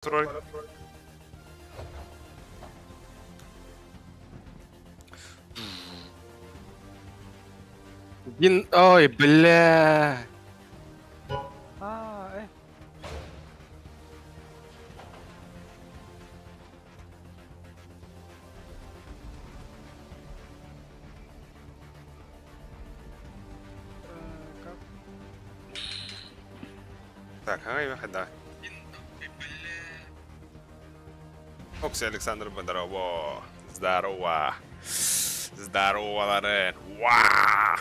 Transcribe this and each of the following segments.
Тролль. Дин... Ой, бля. А. Как? Так, ага, да. Окси Александр Здорово. Здорово. Здорово, Лорен. Вау!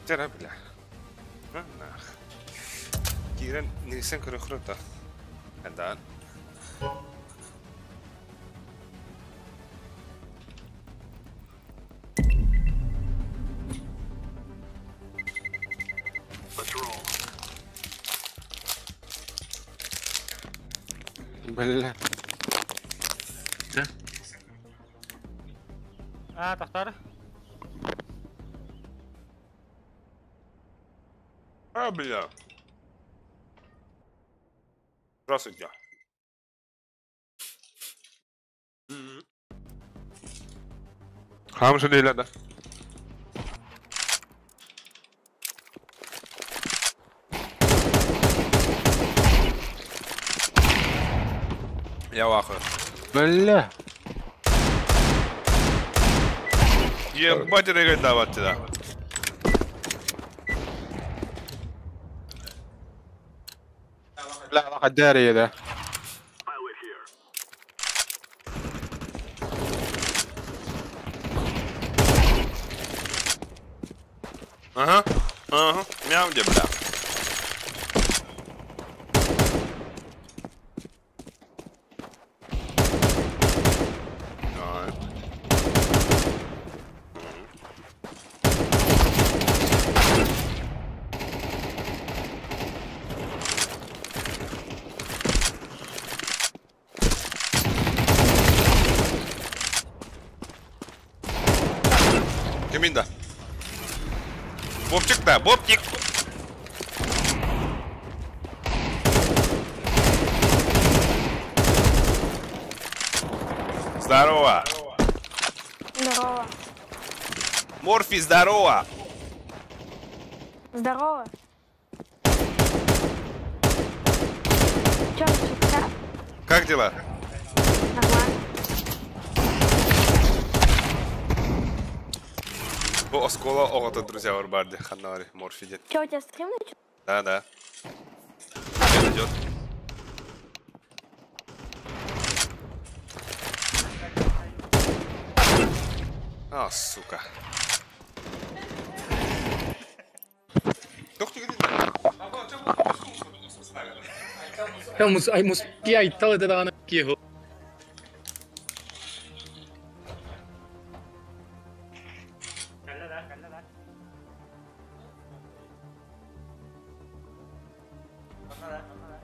Тера, бля. Нах. Кирен, нирсен көрөхрөтө. Эдан. Бля. А, тахтар. А, бля. Здравствуйте. Хамшы да. Я в ахуе. Бля. Ебать, рыгать давать тебя. Бля, лаха да. Ага, ага, мяу где, бля. Давай. Кеминда. Бобчик да, Бобчик. Здорово. Здорово. Морфи, здорово. Здорово. Чё, начался? Как дела? Нормально. Бу оскола оҕото друзья барбарды ханнари Морфи дед. Чё, у тебя стрим начался? Да, да. Идет. А, сука. Киһи. Кэллэ да, кэллэ да. Онно да, онно да.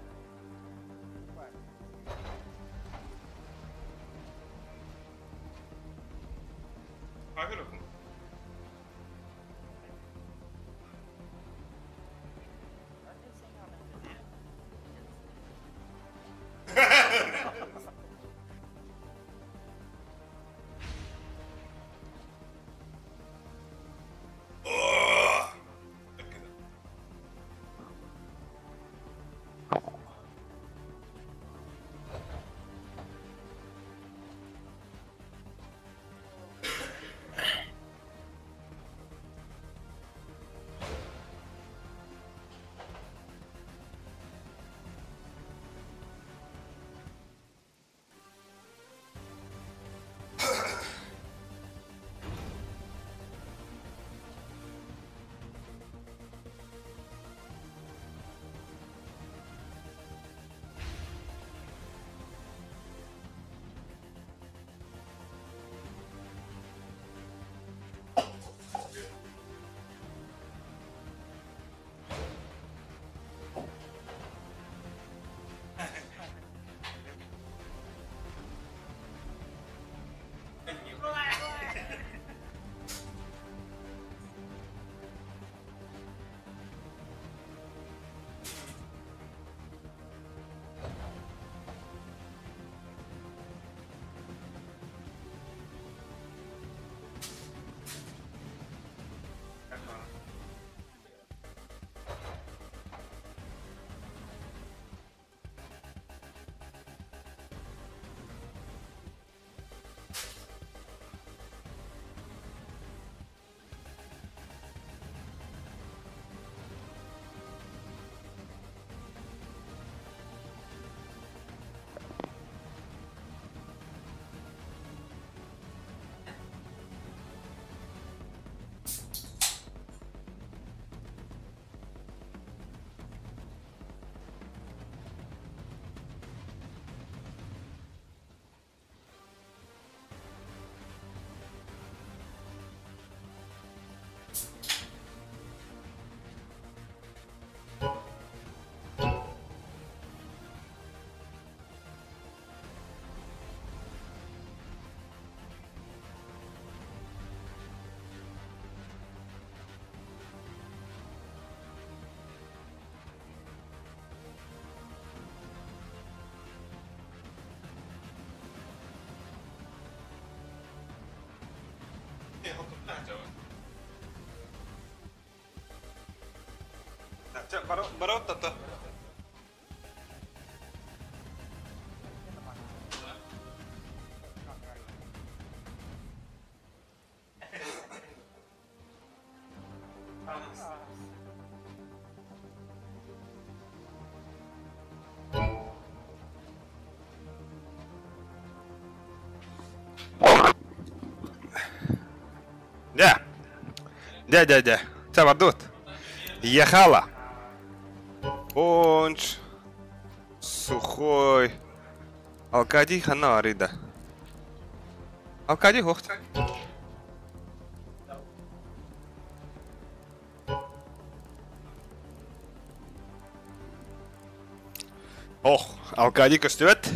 Чэ, бары оттото. Дьэ, дьэ, дьэ, дьэ. Чэ, бардыбыт. Ехала. Понч. Сухой. Алкадий ханна арыйда. Алкадий хохт. Ох, Алкадий көстүбэт.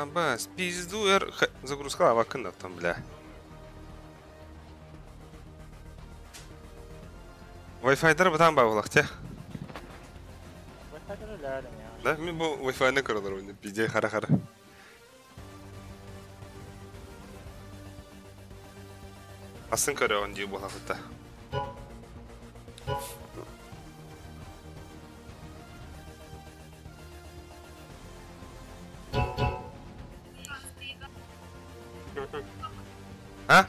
Абас, пизду эр загрузка авакын там, бля. Wi-Fi-дар бытаан баабылах те. Да, мен бу Wi-Fi-ны көрөлөр ойны, пизде хара-хара. Асын көрөҕүн дии буолахыта. А?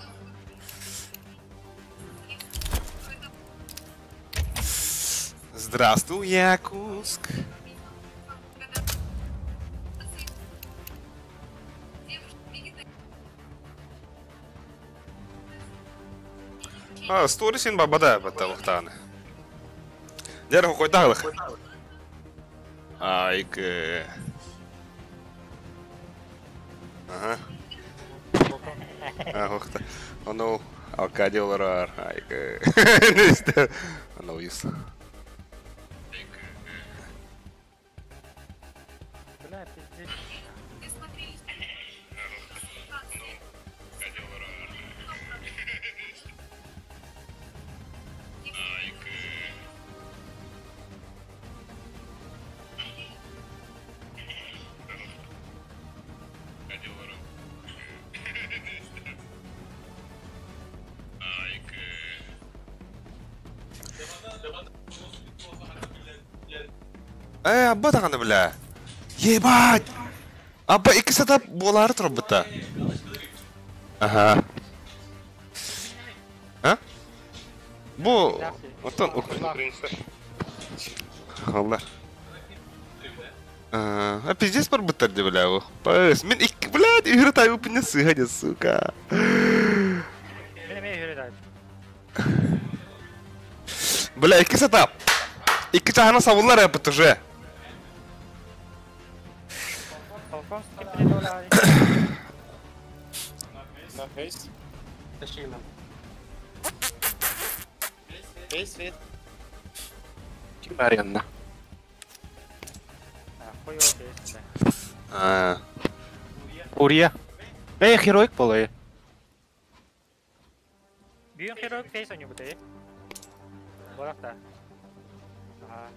Здравствуй, Якутск. А, сторисин бабада бата вахтаны. Дер хойдалых. Айк. Ага. А, Ону Алкади олорор. Айк. Ону ис. Бля, пиздец. Э, абба даҕаны бля. Ебать! Абба икки сатап буолаары турбута. Ага. А? Бу оттон Алла. А пиздец барбыттар дии бля бу. Пс, мин икки, блядь, үһүрэ тайбыппын сыыһа дии, сука. Мин эмиэ үһүрэ тайбыт. Бля, икки сатап. Икки чаһына сабыллар эппит уже. Полконский придолай. На фейс. Тащи нам. Фейс, фейс. Ким аренда? Хуй его фейс, А. Урия. Эй, хероик полай. Бүгүн хероик фейс ойнубутай. Борахта. Ага.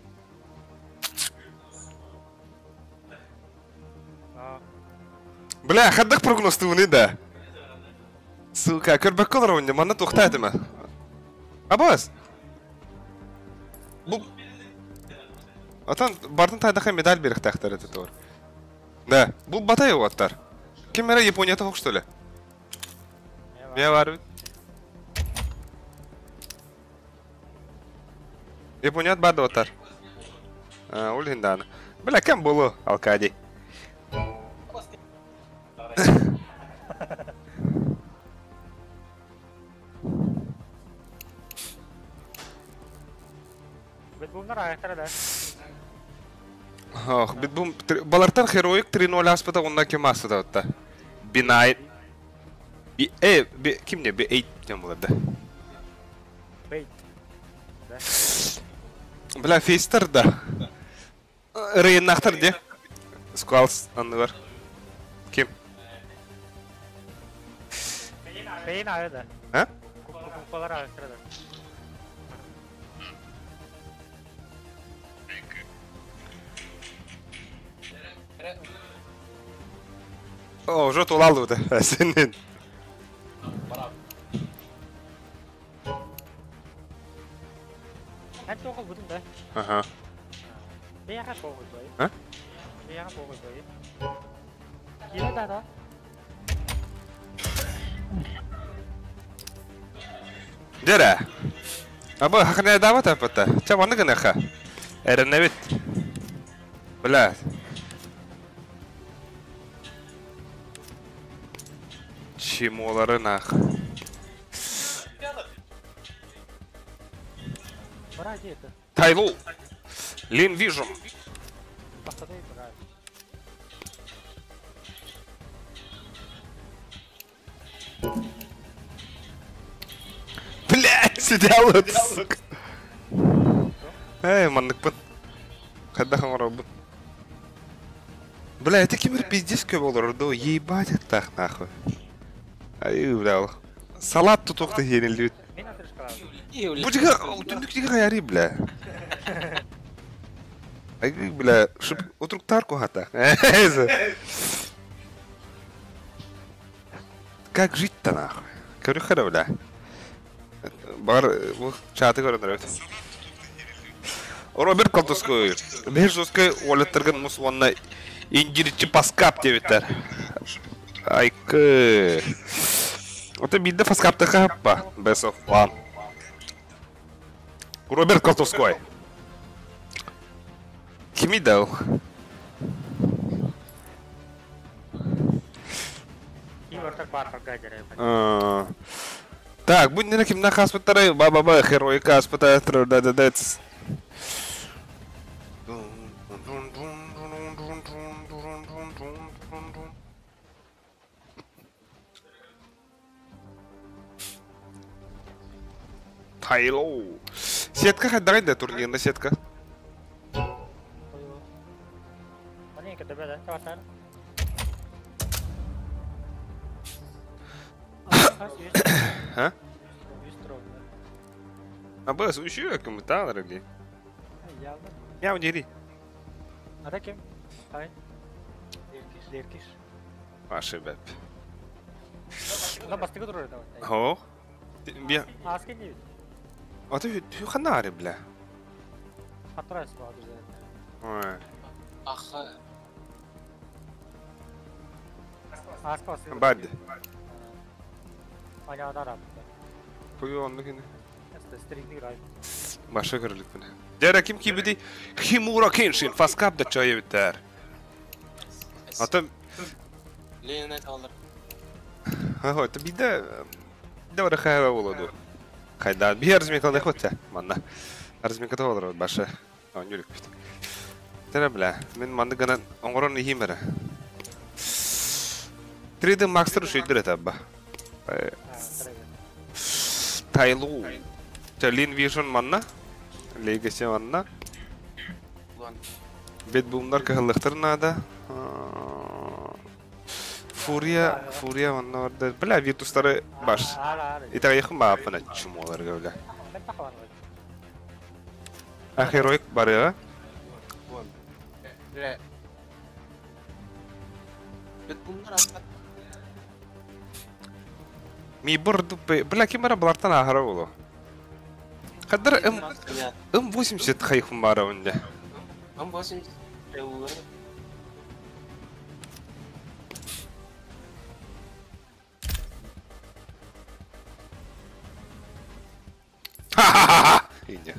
Бля, хаддах прогностуны да. Сука, көрбөккө олоробун манна туохта этиме. Абас. Бу Атан бартын тайдаха медаль берихтахтар это тур. Да, бу батай уаттар. Ким эрэ Японията хох что ли? Мен бар бит. Японият бар да Ол хиндааны. Бля, кем болу Алкади? Битбумнар аяқтара да. Ох, битбум балартан Heroic 3-0 аспыта онна кем аспыта отта. B9 Би э би ким не B8 диэн буолар да. Бейт. Бля, фейстер да. Рейннахтар де. Сквалс анныгар. Ким? Бейн ары да. А? Куколар аяқтара да. О, уже тулалуды. Сенин. Эн тоҕо будун да? Ага. Бэйэҕэ боҕуй А? Бэйэҕэ боҕуй Киирэ да да. Дера. Аба хахне дават апата. Ча ваны гынаха. Эреневит. Бля. Чимолары нах. Бара это. Тайлу. Лин Вижн. Бастадай бара. Блядь, сидел, сука. Эй, манныкпын. Хайдах оҥоробун. Бля, это кимир пиздец көп олорду. Ебать так нахуй. Ай, бля. Салат тутук тиһиэнилдибит. Мен атырышкалар. Бу жига түндүк жига хаяри, бля. Ай, бля, шып утруктар кухата. Как жить-то нахуй? Көрү хара, бля. Бар бу чаты көрөнөр. Роберт Колтовской. Бежовской уолеттергэн мус уонна индиричи паскап диэбиттэр. Айкы. Ото биирдэ фаскапта хаппа. Best of one. Роберт Колтовской. Кими дал? Так, будь не ким на хаспитары, ба-ба-ба, хероика хаспитары, да-да-да. Тайлоу. Сетка хайдагай да турнирная сетка. А? А бес, еще комментарий, дорогие. Я удири. А таким? Ай. Леркиш. Ваши бэп. На бастыгы турар давай. О. Би. Аски не. А ты ханари, бля. Атрас баадыр. Ой. Ах. Аска. Бад. Аня дарап. Пою онны кини. Баша көрүлүк бine. Дера ким кибиди Химура Кеншин фаскап да чайы битер. Ата Ленет алыр. Ха, это биде да хайва болду. Хайда бир разминка хотя. Манна. Разминка болор баша. Онюлүк бит. Тера бля, мен манды гана оңорон ихимере. 3D Max шүйдүр этабба. Тайлу. Лин Vision манна. Legacy манна. Бет бумдар кахаллыктыр надо. Фурия, Фурия манна орда. Бля, Виртустары баш. Итак, якын баапына чумолар бля. А Heroic бары, Бля. Бет бумдар аспат. Ми бир бля, ким бара булартан ахара болу. Кадыр М80 хайхун бара онда. М80 эулар. Ха-ха-ха! Ине.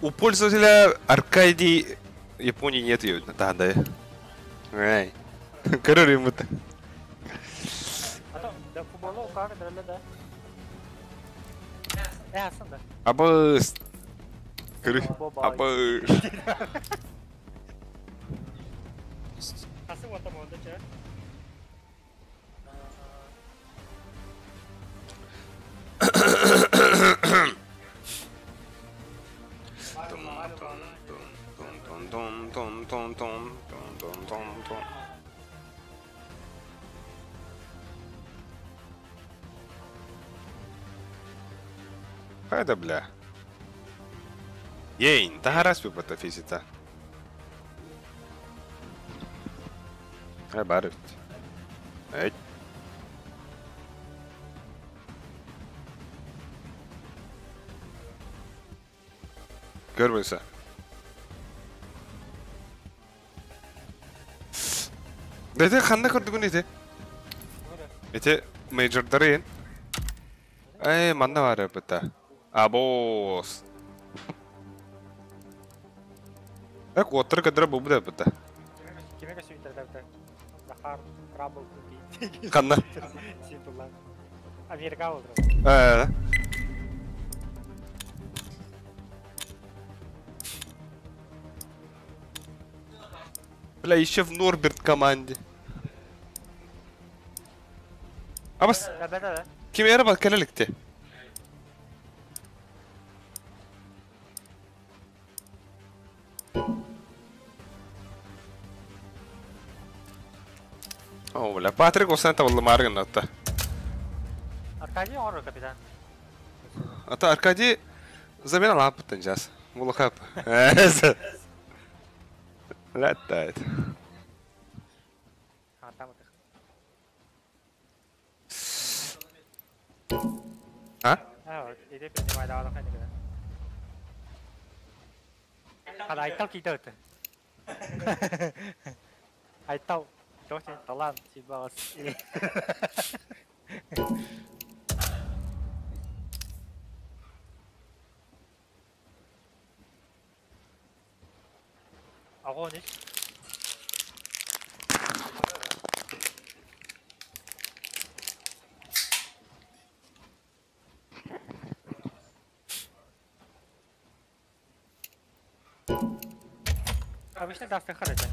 У пользователя Аркадий Японии нет ее. Да, да. Эй. Короче, ему так. Абыс. Короче, абыс. Хайда, бля. Ейн, таһарас буппата физита. Ай баар эбит. Эй. Көрбүнсэ. Ити ханна көрдүгүн ити? Ити мейджордары ен. Эй, манна бар эбит. Абос. Эк, оттыр кадра бу да эбит. Кимеге сүйдердебит? Захар Трабл Ханна? Син Америка олдыр. Бля, еще в Норберт команде. Абас. Да. Ким эре бар кэлэликте? О, бля, Патрик осен табылды маргын атта. Аркадий ору капитан. Ата Аркадий замена лапыттан жас. Мулахап. Летает. А, там это. А? А, иди принимай, давай, давай, никогда. А, айтал кидает. Айтал. Точно, талант, типа, Огонь. Обычно даст характер.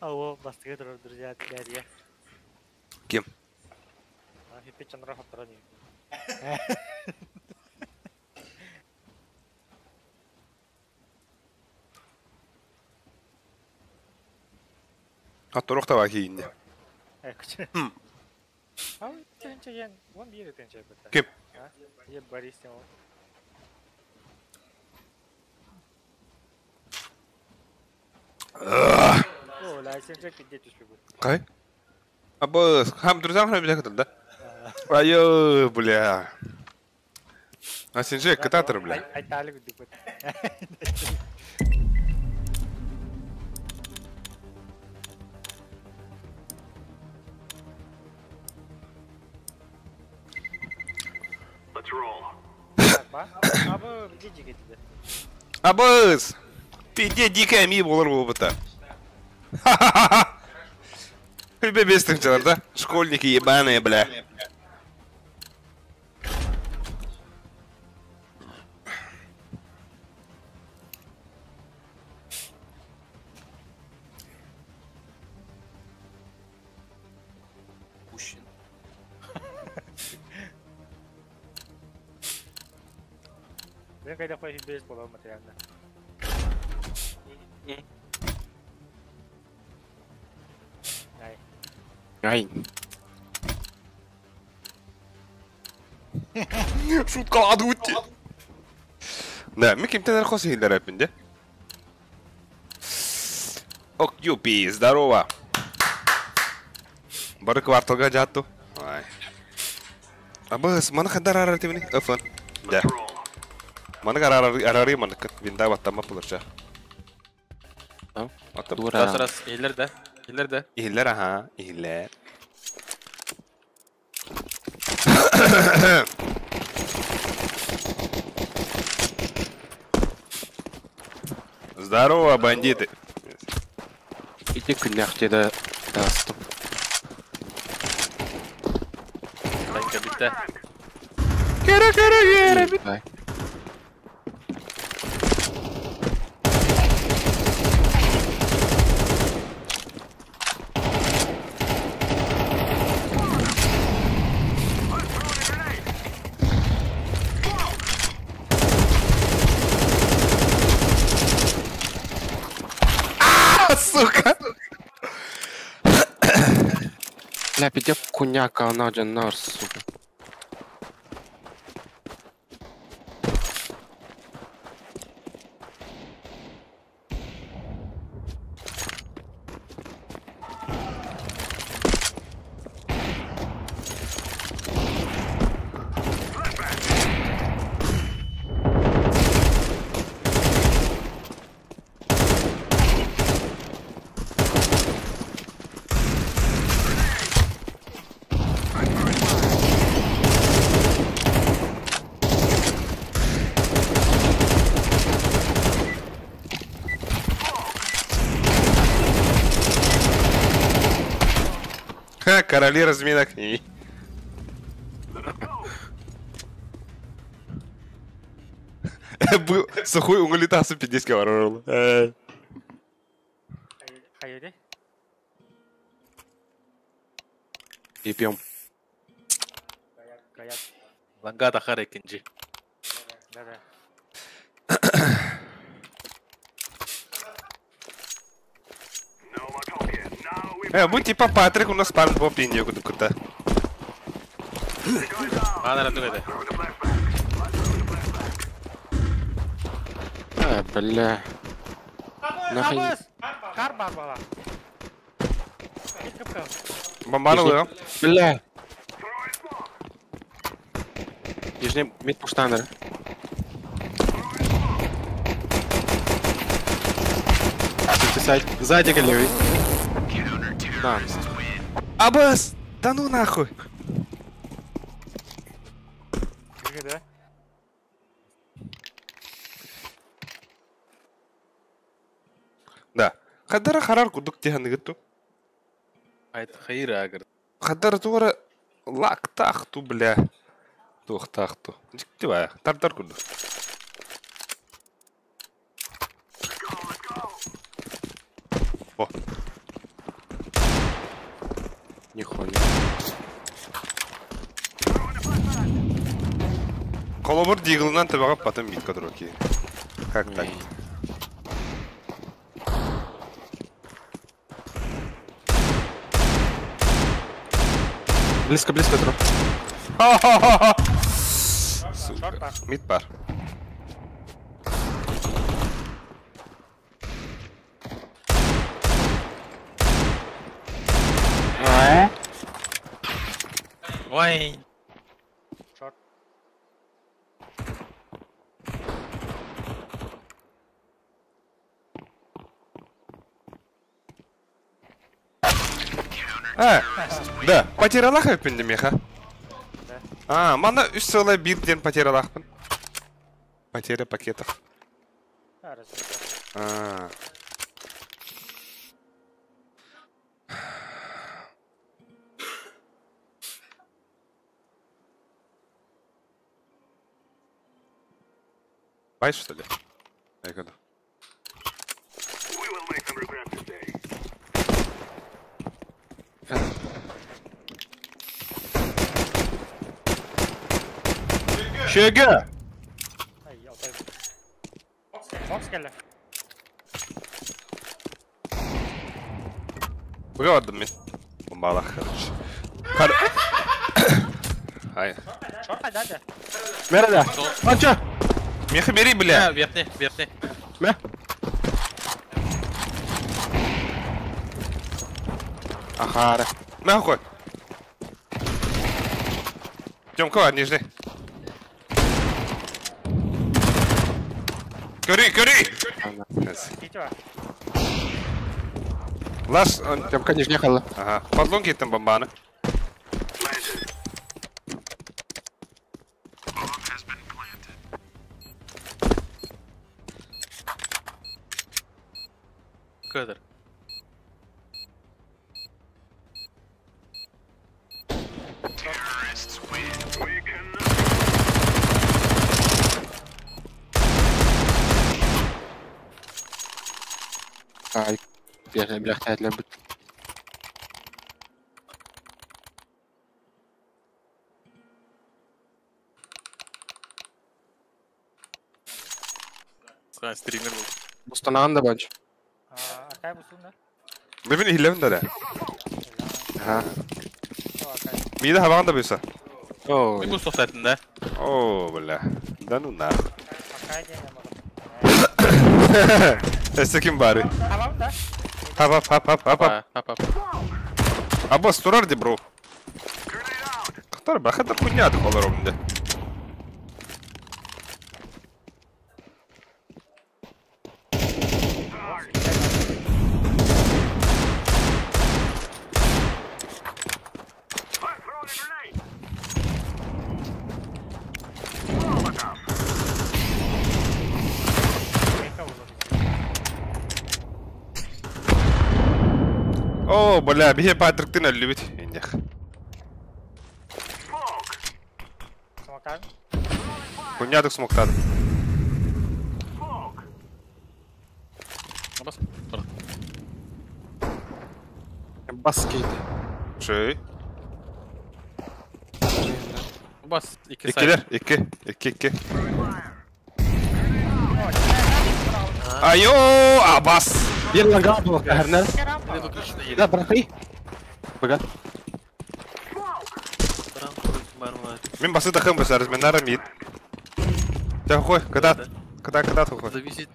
Алло, бастыгы друзья, дядя. Кем? А турухта кейинде. Кем? Борис. Кай? Абы, хам друзьям хам бля да? Айо, бля. А сенже кататор, бля. Абыз! Пиде дикая ми болар болбыта. Ха-ха-ха! Бестің да? Школьники ебаные, бля. Пущен. Ben когда хочешь без было материально. Ай. Шутка адути. Да, ми кем-то наркосы хилдер да? Ок, юпи, здорово. Бары кварталга жатту. Ай. Абы, мана хандар арар тибини? Өфөн. Да. Мана арар арари мана винда баттама пулырча. Раз раз, илер да. Илер да. Илер, ага, илер. Здорово, бандиты. Иди к нахте да даст. Кера, кера, кера. Сука! Бля, пиздец, куняка, она джаннар, сука. Короли разминок. Сухой уголитасы пиздец говорил. И пьем. Лангата харекинджи. Бу типа Патрик у нас пан по пинью куда-то. А, наверное, это. А, бля. Нахуй. Бомбанули, Бля. Нижний мид пуштанер. Сзади левый. Да. Абас! Да ну нахуй! Да. Хадара харар кудук тиханыгыту. Хайра агр. Хадара туара лак тахту, бля. Тух тахту. Диктивая. Тартар кудук. О. Нихуя. Колобор диглынан табага потом митка дроки. Как так? Близко, близко, дроп. Ха-ха-ха-ха! Сука. Мид пар. Ой. Шорт. А, да, потеряла хэппинди меха. Да. А, мана 3,1 день потеряла. Потеря пакетов. А, А. Бай, что ли? Я году. Шега! Бывает, ми. Мало хорошо. Ай. Мерда! Ача! Меха бери, бля! Верхний, верхний. Мя? Ахара. Нахуй! Тёмка, нижний. Кори, кори! Лаш, он... Тёмка, нижний хала. Ага, подлунки там бомбаны. Кадр. Ай, бля, бля, бля. Стример был. Устанавливаем банч. Бэбин иһиллэбин да да. Мида хабаҕан да буйса. Ой. Мин бу соқтайтын да. О, бля. Да ну нах. Өссө ким баарый? Хап хап хап хап хап. Хап хап. Абас турар ди бро. Хтар бахатар хуйня олором да. О, бля, бихе Патриктын өллүбүт. Индих. Кунядык смоктады. Бас. Бас кейді. Шей. Бас iki Иккилер, икки, икки, икки. Айо, абас. Bir лага был, Эрнер. Да, браты. Бага. Мин басы тахым бысарыз, мен нарым ит. Тахой, когда, когда, когда тахой. Зависит.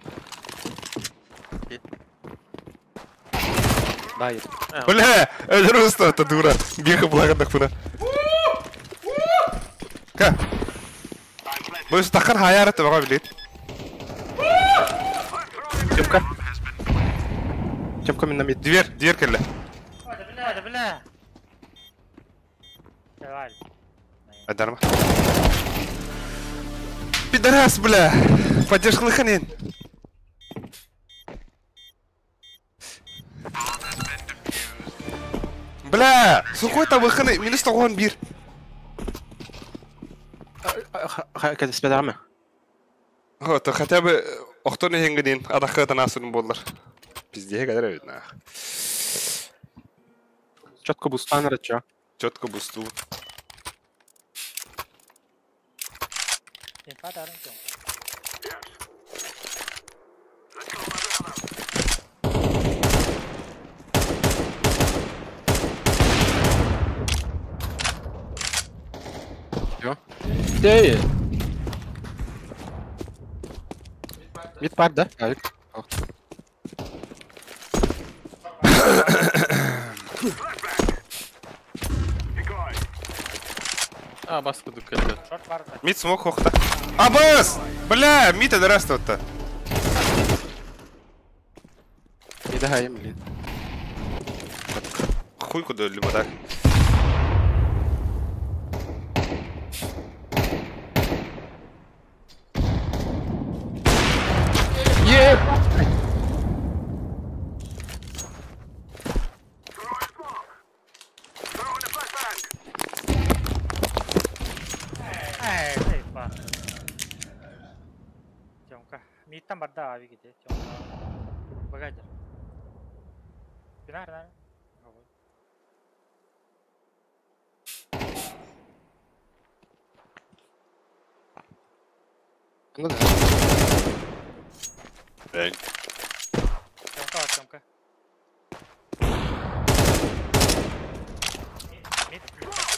Да, Бля, өлөрүс та дура. Беха благодах пына. Ка. Быс тахар хаяры табага билет. Тёмка. Тёмка мен на мид. Дверь, дверь келле. Бля, бля. Давай. Адарма. Пидорас, бля. Поддержка лыханин. Бля, сухой там выханы, минус тогон бир. Кәдеспе Вот, хотя бы охтоны хенгенин, адахы танасын боллар. Пизде кадыр видно. Четко бустан рача. Четко бусту. Эй! Мид пар, да? Алик. А, бас кудук келді. Мид смог хохта. Абас! Бля, мид это Мида хаем, блин. Хуй куда либо так. Ну да. Эй. Тёмка, Тёмка.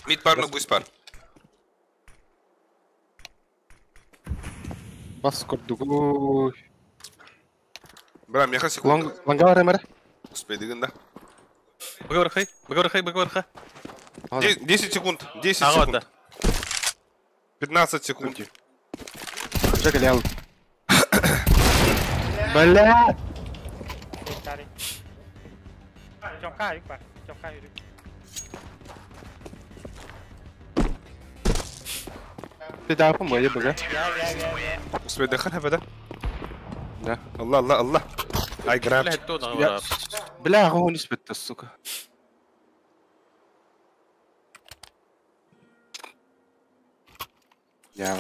Мид пар, ну гусь пар. Бас курдугу. Бра, меха секунду. Лонга ремер. Успей, да. Быгы бархай, быгы бархай. 10 секунд, 10 секунд. 15 секунд. Жагалял. Бля! Ты да, по-моему, бага. Успей, дыхание, да? Да. Аллах, Аллах, Аллах. Ай, граб. Бля, он не спит, сука. Я.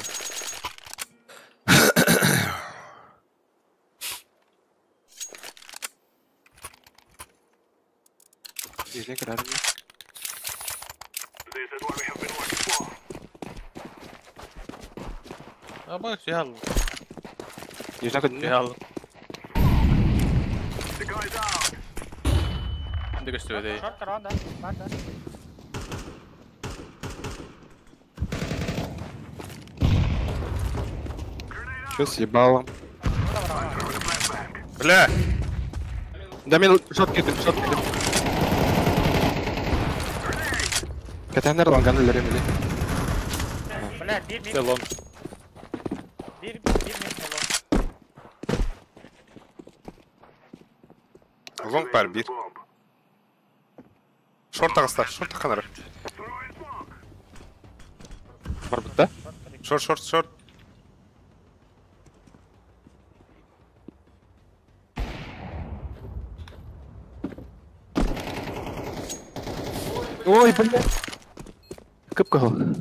А бак, ялла. Ялла. Ким de gösteriyor Short around da. Var da. Чё съебало? Бля! Да мен шот кидым, шот кидым. Кэтэнер ланган өлөрем или? Бля, bir mid. Long. Bir mid long. Лонг бар bir. Шорт ағыстар, шорт қанар. Бар бітті? Шорт, шорт, шорт. Ой, бля. Кып-кыл.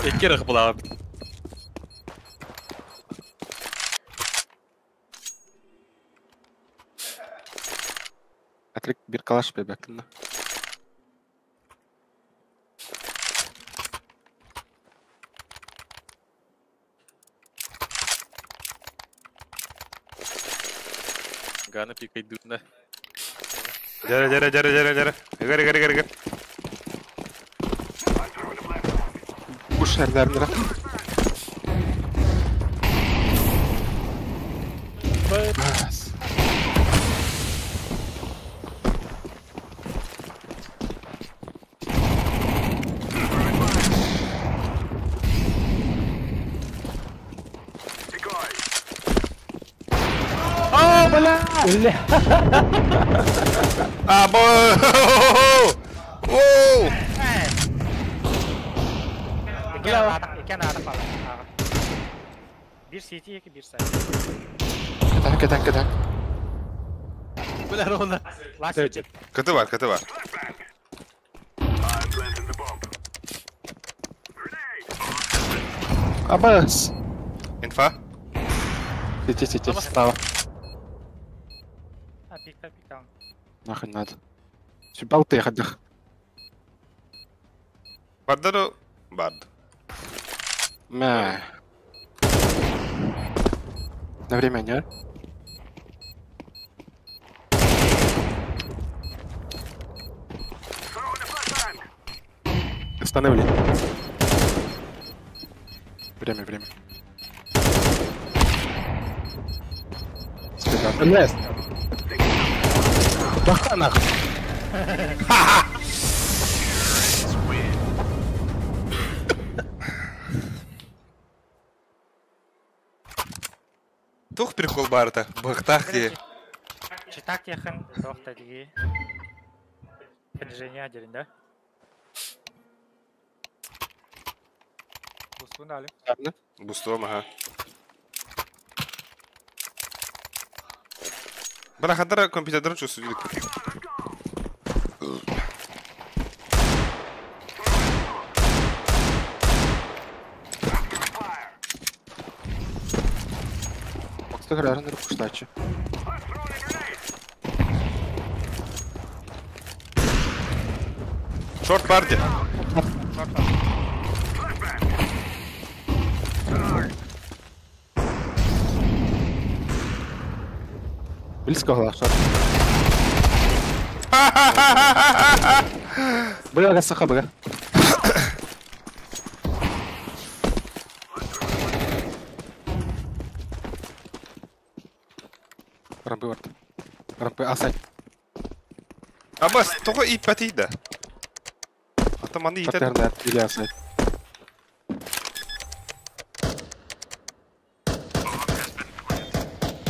İki kere bulağım. Атрик bir калаш бебекінді. Gana пикай дутна. Жара, жара, жара, жара, жара. Игер, игер, игер, игер. Куш әрлерінде. Бас. А, бля! Бля. А, бо! Оу! İki tane var. Bir CT, iki bir side. Кэтэн, кэтэн, кэтэн. Бля, Рона. Last CT. Кыты бар, кыты бар. Абас. Инфа. Сети, сети, справа. Ha, pick up, pick down. Нахуй надо. Сюда ты ходах. Бардыру. Барды. Мә. На время не? Остановили. Время, время. Лес. Баха нахуй. Тух прикол барда. Бахтах и. Читак yakın tohta digi. Понижение один, да? Бустун алим. Бустом, ага. Бля, хадара компьютерден чувствую. Бокстаграрнер куштачы. Шорт барди. Близко была шорт. Бля, саха, бля. Рампы вард. Рампы, асай. Абас, тоғы иппәтейді. Атаманды итеді. Шаттернер или асай.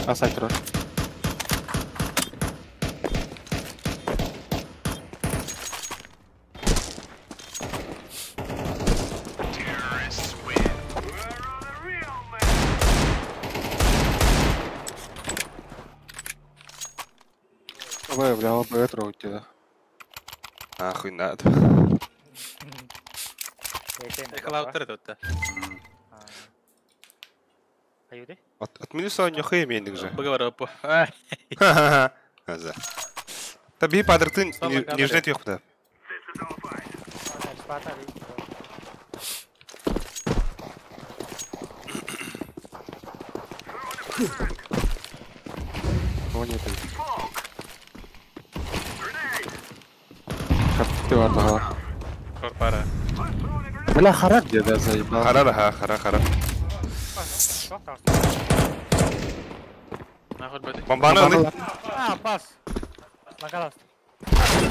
Асай турар. Ой, бля, ОБ трогайте, да. Нахуй надо. Клаутер тут. Аюды? От минуса нюхай мендик же. Поговорю по. Аза. Та би падыртын нежнет yok да. О, нет. Ты варда. Корпара. Бля, хара где-то заебал. Хара, хара, хара. Бомбаны. А, пас.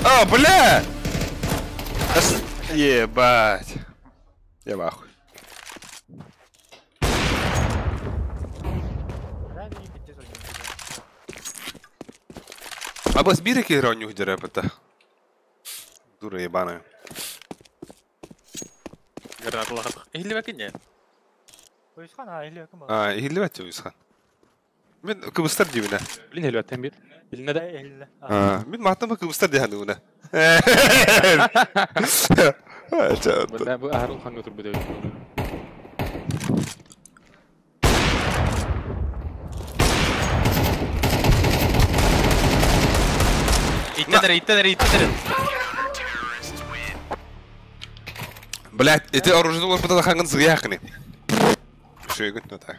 А, бля! Ебать. Я в ахуе. А бас бирики играл нюх дерепета. Дура ебаная. А, иһиллибэт Уйсхан. Мин кыбыстар диибинэ. Блин, иһиллибэттэн биир. Билинэ да? А, мин мааттан кыбыстар диһан уна. Бля, бу аһар улахаҥҥа турбут эбит. Иттен эрэ. Блять, эти оружие олорбута хангын сыяхны. Шөйгүн, ну так.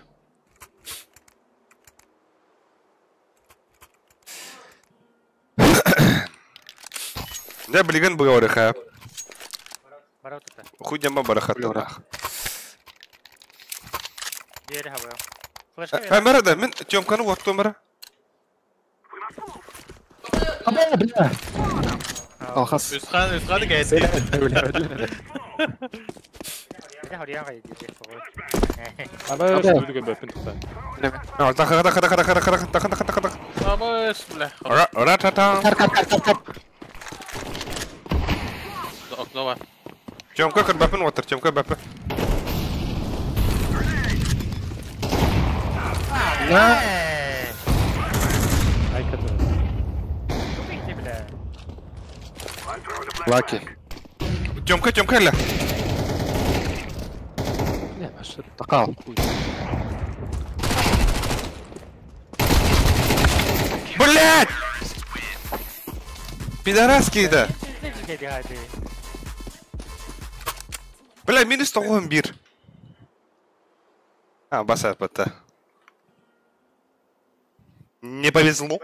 Я блиган быгаурыха. Хуйняма барахаттанах. Камера да, мен Тёмканы уаттым бара. Аба, бля. Алхас. Үсхан гайд. Аба, шүлүгө бөпүн тута. Тах тах тах тах тах тах тах тах тах. Аба, бля. Ра та та. Кар. Окно бар. Тёмка кыр бөпүн отыр, Тёмка бөпү. На. Ай, который. Лаки. Тёмка, Тёмка, ля. Не, маш, такал. Блять! Пидораски да. Бля, минус 91. А, баса пата. Не повезло.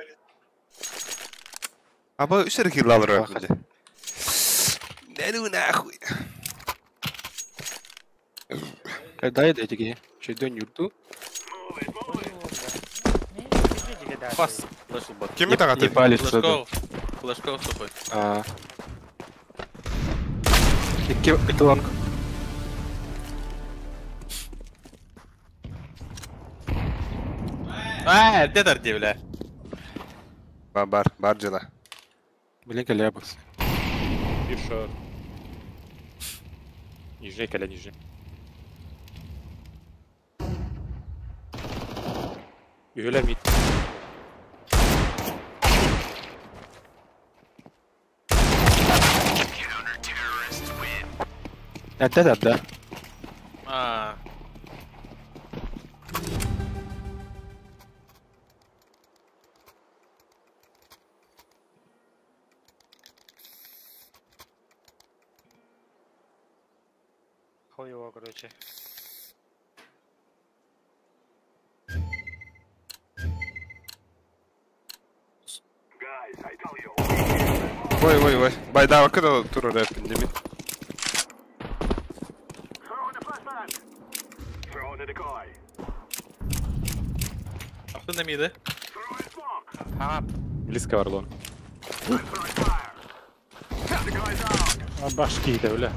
А бы үсер киллалар өкүнде. Да ну нахуй. Когда я дайте Чейден юрту. Пас. Ким это Не палец что-то. Флешков сухой. А. Икки лонг. А, где торди, бля? Бар, бар дела. Блин, колябус. Пишет. Нижний, коля, нижний. Юля мид. Это да. А. Хуево, короче. Ой, ой, ой. Байдава кыда тура рэп индеми. Ахты на миды. Близко Орлон. А башки это, бля.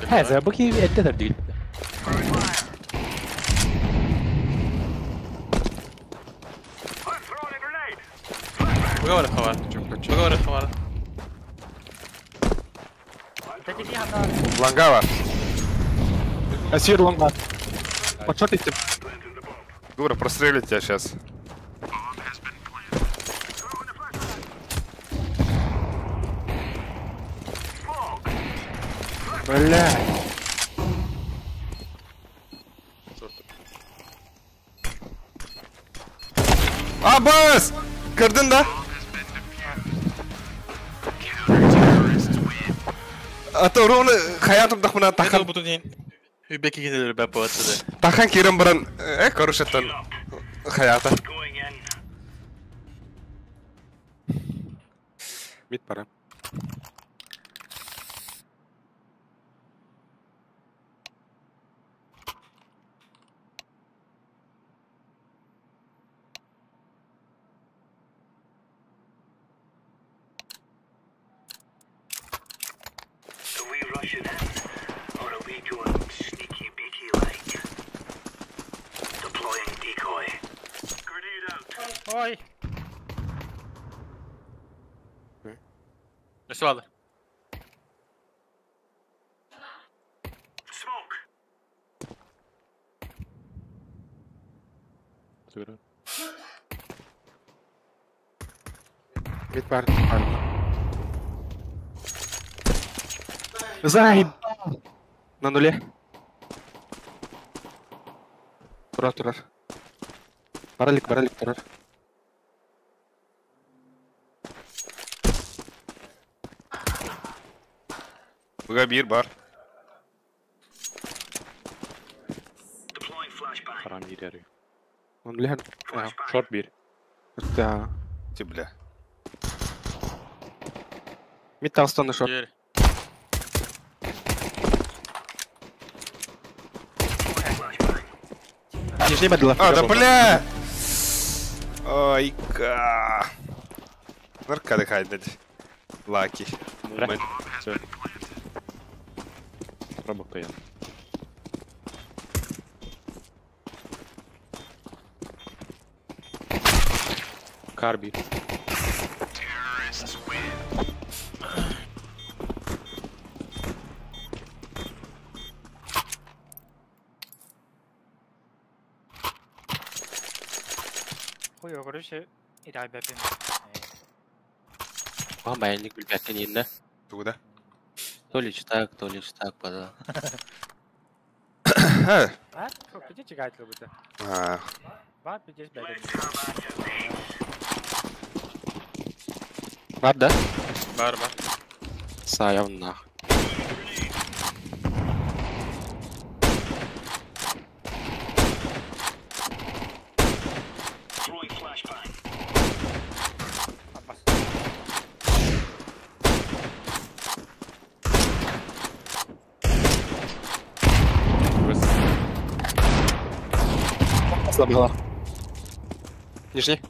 هذا بكي التدريب. Поговори хавар. Поговори хавар. Лангава. Асир лонга. Подшотите. Дура, прострелит тебя сейчас. Бля. Абас! Кырдın да? Ата ровно хаятым дахмына тахан. Үбеки кинилер бәп болатты. Тахан кирен баран, корушеттан хаята. Мид пора. Ой! Өсіп алды. Мид бар. Зай! На нуле. Турар, турар. Баралик, баралик, турар. Буга bir бар. Харам ири. На нуле. Шорт бир. Да. Ти бля. Мид тағыстан шорт. Жер. Нижний бадла. А, да бля! Ой, ка. Наркады хайдать. Лаки. Момент. Работаю. Карби. Хуй, короче, и дай бэпин. Вам баянник билбәттен инде. Туда. То ли так, то ли так, пода. А, где чекать любите? А, Ба, здесь бэпин. Бар да? Бар, бар. Саям нах. Аббас. Слабила. Нижний.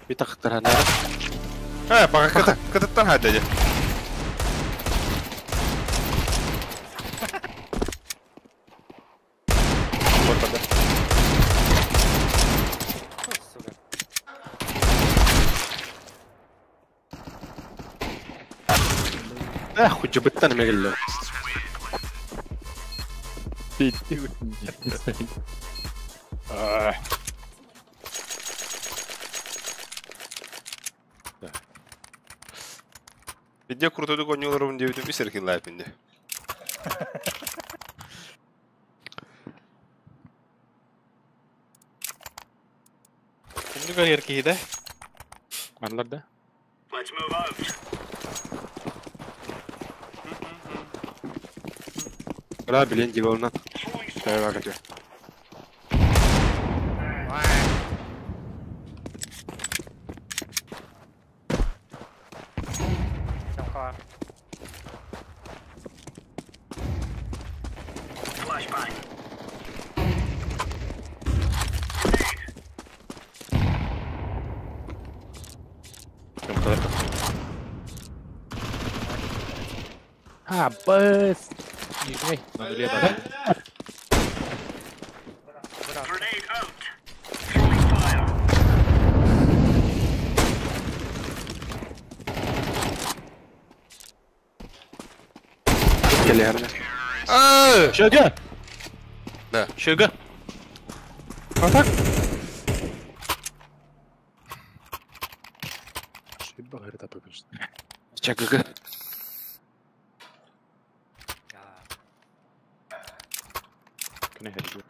Мид тақтар. Пока ката, ката хайдать. Сука. Эх, хоть бы тан мегелле. Видео крутой конюларым девятым писаркин лайпинде. Şimdi карьер кейді. Анлар да? Бра, билен диволна. Давай, катю. Чамка. А, быс! Нижний. На нуле бар. Келерне. А! Шага! Да. Шөгі. А так? Шиба говорит, а конечно. Чага. Кene хәлгә.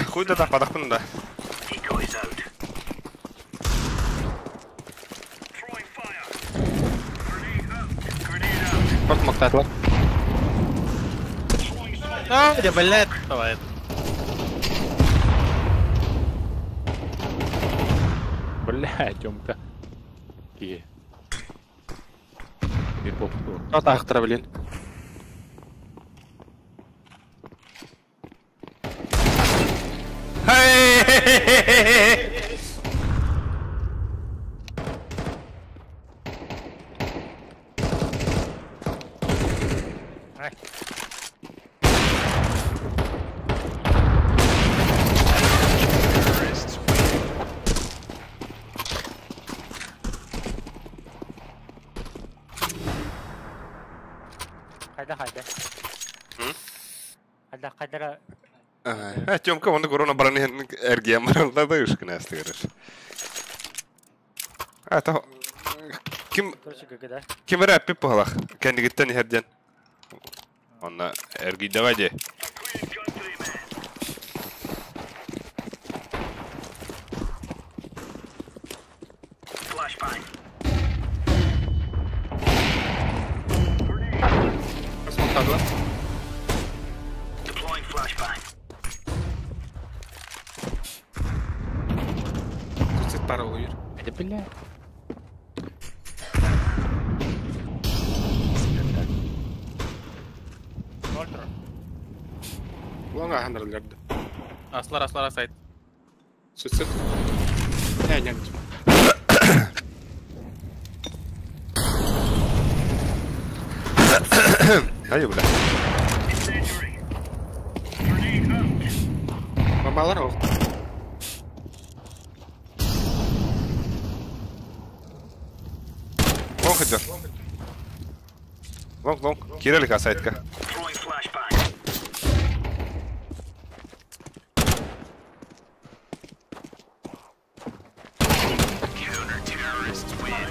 Хуй да да, падахпын да. Смоктаатылар. А, да, блядь, давай. Бля, Тёмка. Кие. Bir boktu. Атаахтара билин. Хей! Ай. Хайда хайда. Хайда хайдара. А, Тёмка, он корона баран эргиэн баран да ышкына астыгырыр. А, то ким Короче, ГГ, да? ким эрэ эппит быһалах кэннигиттэн иһэр диэн. Онно эргийдэҕэ дии. Смоктаатылар. Тут пара уйр. Это бля. Ноль Лонга хандралерді. Аслар, аслар, асайт. Сүт сүт. Не, не. Айы, бля. Бабалар оқ. Лонг хыджар. Лонг, лонг. Кирелик асайтка.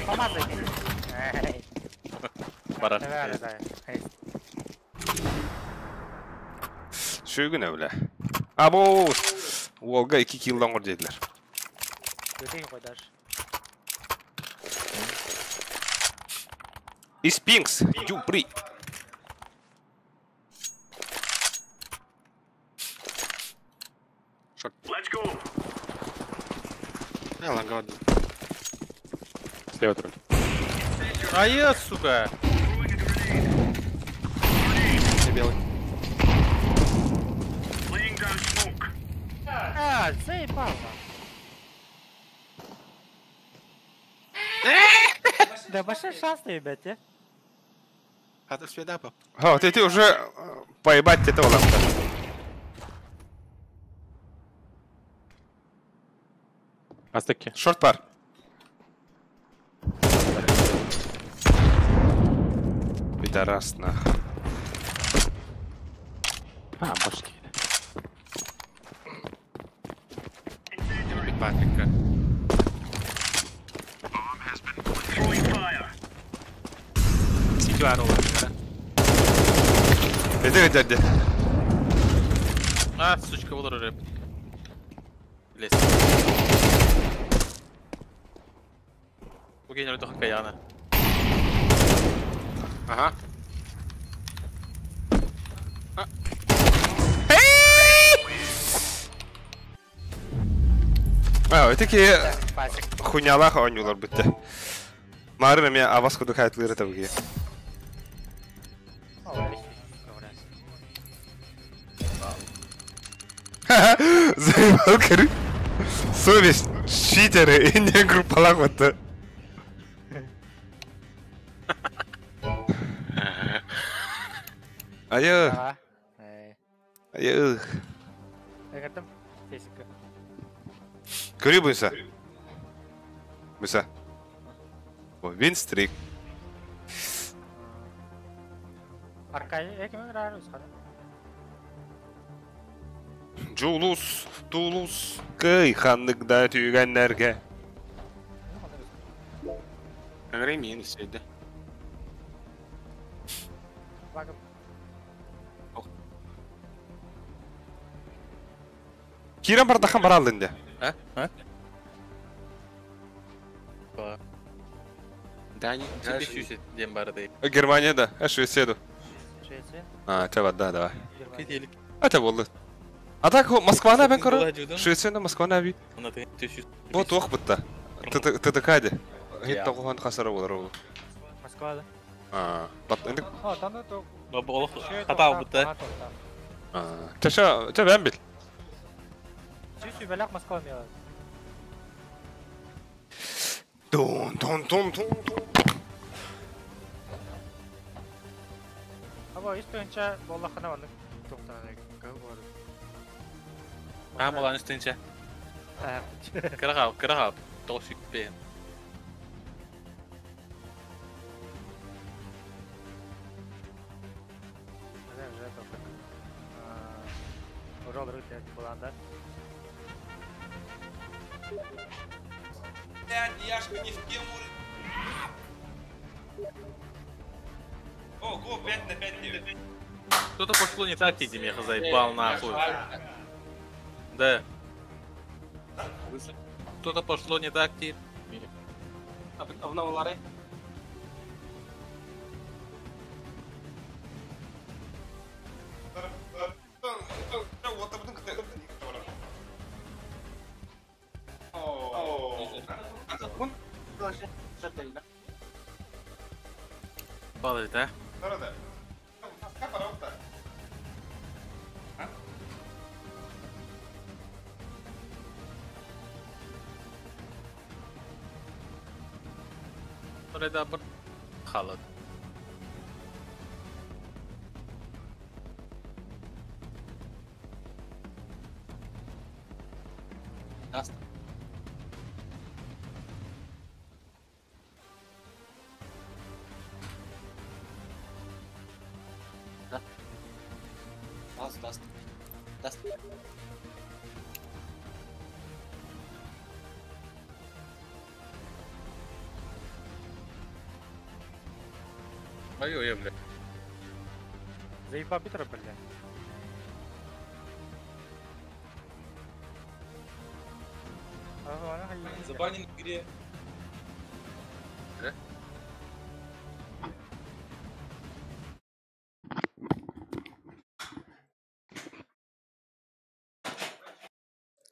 Помазай. Эй, Барар. давай, давай. Эй, Сүйгүнэ, бля. Або Уолга 2 киллдан кор диэтилэр. Өтең қойдаш. Испинкс, Дюпри. Не, лонга одна. Слева тролль. А я, сука! Не белый. А, заебал. Да большой шанс, ребят, э? А ты всегда пап. Ха, ты уже поебать тебе того лампа. Астаки. Шорт пар. Пидорас, нах. А, башки. Любит Патрика. Сити варова. Это дядя. А, сучка, вот рэп. Лезь. Угенер только Каяна. Ага. А, это ки Пасик. хуйнялах ойнуулар бүтте. Марын эме абас кудук хайтлыыр табыги. Заебал, коры. Совесть, читеры и не группалах вот. Айы, Ага. Эй. айы. Эгертим. Физика. Көрүй бұйса. Бұйса. О, винстрик. Аркай, экемен рар усхана. Жулус, Тулус, кый ханнык да түйгеннерге. Ремин сейді. Багып. Кирен бардахан бар алдын де. А? А? Ба. Дани, 500 диэн бары да. Германия да, Швеция да. Швеция. А, чэ да, давай. Германия. А чэ буолла. А так Москваны ben көрөр. Швецияны Москваны аби. Бу туох бутта. ТТК де. Хит тоҕуһан хасара болар ол. Москва да. А, бат инде. А, там это. Бу олох хатаа бутта. А, чэ чэ бен бил. Чуть бэлэх Москва мела. Дун дун дун дун дун. Аба истөнчө боллахына оннук тоқтана кыл бар. Аа молан үстүнчэ. Кыра кыра тоғыз бен. Яшка не в тему. Ого, 5 на 5 9. Что-то пошло не так, тебе меня заебал нахуй. Да. Что-то пошло не так, ти. Обновлары. Падает, а? Orada bir халат. Даст. Да. Даст, даст. Даст. Ой-ой, бля. Заебал битра, бля. Забанен в игре. Да?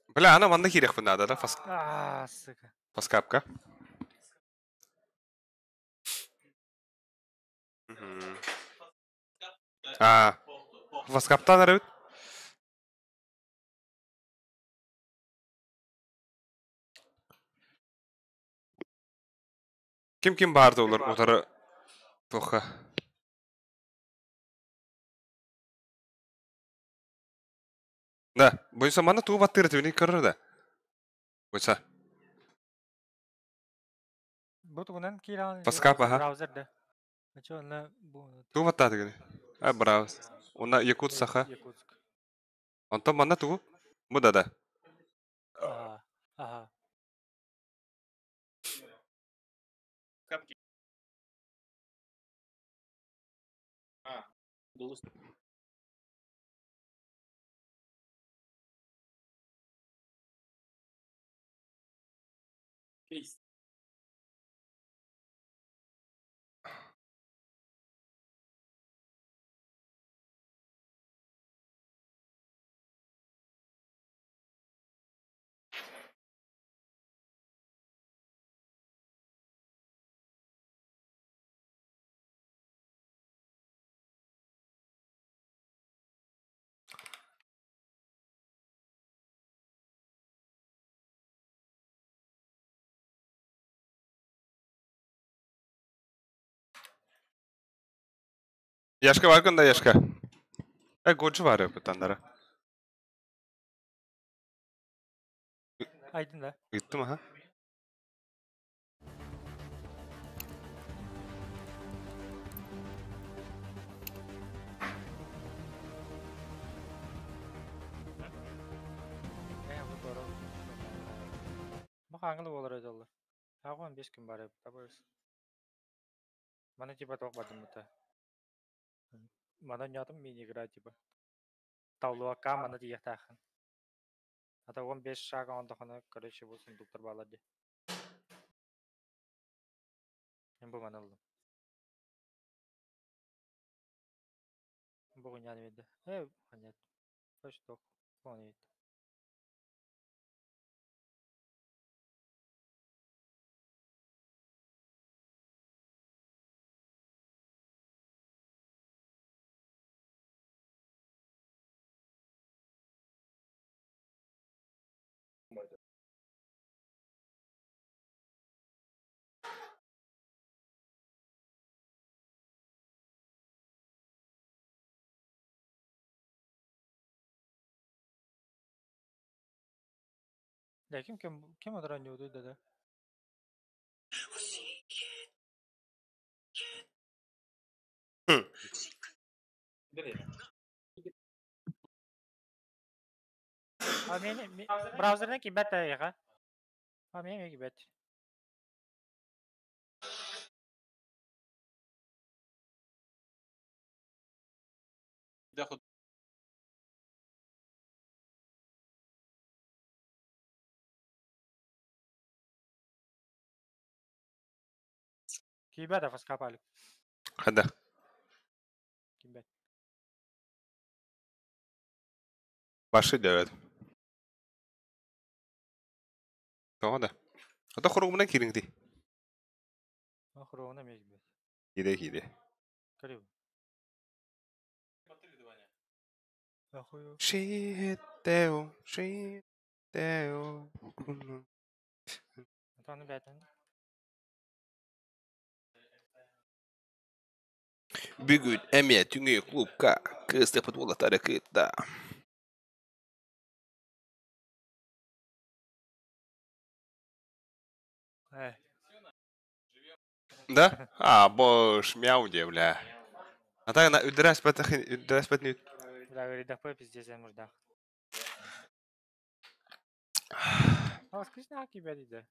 Бля, ана манна кирек надо, да? Фас... А, сука. Фаскапка. А, фаскаптан арабит? Ким-ким барды олар утары тоха. Да, бойса мана туу баттыры түбүнү көрөр да. Бойса. Бу тугунан кииран. Фаскап, аха. Браузер да. Чо, на бу. Туу баттаты гини. А, браво. Уна Якут Саха. Якутск. Онтон манна тугу? Бу да да. Ага. Ага. А, голос. Кейс. Яшка бар күндә Яшка. Э, гочу бар өпөтандара. Айдын да. Ыттым, аха. Э, бу doğru. Бу аңлы болар өдөллөр. Агон 5 күн бар табырыз. Мана типа тоқ бардым бута. Мана нятым мини игра типа. Таулуакка мана тиехтахан. Ата 15 шага ондохона, короче, бу сундуктар балар ди. Мен бу маны ыллым. Бу хуйняны берді. Нет. Что? Он едет. Да, ким отыран юды да? А мен браузерден кибет яха. А мен кибет. Кибет афаскапалик. Хада. Кибет. Башы дөт. Тоға да. Ата хоругунан кириңди. Хоругуна мен кибет. Киде киде. Кариб. Шиттео, шиттео. Антоны бәтін. Бүгүн эмиэ түҥү клубка кыыстыппыт уолаттары кытта Да? А, бош, мяу де, бля. А так на үдірәс бәтіхин, үдірәс бәтін Бля, говорит, да пиздец, я мурдах. А, скажи, на кибет иде.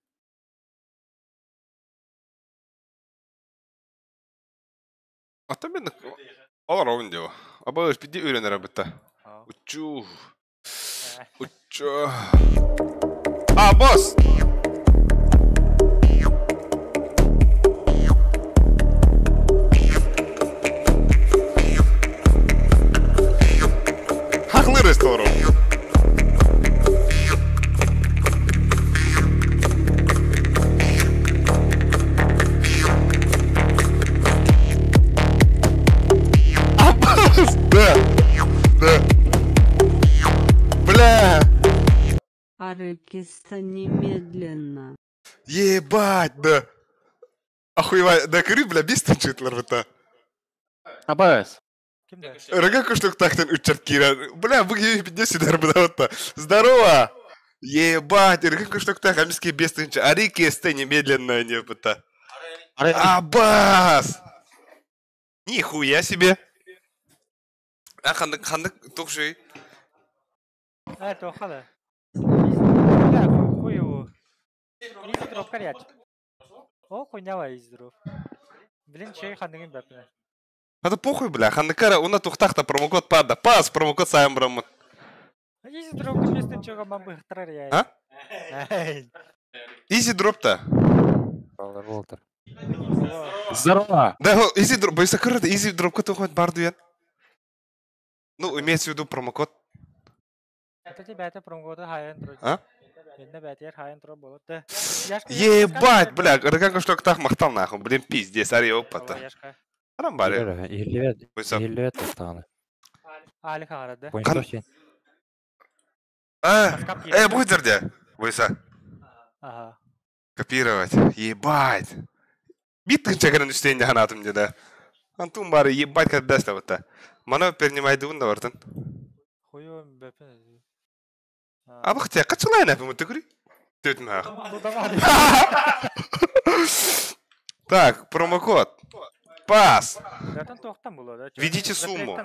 Ата мен алар оғын део. Аба өш биди үйренер бітті. Учу. Учу. А, босс! Haklı restoran. Аббас! Да! Да! Бля! Арыкиста немедленно. Ебать, да! Охуевай, да кыры, бля, бес тынчытлар быта. Абас. Рога куштук тахтан учарт кира. Бля, вы пиздец сюда бля, Здорово! Ебать, рога куштук тах, амиски без тынча. Арики сте немедленно не быта. Аббас! Нихуя себе! А хандык, хандык, тухши. Тохала. Бля, хуй его. Издроп карять. О, хуйнява издроп. Блин, чей хандыгын бәпіне. Это похуй, бля, хандыкара, уна тухтахта промокод пада. Пас, промокод сайм брамут. Изи дроп местен чего мамбы я. А? Изи дроп-то. Здорово! Да, изи дроп, бойся кырды, изи дроп кот уходит бардуян. Ну, имеется в виду промокод. Это тебя это промокод хаян дроп. А? Ебать, бля, рыган что тах махтал нахуй, блин, пиздец, ари опа-то. Арамбари. Иллет таны. Али хагара, А, будет где? Бойся. Ага. Копировать. Ебать. Бит тынча үстейінде ханатым деді. Антун бары ебать как даст вот та. Мана перенимайды да бартын. Хуё бәпін. А бахте качылай напы мутыкри? Төтмә. Так, промокод. Пас. Введите сумму.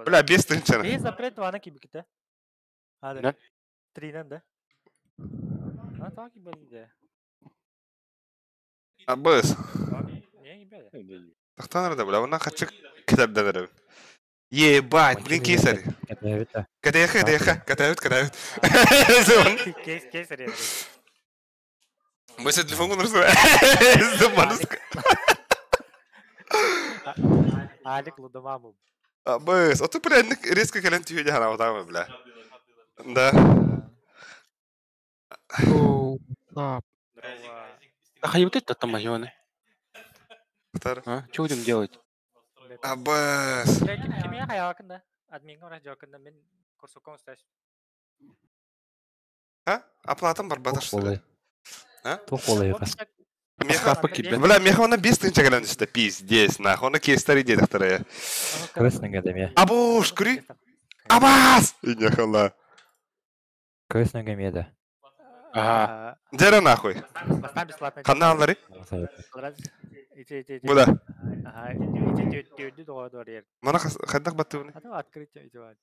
Бля, без тынча. Без запрет вана кибиките. Да. Тринен да. А так и бәлде. Абыс. Тахтаныр да, бля, она хачык китапдан Ебать, блин, кейсарь. Катаяха, катаяха, катают, катают. Кейс, кейсарь. Мы с телефон. Алик Лудомаму. Абыс, а ты, бля, резко кэлэн түһүө дии санаабатаҕым, бля. Да. Да хайбыт это там майоны. Тар. А, что будем делать? Абыс. Кимиэхэ хайаакын да? Адмиҥҥа баран дьоакын да мин курсукка усташ. А? Оплатам барбата, что ли? А? Туох буолай Меха, бля, меха она 5 тысяч кэлэн түстэ, пиздец, нахуй, оны кейстер диэтэхтэрэ. Көс нөҥө эмиэ. Абуш, күри! Абас! Инехала. Көс нөҥө эмиэ да. Ага. Дьэрэ нахуй. Бастаан бесплатно. Ханна аллары? Буда. Ага, ити түрдү доҕор ер. Мана хайдах баттыбыны? А то открыть ити бар.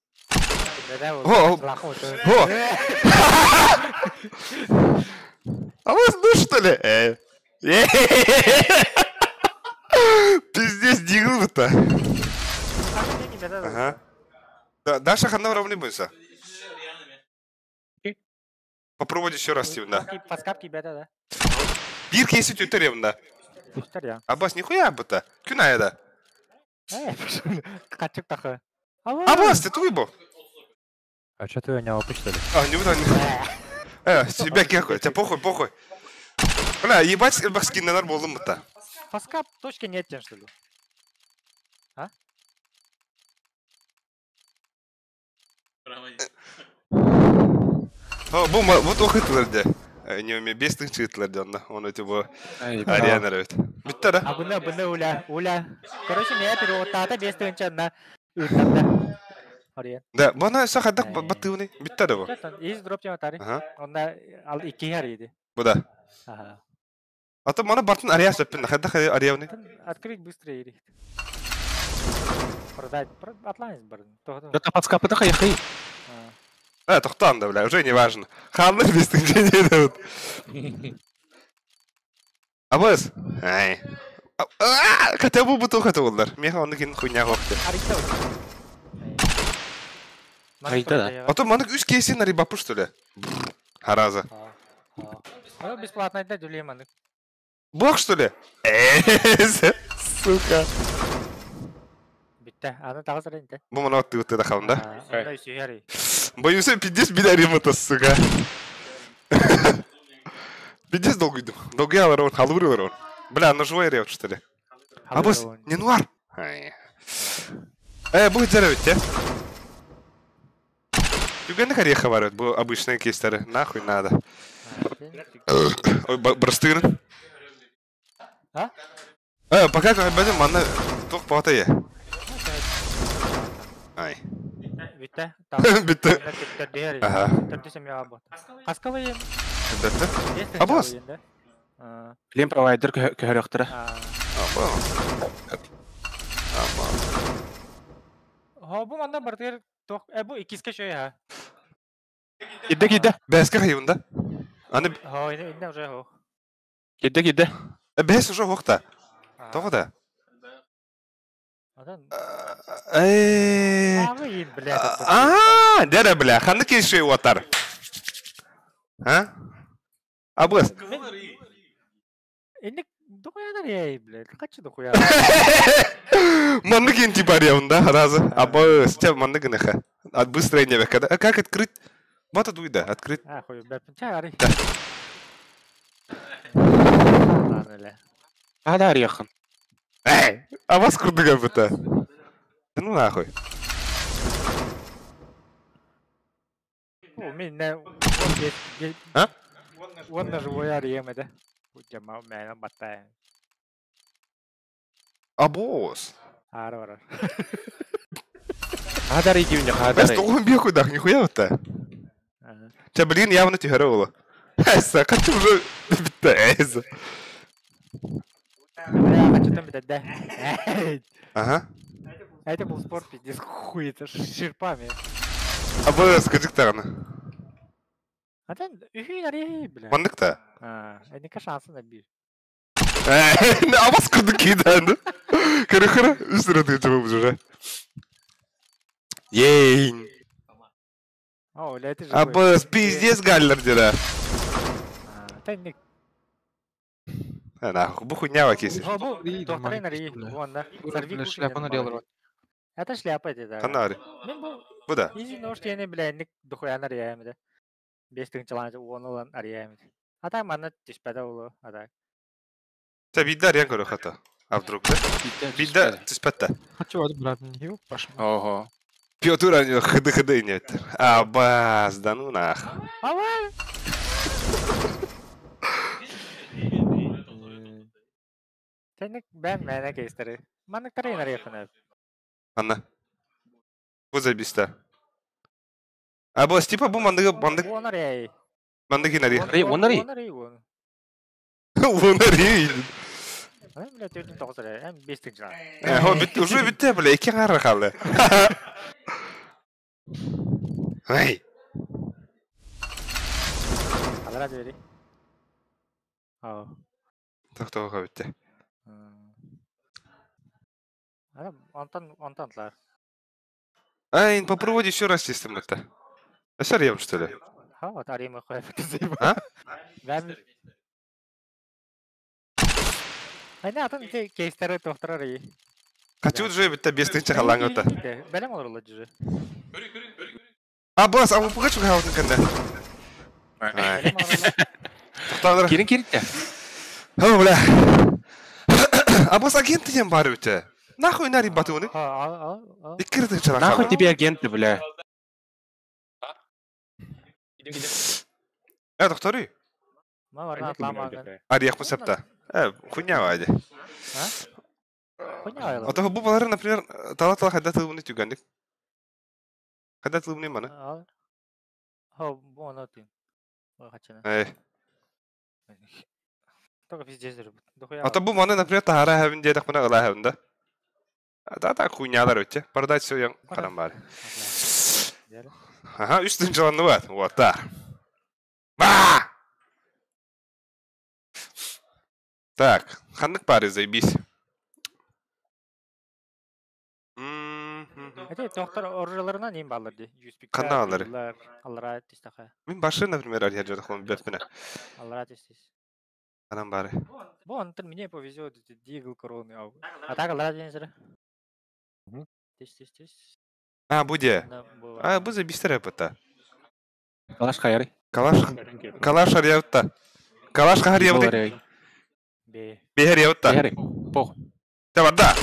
О, о! А вы ну что ли? Пиздец, дигл-то. Ага. Да, Даша ханна ровный бойся. Попробовать еще раз, Стив, да. Подскапки беда, да? Бир кейси түтер да. Түтер я. Абас, нихуя бұта. Күн аяда. Качык тахы. Абас, ты туй бо. А что ты у него что ли? А, не буду. Тебя кехуй, тебя похуй, похуй. Бля, ебать, скиннер болдым бұта. Фаскап точки нет, что ли? А? О, бу вот охытылар Не умею без тынчытылар дьонно. Он эти бу Ариана рөт. Бүтті да? А бұны, бұны уля, уля. Короче, меня переводтата без тынчанна. Үттәмдә. Ариан. Да, бұны сө хаддак баттыуны. Бүтті да бу. Из дроп тема тари. Онда ал икки хар иди. Бу да. Ага. А то мана бартын Ария сөппін. Хаддак Арианы. Открыть быстро ири. Продать. Атланис барын. Это подскапы да хай. А, тоқтан да, бля, уже не важно. Ханны без тынча дают. Абыз. Ай. Хотя бы бутылка это олдар. Меха оны кин хуйня хохты. Айда да. А то манык үс кейсин рибапы что ли? Хараза. Бесплатно это дүлей манык. Бог что ли? Сука. Битте, аны тагы сырын Бу мана отты да халында. Да. Боюсь, пиздец бидарим это, сука. Пиздец долго иду. Долго я ларон, халуры ларон. Бля, на живой рев, что ли? Абыс, не нуар. Будет здоровить, те. Югенных ореха варят, бу обычные кейстеры. Нахуй надо. Ой, брастырын. А? Пока как манна тух патая. Ай. Битте. Битте. Ага. Каскалый. Битте. Абос. Клиент провайдер көһөрөхтөрө. Абос. Абос. Хо бу манда бартер тох бу икиске шөй ха. Кидде кидде. Бәске хайвында. Аны Хо инде уже хо. Кидде кидде. Бәс уже хохта. Тоғы да. Адан. А, дәрі бля, ханны кейшей отар. А? Абыс. Инде дохуя ей, бля, качы дохуя. Манны кен типа арьявында, разы. Абыс, те манны гыныха. От быстрое не когда. Как открыть? Вот это да, открыть. А, хуй, бля, чай ари. А, да, арьяхан. Эй, а вас курдыга быта. Ну нахуй. О, мен А? Он на живой арием это. Жама мен баттай. Абос. Ара ара. Хадар иди хадар. Бәс тоғын бе хуйдах, нихуя вот-то. Ча, блин, явно тихоры было. Эсса, хочу уже битті, эсса. Бля, хочу там битті, да. Ага. А это был спорт, пиздец, хуй, это шерпами. Абыс, кыжык тағаны. А там, үхүй нари, бля. Мандык та. А, это шансы набир. Абас кырды кейді. Кыры-кыры, үстірі тыгы уже. Ейн. О, бля, это же. Абыс, пиздец галлер деді. Да не. Нахуй, бу хуйня кейси. Бу докторин ари, уонна Бля, шляпаны арыялар. Это шляпа эти, да. Ханна ари? Мен бу Бу да. Изи нож диэни билээнник дохуян арыйаам этэ. Бес тыһыынчалаан уон ылан арыйаам этэ. А так манна түспэтэ буолуо, а так. Та биирдэ арыйан көрүөх хата. А вдруг да? Биирдэ түспэт да. Хочу вот, брат, не пошел. Ого. Петр они хды-хды нет. А бас, да ну нах. Ава! Тэнник бэм мээнэ кейстэри. Маннык тарыйан арыйаххына. Анна. Бу забиста. А бу типа бу мандыгы мандык Уон арыйай. мандык инари. Арый, уон арый. Уон арый, уон. Уон арый. Ай, бля, 49 арый. Эм 5 тыһыынчалаан. Э, хо бит уже битте, бля, икки хара халды. Ай. Алара двери. Ау. Тохтоо битте. Ана, онтон, онтон тлар. Ай, попробуй еще раз систем это. А сэр что ли? Ха, вот арима хуя А? Бэм. Ай, атын те кейстери тохтор арый. Хочу уже битте 5 тыһыынча халлаан готта. Бэлэм олорулла дьүрү. А бас, а пугачу хаутын кэннэ. Ай. Бэлэм олорулла. Тохтоо. Кирин киритте. О, бля. А бас агент диэн баар үтэ. Нахуй нари батыны? Ха, а, а, а. Икки тыһыынча Нахуй халлаан. тебе агенты, бля. Э, докторы. Ма барна атламагын. Арыйах септа. Э, хуйня вайде. Хуйня айла. А то бу балары, например, тала-тала хадда тылыбыны түгәндик. Хадда тылыбыны маны. А. Ха, бу аны тын. Ой, хачына. Э. Только пиздец рыб. Дохуя. А то бу маны, например, тахара хәбин диедек мына ыла хәбин да. Да, да, хуйнялар өтте. Продать все яң карам бар. Ага, үч тынчаланды бар. Вот так. Ба! Так, ханнык бары заебись. Эти доктор оружияларынан им баллар ди. USP. Кандай алар? Аллара тистаха. Мин башы, например, арьяр жодох бетмена. Аллара тистис. Анан бары. Бу онтон мне повезет, дигл короны. А так аллара дензер. Тис тис тис. А, буде. Да, бу. А, бу заебись репета. Калаш хайры. Калаш Калаш арьявта. Калаш харьявты. Бе. Бехер явта. Хайры. Пох. Давай, да.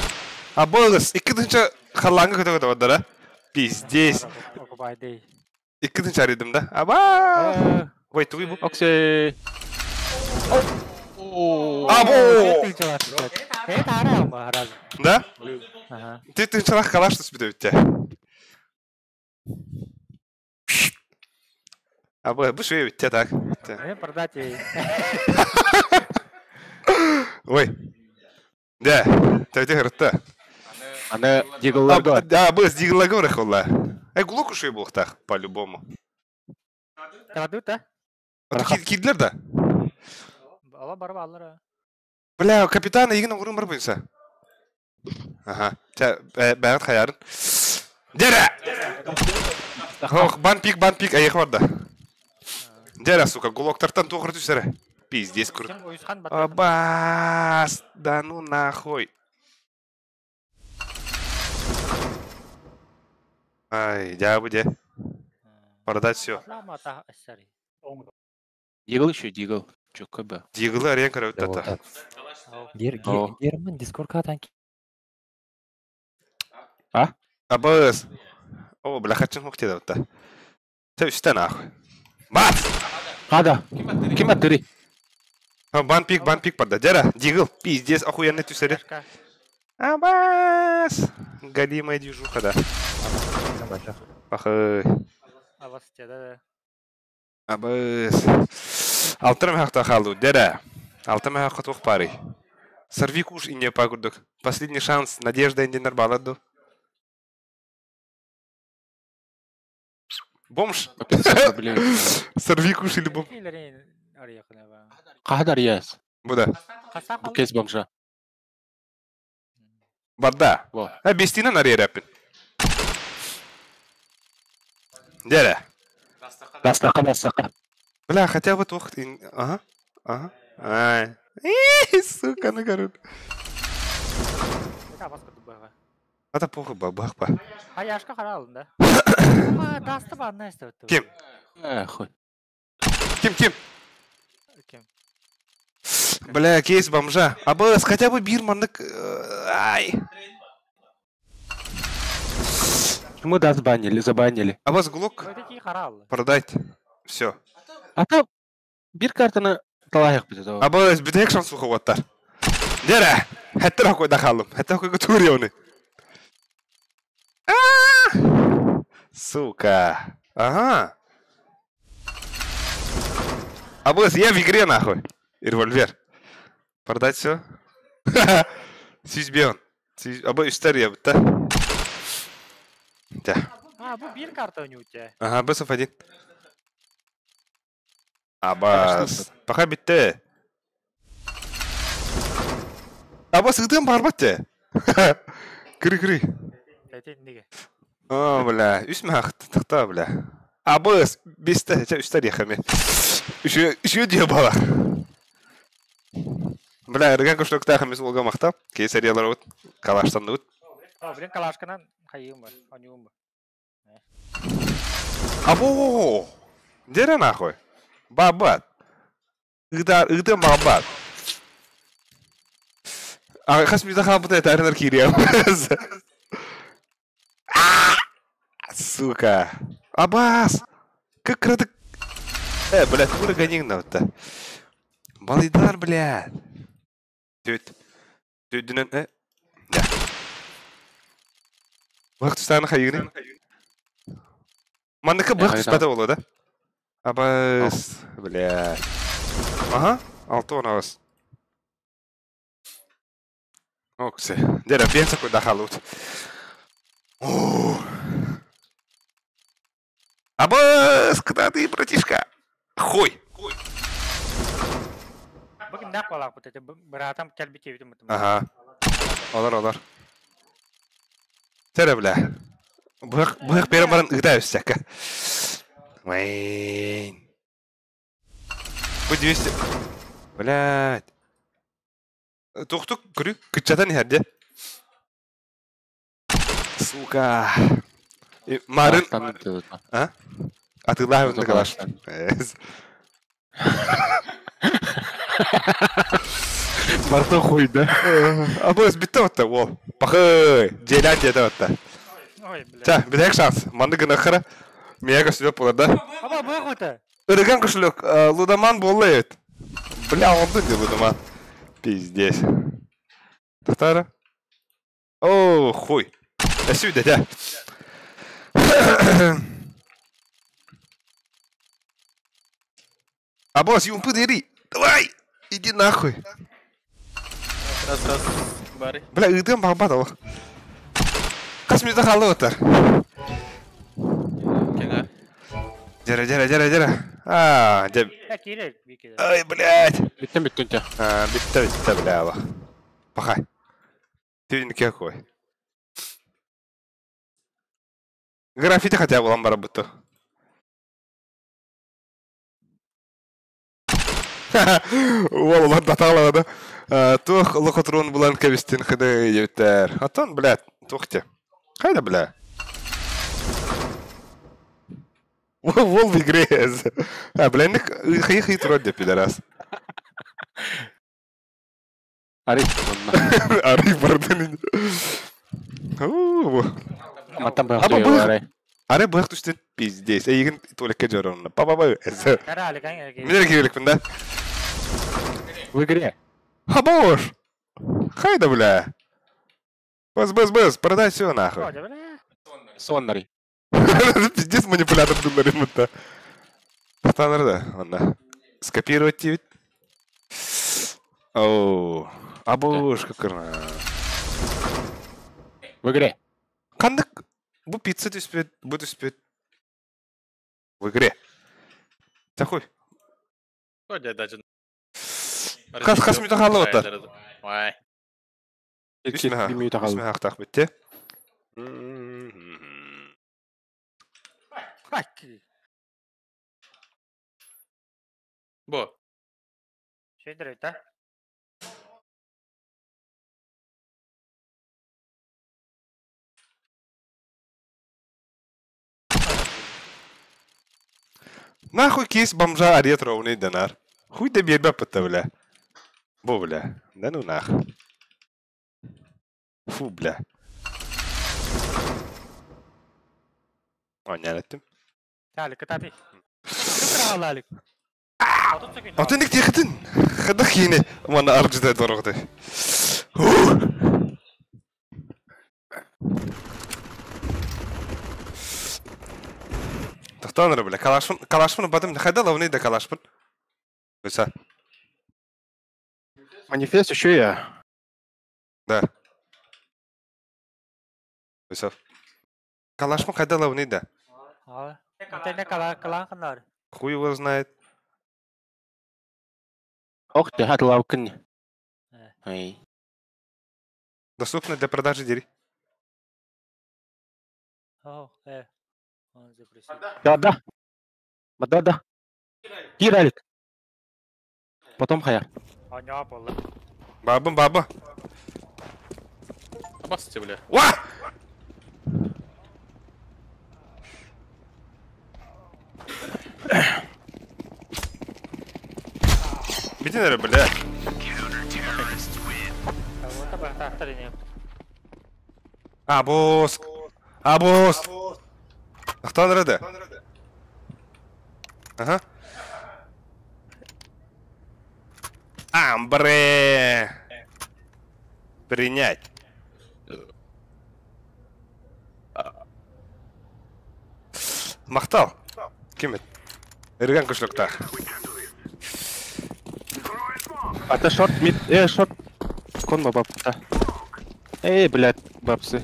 А богас, икки тынча халлаңы көтө көтө бардара. Пиздец. Окупайды. Икки тынча арыдым да. Аба. Ой, туй бу. Оксе. Або! Это арам раз. Да? Ага. Ты тынчалах калаш түспүтө бүтте. Абы, бу шуй бүтте так. Мне продать ей. Ой. Да, тәүте хырытты. Аны диглларга. Да, быз диглларга урах олла. Эй, гулок ушуй булыктах, по-любому. Кладут, да? Кидлер да? Ала барып аллар. Бля, капитан егин оңрун бар буйса. Ага. Ча, бәгат хаярын. Дера! Ох, бан пик, бан пик, аяқ бар да. Дера, сука, гулоктартан тоғыр түсірі. Пиздец, крут. Абас, да ну нахуй. Ай, дя буде. Продать все. Дигл еще, дигл. Чё, КБ? Диглы арен караут тата. Герман, Дискорд танки. А? Абас. О, бля, хачин хухте да та. Ты что нахуй? Бац! Када. Ким аттыри? Бан пик, бан пик пода. Дера, дигл, пиздец, охуенный түсері. Абас! Галимая движуха, да. Пахай. Абас, да. Абас. Алтырым хақта қалу, дера. Алтырым хақта туқ пари. Сорви куш и не пагурдук. Последний шанс, надежда индинер баладу. Бомж. Сорви куш или бомж. Кадар яс. Буда. Бу кез бомжа. Бада. А бестина на ререпин. Дера. Дастака, дастака. Бля, хотя бы тух. Ага. Ага. Ай. Сука, ну короче. Это абас курдук быһа. Ата похуй ба, бах ба. Аяшка харалын да. А, дасты ба, анна эстебетти. Ким? Хуй. Ким, ким? Ким? Бля, кейс бомжа. Абас, хотя бы бир маннык... Ай. Почему даст банили, забанили? Абас, глок Это ки харалын. продать. Все. А то бир картаны талайық бит это. Абас, битек шанс уховаттар. Дера, хәтта какой дахалым. Хәтта какой тури Сука. Ага. Абас, я в игре нахуй. И револьвер. Продать все. Сизбион. Аба үстер я бітті. Да. А, бу бир карта у тебя. Ага, бсф один. Абас. Пока бітті. Абас, ытым барбат те. Кыры кыры. Это неге. О, бля, үс махт, тахта, бля. Абас, бесте, ча үстер яхами. Еще, еще де бала. Бля, рыган кошелек тахамис олга махта. Кейсариялар вот, калаштан вот. О, блин, калашканан хайым бар, анюм бар. Або! Дере нахуй. Бабат. Ыдар, ыдым бабат. А хас ми захал бут это аренар кирия. Сука. Абас! Как краток. Блядь, кура ганин на вот. Балыйдар, блядь. Төт. Төдүнен, Да. Бак түстаны хайыгны. Мандыка бак түспәді олы, да? Абас, блядь. Ага, алты он абас. Оксе. Дера, бенса куда халут. Абас, куда ты, братишка? Хуй. Бүгін нақ балақ бут, это братам кәлбите битим. Ага. Олар, олар. Тере, бля. Бык, бык берем баран ыда өссәккә. Вайн. Бу 200. Блядь. Туктук, күрү, кычатан хәрдә. Сука. Марын, а? Атылай онда калаш. Барта хуй, да? Абыз битте отта, о. Пахы, желан деді отта. Ой, бля. Ча, битек шанс. Манды гына хара. Мияга сүлөп болар да. Аба, бык өтө. Ырыган кошелек, лудаман болы Бля, он тут лудаман. Пиздец. Татара. О, хуй. Сюда, да. Абос, юмпы дери. Давай, иди нахуй. Раз, раз, бары. Бля, ыдым бағбат Қас минутта қалды отыр. Кега. Дера, дера, дера, дера. А, деп. Ай, блядь. Биттен биттен те. А, битте, битте, бля, ала. Пахай. Ты какой. Граффити хотя бы ламбара будто. Уол, татала, да. Тух лохотрон булан кебистин хыды ебиттер. Атон, блядь, тухте. Кайда, бля? Вол в игре. А, бля, хи хи трот пидорас. Ари. Ари бардын. Матан бах. Аре бах түштен пиздец. Эгин туалекке жорон. Па па па. Мен керекпин да. В игре. Хабош! Хайда, бля. Быс, быс, быс, продай все нахуй. Соннары. Пиздец манипулятор думали будто. Татаныр да, онда. Скопировать тебе. Оу. Абош, как В игре. Кандык бу пицца түспет, бу түспет. В игре. Такой. Даже. Хас хас минута қалды отар. Ой. Үш минута ақтақ бітті. Бо. Шейдер да? Нахуй кейс бомжа арет ровный донар. Хуй да биэрбэппит да бля. Бу бля. Да ну нах. Фу бля. Оонньоон эттим. Алик, кытаатый. Алик. Отон диэхитин. Хадах киини манна аргыта дорогты. Тохтоон эрэ бля. Калашпын, калашпын ылбатым. Хайда ловный да калашпын. Ыса. Манифест еще я. Да. Ыса. Калашпын хайда ловный да. Хуй его знает. Ох ты, хат лавкын. Эй. Доступно для продажи дери. Он запрещен. Да, да. Да, да. Кир, Алик. Потом хаяр. Баба, баба. Обоссите, бля. Уа! Битин эрэ, бля. Абос. Абос. Ахтан эрэ да. Ага. Амбре. Принять. Махтал. Ким это? Эрган кошелектах. А это шорт, мид, шорт. Кон баб-та. Эй, блядь, бабсы.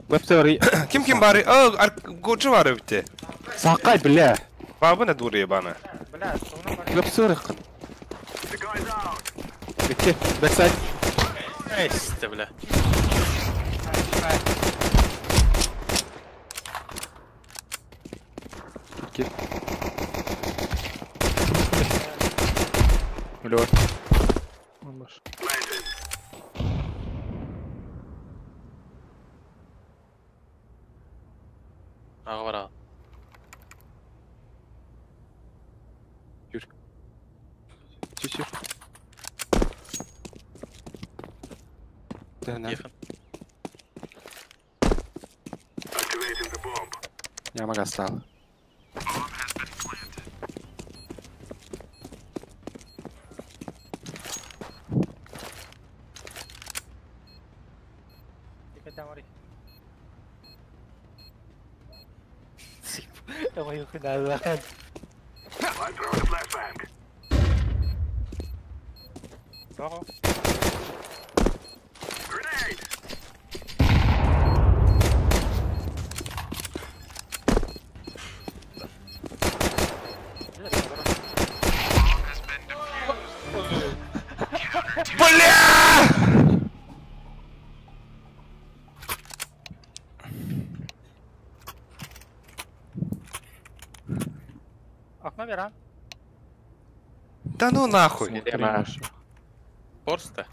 Бабсы, Ким ким бары? О, гочу бары бите. Сакай, бля. Бабы на дуре ебана. Бабсы, Где? Бэксайд. Эй, ты, бля. Лёд. Ага, бара. Юр. Чуть-чуть. Да, на. Я мага стал. Бля! Окно вера. Да ну нахуй. Форста?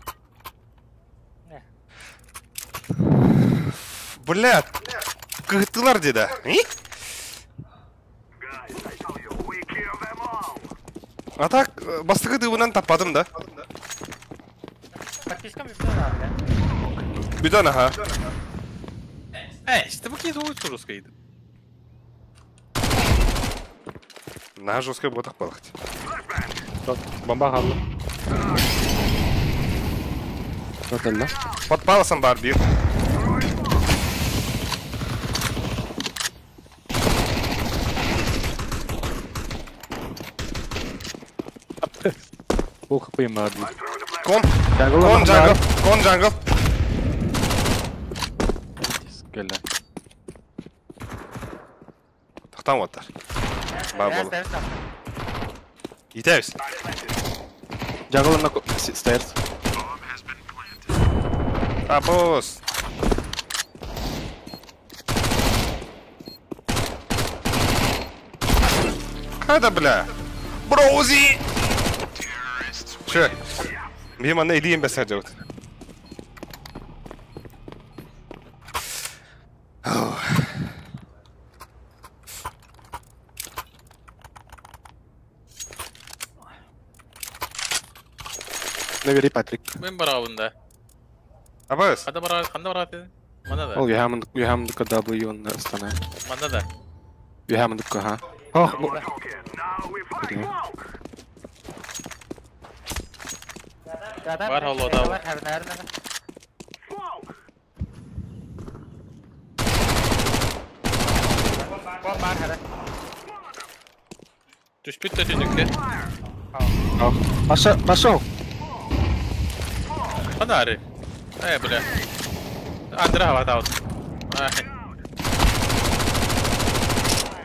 Бля, кыгытылар деда. А так, бастығы дыбынан таппадым да. Подписка бүтэн бля. Бүтэн аха. Эй, ты букет улицу жестко идет. На жесткой ботах балахти. Бомба қалды. Под паласом бар бир. Пол хп им надо. Кон. Кон джангл. Кон джангл. Кэллэ. Тахтан оттар. Бар болу. Итэбис. Джангл на stairs. Абос. Хайда, бля. Броузи! Че? Мимо на Ильин бесадживает. Набери Патрик. Мен барабын да. Абас. Ханна бара, ханна бара дедин? Мана да. Ол үһәмдүккә W онна ыстана. Манна да. Үһәмдүккә, ха. Ох, бу. Бар холода. Түспүт да түнүккэ. Пошел, пошел. Ханна Э, бля. Андра хават аут.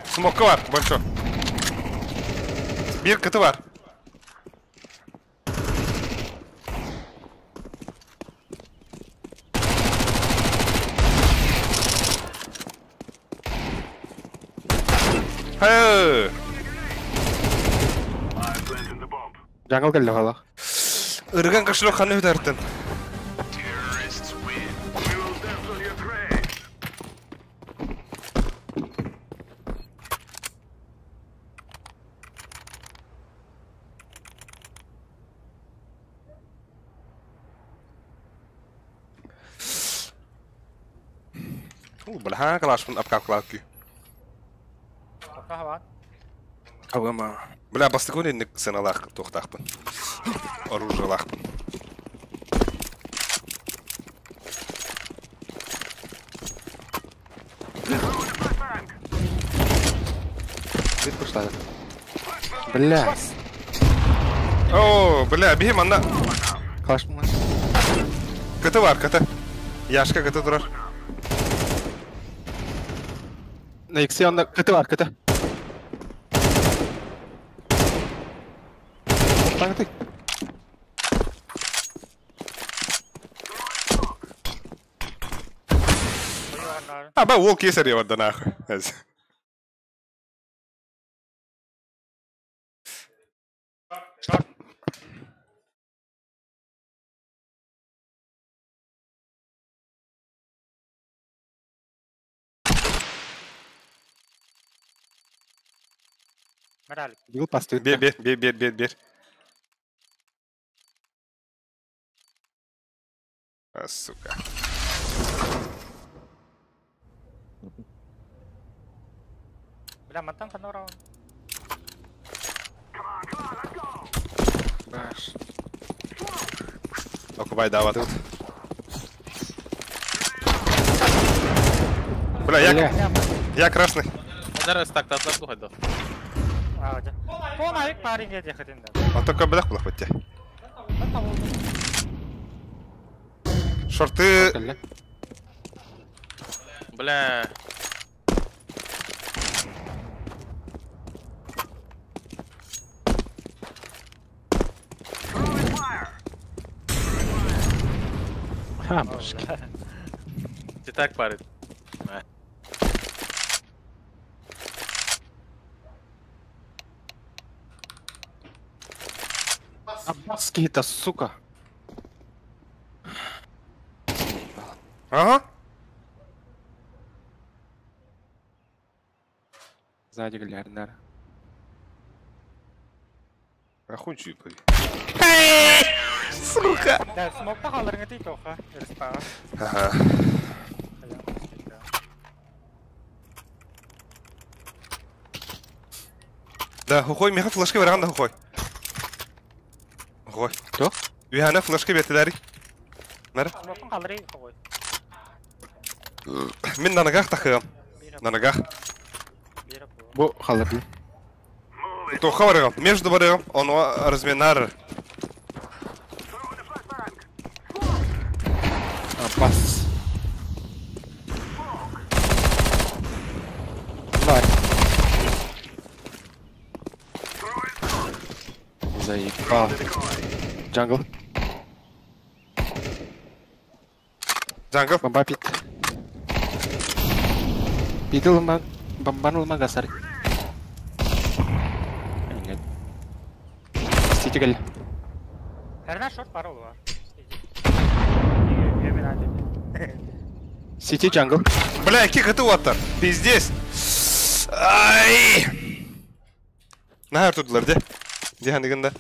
Смокка бар, большой. Bir kıtı var. Хэ! Jungle кэллэ хала. Ырган кошелек ханы үтәртін. Бля, калашпын апка клавки. Ауама. Бля, бастыкын инник сыналах тохтахпын. Оружиелахпын. Бит пошла. Бля. О, бля, бихим анна. Калаш мына. Кыты бар, кыты. Яшка кыты турар. На иксе онда кыты бар, кыты. Так ты. А, ба, ол кесар ебарда нахуй. Бил пасты. Бер, бер, бер, бер, бер, бер. А, сука. Бля, мантан ханна барабын. Окупай дават. Бля, я, я красный. Нара стак татлар бу хайда. А только блях блях бітте. Шорты. Бля. Ха, башки. Ты так парит. Аббаски это, сука. Ага. Сзади глярнер. Ахуй чипы. Сука! Да, смокта халырыңы тей тоха. Ага. Да, хухой, меха флешка веран да хухой. Хухой. Кто? Үйхана флешка бетелери. Нара? Смоктың халыры хохой. Мен на ногах тахыам. На ногах. Бу халырды. Тоха барыгам. Между барыгам. Он разминар. Пас. Давай. Заебал. Джангл. Джангл. Бомба пит. Пидл ма... Бомбанул магасар. Нет. Сити гал. Херна шорт бар ол бар. Сити джангл. Бля, какие коты уаттар. Пиздец. Ай! Нахер тудылар, де? Де ханигында?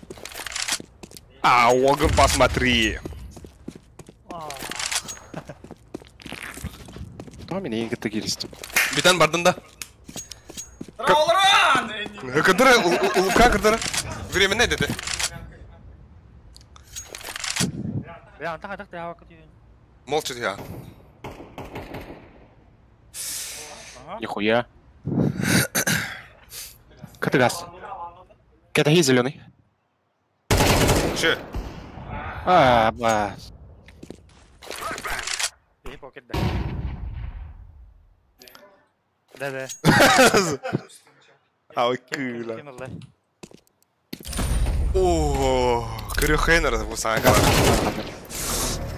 А, Огн, посмотри. Кто меня игры киристи? Битан бардын да. Кыдыры, улука кыдыры. Временно деди. Молча я. Нихуя. Катагас. Катаги зеленый. Че? А, ба. Да-да. А, кыла. О, Крюхейнер бусанга.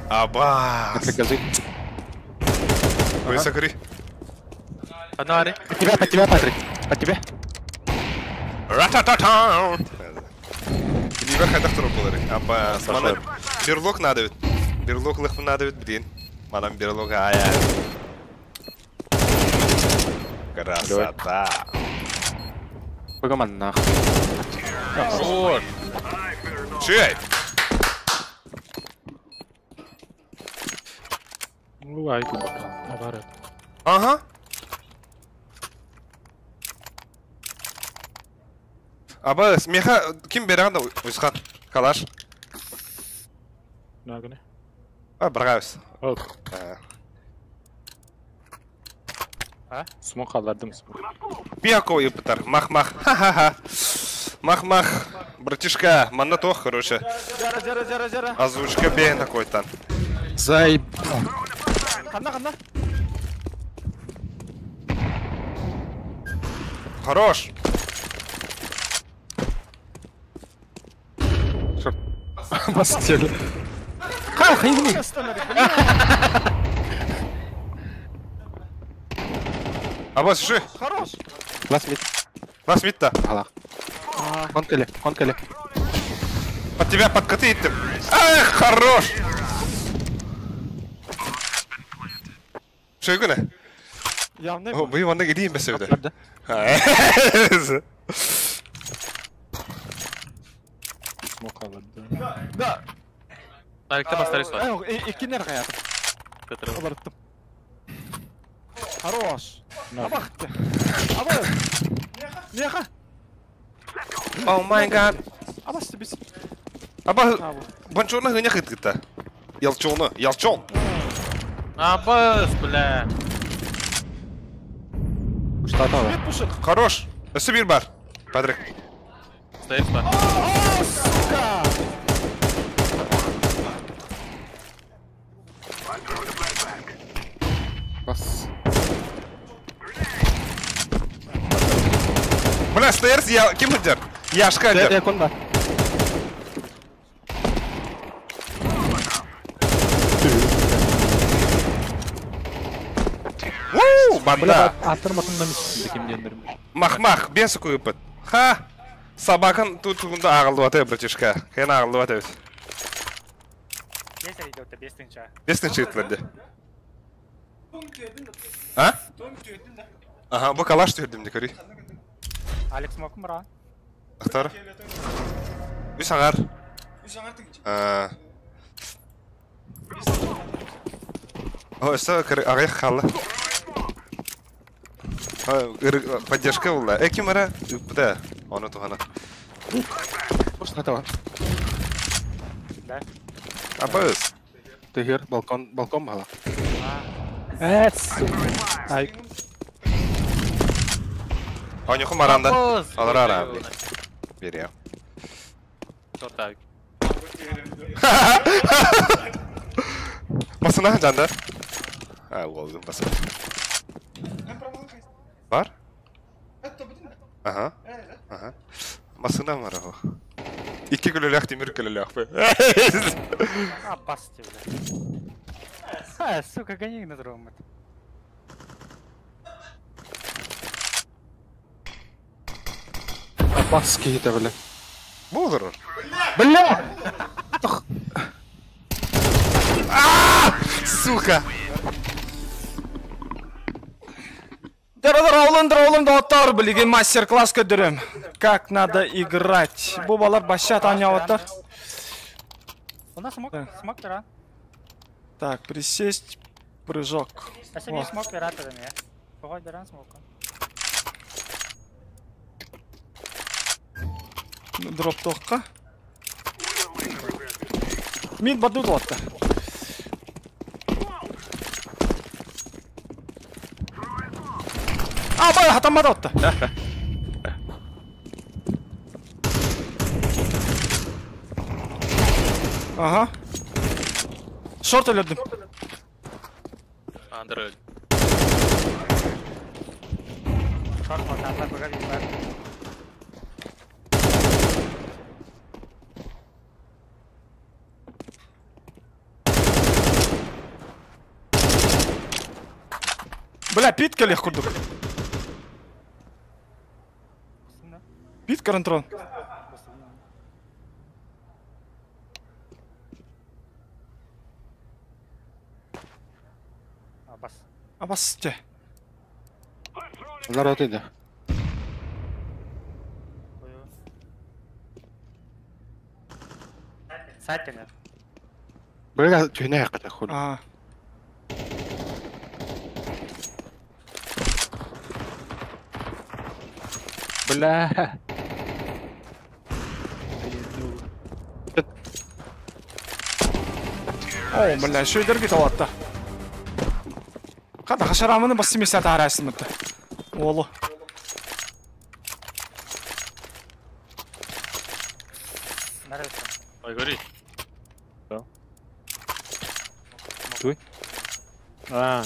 Аба. Высокри. Анари. Под тебя, под тебя, Патрик. Под тебя. Ра-та-та-та. Либо хайдах туруп булар. Аба, мана берлог надо ведь. Берлог лых надо ведь, блин. Манам берлог ая. Красота. Погоман нахуй. Хорош. Чей? Ну, ай, кубака. Ага. Аба, смеха, ким береган уйсхан? Калаш. Нагне. А, брагавс. Ок. А? Смок алардым смок. Пиако юптар. Мах-мах. Ха-ха-ха. Мах-мах. Братишка, манна тох, короче. Озвучка бен такой там. Заеб. Ханна, ханна. Хорош. Бастер. Ха, хайни. А вот ши. Хорош. Лас мид. Лас мид-то. Аллах. Конкали, конкали. Под тебя подкаты ты. Эх, хорош. Что это? Явно. О, вы вон где им сюда. Смок аларды. Да. Тарикте бастарык бар. Иккинер каятым. Оларттым. Хорош. Абакты. Аба. Неха. О май гад. Абасты биз. Аба, банчоны гыня хыткыта. Ялчоны, ялчон. Абас, бля. Что там? Хорош. Өсі бір бар. Патрик. Стоишь, бар. О, сука! Бас. Бля, стейрс, я... Ким өтер? Яшка өтер. Я конда. Уу, банда. Аттырматымдан үстінде кемдендірім. Мах-мах, бес күйіпіт. Ха! Собакан тут тугунда ағылды аты, братишка. Кен ағылды аты. Бес идет, бес тынча. Бес тынча итлерде. А? Ага, бу калаш түрдім де көрей. Алекс мокум ра. Ақтар. Үс ағар. Үс ағар тыңчы. О, өсі ағай қалы. Поддержка была. Эки мара, да, он это она. Что это? Да. А быз. Ты хер, балкон, балкон мало. Эс. Ай. Онюху маранда. Алар ара. Бери. Что так? Басына жанда. А, ол басына. Бар? Ага. Ага. Масына бар ого. Икки көлөлөх темир көлөлөх. А, басты, бля. А, сука, гони на другом. Баски это, бля. Болдыр. Бля! А, сука! Дорогой билигин мастер-класс көдөрөм. Как надо играть. Бу балар башат аняваттар. У нас смог, Да. смог пира. Так, присесть, прыжок. Спасибо, смог пирата да Погодь, беран смока. Дроп тоққа. Мид баду лотта. А, бай, хатаммада отта. Ага. Шорт өлөрдүм. Андер. Шорт пока, погоди, Бля, питка легко курдук. Пит карантрон. Абас. Абас те. Народ иди. Сайтина. Бля, түнэ хаката худ. А. Бля. О, бля, шөйдерге талатта. Қада қашарамыны бас емес ата арасын мұтты. Олы. Ой, гори. Да. Туй? А,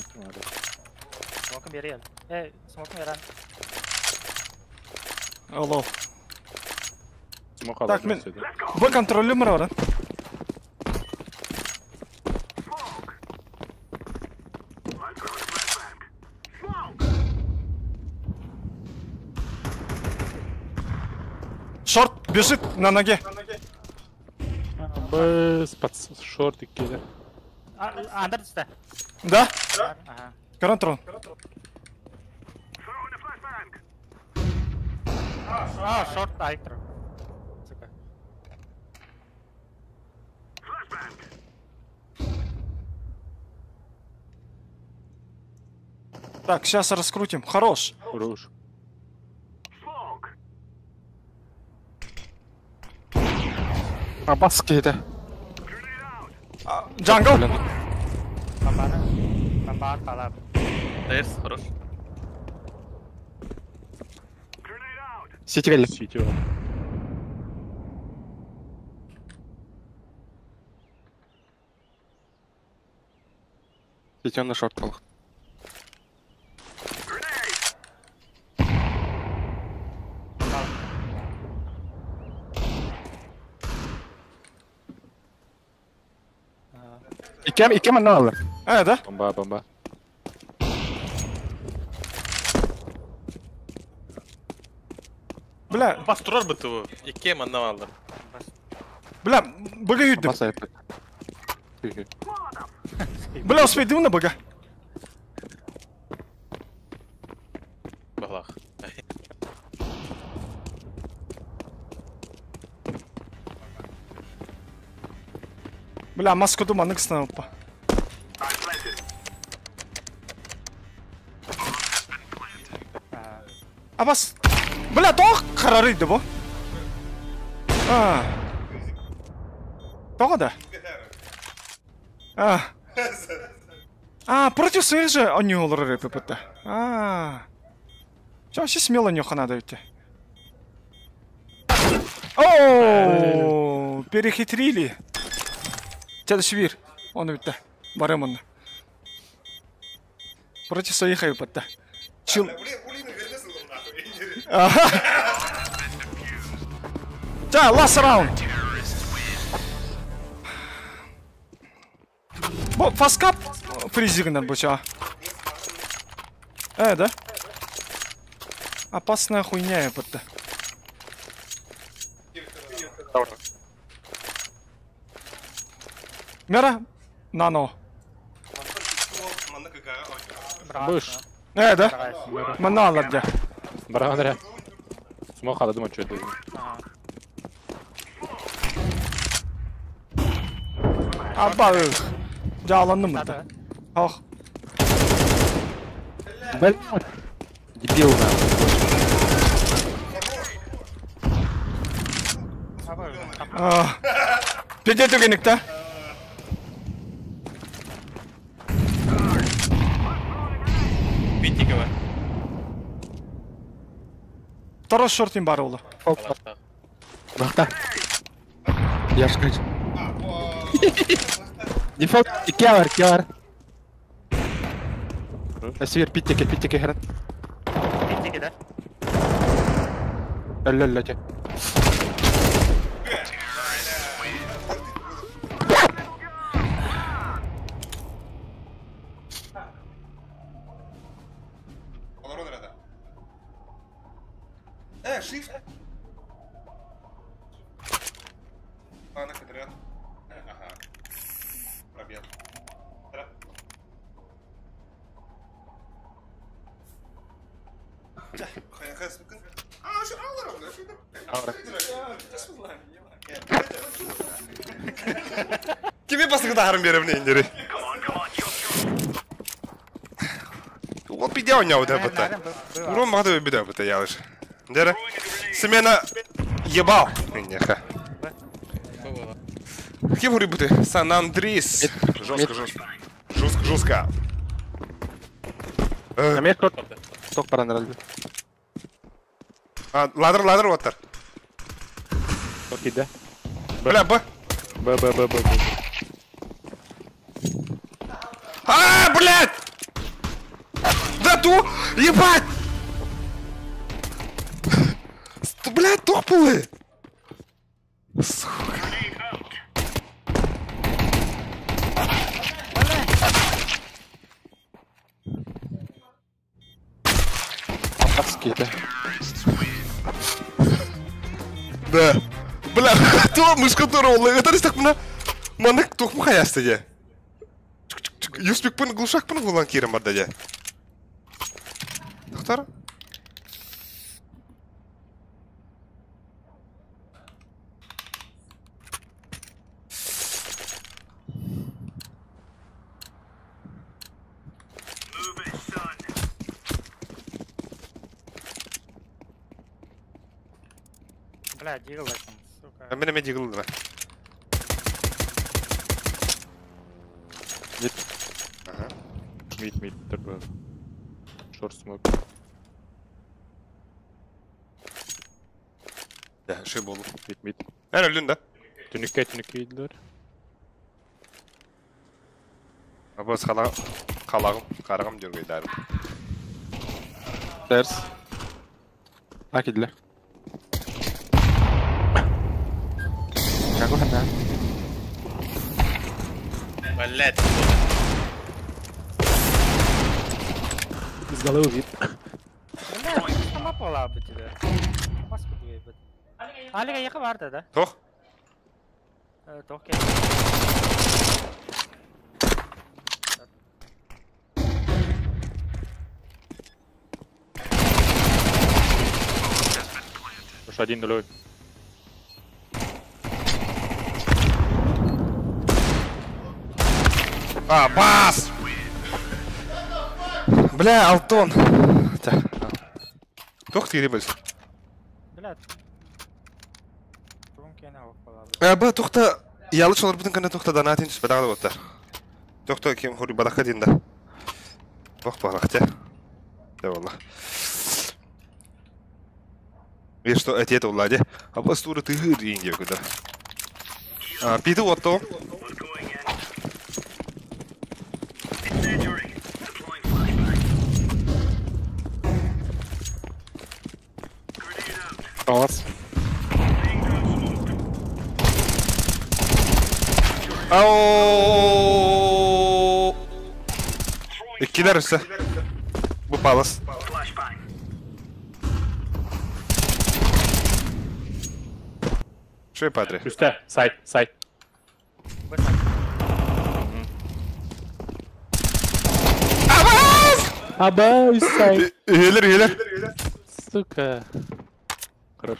Смоком бери. Эй, смоком беран. Алло. Смок Так, мен... Б контролю бар. Шорт бежит на ноге. Б под шорт киллер. Андер түсті. Да? Ага. Карантрон. А, шорт айктер. Сука. Так, сейчас раскрутим. Хорош. Хорош. Абас кейді. Джангл. Бомбаны. Бомба талап. Дэрс, хорош. Сити келді. Сити. Сити на шорт қалық. Икем, икем анна алыр. А, да? Бомба, бомба. Бля. Бас турар бытывы. Икем анна алыр. Бля, бага юдым. Бас айып. Бля, успейдим на бага. Балах. Бля, маску дума ныксна опа. Абас. Бля, тоқ қарарыйды бу. А. Тоға да? А. А, против своих же они олар ППТ. А. Че, вообще смело нюха надо идти. О, перехитрили. Следующий Он ведь Барем он. Против своих ППТ. Чил. Да, last round. Бо, фаскап фризигнен буча. Да? Опасная хуйня, я будто. Мера? Нано. Будешь? Да? Манала где? Баранря. Смог надо думать, что это. Аба. Жааланным мында. Ох. Блядь. Дебил нахуй. Пиде түгенік та? Битиге бар. Второй шортин бар олы. Бахта. Я ж хочу. Дефолт, кевар, кевар. Север, питтеке, питтеке, хрен. Битиге, да? Ля-ля-ля, те. Shift. А, на кадрят. Ага. Пробел. Кими басыңда харым берем не индери. Ол пиде ойнау да бұта. Урон мағды өбі бұта ялыш. Дәрі. Смена ебал. Неха. Кем говорит ты? Сан Андрис. Жестко, жестко. Жестко, жестко. Ток паранралды. А, ладер, ладер, оттар. Окей, да? Бля, Б. Б, Б, Б, Б, Б. А, блядь! Да ту! Ебать! Блядь, топулы! Сука. Адские, да? Да. Бля, то мышь которого это так мына манык тухму хаясты де. Юспик пын глушак пын булан кирем барда де. Доктор? Бля, дигл этом, сука. А меня дигл давай. Мид. Ага. Мид, мид, такой. Шорт смок. Да, ши болу. Мид, мид. Эр өлүн да. Түнүккө, түнүккө идилер. Абыз халагым, карагым жүргөй дарым. Дерс. А кидилер. Какой хана? Блять. Из головы вид. Бля, сама пола бы тебе. Маску две бы. Алига яка барды да? Тох. Тох ке. Уж 1-0. А, бас! Бля, Алтон! Тох ты ребес. Бля. Б, тухта... Ялыш олар бүтін кәне тухта донатын түс бәдағады оттар. Тухта кем хури бадақа дейін да. Бақ бағлақ те. Да wallah. И что, это это уладе? А бас туры ты гыр дейін куда. А, пиді отто. Палас. Ау! Иккилер үсі. Бу палас. Шөй падре. Үстә, сайт, сайт. Абас! Абай, сайт. Елер, елер. Сука. Хорош.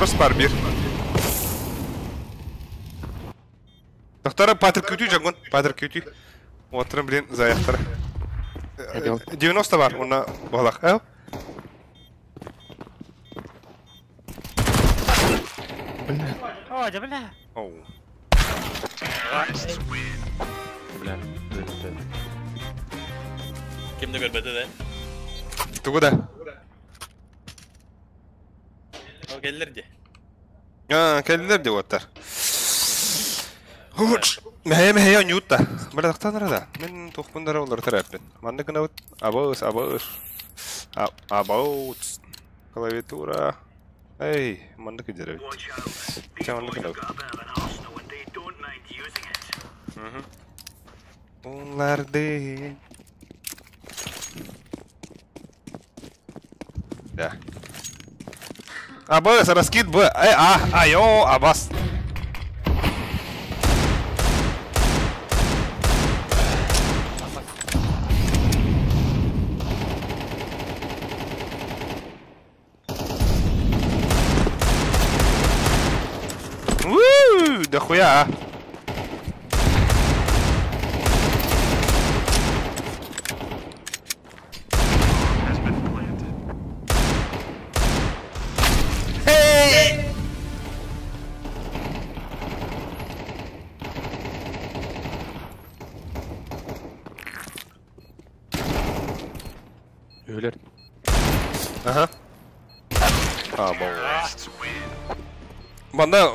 Абас бар бир. Доктора Патрик Күтүү жангон. Патрик Күтүү. Отрым, блин, заяқтары. 90 бар, онна балақ. Әу? О, да бля. Оу. Бля. Ким да көрбөтө да? Тугу да. Ол келлер де. А, келдилер деп оттар. Мэхэ мэхэ ньютта. Бля, тақтанара да. Мен тоқпындара олар тараппын. Манны кына абыс, абыс. Абаут. Клавиатура. Эй, манны кедер бит. Ча манны кына. Унларды. Да. Абыс, раскид Б. Эй, А, айо, абас. Уу, дохуя, а. Эй! Өлер. Ага. А, бол. Манда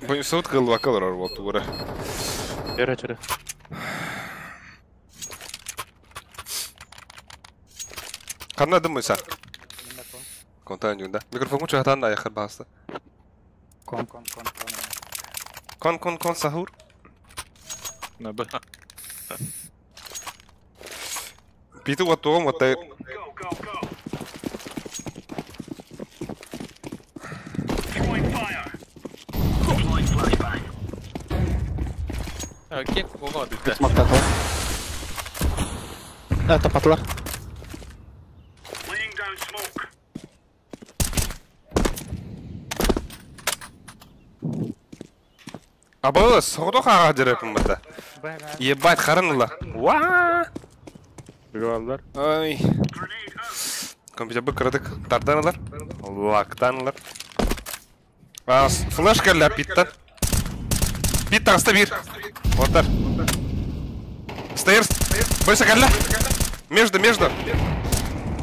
бу суут кылбакка олорор буолту бура. Өре чөрө. Канна дыммыса. Контан юнда. Микрофон чахатан аяхар басты. Кон, кон, кон, кон. Кон кон кон сахур. На Б. Питу вот вот Кек оға бүтті. Смактатылар. Да, тапатылар. Абы соғдо хаға жерепин бата. Ебать, хараныла. Уа! Биліп. Ай. Компьютер бы кырдык. Тарданылар. Лактанылар. А, флешка ля питтан. Пит таста бир. Отар. Стейрс. Бойся калля. Между, между.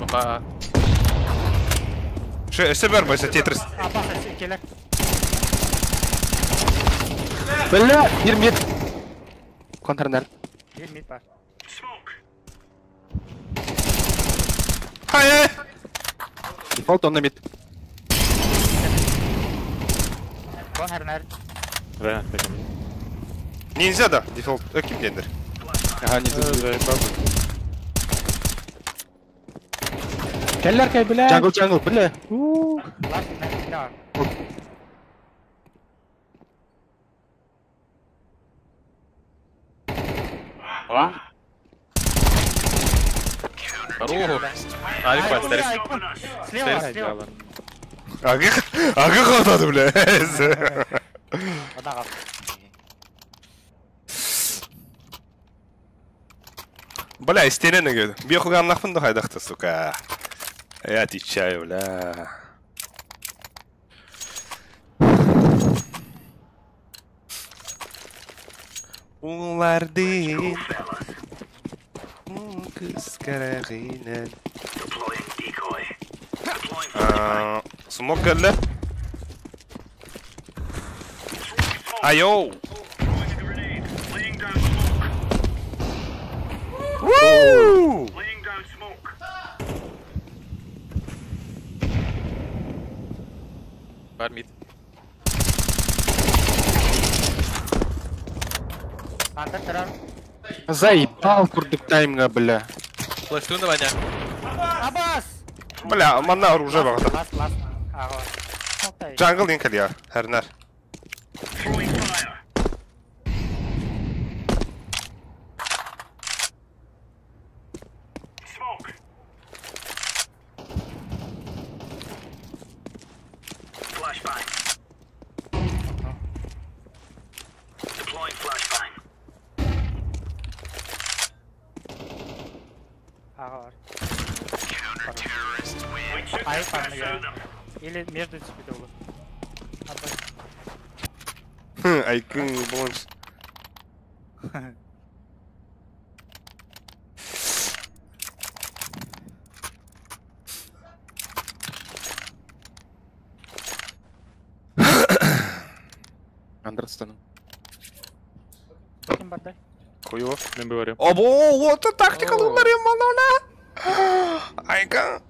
Опа. Ше, себер бойся, тетрис. Келер. Бля, бир мид. Контрнер. Бир мид бар. Хай, ай. Дефолт онна мид. Контрнер. Да, Ниндзя да, дефолт. Ким дендер. Ага, ниндзя. Заебал. Келлер кай, бля. Джангл, джангл, бля. А? Хорош. Алик бар, старик. Слева, слева. Ага, ага хатады, бля. Одна Бля, истерена говорит. Бехуган нахуй да хайдахта, сука. Я отвечаю, бля. Уларды. Кыз карагинен. Смок келді. Айоу. Вуу! Бар мид. Антар тұрар. Заебал курдук таймга, бля. Флештун давай, Абас! Бля, манна оружие бағыта. Лас, лас. Ага. Джангл дин калия, хәрнәр. Ага бар. Ай, парныга. Или между түспүтэ болу. Айкын бонс. Андерстаным. Ким бардай? Хуево. Мен говорю. Обо, вот это тактика лунария малона. Айка.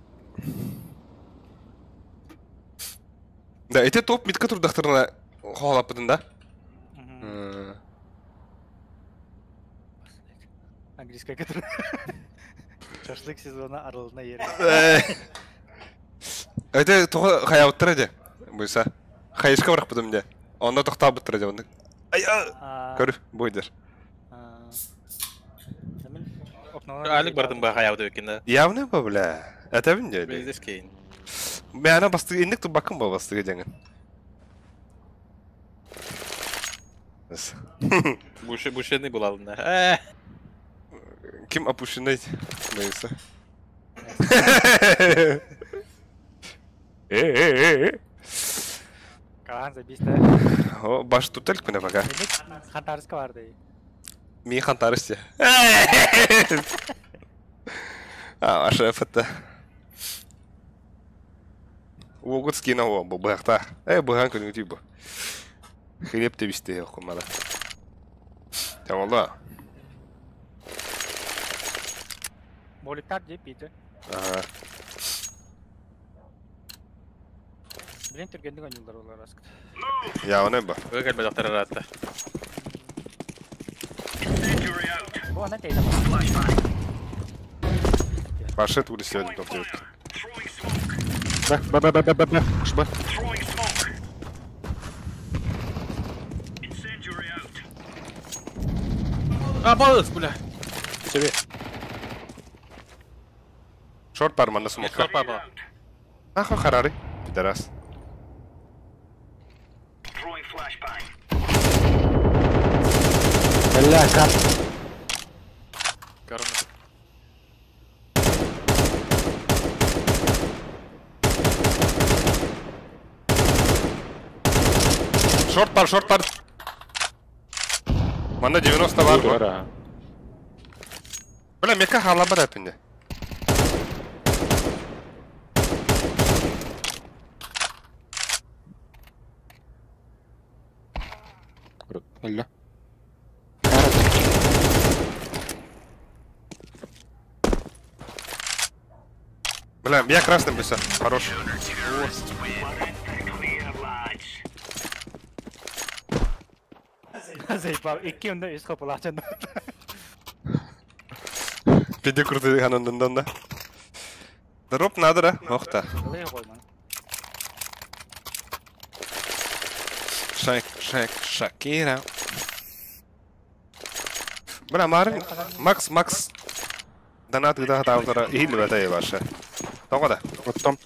Да, это топ мид, который докторна холапыдын, да? Английская которая. Шашлык сезона арылына ери. Это тоға хаябыттыр эде. Буйса. Хайышка барақ бұдым де. Онда тоқтап бұттыр эде. Онда. Ай, Көрі, бойдыр. Алик бардым ба хаябыт экен да. Явно ба, бля. Это бин де. Биздеш кейин. Мен басты, индик ту бакын ба басты деңен. Буше бушеный был алдында. Ким опущенный? Боюсь. Кахан забисте. О, баш тут только на пока. Хантарыска барды. Ми хантарысте. А, ваша фото. Угут скина о, бу бахта. Бухан күнү тибу. Хлеб те бисте хумала. Тамалла. Моликтар деп бейті. Ага. Билен түргендік ойнылдар олар аскыт. Я оны ба. Өкел бадактар аратты. Бу ана тейді. Башы тури сегодня топ девять. Б, Б, Б, Б, Б, Б, Ш, Б. А, балыс, бля. Тебе. Шорт парманда смока. Шорт парма. Нахуй харары, пидорас. Бля, как? Корона. Шорт пар, шорт пар. Манда 90 бар. Бля, мека халаба да пинде. Алло. Бля, я красным бился. Хорош. Заебал. Икки онда үс хопулачын. Пиде крутой ханандан да. Дроп надо, да? Охта. Шек, шек, Шакира. Бля, Марин, Макс, Макс. Донат гда автора и левата ваша. Того да. Вот там.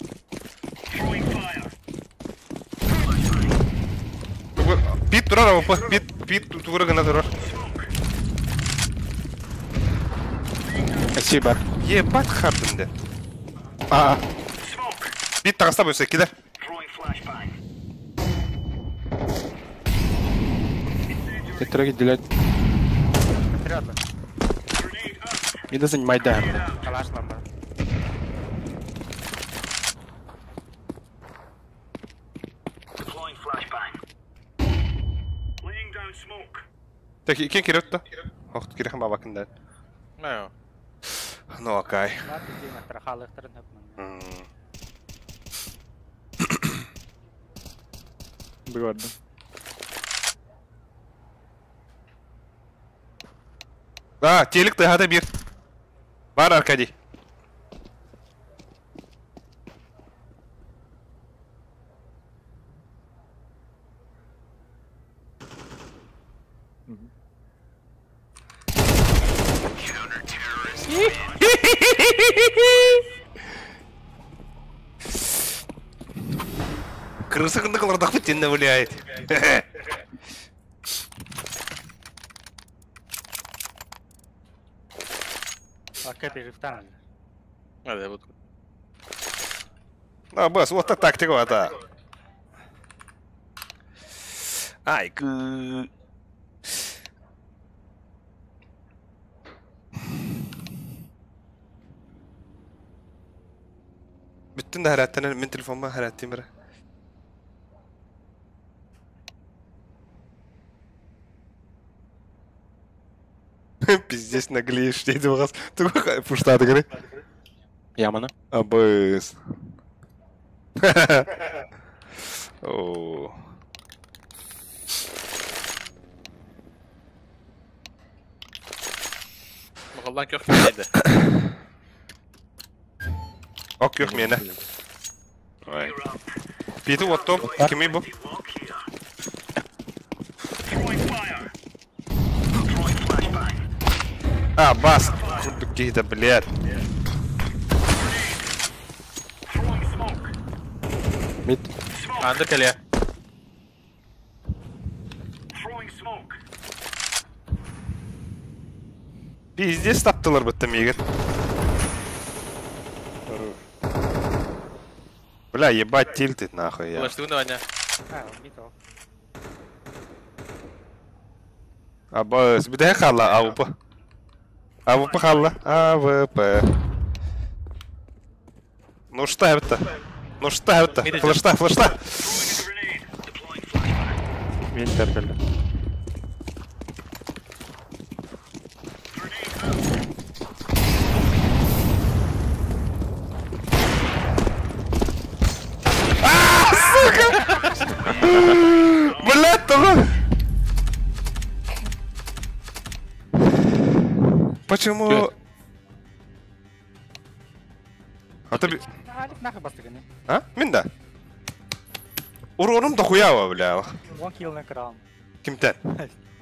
Пит турар, опа, пит, пит тура гына турар. Спасибо. Ебать хардынды. А. Пит тағыста бөсе, киде. Тетраги делять. Не да занимай да. Калаш ламба. Так, кен керет та. Ох, керек бабакында. Ну. Ну, окей. Бывает, да? А, телек ты гада бир. Бар, Аркадий. Крыса кындыкалар бітті влияет. Пока перерывтан. Hadi bu. А, бас, вот так тактика это. Ай, кы. Бүттүн да хараттан мен телефонма хараттым бир. Пиздец наглеешь, дейді бағас. Туга пуштады гыры. Ямана. Абыс. О. Мығылдан көх келеді. Ок, yok мені. Ой. Питі оттоп, кими бу? А, бас. Курдук кейді, блядь. Мид. Анды келе. Пиздец таптылар бітті мегін. Бля, ебать тильтит нахуй я. Улаштыгын да Ваня. А, убитого. Абыс, бүдә хала АВП. АВП хала, АВП. Ну что это? Ну что это? Флешта, флешта. Винтер, бля. Блядь, того. Почему? А ты... Алик нахуй бастыганы. А? Мин да. Уроным да хуява, бля. One kill на кран. Кимтен?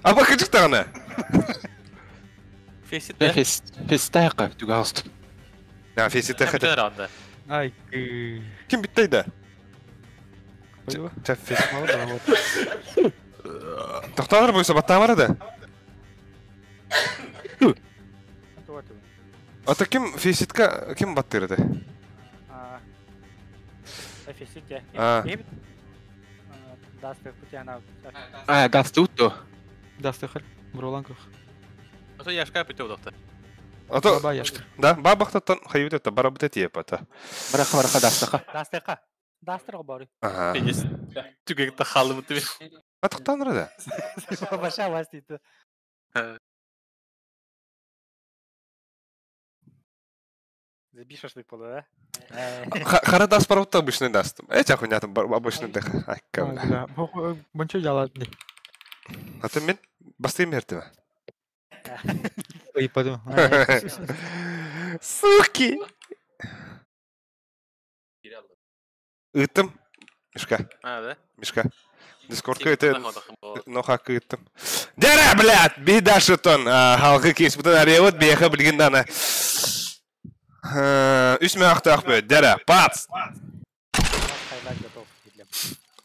А бакычык тағына. Фейсит да? Фес фестайка түгәлст. А, фейсит Бүтін раунда. Ай, кы. Ким биттейді? Спасибо. Ча фейс. Тоқталар бойса баттамар да. Ата ким фейситка ким баттырды? А. Фейсит А. я. Дастер путяна. А, дастутто. Дастыхар. Броланках. Ото яшка бүтө удақта. Ато Баба яшка. да, бабахтаттан хайют бара бит тиеп ата. Бараха бараха дастаха. Дастерка. Дастер бары. Ага. Пиздец. Түгекті халы бітті. А тоқтаныр да. Баша вас дейді. Заби шашлык было, да? Хара даст барабыт обычный даст. Эти хуйня там обычный дых. Ай, бля. Бля, бончо жала. А ты мен бастайым бертіме. Ой, подумал. Суки! Ыттым. Мишка, А, да? Мишка. Дискордка это нохак ыттым. Дәрә, блядь, бейда шутон. Халқы кес бұтын аревот бейхі білген дана. Үс мен ақты ақбы. Дәрә, пац. Хайлайт готов.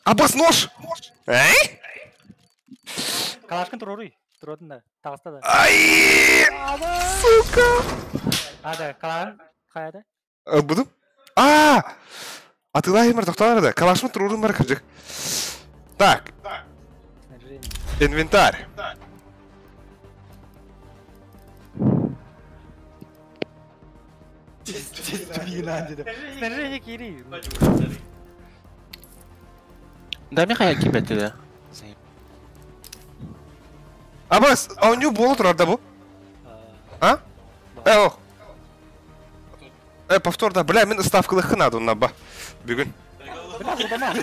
Абас нож! Эй? Калашкын туруры. Туродun да. Тағыста да. Ай! Сука! А, да, калашкын қаяда? Бұдым? А! Атылай бар тоқталар да. Калашмын турурун бар кіржік. Так, Снаряжение. инвентарь. Снаряжение кири. Да, Михаил кибетти да. Абас, а у него болот турар да бу? А? Ох. Повтор да, бля, мен ставкалык надо на ба. Бүгін. Бля, бұдама.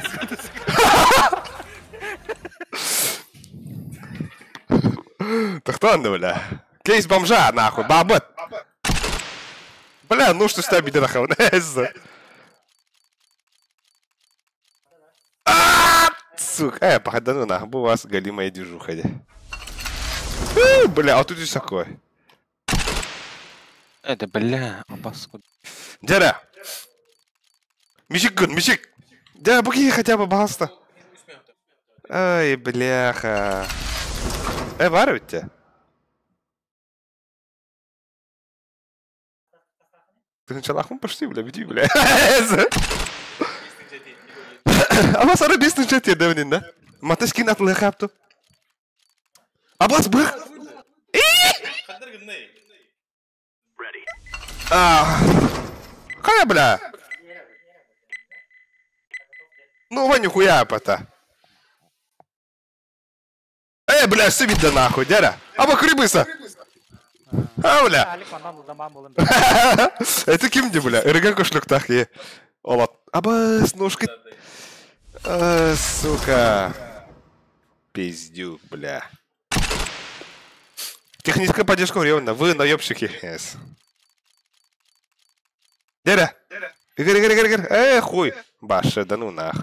Тохтан да, бля. Кейс бомжа, нахуй, бабыт. Бля, ну что с тобой нахуй, Сука, походу, нахуй, у вас голимая движуха. Бля, а тут и такое. Это, бля, абас. Дядя! Мишик гын, мишик! Дядя, буки хотя бы, пожалуйста. Ай, бляха. Бар ведь тебя? Тыһыынчалаахпын почти, бля, бүтүй, бля. Ама сары бес тыһыынча тиэрдэбин инна. Мата скин атылыха апту. Абас бых! Хайа, бля? Ну, Ваня, хуя апата. Бля, все видно нахуй, дядя. Аба крыбыса. А, бля. Это ким де, бля? Ирган кошлюктах е. Олат. Аба, с ножкой. Сука. Пиздюк, бля. Техническая поддержка уревна. Вы наебщики. Yes. Дядя. Игорь, Игорь, Игорь, Игорь. Хуй. Баша, да ну нах.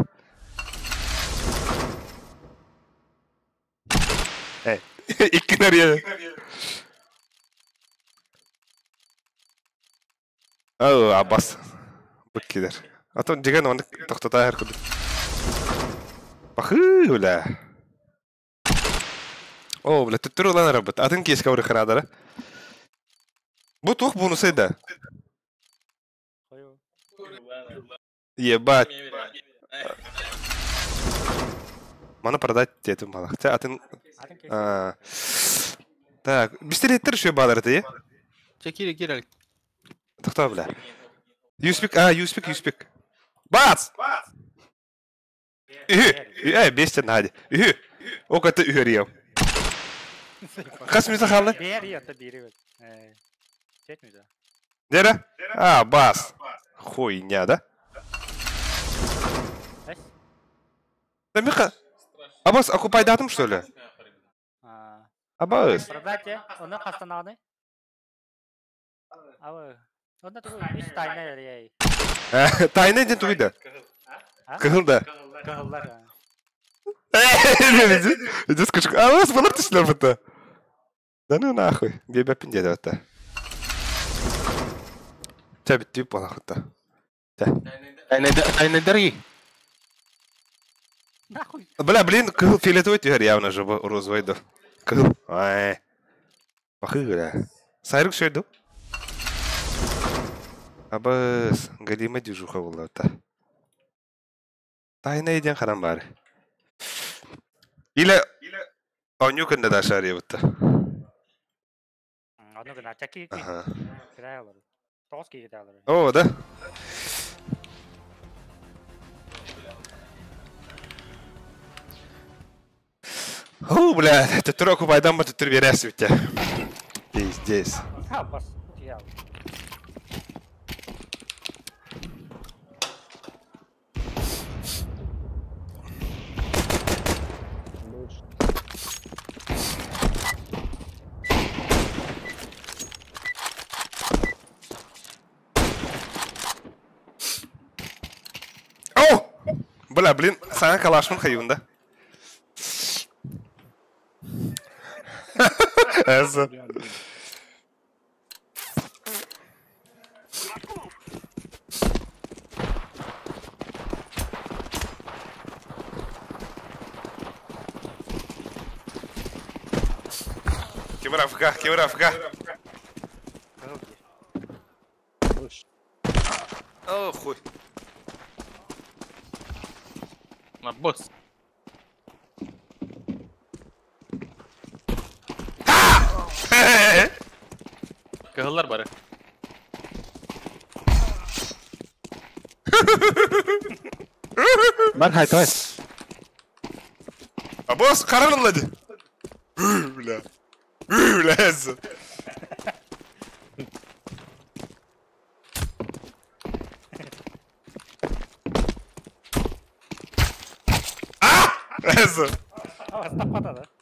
Игнорирую. О, Аббас. Быккидер. А то деген оны тоқтата әр күді. Бахы, бля. О, бля, түттір улан рабыт. Атын кеске ұры қырадыры. Бұ туқ бонусы еді. Ебать. Маны продать детим балах. Атын... Так, бистереттер еще балар ты, Че, кире, кире. Тоқта, бля. Юспик, юспик, юспик. Бац! Үхү, бестен нади. Үхү. Окаты үхөр Хас миза халы? Бери, это бери. Чет миза. Дера? А, бас. Хуйня, да? Да, Миха. Абас, окупай датум, что ли? Абас. Продайте, он хастананы. Абы. Онда тугу ис тайна ей. Тайна ден тугида. Кыһылда. Кыһыллар. Иди скажи, а у вас было ты это? Да ну нахуй, бебе пинде да это. Тебя бит нахуй-то. Тайна дорги. Нахуй. Бля, блин, кыһыл фиолетовый түһэр явно же розовый да. Кыһыл. Ай. Бахы, бля. Сайрык шөйду. Абыс, галима дюжуха была та. Тайна иден харам бары. Или Оню күнде да шар ебітті. Оню күнде чаки. Ага. О, да? О, бля, түттір оқып айдан ба түттір берәсі өте. Пиздец. Бля, блин, саңа калашмын хайуында. Эзі. Кемер АФК, кемер АФК. О, хуй. На босс. Кыһыллар бары. Бар хайтай. А босс каранылады. Бля. Бля. Эзі.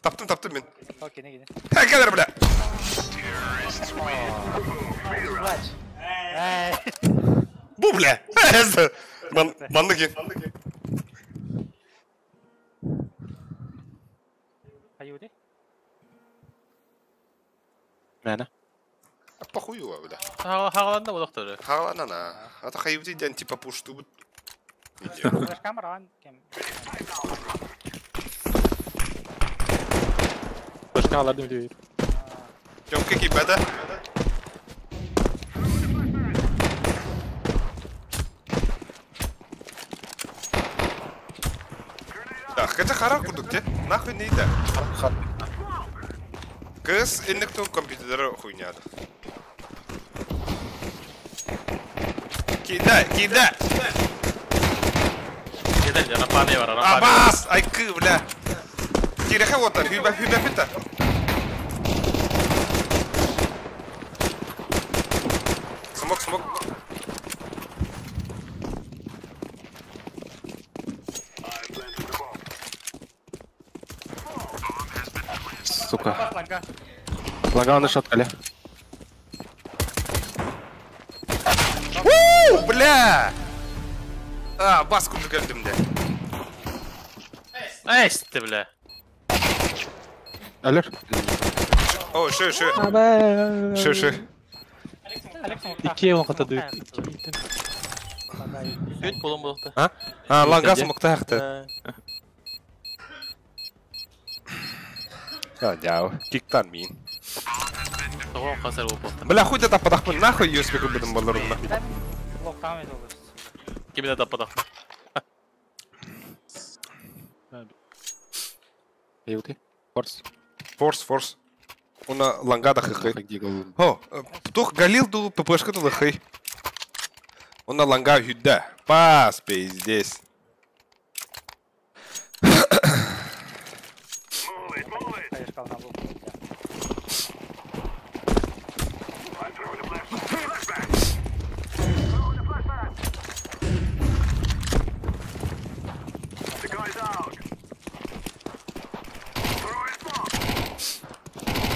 Таптым, таптым мен. Кәлер, бля. Бу, бля. Эзі. Манны кен. Аюды? Мәні. Похуюва, бля. Хағаланда олақтары. Хағаланда на. Ата хайуды ден типа пушту. Başka alardım diyor. Тёмка кипята. харар курдук те. Нахуй не ида. КС инник ту компьютер хуйня. Кидай, кидай! Кидай, рапаны бар, рапаны. Абас! Айкы, бля! Киреха вот, хүйбә, хүйбә пита. Смок, смок. Сука. Лагал на шот, аля. У, бля! А, бас курдук өлдүм де. Эй, ты, бля. Алер. О, шö, шö. Шö, шö. Икки он катады. Күт болон болуқта. А? А, лангас мукта хакты. А, дяу. Киктан мин. Тоҕо хасар болуп Бля, хуй да таппатахпын, нахуй USB кыбыдым болорунна. Локтам еді ол. Кимде таппатахпын? Эйути. Форс. Форс, форс. Уна лангада хыхы. О, тух галил ду ППшка ту лыхы. Уна ланга хүдда. Пас, пиздец.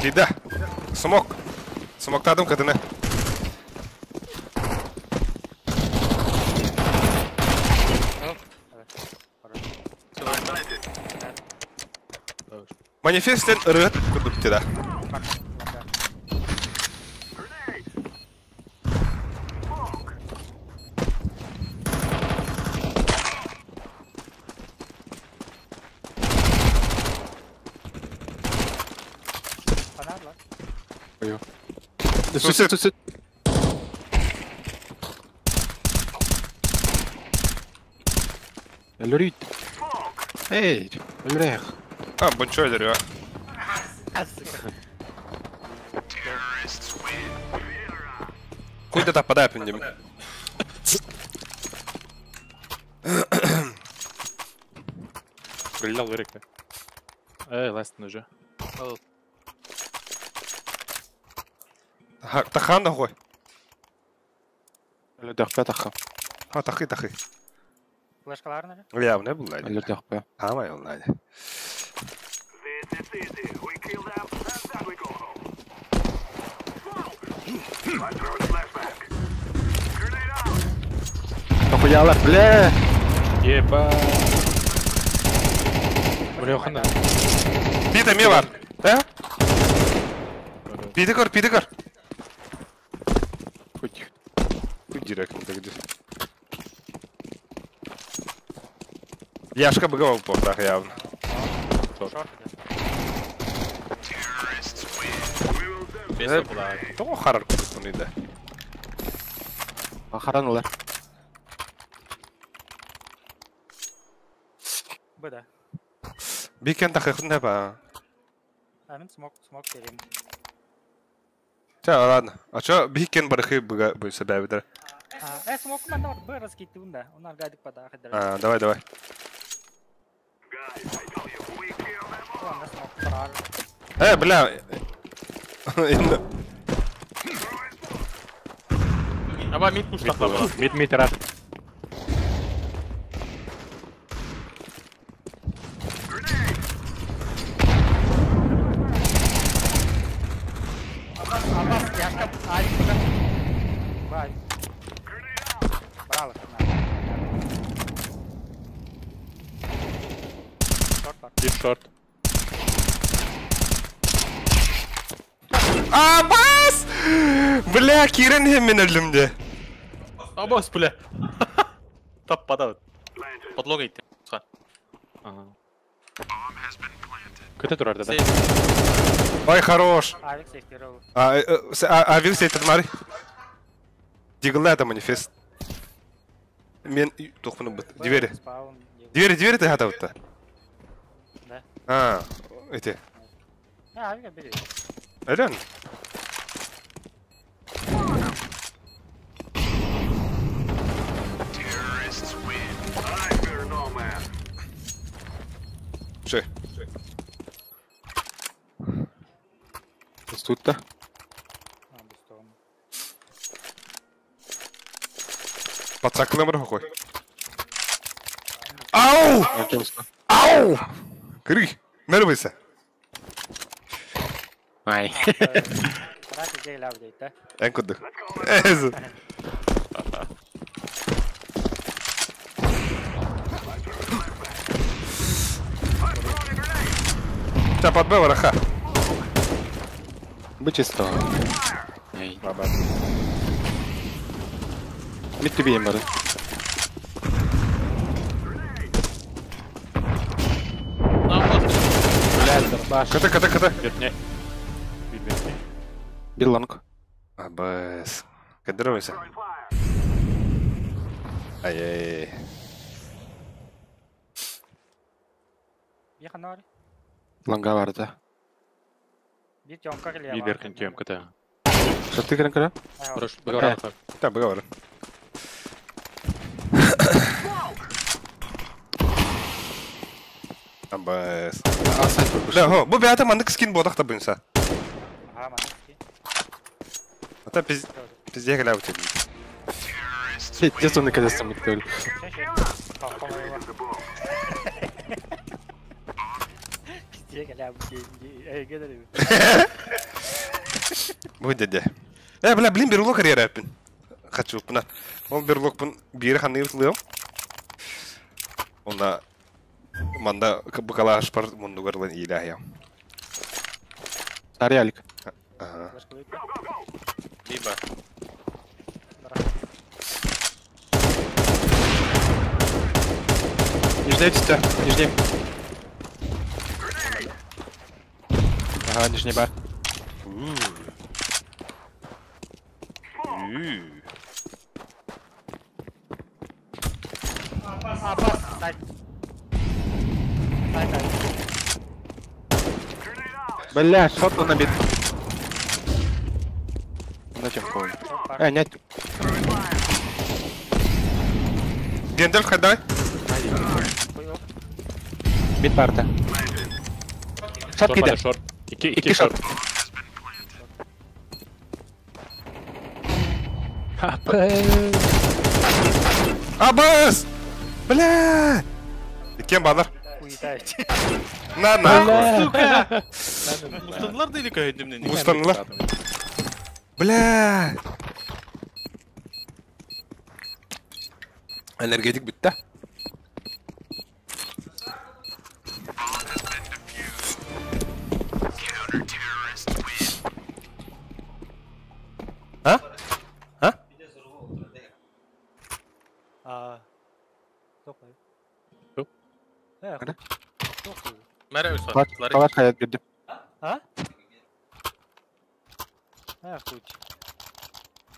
Кида. Смок. Смоктадым кадыны. Манифесттен ырыт курдук тида. Сусед, сусед. Өлөрүйт. Эй, өлөрөөх. А, бончо өлөрү. Хуй да таппада апиндим. Гриллял керек. Эй, ластын уже. Тахан да хой. Өлөрдөөхпө таха. А, тахы, тахы. Флешкаларын әлі? Явно был найди. Өлөрдөөхпө. Амай ол найди. Охуялар, бля. Еба. Бля, хана. Пита ме бар. Да? Пита көр, пита көр. Хоть. Хуй директ, где. Яшка быгал в портах явно. Тоҕо харар курдук иде. Харан олар. Б да. Бикен тахыхын ба. А мен смок, смок берем. Ча, ладно. А чё, бикен барыхы быга бу себебидер. А, смок мен бар, б раскиттим да. Онар гайдык пада хедер. А, давай, давай. Ладно, смок барар. Бля. Аба мид пуштахла. Мид мид раш. Абас, яшка, авик быга. Бай. Браво, Шорт бар. Мид шорт. Абас! Бля, Кирен хеммен өлдүм Абас, бля. Таппада. Подлога итти. Ага. Көтө турар да. Ой, хорош. Авик сейфтировал. А, авик сейфтер мари. Дигла это манифест. Мен тухпыны бит. Двери. Двери, двери ты хата битта. А, эти. А, авика бери. Өрөн. Ши. Тут-то. Подсакнымыр какой. Ау! Ау! Кыры, нервыся. Ай. Эн кудды. Та под Б вороха. Бычисто. Баба. Мид тебе им бары. КТ, КТ, КТ. Вернее. Билланг. АБС. Кадировайся. Ай-яй-яй. Ланга бар да. Би беркин тем КТ. Что ты говоришь? Хорош, договор. Да, договор. АБС. Да, хо, бу бята мандык скин бодах та бынса. Ата пиз пизде гля у тебя. Пиздец он наконец-то мне говорит. Бу дядя. Бля, блин, берлог карьера апин. Хочу, пна. Ол берлог пын бири ханыр лым. Онда манда букалаш пар мундугарлын илахия. Ариалик. Ага. Либо. Нижний тебя, нижний. Ага, нижний бар. Бля, шот он набит. На чем кого? Нет. Гендальф, ходай. Мид парта. Шот кида. Шорт. Ики шорт. АБС! Бля! И кем баннер? На нахуй. Сука! Мустанлар да или какая-то? Мустанлар. Бля! Энергетик битта. А? А? Палат хаят бирди. А? А, хуй.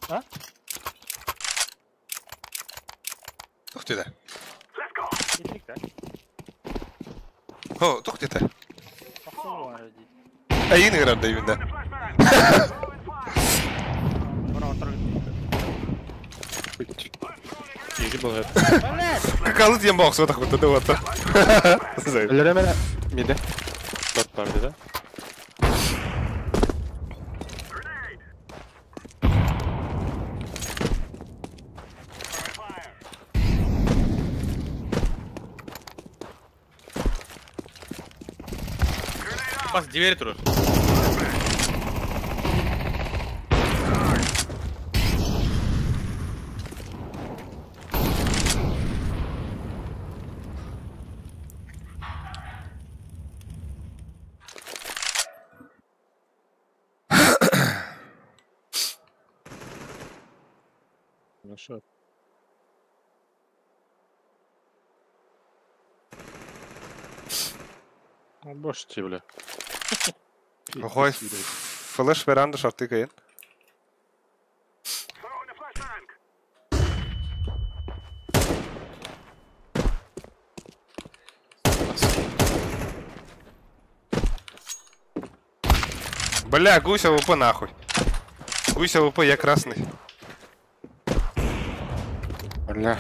А? Тух ты да. Хо, тух ты да. Айын играр да юнда. Какалы диэн баҕса тахбыта да уотта. Өлөрөмөр миде. Шорт бар да. Пас дверь турur. Ну шо? Ну больше тебе, бля. Охой, флеш веранда шарты кайын. Бля, гусь АВП нахуй. Гусь АВП, я красный. Бля.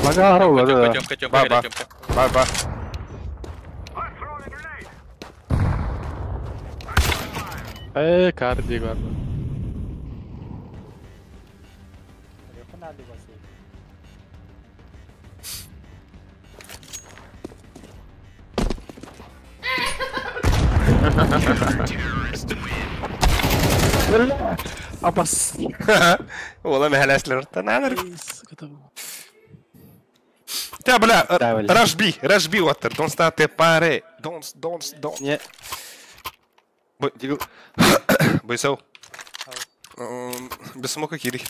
Лагарова, да. Тёмка, Тёмка, Ба-ба. Тёмка. Ба-ба. Карди бар. Абас. Ола мехаласлер. Тананар. Та, бля, rush B, water. Don't start the party. Don't. Не. Бойсау. Без смока кири.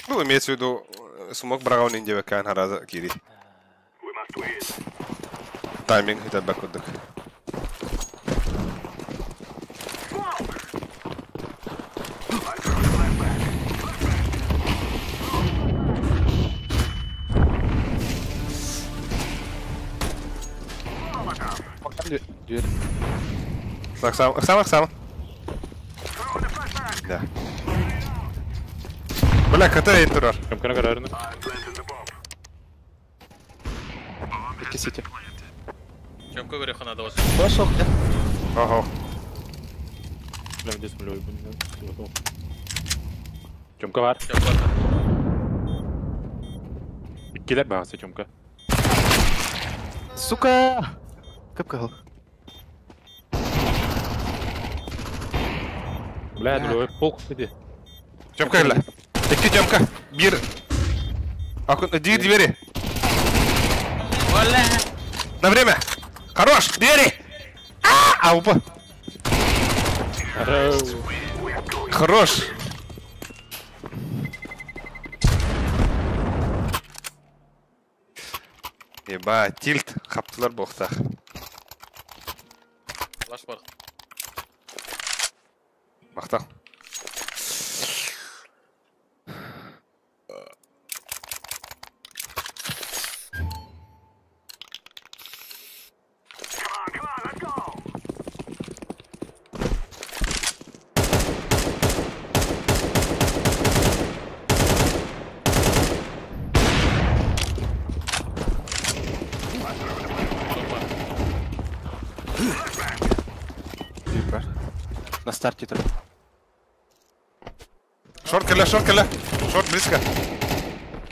Ну, имеется в виду, смок брал не девка на раза кири. Тайминг это бакудок. Дверь. Так, сам. Да. Бля, КТ турар. Кисите. Тёмка, говорю, надо вас. Пошел, да? Ого. Бля, здесь млёй, Тёмка var. Тёмка. Килер багасы Тёмка. Сука! Капкал. Бля, ну полк иди. Тёмка, бля. Иди, Тёмка. Бир. Иди двери. Оля. На время. Хорош, двери. А, упа. Хорош. Еба, тильт, хаптылар боқтақ. Лаш бар. Мақтал. На старте только. Шорт каля, шорт каля. Шорт близко.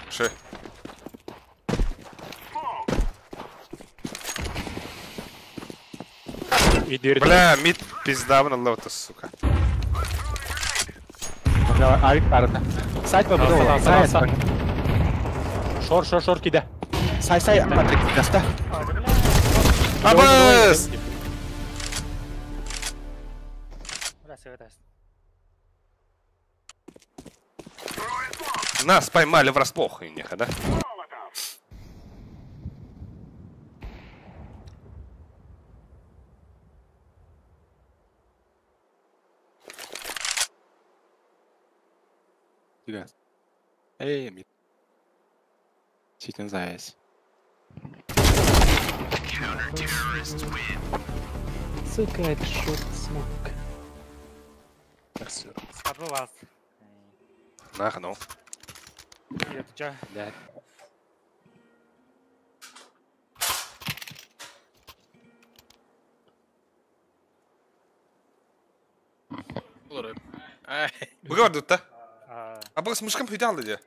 Ши. Бля, мид пизда на лота, сука. Бля, авик парта. Сайт победил. Сайт. Шор, шор, шор, кида. Сай, сай, Патрик, даста. Абас! Нас поймали врасплох, Инеха, да? Эй, мид. Читин заяц. Сука, это шорт смок. Скабыл Нах, ну. Да. Бұға да? А бұл смышкам пүйді алды де.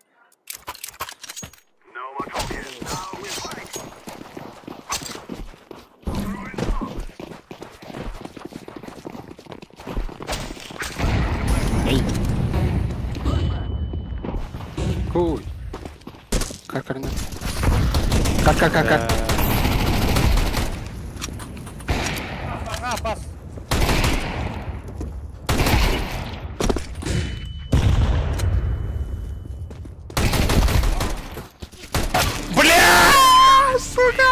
Эй. Куй. Как Как? А, пас. Бля, сука.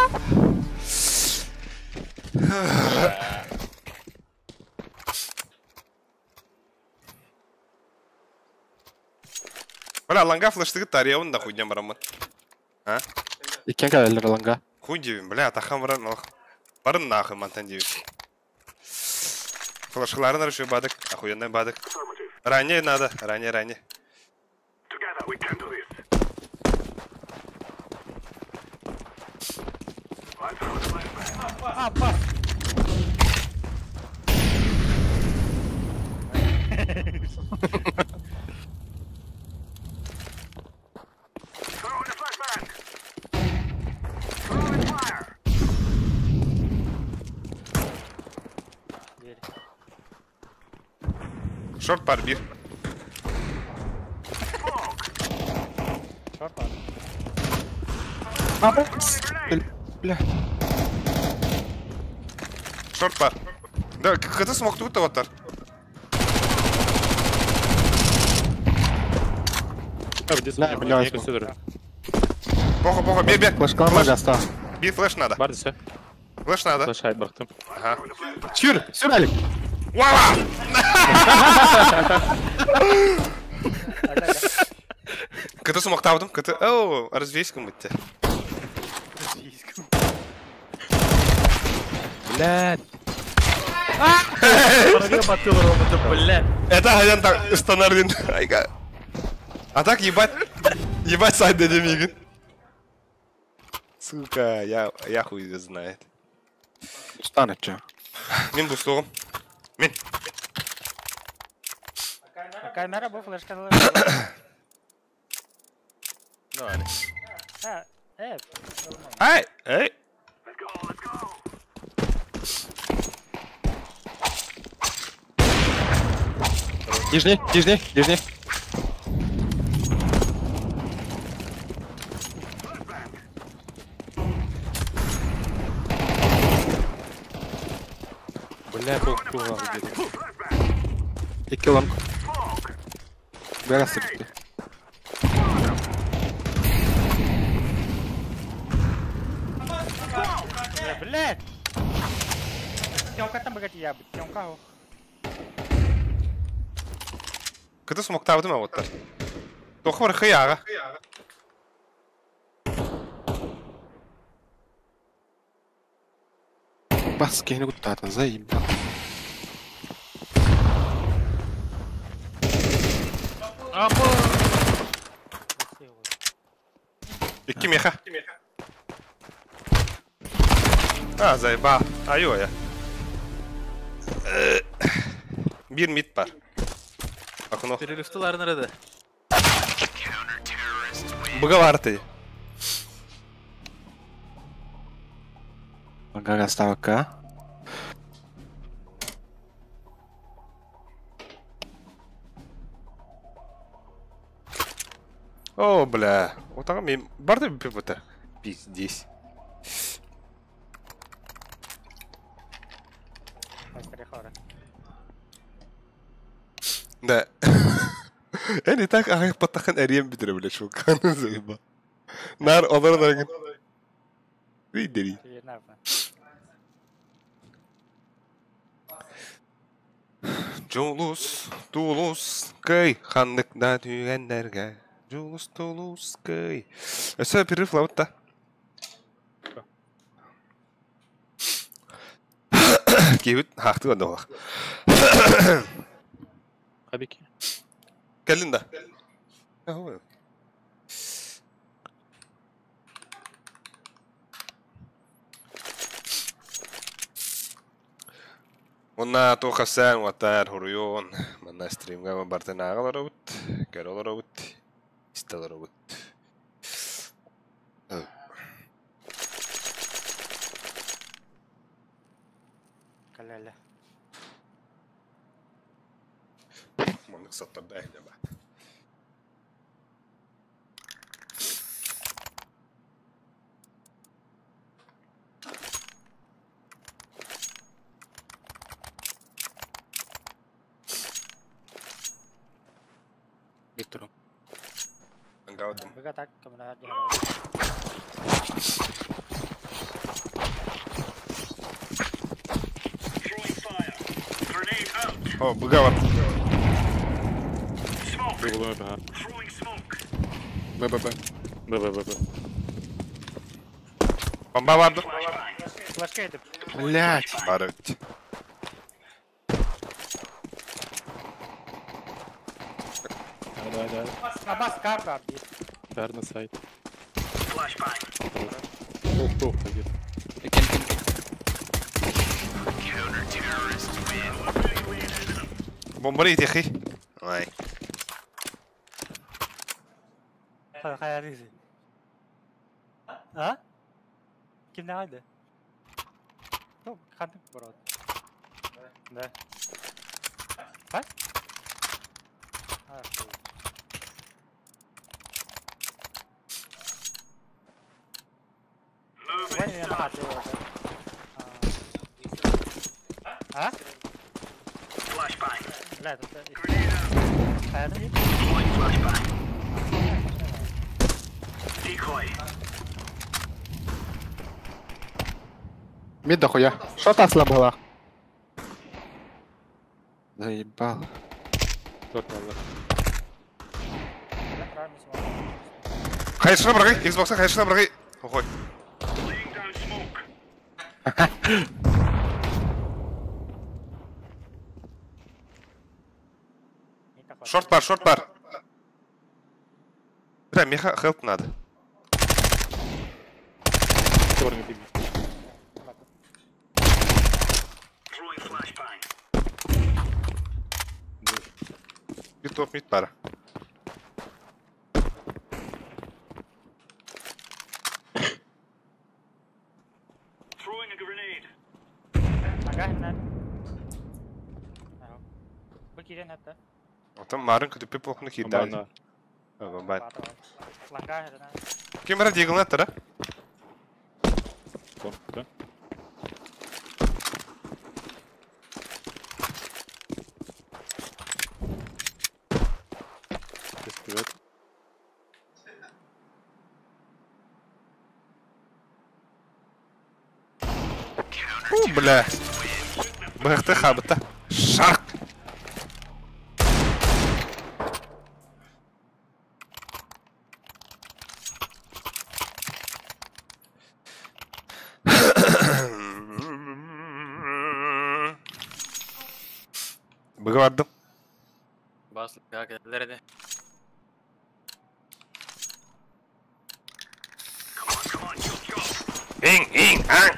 Бля, ланга флештыгы тарьявын да хуйня барамын. А? Иккен кэлэллэр ланга. Хуй диэбин, бля, атаххам баран олох. Барын нахуй мантан диэбит. Флешкаларын арышы бадык, охуенный бадык. Ранее надо, ранее, ранее. А, пас! Дверь. Шорт пар бир. Шорт пар. Бля. Шорт пар. Да, кыты смог тут вот. Бля, бля. Плохо, плохо, бей, бей. Флешкалар гаста. Бей, флеш надо. Бар десе. Флеш надо. Флеш айт бырахтым. Ага. Сүр, сүр Алик. Вау! Кыты смог табдым, кыты. Оу, развейском бітті. Блядь. Блядь. Это хаян так стандартный. Айга. А так ебать, ебать сайт дядя Мигин. Сука, я хуй знает. Станет че. Мин бустугум. Мин. А камера бу флешка. Давай. А, Ай, эй. Нижний, нижний, нижний. Бля, полкруга где-то. Икки лонг. Бля, гаста бітті. Блядь! Тёмка там богатый я, Тёмка. Кыты смог табдым а вот. Тохвар хыяга. Бас кehini kuttaatan заебал. Икки меха. А, заеба. Айо я. Bir mid бар. Акуно. Перелифтылар nerede? Быга бар ты. Ланга гаставка. О, бля. Вот так мен бар да пипота. Пиздец. Да. Yani так ағай паттахан әрием бітірі біле шул каны заеба. Нар олар наргын. Видери. Жулус, Тулус, кый, хандыкда түйгендерге. Жулус, Тулус, кый. Өсө перерыв лабытта. Кейбіт хақты онда олақ. Хабики. Кэллин да. Онна туохасан ватар хуруйон манна стримга бартын аагалар обут, көрөлөр обут, истелер обут. Каләле. Маннык саттарда эхне ба. Виктору. Ангаудым. Быга так кымына. О, быга бар. Б, Б, Б. Б, Б, Б. Б, Б, Б, Б. Бомба барды. Флешка етіп. Блять. Бар өт. Давай, давай. Абас карта арди. Бәрі на сайт. Ох, ох, где-то. Бомбары етехи. Ай. Хайарызи. А? Ким не Ну, хантинг брат. Да. А? А, хуй. Ваня, я на А? Бля, тут... Хайарызи? Мид дохуя. Шо та слабала? Заебал. Шорт надо. Хайшына бірғай, Xbox-а хайшына бірғай. Охой. Шорт бар, шорт бар. Бля, меха хелп надо. Черный беги. Bir top mid бар. Ага, на. Бу кирен хатта. Отон марын күтүппе плохны кирді. Бомба Бомба. Ланга херна. Ким бара дигылна тара? Кон, да? Привет. Фу, бля. Быхты хабыта. Шарк. Быгы бардым. Бас, как это? Ин, ин, ан.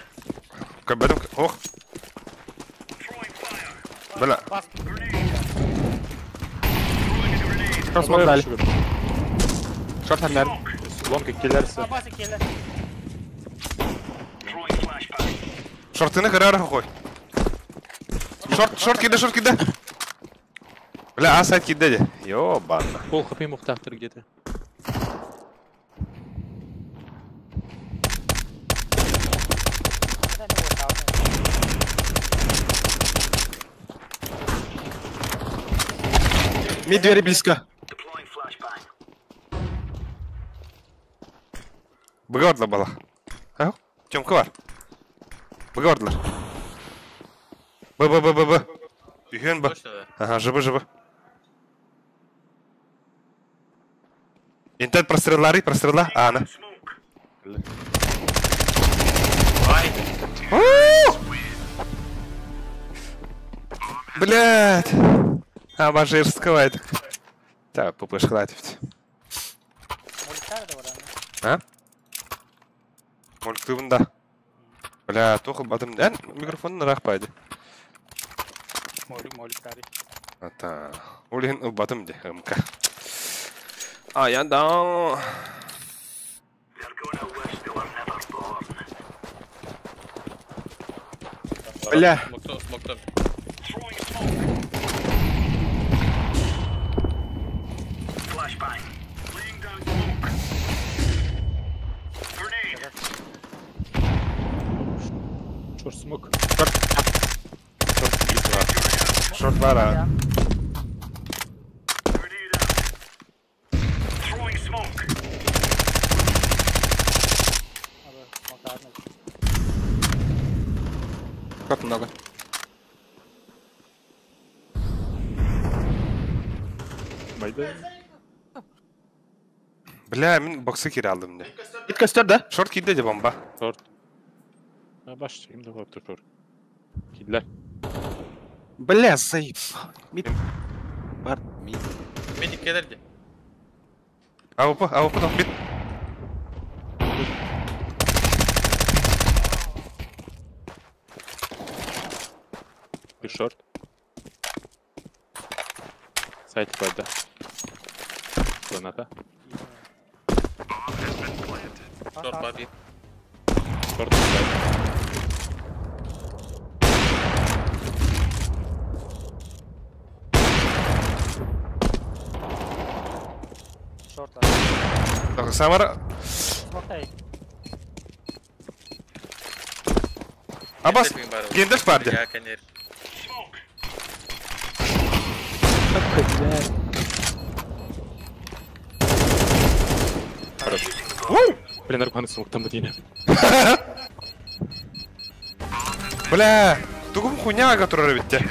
Көбөдүм. Ох. Бля. Шорт смок дали. Шорт ханнар. Лонг келерсе. Абас келе. Шортыны кырар хой. Шорт, шорт киде, шорт киде. Бля, а сайт киде де. Ёбана. Пол хп мухтахтыр где-то. Мид двери близко. Быгы бала. А? Тёмка бар. Быгы бардылар. Б, Б, Б, Б, Б. Үйен Б. Точно, да? Ага, ЖБ, ЖБ. Интент простреллары, прострелла. А, на. Ай! Блядь. А, бажирского это. Так, пупыш хватит. А? Мультивын да. Бля, тоқы батым. Ән, микрофонын рақ байды. Молик, молик тари. Ата. Олен батым де, МК. А, я да. Бля. Смоктом, смоктом. Шорт смок. Шорт бара. Шорт много. Байда. Бля, мен боксы кире алдым де. Мид костер, да? Шорт киде де бомба. Шорт. Баш, ким да болып тұр. Кидлер. Бля, заебал. Мид. Бар, мид. Медик келерди. АВП, АВП там мид. Bir short. Сайт барды. Граната. Шорт бар bir. Шорт сайт. Шорт. Так, Самара. Смотри. Абас, гендеш барды. Я, конечно. Блин, наркоманы смоктан бутине. Бля, тугум хуйня, которая битте.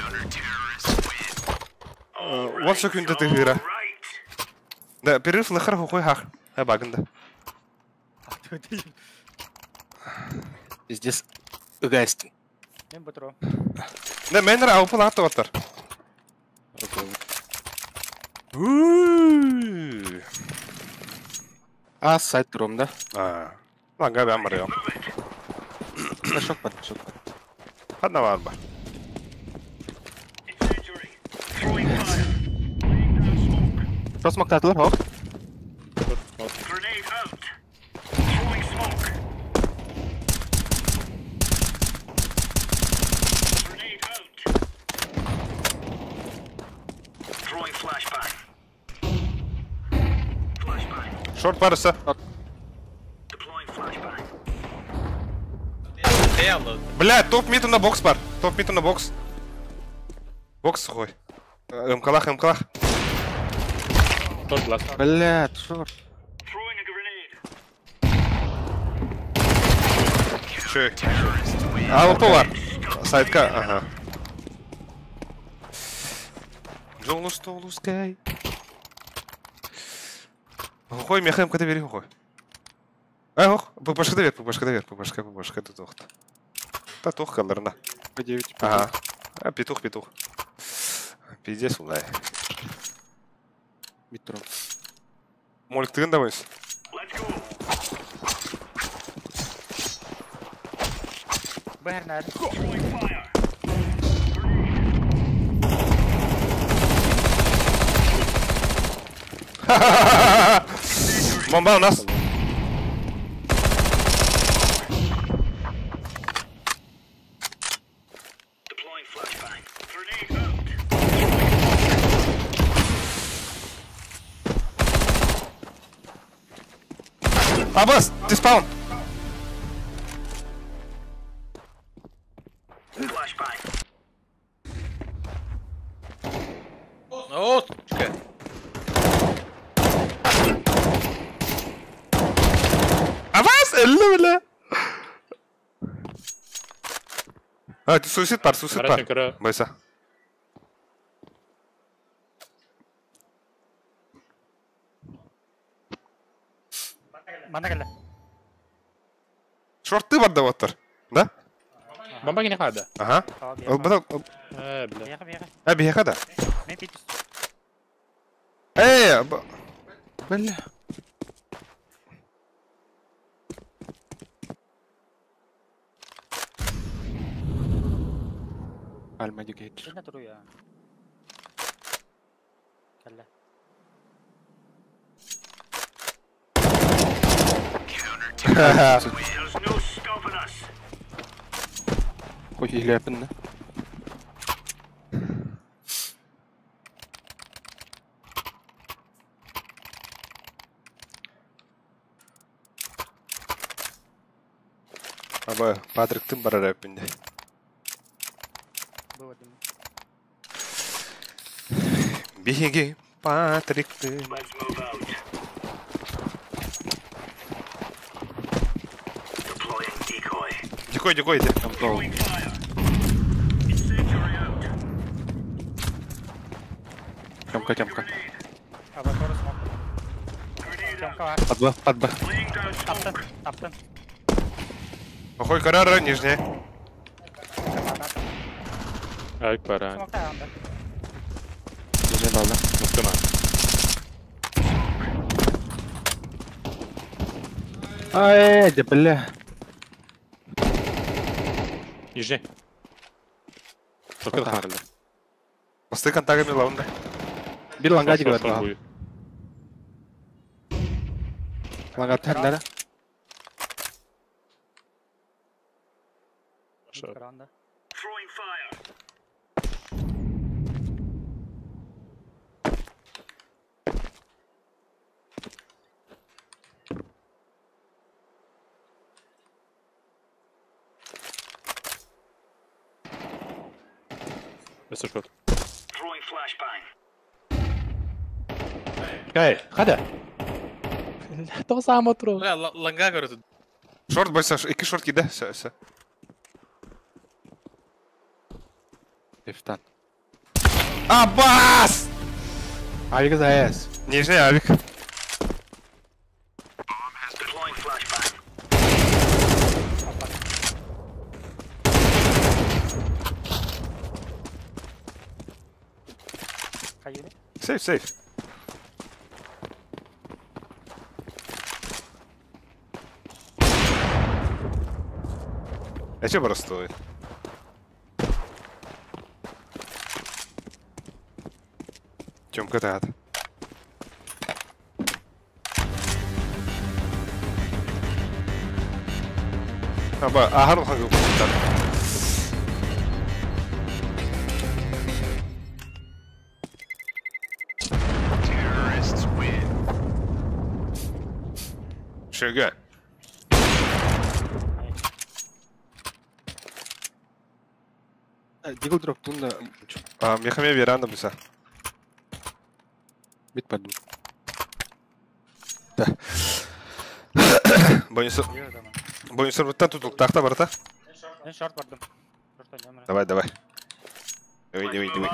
Вот секунда ты игра. Да, перерыв лахар хуй хах. Э, багында. Пиздец. Ыгайстын. Мен бутро. Да, мен АВП латы оттар. А, сайт туром, да? А. Ланга бен бар я. Шок бар, шок бар. Хадна бар бар. Шот смоктатылар, хоп. Шорт барыса. Бля, топ мид на бокс бар. Топ мид на бокс. Бокс хуй. МКлах, МКлах. Шорт ласт. Бля, шорт. Чё? АВП бар. Сайтка, ага. Жолус толускай. Хой, меха МК бери, хой. А, ох, ППшка бер, ППшка бер, ППшка, ППшка тут охта. Та тух каларна. По 9. Ага. А, петух, петух. Пиздец, улай. Мид туром. Молик, ты давайся. Бернер. Бомба у нас. Абас, ты спаун. О, сучка. Абас, элле, бля. А, ты суицид пар, суицид пар. Бойся. Мана келе. Шорты бар да оттар. Да? Бомба не хада. Ага. Бля. Бля. А, бияха да. Мен пит. Эй, бля. Альма дигейт. Ne duruyor ya? Kelle. Хуй иляпин, да? Аба, Патриктың бар рэпинде. Беги, Патрик, ты. Дикой, дикой, иди. Тёмка, Тёмка. Тёмка Под Б, под Б. Таптын, таптын. Охой, карара, нижняя. Ай, пора. Нижняя балда. Муктана. Ай, да бля. Нижняя. Шорка тахарылды. Посты контагами лаунда. Bir ланга дигер бар. Ланга тәрләре. Өсө шорт. Кай, хада. То само тру. Бля, ланга говорю тут. Шорт бойса, iki шорт киде. Все, все. Ифтан. Абас! Авик за АС. Нижний авик. Сейф, сейф. А че простой? Тёмка тат. Аба, ахар хангы. Шеге. Дигл дроп тунда. А, мехаме веранда буса. Бит паду. Да. Бойынсы. Бойынсы буттан тутул. Тахта барта. Мен шорт бардым. Давай, давай. Давай, давай, давай.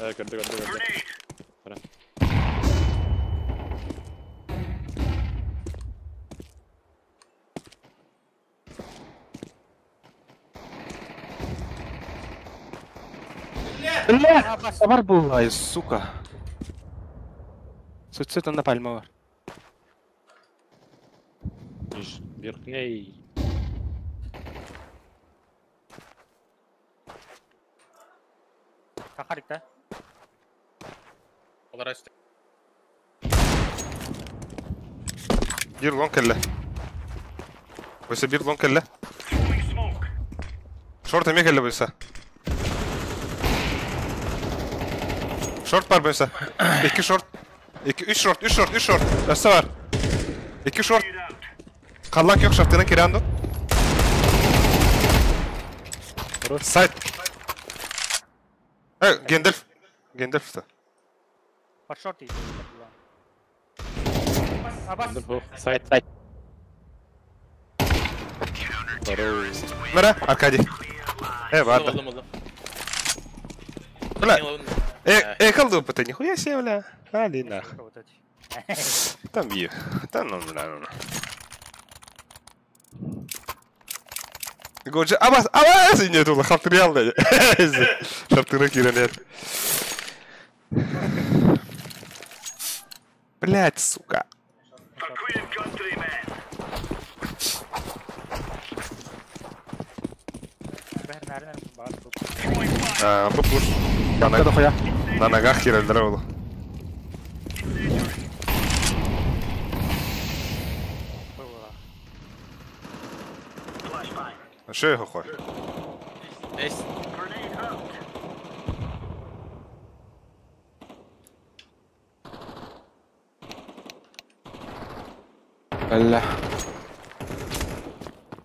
Көрді, көрді, көрді. Бля, товар был, сука. Суцет на пальма бар. Верхний. Тахарик, да? Bir long elle. Бойса bir long elle. Шорт эмек эле бойса. Шорт бар бойса. İki шорт. İki, üç шорт, üç шорт, üç шорт. Өсө бар. İki шорт. Каллак yok шортынан киранду. Сайт. Гендальф. Гендальф та. Под шорт идет. Абас. Сайт, сайт. Мара, Аркадий. Ладно. Бля. Колду, это нихуя себе, бля. Али нах. Там бью. Там, ну, ну, ну. Годжа, абас, абас! Нет, он халтырял, да. Шаптыры киралет. Блять, сука. Попуш. На ногах хираль. Шо я хой? Бля.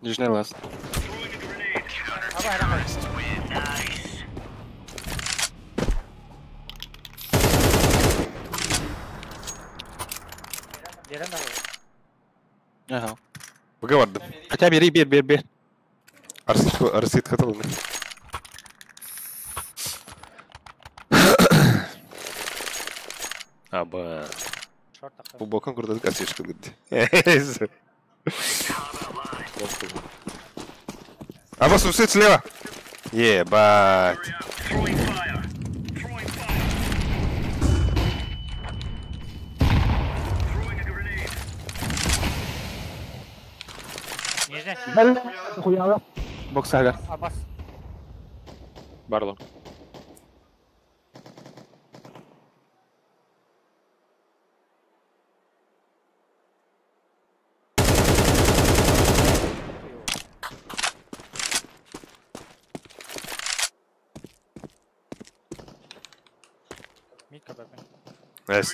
Нижний ласт. Ага. Поговорим. Хотя бери, бери, бери. Арсит хотел. Аба. Шорт тахха. Футболкан курдук асишка гыт. А вас усыт слева. Ебать. Нижний. Хуяла. Боксага. Абас. Барло. Мид КПП. Найс.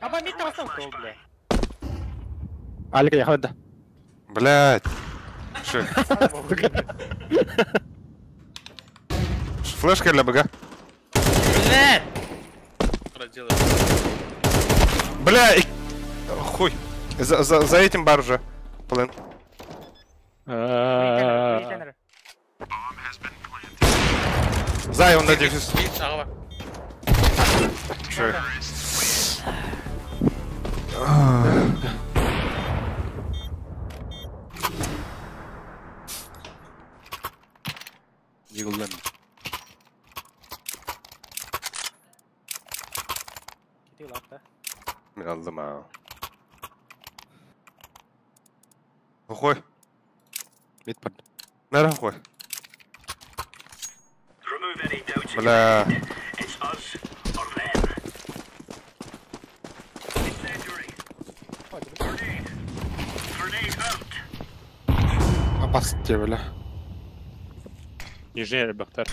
Аба мид тарастан кто, бля. Алика, я хода. Блять. Шо? Флешка для БГ. Блядь! Проделай. Бля, и... Хуй. За этим бар уже. Плен. За, он на дефис. Чё? Дигулдан. Мен алдым а. Хуй. Мид бар. Нара хуй. Бля. Апас те, бля. Нижний ребяхтар.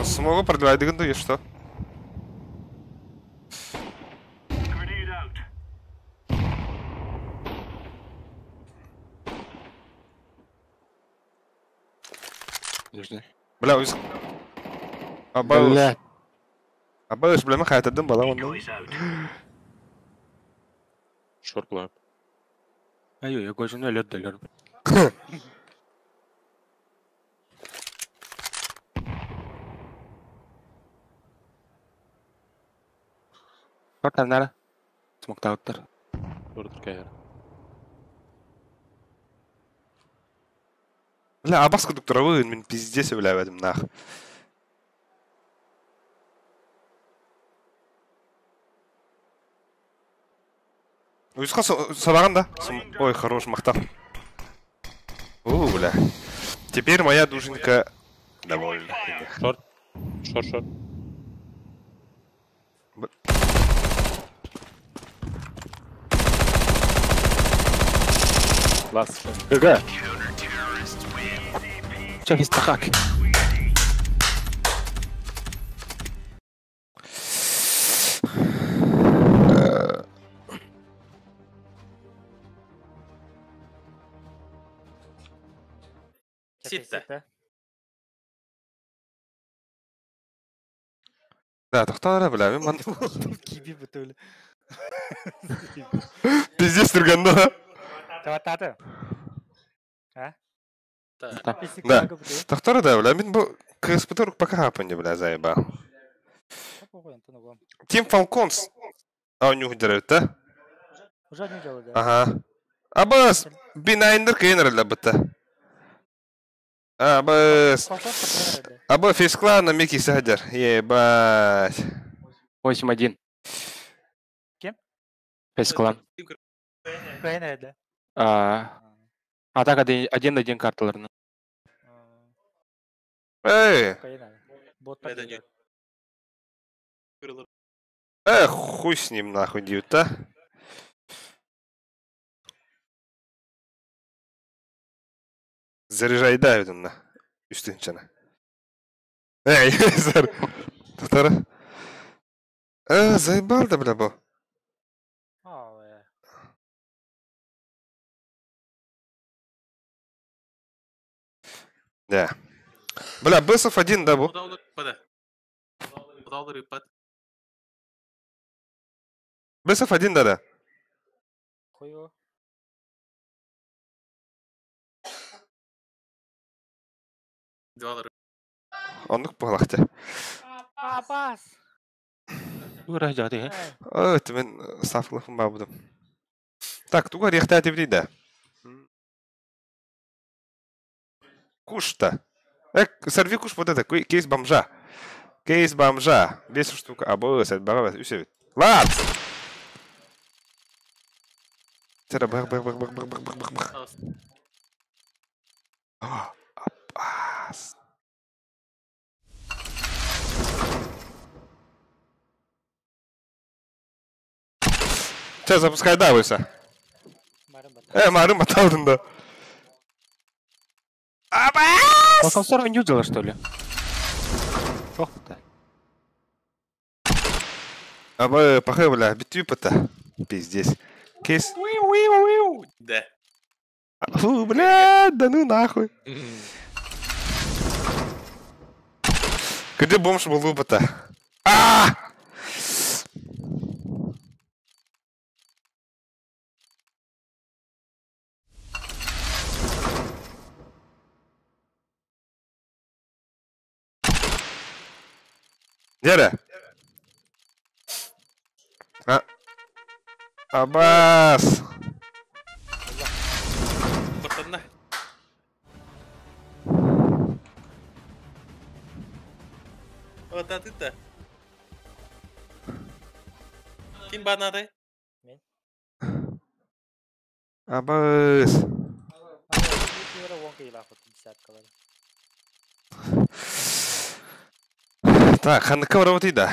Смогу продлевать дыгынду, и что? Нижний. Бля, уз... Абалыш. Бля. Абалыш, бля, махает один бала, он. Шорт лап. Ай, я көзүнө лед делер. Шорт нара. Смоктауттар. Шорт кайыр. Бля, абаска доктора мин пиздец, бля, в этом нах. Уйска сабаган, да? Ой, хорош, махтав. У, бля. Теперь моя душенька довольна. Шорт. Шорт, шорт. Ласт. ГГ. Че, хистахак. Ситте. Да, тохтоо бля, мен Киби бутули. Пиздец турганда. Тавататы. А? Да. Да. Тохтоо да, бля, мен бу КСП турук пока хапанде, бля, заебал. Тим Фалконс. А у них деревья, да? Уже не делали, да? Ага. Абас, бинайндер кейнер для быта. Абас. Аба фейсклан на Микки Садер. Ебать. 8-1. Кем? Фейсклан. Кейнер, да? А так один-один карталарны. Эй! Эй, хуй с ним нахуй, дьют, а? Заряжай давит он на үстүнчана. Эй, зар. Тохтара. Заебал да, бля, бу. Да. Бля, Бесов один, да, бу. Бесов один, да, да. Хуё. Два Оннук буолахта. Абас! Ура, жады. Ой, мен ставкалахым бабудым. Так, туга рехта да. Куш-то. Сорви куш вот это, кейс бомжа. Кейс бомжа. Весь штука. А, было, үсебит. Ладно! Тера, бах, бах, бах, бах, бах, бах, бах, бах. Апас. Че, запускай давайся. Марын баталдын да. Абас! Он не делал, что ли? Ох ты. Аба, пахай, бля, битвипа-то. Пиздец. Кейс. Да. Фу, бля, да ну нахуй. Где бомж был лупа-то? А! Деда. А. Абас. Вот а ты-то. Ким банады? Абас. Так, ханныка работай да.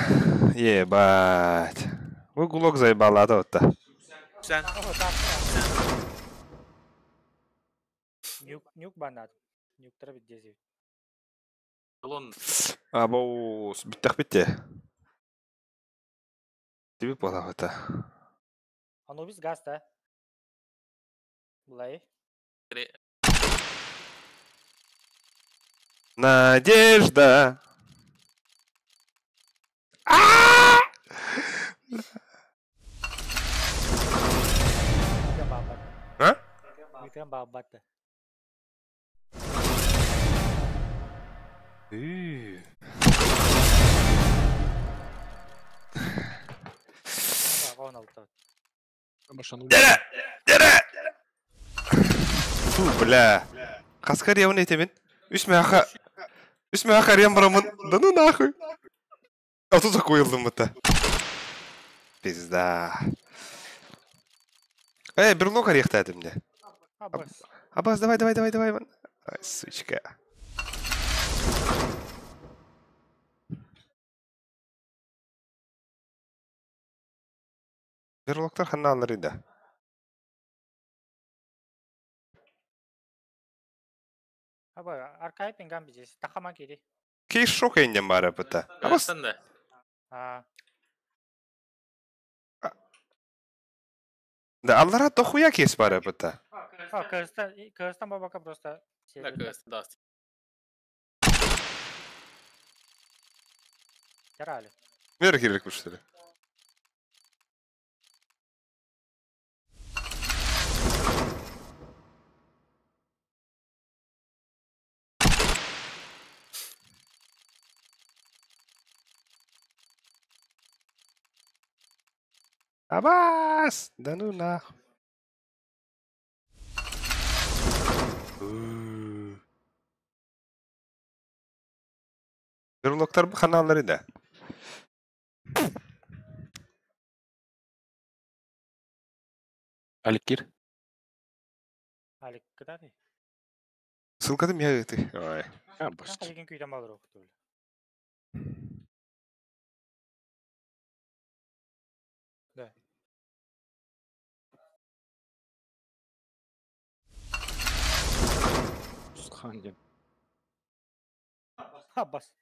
Ебать. Вы гулок заебала, да, вот-то. Sen. Нюк банат. Нюк трабит дези. Лон. Абоус, биттах битте. Тебе пола это. Анубис газ, да? Блай. Надежда. А? Бабат. Дере! Дере! Фу, бля. Каскар явын этемин. Үс мяха. Үс мяха рем барамын. Да ну нахуй. А тут закуилдым это. Пизда. Эй, берлог орех-то это мне. Абас. Абас, давай, давай, давай, давай. Ай, сучка. Берлогтар ханна алар иде. Аба, аркайп ингам бизес. Тахама кири. Кейс шок эйнден бары бұта. Абас. А. Да, аллара дохуя кейс бары бұта. А, Кыргызстан бабака просто... Да, Кыргызстан даст. Ярали. Мер керек что ли? Абас! Да ну нахуй. Берлоктар ханалары да. Аликир. Алик, куда ты? Ссылка ты меня ты. Ой. А, башки. Аликин күйден балыр оқыты. Да. Хандин. Абас.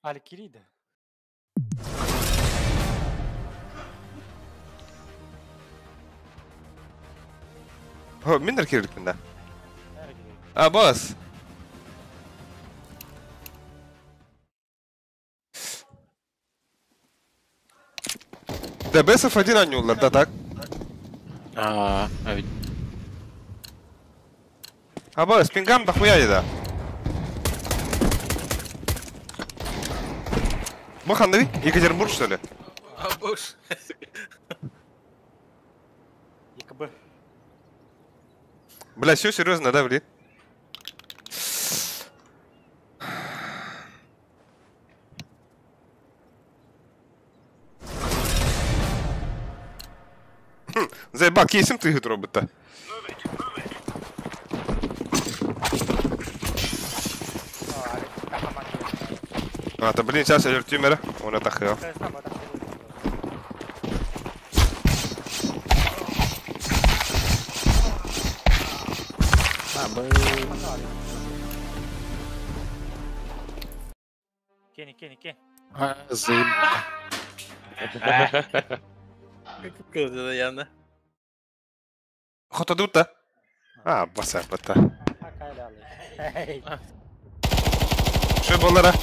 Алик кириді. О, мен керек да. Абас. Да, Бесов один анньуллар, да так? А ведь... Аба, спингам дохуя да. Баханды, Екатеринбург, что ли? А, боже. ЕКБ. Бля, все серьезно, да, блин? Заебал, кейсим ты робота. А, да блин, сейчас я вертюмера. Он это хел. Кени, кени, кени. А, заебал. Как Яна? Хотодута. А, баса, бата. Что было?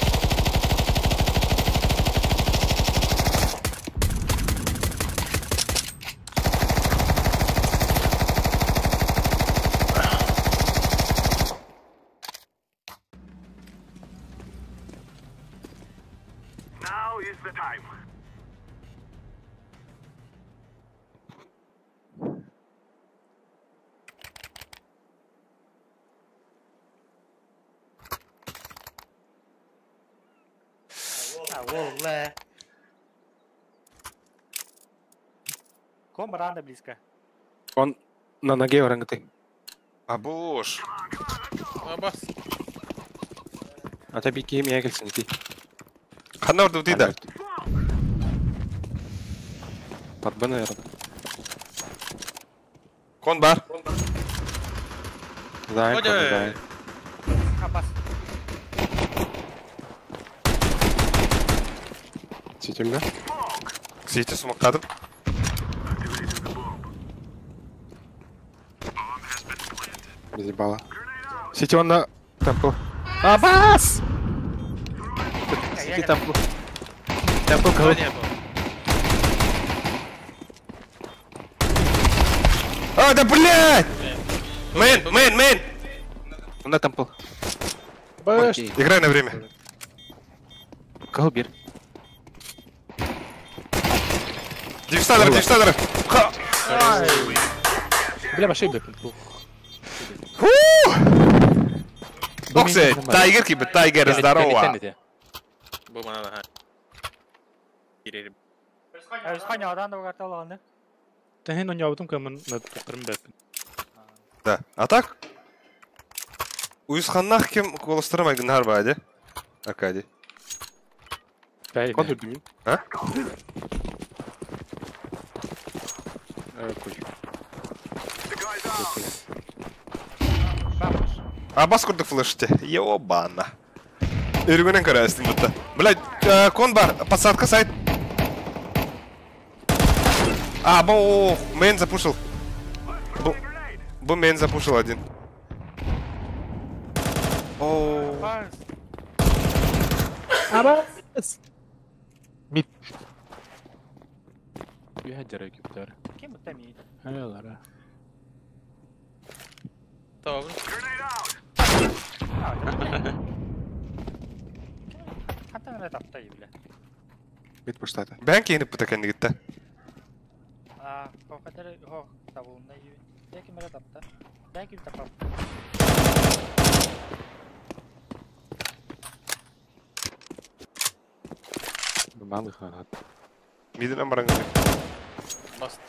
Now is the time. Ком рано близко. Он на ноге орангты. А боже. Абас. А ты бики меня кельсинки. Ханор ты да. Под Б, наверное. Кон бар. Да, кон, да. Абас. Ситим, да? Сити смокадым. Заебало. Сити он на темпл. Абас! Сити темпл. Темпл кого? А, да блядь! Мэн, мэн, мэн! Он на темпл. Играй на время. Кого бир? Дивстадер, дивстадер! Бля, ошибка. Боксы, Тайгер, кибы, Тайгер, здорово! Да, а так? Уйсханнах кем колостырмай гынар бади? Аркадий. А? А бас курдук флеште. Ёбана. Өргөнен көрөстүм бутта. Блядь, кон бар, подсадка сайт. А, бо, мейн запушил. Бу мейн запушил один. О. Абас. Мид. Кем это мид? Tamam. Бит пуштата. Бән кейинип бута кенди гитте. А, хокатер хок табылында Бәки мера тапта. Бәки тапап. Малы ханат. Мидин баран. Баст.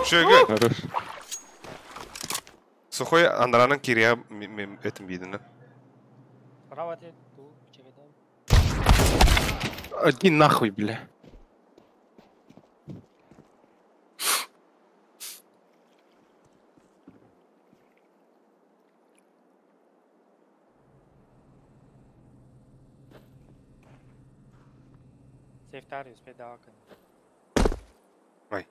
Шögö. Хорош. Сухой Андраның кирия этим бидini. Право те ту чегеде. Иди нахуй, бля. Сейфтар успей давакын. Ой.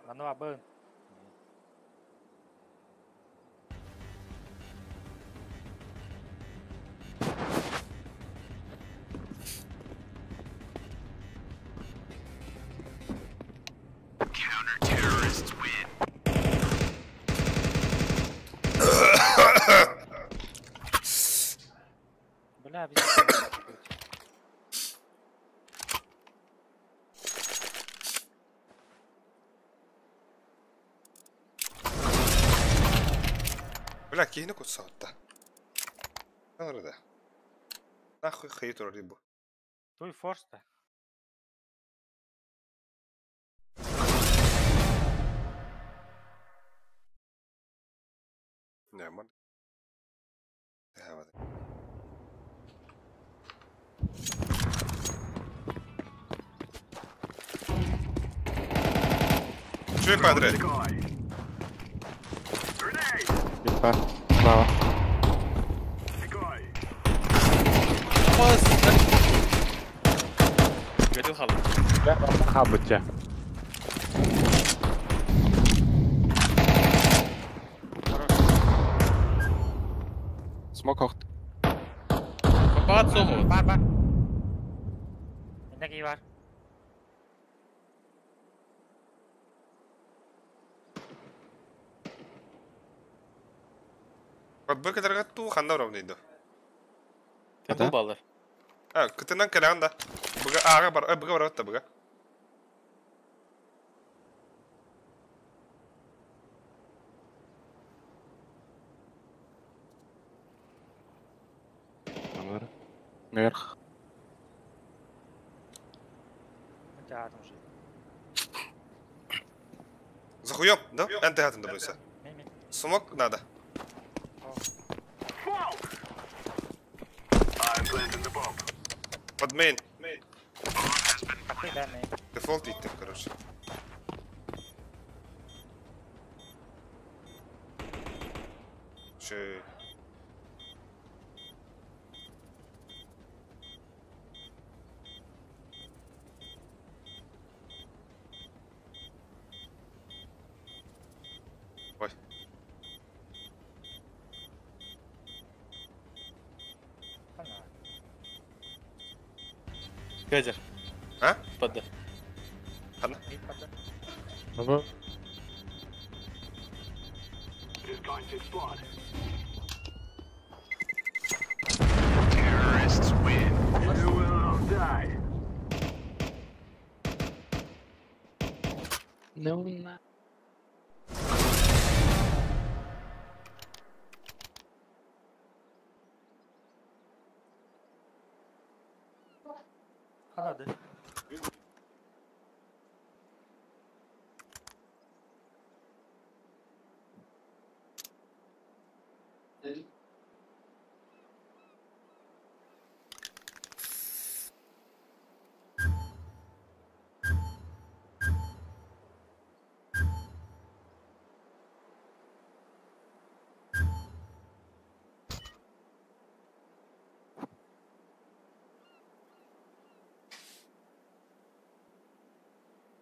Мануа бын. Бля, обезьяна. Бля, киһини кутсаҕытта. Арада. Нахуй хейтер рыбу. Туй форс-то. Не, ман. Чуй, падре. Инфа. Слава. Götür kalın. Хабытя. Смок охт. Kapat soğuğu. Бар, бар. Эндеки бар. Б кадарга ту ханда ровнейду. Temple ballar. А, кытынан кэлэҕин да. Быга ага бар, быга бар отта быга. Наверх. Это уже. За хуем, да? НТ хатын да. Смок надо. Под мейн. Дефолт идти, короче. Че... Ой. Газер. А? Подда. Ладно. Ага. Terrorists win. You will all die. No, на. Надо.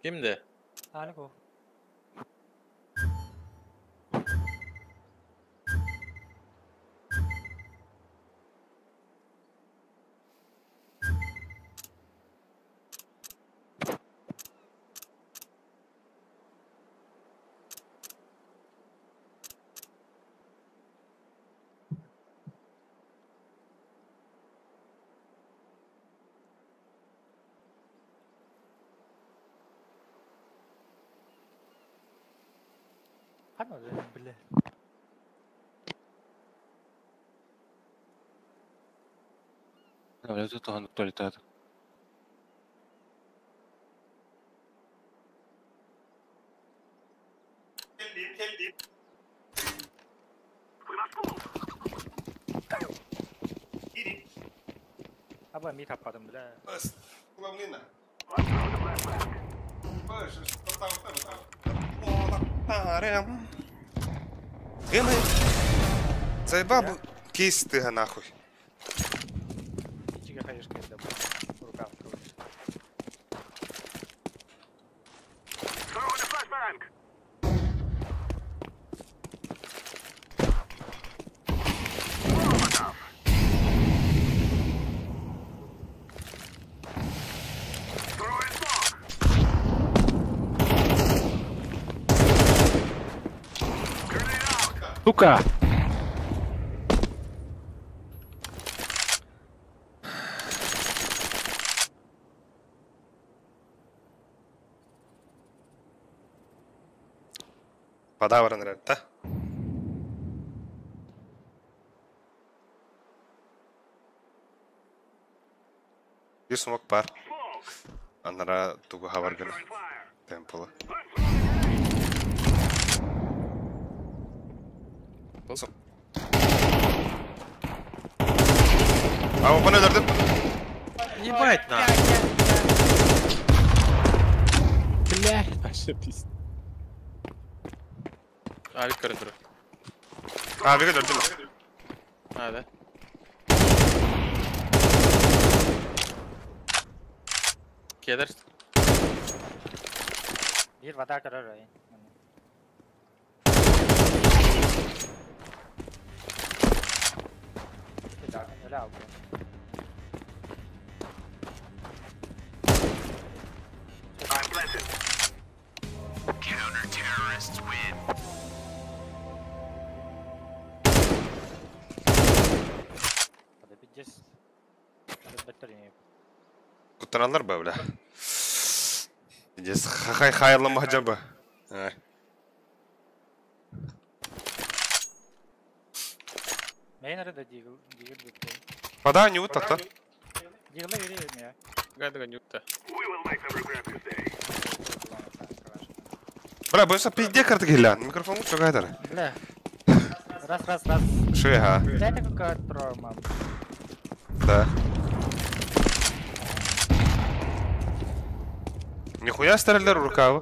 Kimdi? Алико. Хана, бля. Бля, тут он туалет. Аба ми таппадым, бля. Главнина. Заебал кейс ты нахуй. Чига хаешка это рукав. Сука! Вода баран эрэр да. Биир смок бар. Анара тугу хабар гына. Темпола. А он өлөрдүм. Ебать на. Бля, вообще пиздец. Авик көрө. Авик өлөрдүм. А, да. Кедер. Bir вода көрөр ой. Counter-terrorists win. Куттаналлар ба, бля. Здесь хай хайла махджаба. Мейн арада дигл, дигл битте. Вода не утта. Дигл ири ме. Гайдага не утта. Бля, бойся пизде карты гилян. Микрофон лучше гайдер. Бля. Раз, раз, раз. Шига. Это какая трома. Да. Нихуя стрелялер рукава.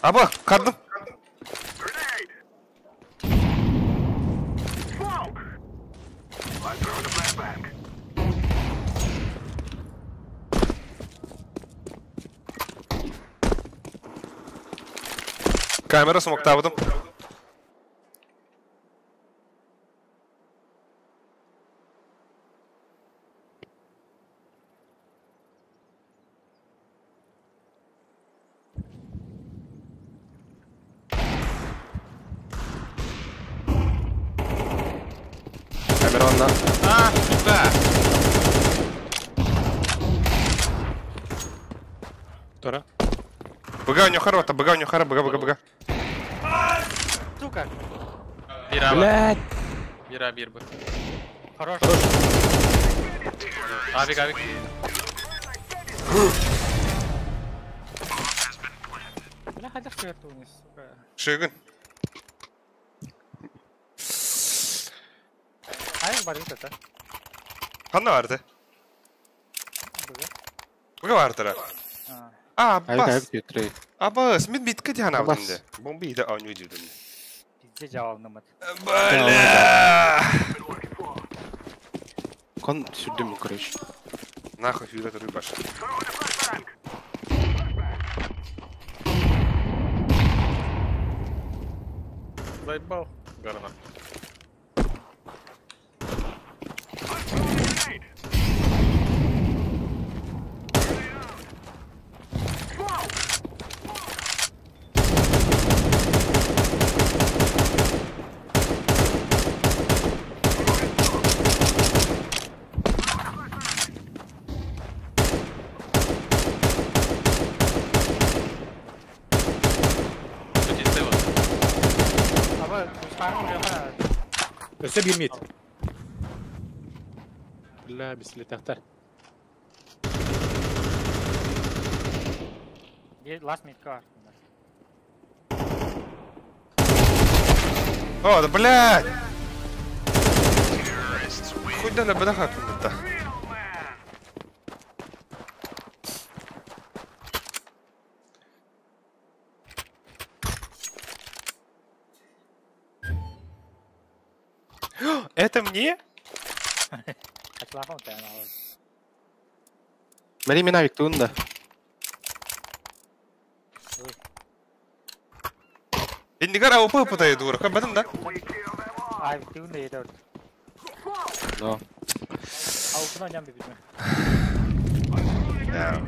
Аба, кардым. Камера смоктабыдым. Камера онна. А, сука! Тора. Быга у него хара, быга у него хара, быга, быга, быга. Сука! Бира, Блядь! Бира, бир бы. Хорош. Авик, авик. Бля, хотя что у сука. Шигин. Авик бар это. Ханна барды. Быга. Быга барды. А, бас. Абас, мен битке диян Абас. алдым. Бомба иде аню дедим. Пизде жабалнымыт. Бля! Кон сүрдүм, короче. Нахуй сюда ты рыбаш. Заебал. Гарна. Өсө bir mid. Бля, бислетахтар. Last mid car. О, да блядь! Хуй да бля да. Это мне? Смотри, минавик тунда. Индигар АВП пытает дура, как этом, да? А, тунда идет. Да. А у куда ням бибит? Да.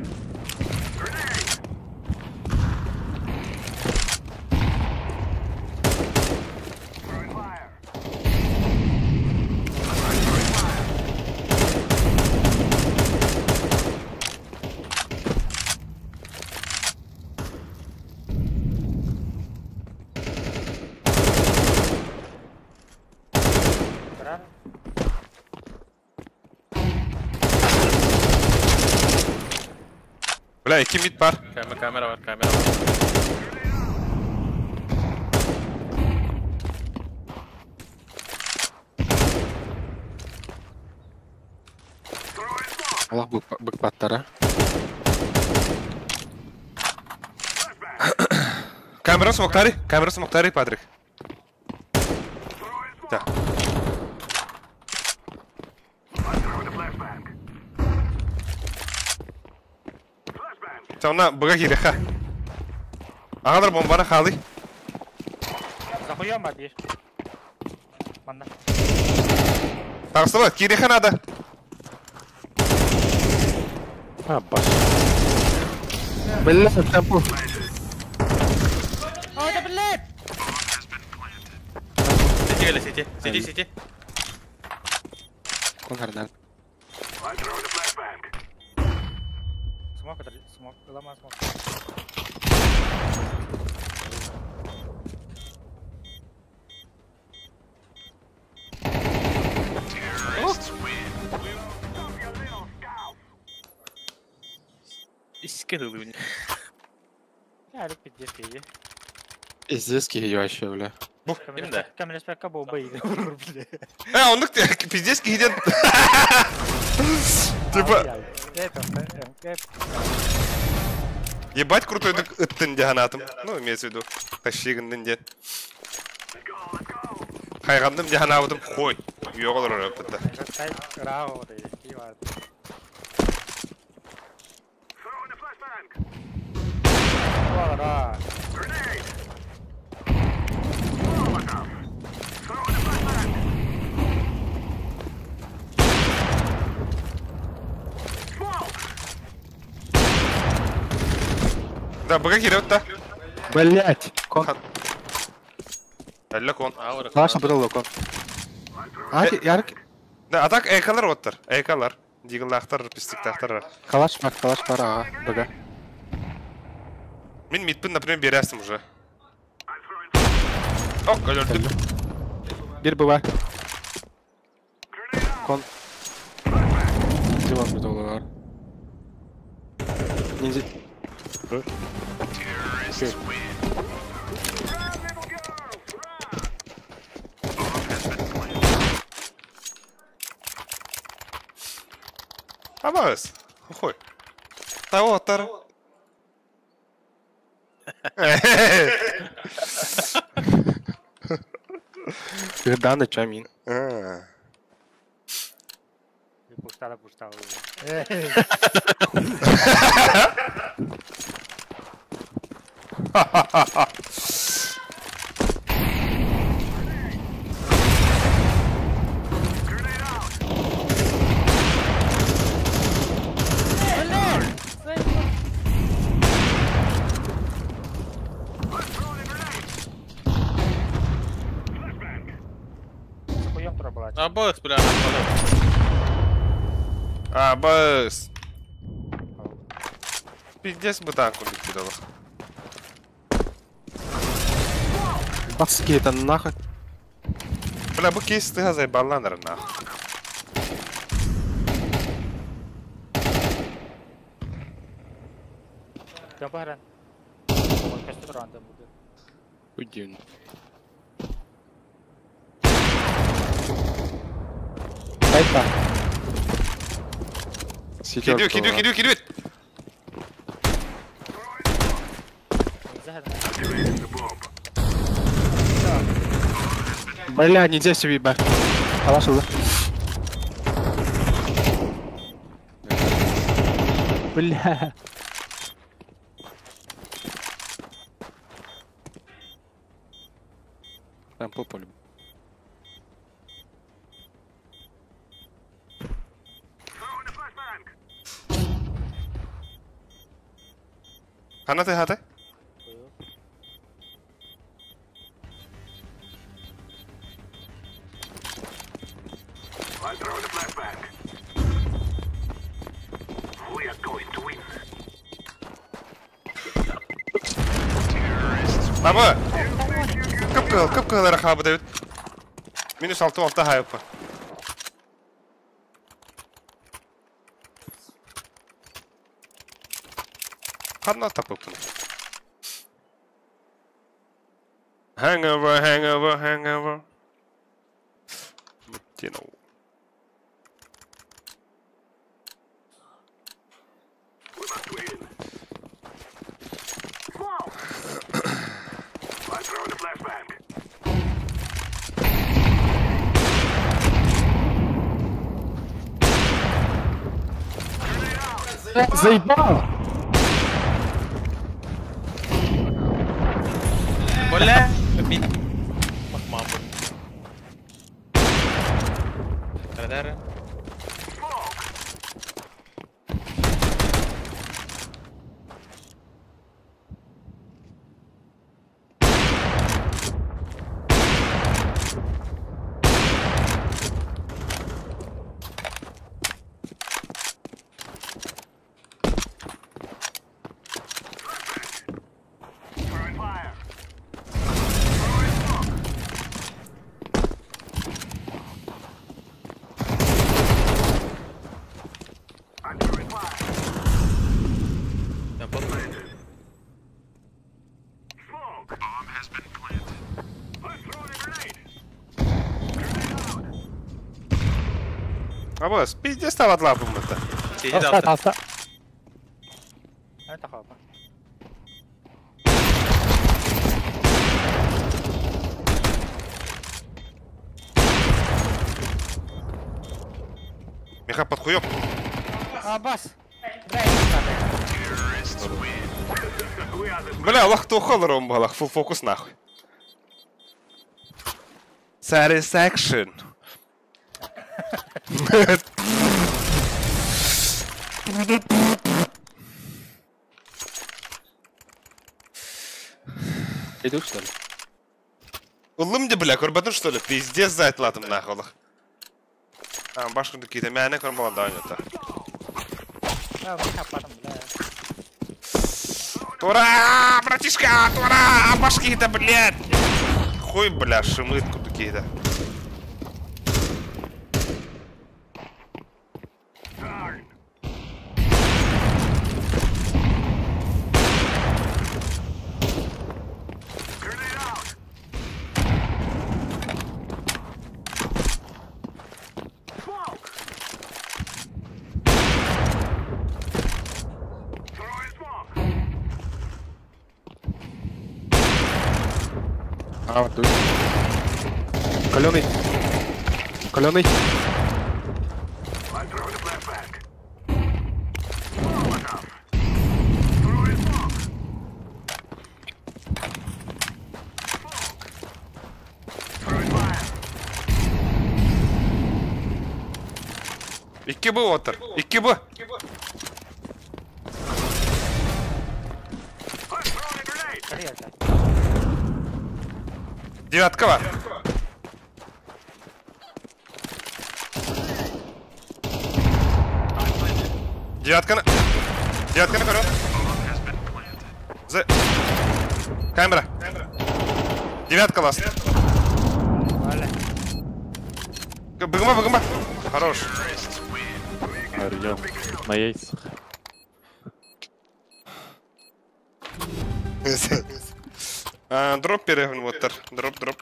Камера. Бля, 2 mid бар. Камера, камера бар, камера бар. Аллах быкпаттара. Камера смоктари, камера смоктари, Патрик. Так. Сауна быга киреха. Ағалар бомбаны халы. Захуя ма бир. Манна. Тағыстыба, киреха надо. А, баш. Бля, темпу. Ой, да блядь! Сети или сети? Сети, сети. Кон хардан. Смок, смок, лама смок. Иске дылы. Я люблю пиздец, иди. Пиздец, киһи вообще, бля. Кимде? Камера бомба иди, бля. Оннук пиздец киһиден. Типа... Ебать крутой ыттын деханатым. Ну, имеется в виду. Тащигындын ден. Хайгандым деханабытым. Хой. Йоголор өпүтті. Да, быга кирет да. Блять, кон. Әллә кон. Клашны бұрылды кон. Ярык. Да, а так эйкалар оттар. Эйкалар. Диглахтар, пистиктахтар. Калаш бар, калаш бар, ага, быга. Мин мидпин, например, берястым уже. Ок, өлөрдүм. Бир быва. Кон. Диван бит олар. Ниндзя. Абас, хуй. Того тар. Даны чамин. Пустала, пустала. Абас, бля, Абас. Пиздец бы танку ликвидовал. Баски это нахуй. Бля, бу кейс ты заебал нахуй. Уйди. Айта. Кидю, кидю, кидю, кидю. Бля, нельзя себе еба. Калаш уже. Бля. Там по полю. Ханаты хаты. Аба! Кып кыл, кып кыл рахабы дәвит. Минус 6 6 хайпы. Ханна тапыппын? Hangover, hangover, hangover. Тянул. Заебал! Бля, маму. Радара. Абас, пиздец там отлапым это. Алста, алста. Это хапа. Миха под хуём. Абас. Бля, лох тухал ром балах, фул фокус нахуй. Satisfaction. Иду, что ли? Улым бля, көрбөтүн что ли? Пиздец зайтлатым нахуй. Олох. А, башкын кийде мәне көрм балан да ойната. Тура, братишка, тура, башки это, блядь. Хуй, бля, шимытку такие-то. А, вот тут. Каленый. Каленый. Икки бу отыр. Икки бу. Девятка var. Девятка на... Девятка на корот. За... Камера. Девятка ласт. Быгма, быгма. Хорош. Орём. На яйцах. Дроп перегон вот дроп, дроп.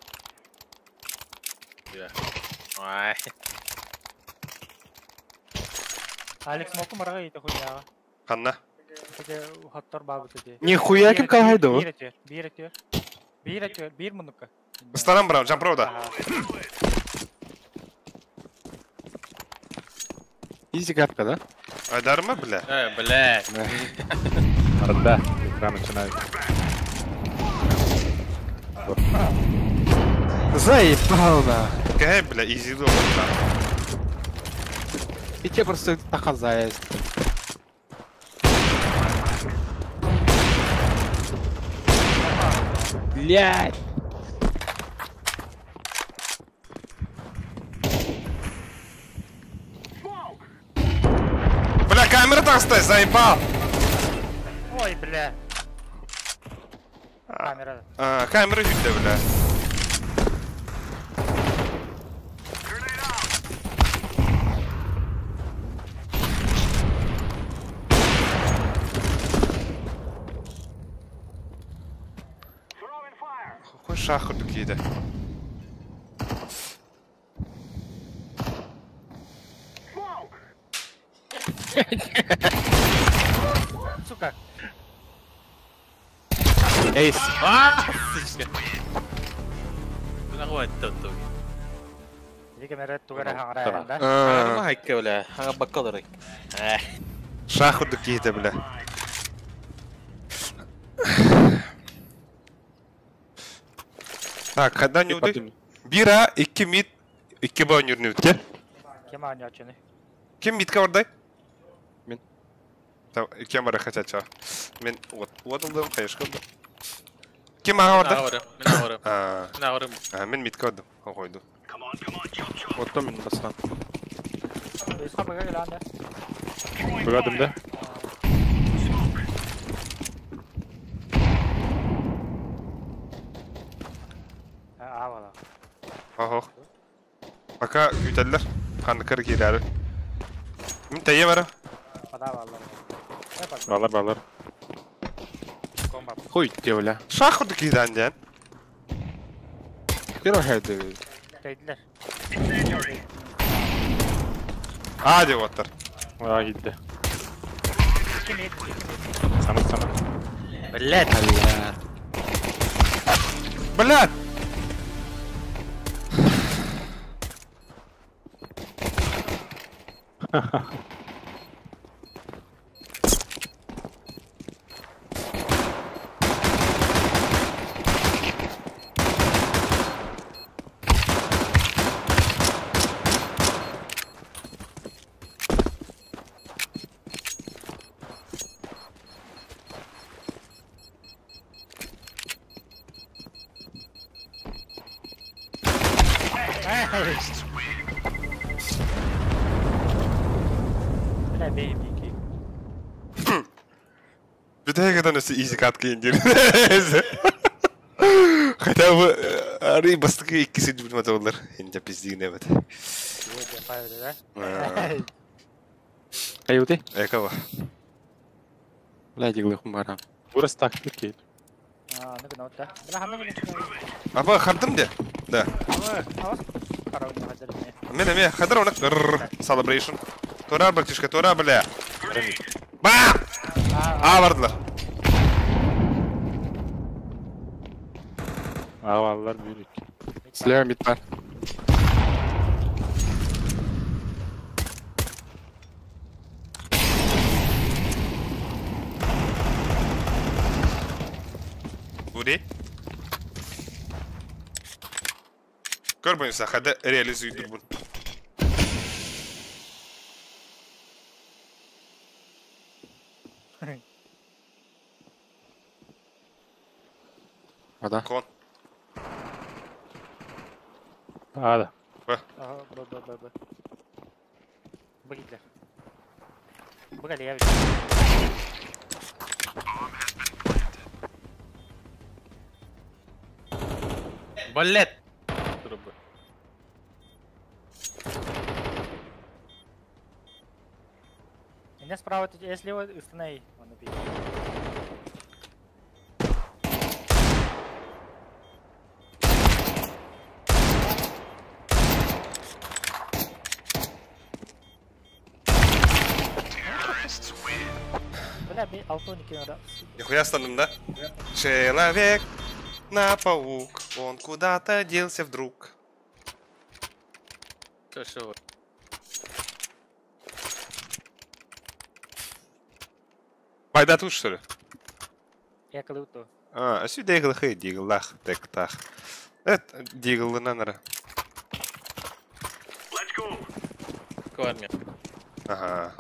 Ай. Алекс мог умрать, это хуйня. Ханна. Нихуя кем калгайду. Бир мунука. Старам брам, жам правда. Изи катка, да? Айдарма, бля. Бля. Орда, игра начинается. Заебал на. Какая, бля, изи дома. И тебе просто тахан заезд. Блядь. Бля, камера так стоит, заебал. Ой, бля. Камера. А, камера видно, бля. Какой шах курдук киһитэ. Сука. Эйс. А, сучка. Нахуй это Ити кэмэрэ тугу эрэ хаҥара да? Аа. Хайка бля, ага баккалары. Шах курдук киһитэ бля. Так, когда не удый? Бир А, икки мид, икки Б ойнүүр Ким оонньооччуну? Ким мидка бардай? Мин. Кем бары хотят ча. Мен вот вот ылдым, конечно. Ким ага барда? Мен ага Аа. Мен ага Аа, мен мидка бардым. Койду. Оттон мен бастан. Өсқа быга келе анда. Быгадым да. Аа бала. Охо. Пока күтәлләр. Ханыкыр кирәре. Мин тәйе бара. Бада балар. Балар балар. Комба. Хуй те, бля. Шах курдук киһитэ диэн. Первый хайды. Тәйдилер. Аа деп оттар. А, китте. Ким ет? Ким ет? Сама сама. Блядь. Блядь! Бля, бей, бей. Бүтәгәдән өсө изи катка индир. Хотя бы ары бастыкы иккиси дүлмәтә булыр. Инде пиздигне бит. Да? Кайуты? Экова. Бля, диглых барам. Вырос так, окей. А, ну гына да. Бля, ханны гына. Апа хардым де. Да. Мен эме хадыр оны celebration. Тора братишка, тора бля. Бам! А бардылар. Аваллар бирик. Слева мид бар. Бури. Көр бойынса, хада реализуйдур бун. Вода. Кон. А, да. Б. Ага, Б, Б, Б, Б. Б кидлер. Б кэлэ я Блядь. Меня справа, если его установи, он убьет. Бля, бей, алтоники надо. Нихуя станым, да? Человек на паук, он куда-то делся вдруг. Что? Пайда тут, что ли? Я калыту. А, сюда игл хэй, диглах, тек тах. Это дигл на нара. Армия. Ага.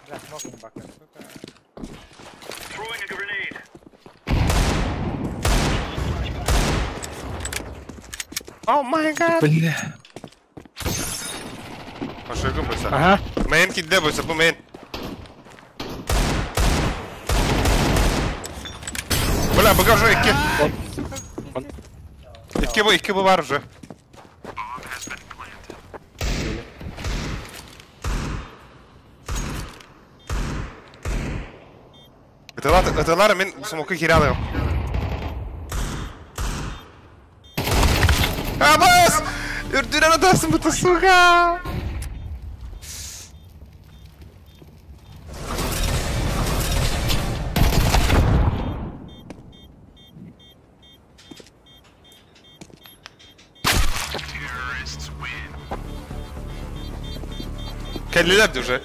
Бля, смог не бака, сука. О май гад! Бля. Пошел бойся. Ага. Мейн кидде бойся, бу мейн. Бля, бага уже икки. Икки бу бар уже. Ытылар мен смоку киралыгым. Абас! Үрдүнэн атасым быта, сука! Кэллилэр уже.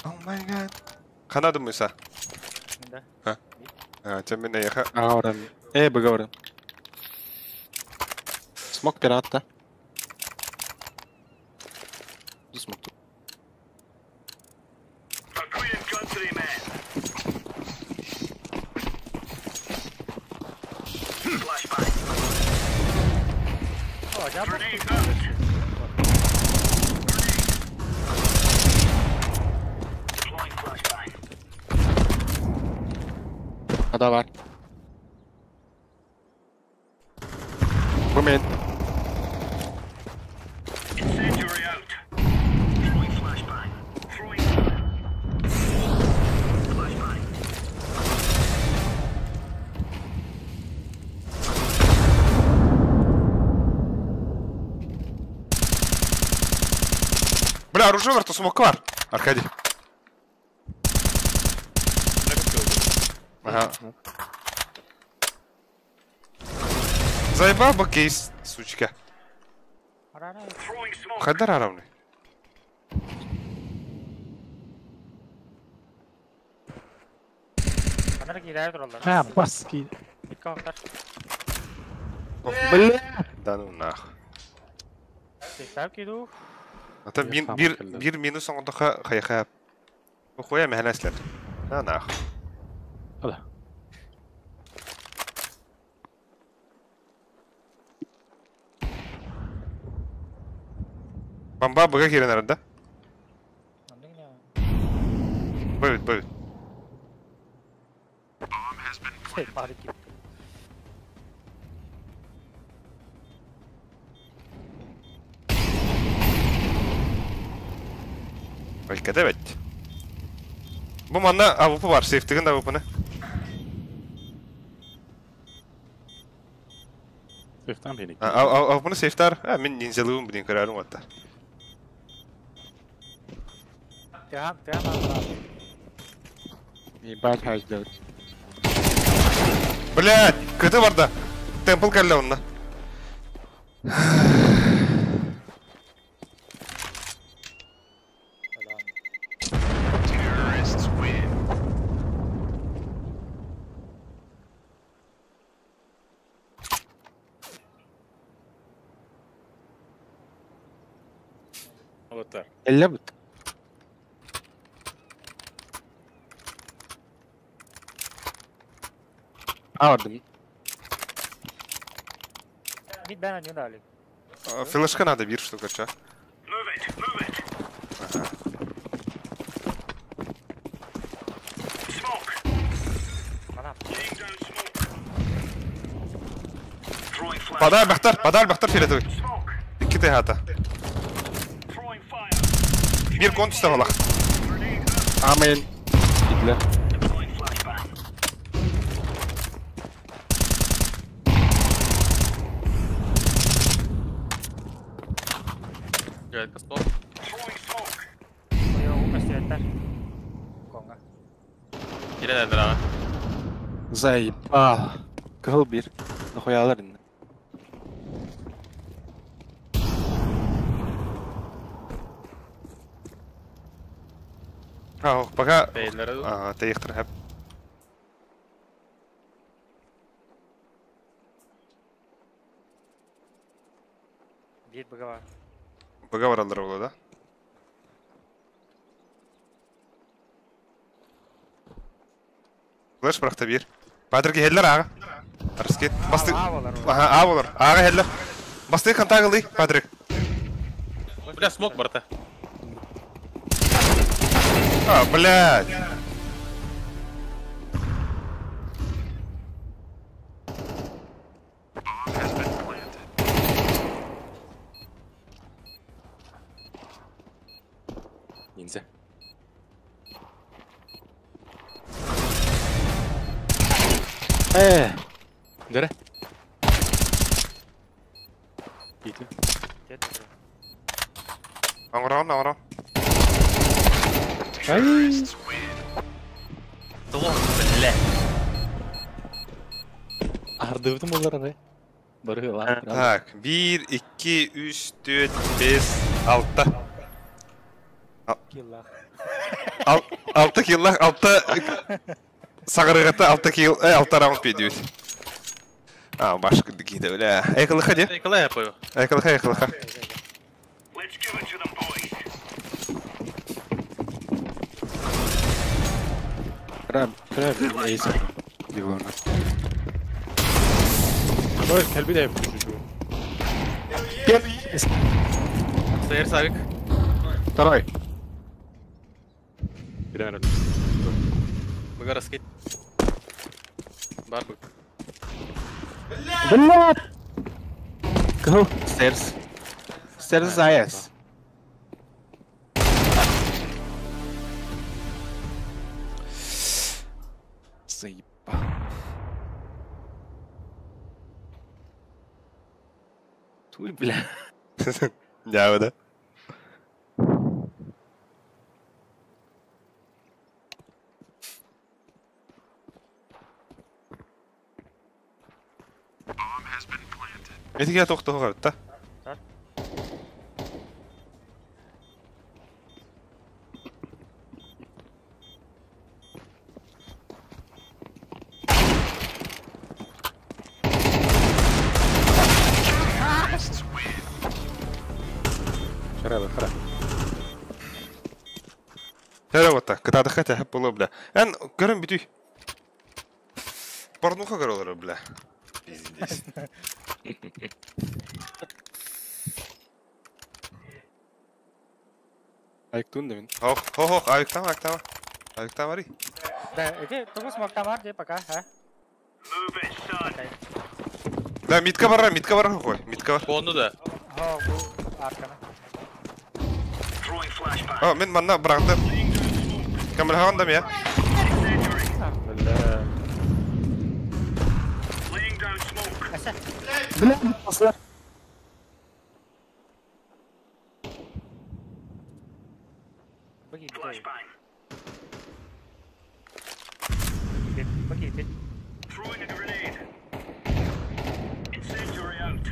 Oh my god. Ханадым Мыса. Да. А? А, тем мен эйха. Аурам. Б-говорим. Смок пирата. Смок тут. О, я А давай. Момент. Бля, оружие варто смок var. Аркадий. Ага. Заебал бы кейс, сучка. Хайдар аравный. А, баски. Бля! Да ну нах. Ата бир минус оңдоха хайха. Хуя мехнеслер. На нах. Ола. Бомба быга кирен арада. Бывит, бывит. Өлкәдә бит. Бу манна АВП бар, сейфтеген АВПны. Сейфтан бени. АВПны сейфтар. А, мин ниндзялыгын билин көрәрім ватта. Ебать, хай сделать. Блядь, кыты барда. Темпл кәллә онна. Вот так. Эллебут. Аурдым. Флешка надо бир штука, ча. Подай бахтар фиолетовый. Икки хата. Бир контуста балах. Амен. Идле. Заебал. Кыл бир. Нахуялар инде. А, пока... А, ты их трахап. Бир быга бар. Быга бар алдар болу, да? Флеш биракта бир. Патрики хеллер ага. Арскет. Басты. Ага, а болор. Ага хеллер. Басты контагылды, Патрик. Бля, смок барта. А, блядь. Ниндзя. Э. Дere. Иди. Оҥороҕун, оҥоро. Ай. Туох бля. Ардыбытым болар ары. Бары ла. Так, 1, 2, 3, 4, 5, 6. Киллах. 6 киллах, 6 саҕарыгата 6 килл, 6 раунд педиют. А, башка дикиде, бля. Экылыха де? Николай я пою. Экылыха, экылыха. Let's give it to them, boys. Краб, краб, эйс. Дивана. Ой, кэлби да yapıyor. Первый. Стояр Савик. Второй. Бирен Быга раскид. Бар бык. Блядь! Go. Stairs. Stairs IS. Заебал. Туй, бля. Дьээбэ да. Этиге тохтоһуга та. Хара, хара. Хара вот кытаадыха тэһэ буолуо бля. Эн көрөн бүтүй. Порнуха көрөлөр бля. Пиздец. Айктун да мин. Хох, хох, хох, айктама, айктама. Айктама ри. Да, иди, тугу смоктамар де пока, а? Move it, son. Да, митка барра, митка барра хой, митка бар. Конду да. Хо, бу аркана. Throwing flashbang. О, мин манна бырахтым. Камераган да мия. Incendiary. Бля. Laying down smoke. Әсә. Бля, после. Быги бит. Flashbang. Быги бит. Throwing a grenade. Incendiary out.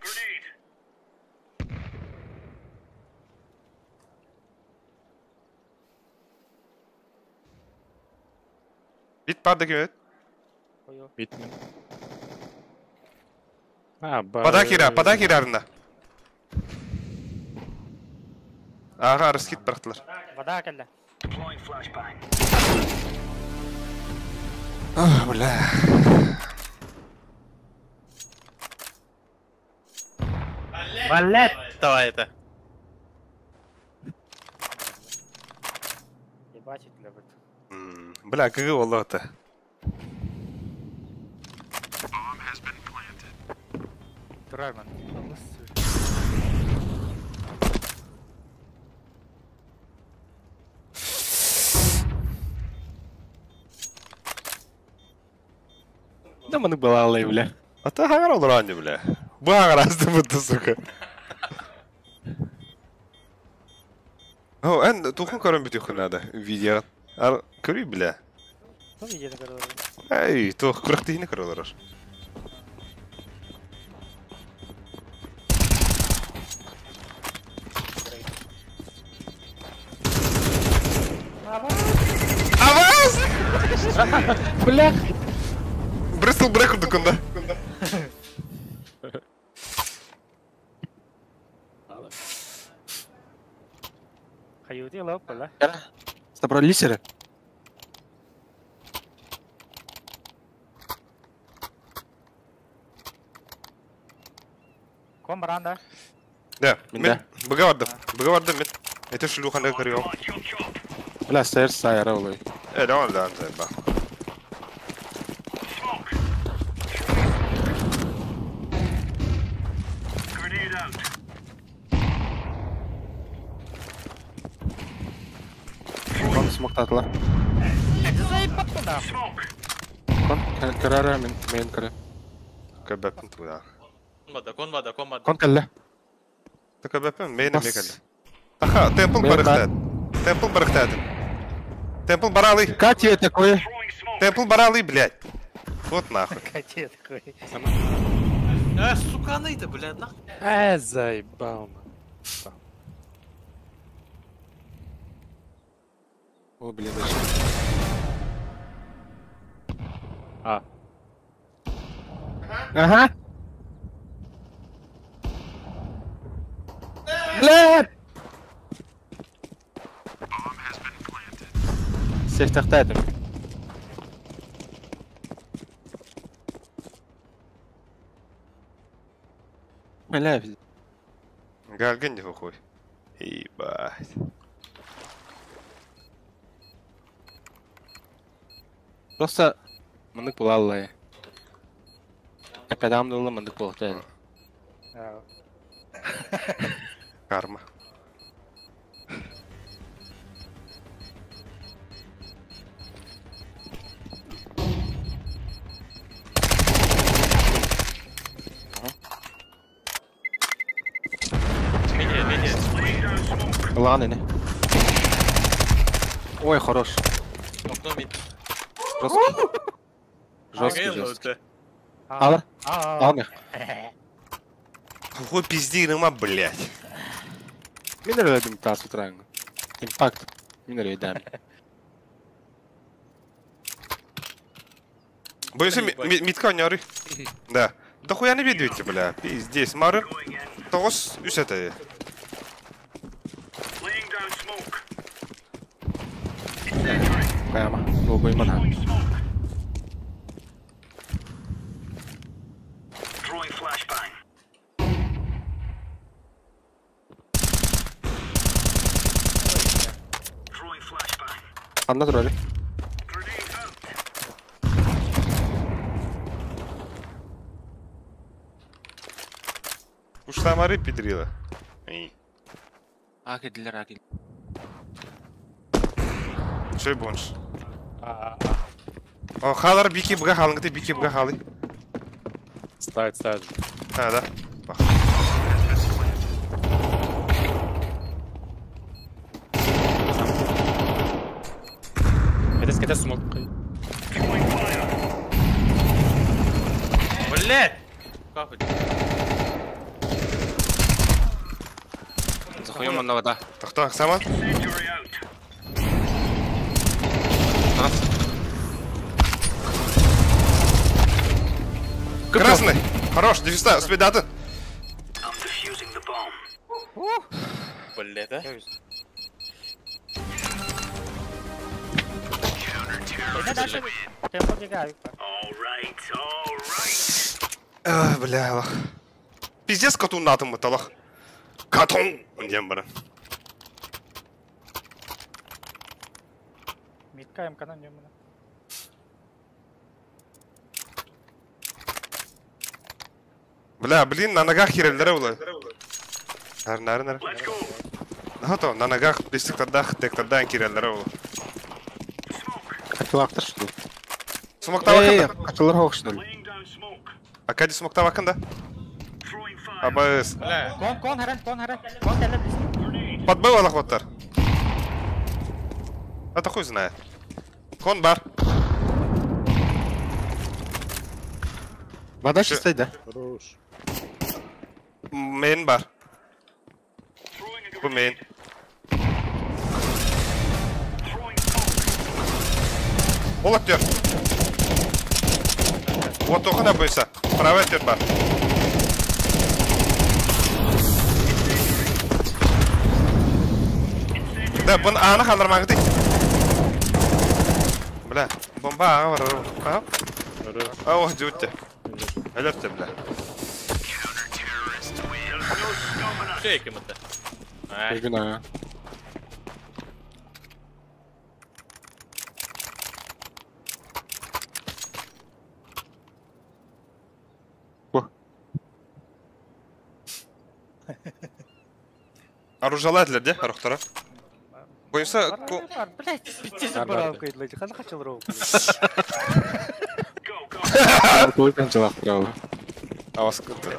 Grenade. Бит бар да кемет. Қою. Битмин. А, ба. Пода кира, пода кирарына. Ага, раскид бырахтылар. Вода кэллэ. Deploying flashbang. Ах, бля. Блять! Давай это. Ебать, для бит. Бля, кыгы болду это. Турар ман. Да маны была алай, бля. А та хагар олор бля. Бу хагар асты бутты, сука. О, эн тухун көрөн бүтүхүн надо видео. Ар көрүй бля. Ту видеоны көрөлөр. Эй, тух күрәктиһини көрөлөр. Аваз! Бля. Бристол брек курдукунда. Хаюди лоп была. Собрались ли? Ком баранда. Да, Мин мен да. быга бардым. Быга бардым мен. Это шлюханы көрüyorum. Бля, stairs сайра олай. Э, да, да, да. Smoke. Grenade out. Смоктатылар. Заебал нахуй. Кон, көрөрө мен мен көрө. Көбөппүн туга. Кон кон бада, кон бада. Кон кэллэ. Көбөппүн мен эме кэллэ. Таха, темпл барыхтат. Темпл барыхтат. Темпл баралы. Катя такой. Темпл баралы, блядь. Вот нахуй. Катя такой. А, сука, она-то, блядь, нахуй. Заебал. О, блин, зачем? А. Ага. Блядь! Сефтахтайтым. Бля, Галген не хуй. Ебать. Просто мынык булаллай. Эпедам дылы мынык болты. Карма. Ладно, не. Ой, хорош. Жесткий. Жесткий, жесткий. Алар. Алмых. Хуй пизди, нема, блядь. Мен эле тас утырайын. Импакт. Мен эле дам. Боюсь, митка не ори. Да. Да хуя не видите, бля. Пиздец, мары. Тогос үсәтә. Прямо. Долбоймана. Анна турары. Уж там ары педрила. А, кедилер, а, кедилер. Чой бонш. О, халар бики бга халыңды, бики бга халы. Ставит, ставит. А, да. Бах. Это смог. Блять! Как это? Захуем он на вода. Тохто, сама? Красный! Хорош, дефиста, спидаты! Блять, а? Бля, лох. Пиздец, катун натым лох. Катун! Дем бара. Митка МК на нем. Бля, блин, на ногах херелдere була. Нар, нар, нар. Готово, на ногах, бестиктардах, тектардан кирелдere була. Катылактыр что ли? Смоктавакында. Катылар хок что ли? Акади смоктавакында. АБС. Кон, кон, харан, кон, харан. Кон, кэлэ. Подбыл алахваттар. Это хуй знает. Кон бар. Вода чистая, да? Хорош. Мейн бар. Бу мейн. Ол актер. Вот только на бойся. Правый актер бар. Да, бун аны хандырмаңды. Бля, бомба ага бар. А? О, жутте. Алерт, бля. Шейкем это. Бегина. Оружалатлар, де, Арухтара? Боюнса... Блять, пиздец баралка идлайт. Хана хачал роу.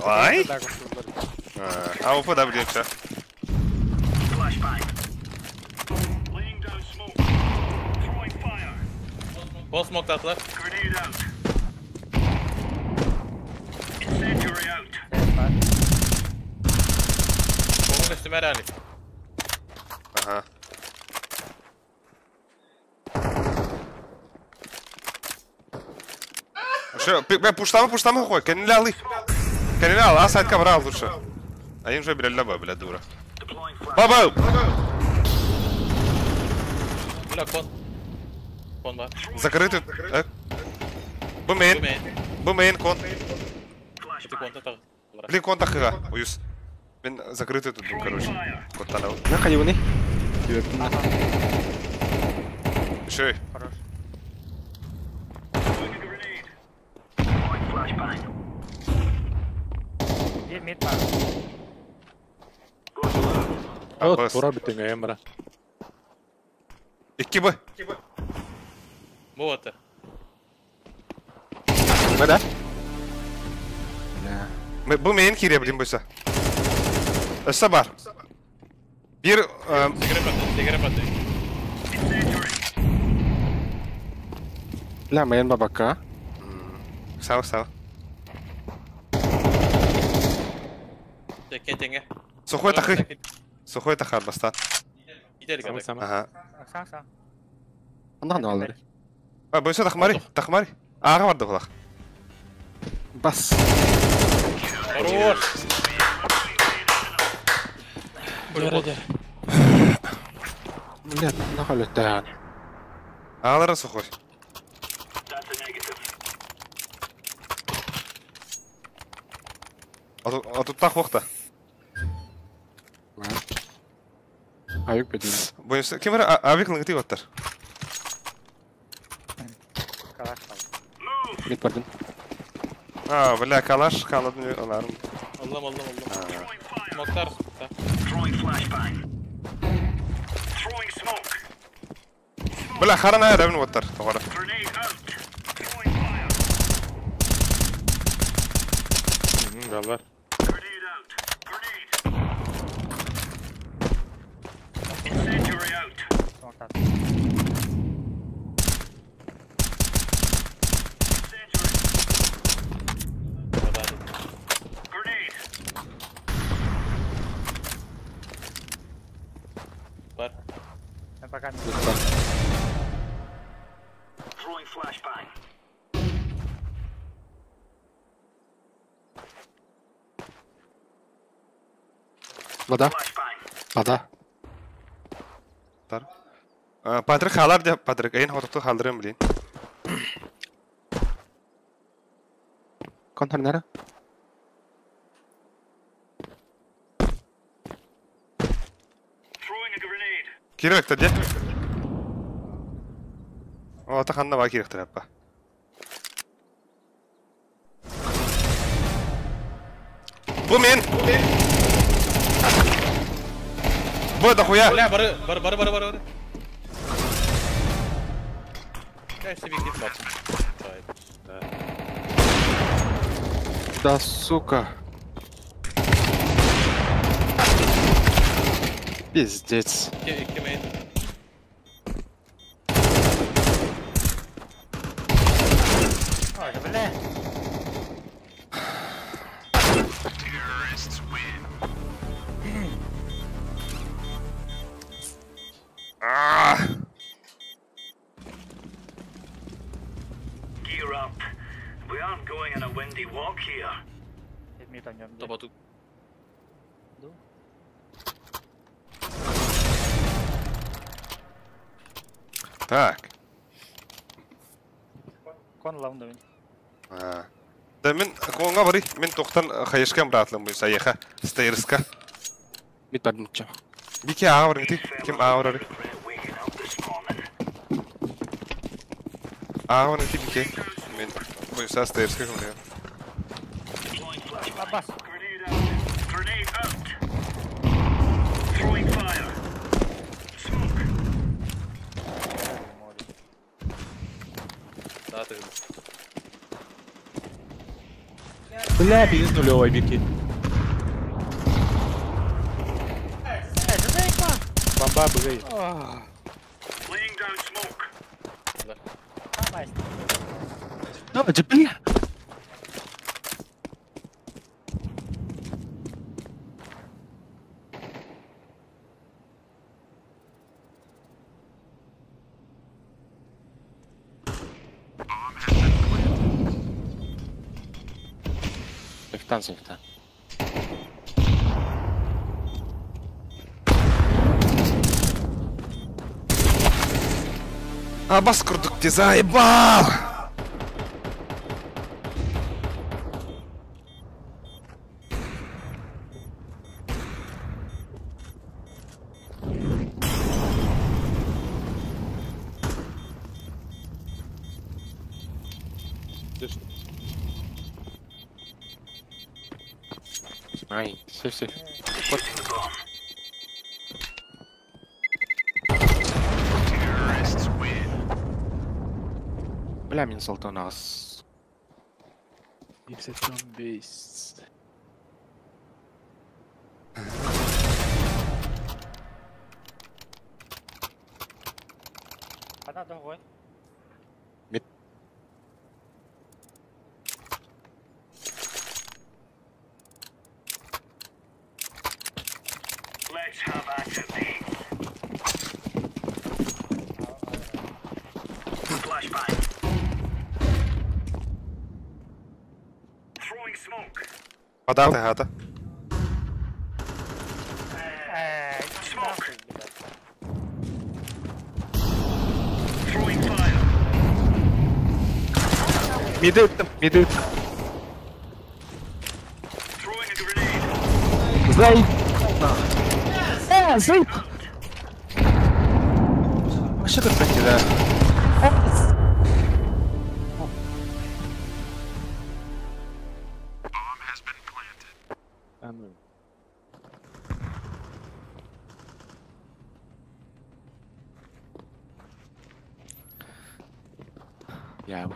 Ай? А опа да блин, ча. Bol smoke attılar. Onun üstüme herhalde. Aha. Что, пуштама, пуштама хуй, кенляли. Кенлял, а сайт кабрал лучше. А им же блядь, лаба, блядь, дура. Баба! Бля, кон. Кон бар. Закрытый. Бумейн. Бумейн, кон. Блин, кон тахыга, уюз. Мен закрытый тут, короче. Коттанал. На хайваны. Еще. Хорош. Вот, тура битең эмра. Икки б. Вот. Да? Да. Бу мейн кире, блин, бойса. Өссө бар. Бир... Бля, мейн бабака. Сау, сау. Сухой тахы. Сухой тахар баста. Ага. Анда алыр. А, бойса тахмари, тахмари. Ага барды булах. Бас. Хорош. Бля, нахуй это. Алара сухой. А тут так вахта. Авик бедин. Бойся, кем бар авик лыгты оттар. Калаш кал. Бит бардым. А, бля, калаш каладым аларым. Аллам, аллам, аллам. Смоктар. Бля, харана ревн оттар. Тогара. Балар. Вода. Вода. Патрик халар де Патрик, эйн хотокту халдырым блин. Контейнер. Кирек та де. О, та ханна ба кирек трапа. Бумин. Бу да хуя. Бля, бары, бары, бары, бары, бары. Я себе где да. Да, сука. Пиздец. Ой, бля. Gear up. We aren't going on a windy walk here. Так. Кон лаундовин. Да мен конга бари, мен тоқтан хайышкан братлым буйса еха, стейрска. Бит бардымча. Бике ага бар гити, ким ага бар. Ага бар гити бике. Мен буйса стейрска кымдыга. Аббас. Grenade out. Throwing fire. Smoke. Бля, пиздец нулевой, Микки. Бомба, бгэй. Давай, бля. Сефтан, сефтан. А бас курдук ты заебал! Ай, все, все. Бля, мин салтанас. 55. Она другой. Мид. Податы гата. Миды, миды. Зай. Зай. Вообще как да. Я.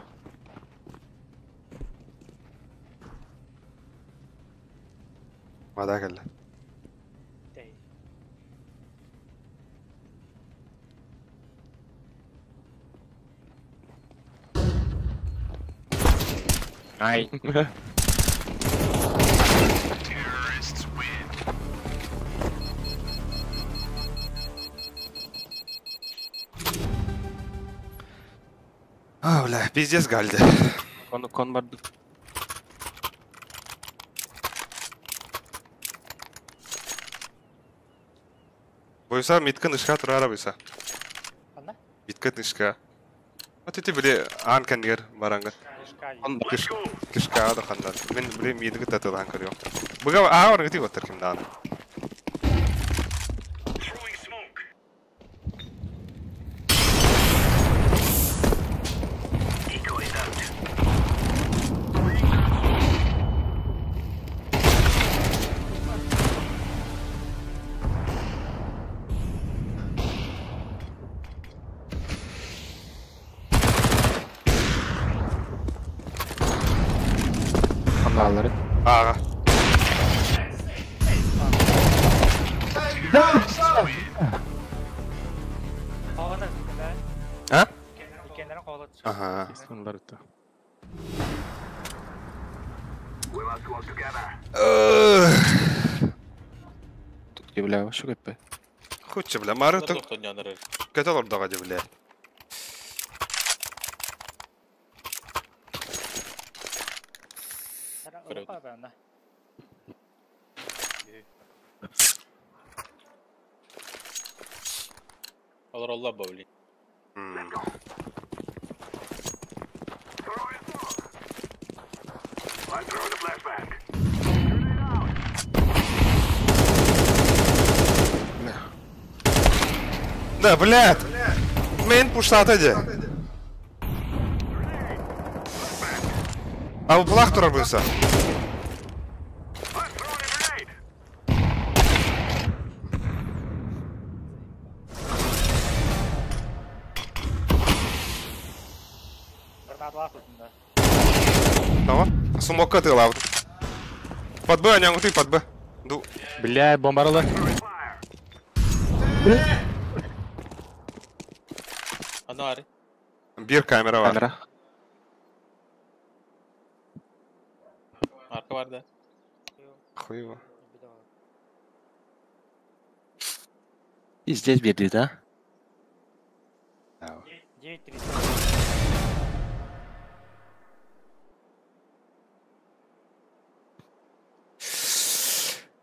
Вода кэллэ. Ай. А, бля, пиздец гальды. Кон, кон барды. Буйса миткын ышка турара буйса. Ана? Миткын ышка. Вот эти били аан кәндигер барангы. Он Киш кишка да хандар. Мен били мидги татылан көрүм. Буга аа оргы отыр кимдан. Алары. Ага. А? Ага. Тут бля, вообще көппе. Хучча, бля, Марио так... Көтө олордоҕо дии, бля. Олор олла бовли. Да, блядь! Мейн пуштат эди. А булах турар буйса. Лаах тутунна. Того? Смокка тыалаабыт. Под Б, аняҥутуй под Б. Ду. Бля, бомбарылар. Аны ари. Биир камера бар. Камера. Арка бар да. Хуево. И здесь бегает, да? 9.30.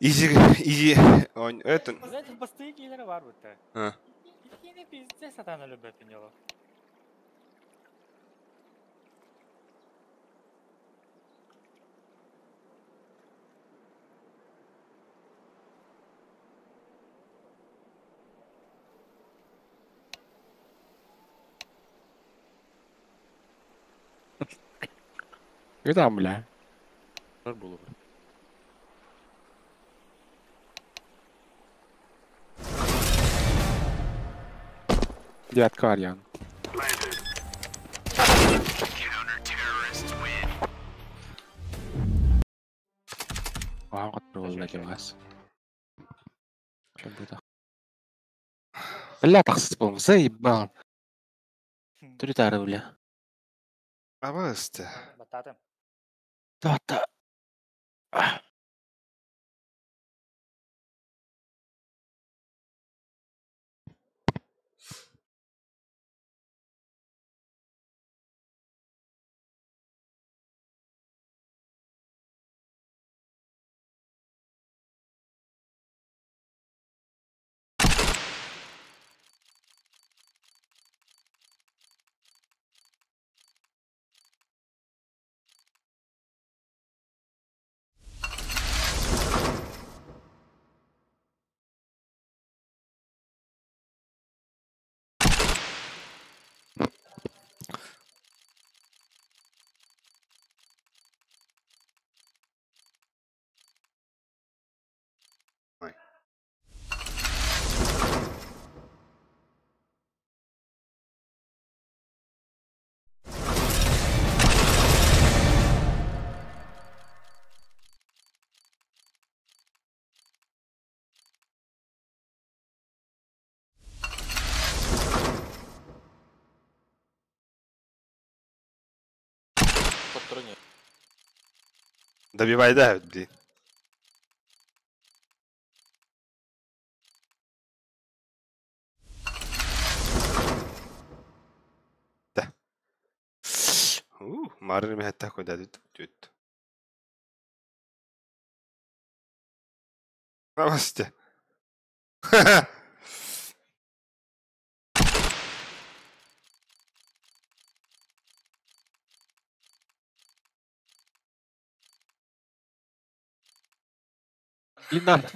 Изи, изи, он, это... Знаете, бастыы киилere бар бутта. А. Кини пиздец сатана любит пенело. Где там, бля? Было. Девятка Арьян. Вау, вот вас. Что будет? Бля, тахсыз был, заебал. Тритары, бля. Абысты. Бататым. Да-да. Патроне. Добивай, да, блин. Да. Марын мехеттах көдәді түт. Намасте. Не надо.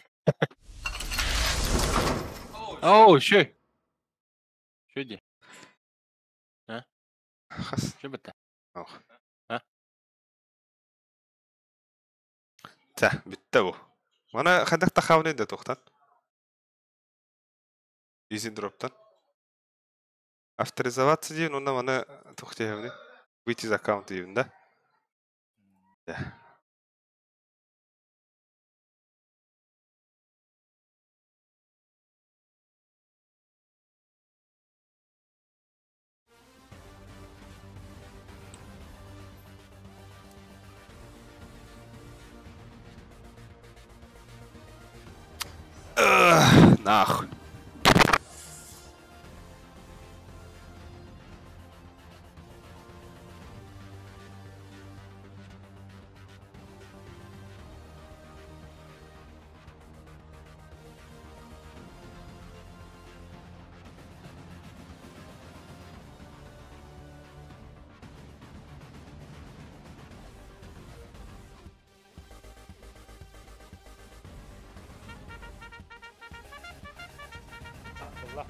Оу, щей. Щей где? А? Хас. Что это? Ох. А? Та, битте бу. Мана хадак тахавны да тоқтан. Изи дроптан. Авторизоваться дейін, онда мана тоқтайғаны. Выйти из аккаунта дейін, да? Да. Нахуй. Allah.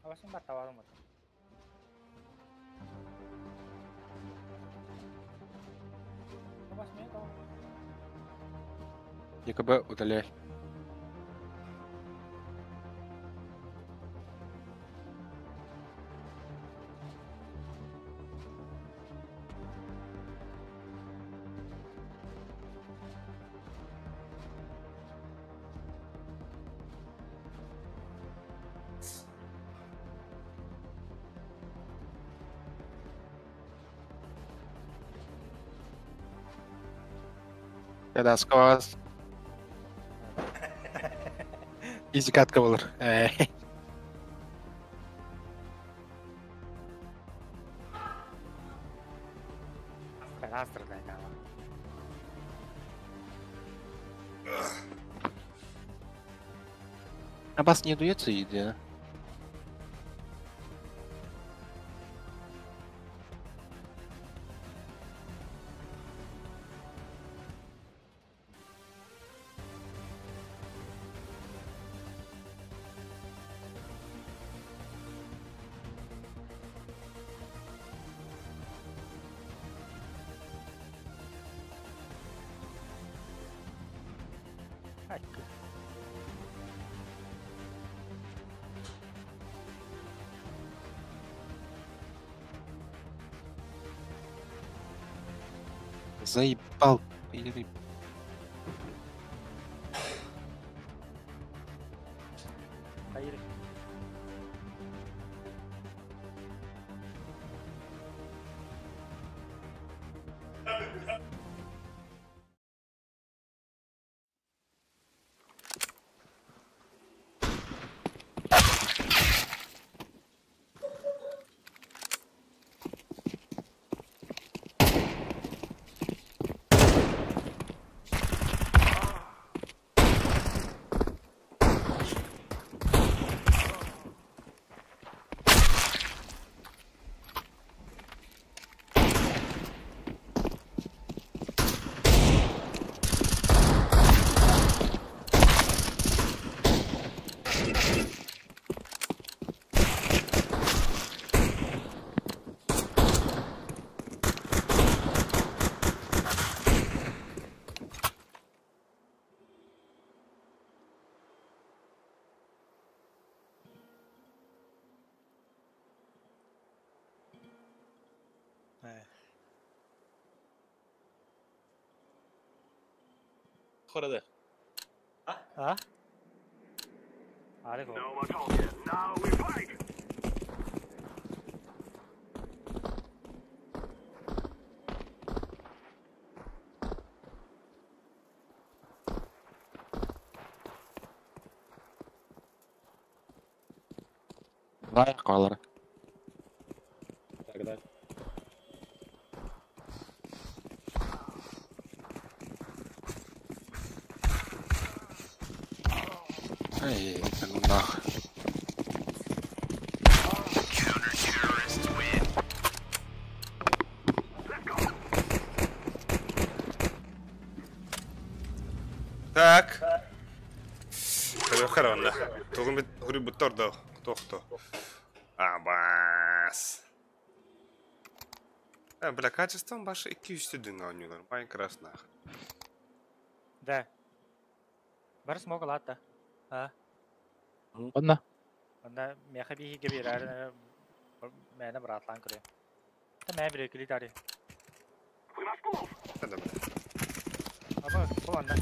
Авашын баттабадым вот. Абаш мен тау. ЕКБ удаляй. Кадаскоас. Изи катка болар. А бас не дуется еде? Заебал. Хорада. А? Аре го. Vay kalır. Тогда. Эй, это ну нах. Так. Харванда. Тугун бит хури буттор да. Тохто. Абас. Бля, качеством башы 200 дын ойнуулар. Майнкрафт нах. Да. Бар смог лата. А? Онна. Онна меха бихи гебирар мәне братлан көрө. Та мә бир кили тари. Да, бля. Аба, боланда.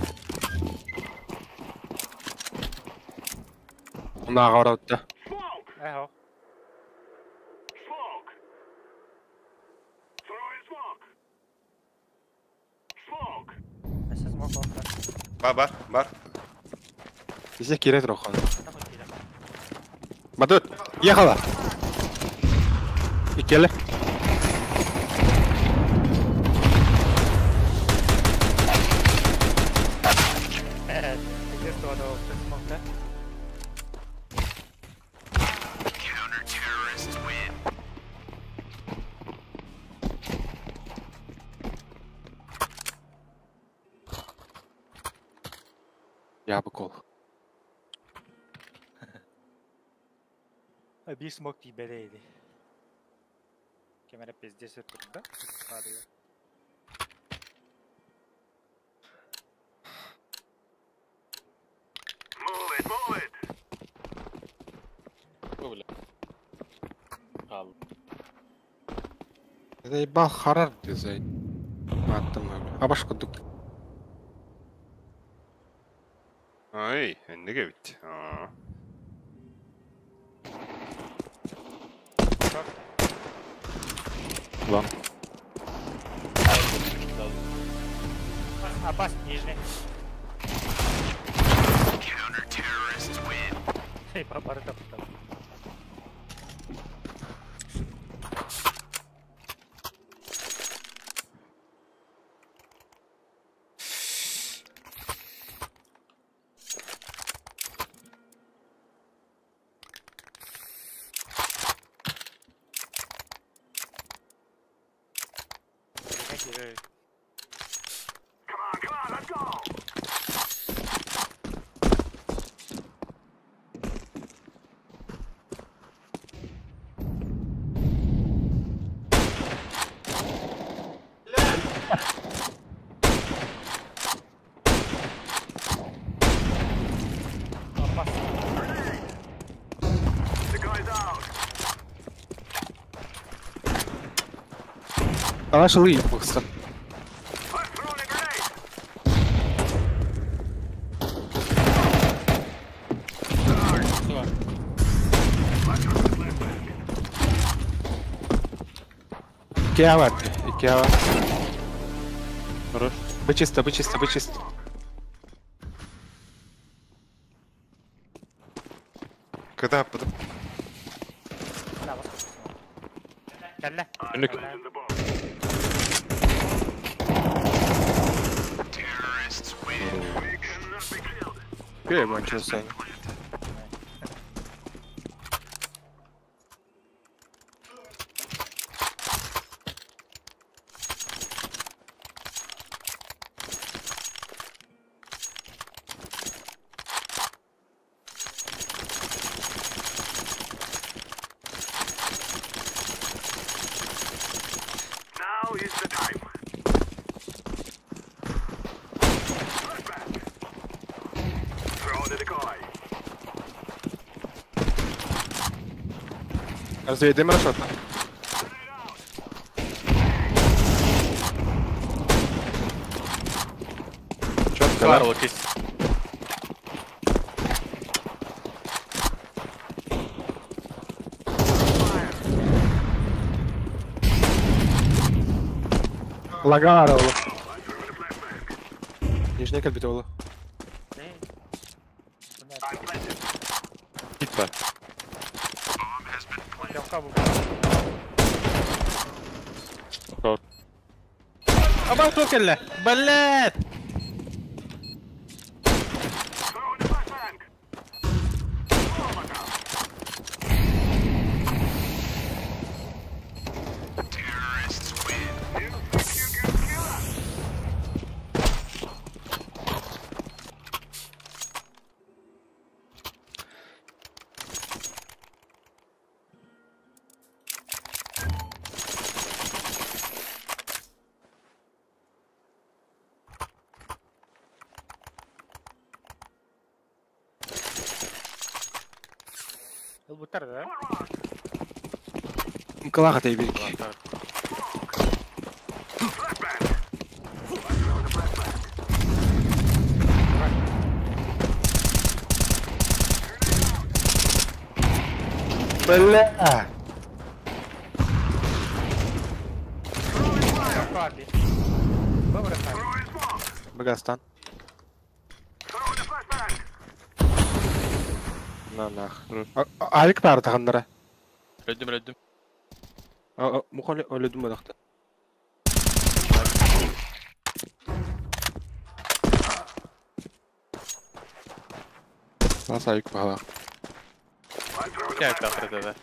Унаға орауытта. Эхо. Эсэ смог болда. Бар, бар, бар. Везде кирет рохан. Батут, ехала. Икеле. Где что смог, да? Я бы кол. Bir смог тиберейdi. Кемере пиздец да? Падает. Бля. Ал. Заебал харар дизайн. Аттым. Абашка дук. Ай, энниге бит. Лан. Опас, нижний. Эй, папа, там. Алаш ылый бықсын. Икеа бар, Икеа бар. Хорош. Бы чисто, бы чисто, бы чисто. Когда потом... Önlük. Кое банчо сен. Now is the time. Throw the decoy. Разведем расчет. Четко, да? Карлок есть. Лагара ола. Нижний кэлбит ола. Типа. Абал токелле. Блядь! Ылбыттар да? Мкалаха тайбик. Бля! Багастан. На нах. Авик бар тағандара. Öldüm öldüm. Мухали өлөдүм бадакта. Нас авик бала. Gel tahta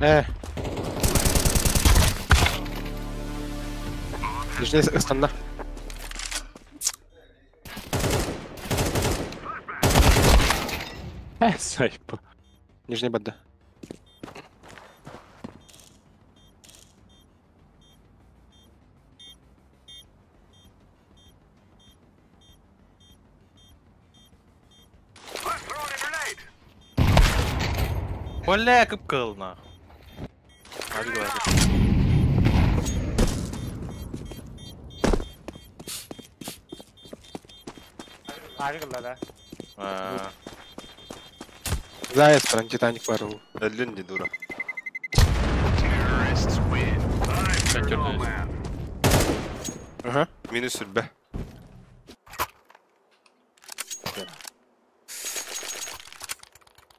da. Нижний станна. Сайп. Нижний бадда. Бля, кыпкыл нахуй. Hadi говори. Авик да. Заяц прям Титаник барыл. Өллүн ди дура. Ага. Минус сүрбе.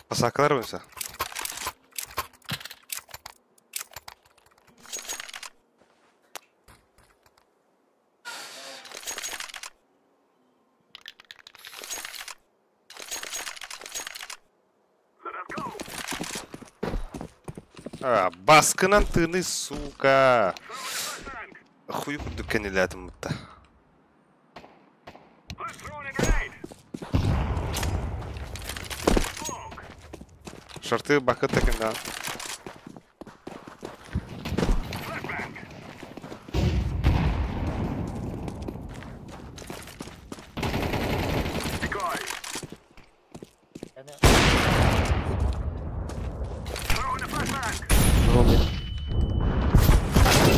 Посакалар мыса. А, баскынан тыны, сука. Хуй курдук кенилятым бутта. Шорты бакы таким, да.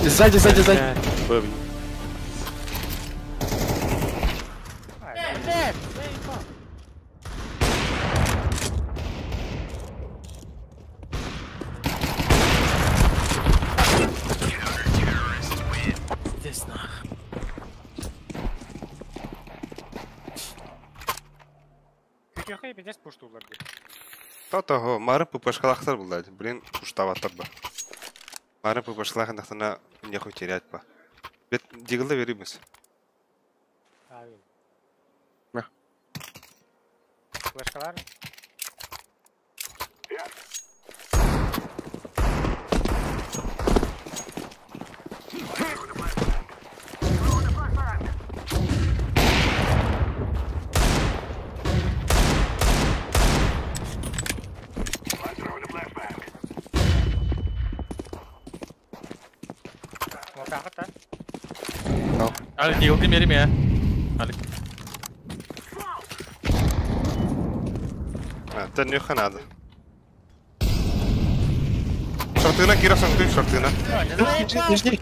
Сзади, сзади, сзади. Здесь нах. Күтүөхэй пиздец пуштуулар дии. То-того, мары пупашкалахтар булдады. Блин, пуштаваттар ба. Мары пупашкалахын тахтана нехуй терять ба. Бет дигылда берибиз. На. Флешкалар. Алик, дигылды берим я. Алик. А, это не надо. Шортына, Кира, шорты, шортына. Не жди.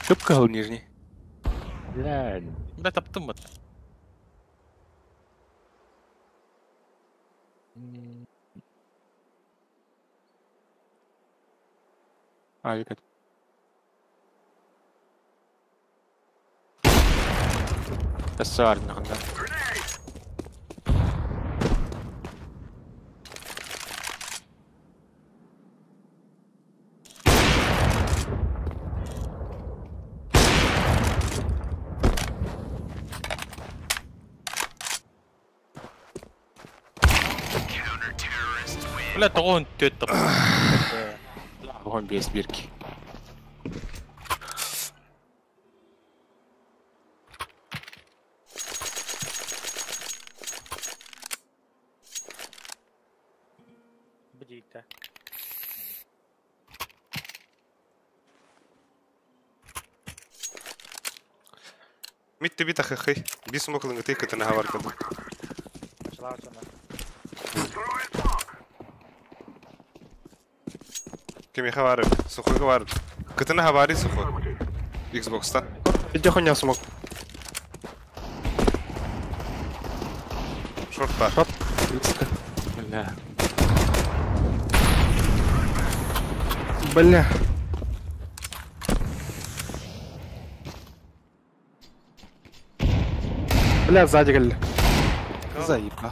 Шипка нижний. Бля. Бля, таптым вот. Алик. Тассар, нахуй. Бля, тоғын төт тап. Вон без бирки. Бдите. Мит тебе тахахы. Бис мог лынгты, ката на гаварка. Кеми хавары, сухой хавары. Ката на хавари сухой. Xbox-та. Иди хуйня смог. Шорт бар. Шорт. Бля. Бля. Бля, сзади гали. Заебал.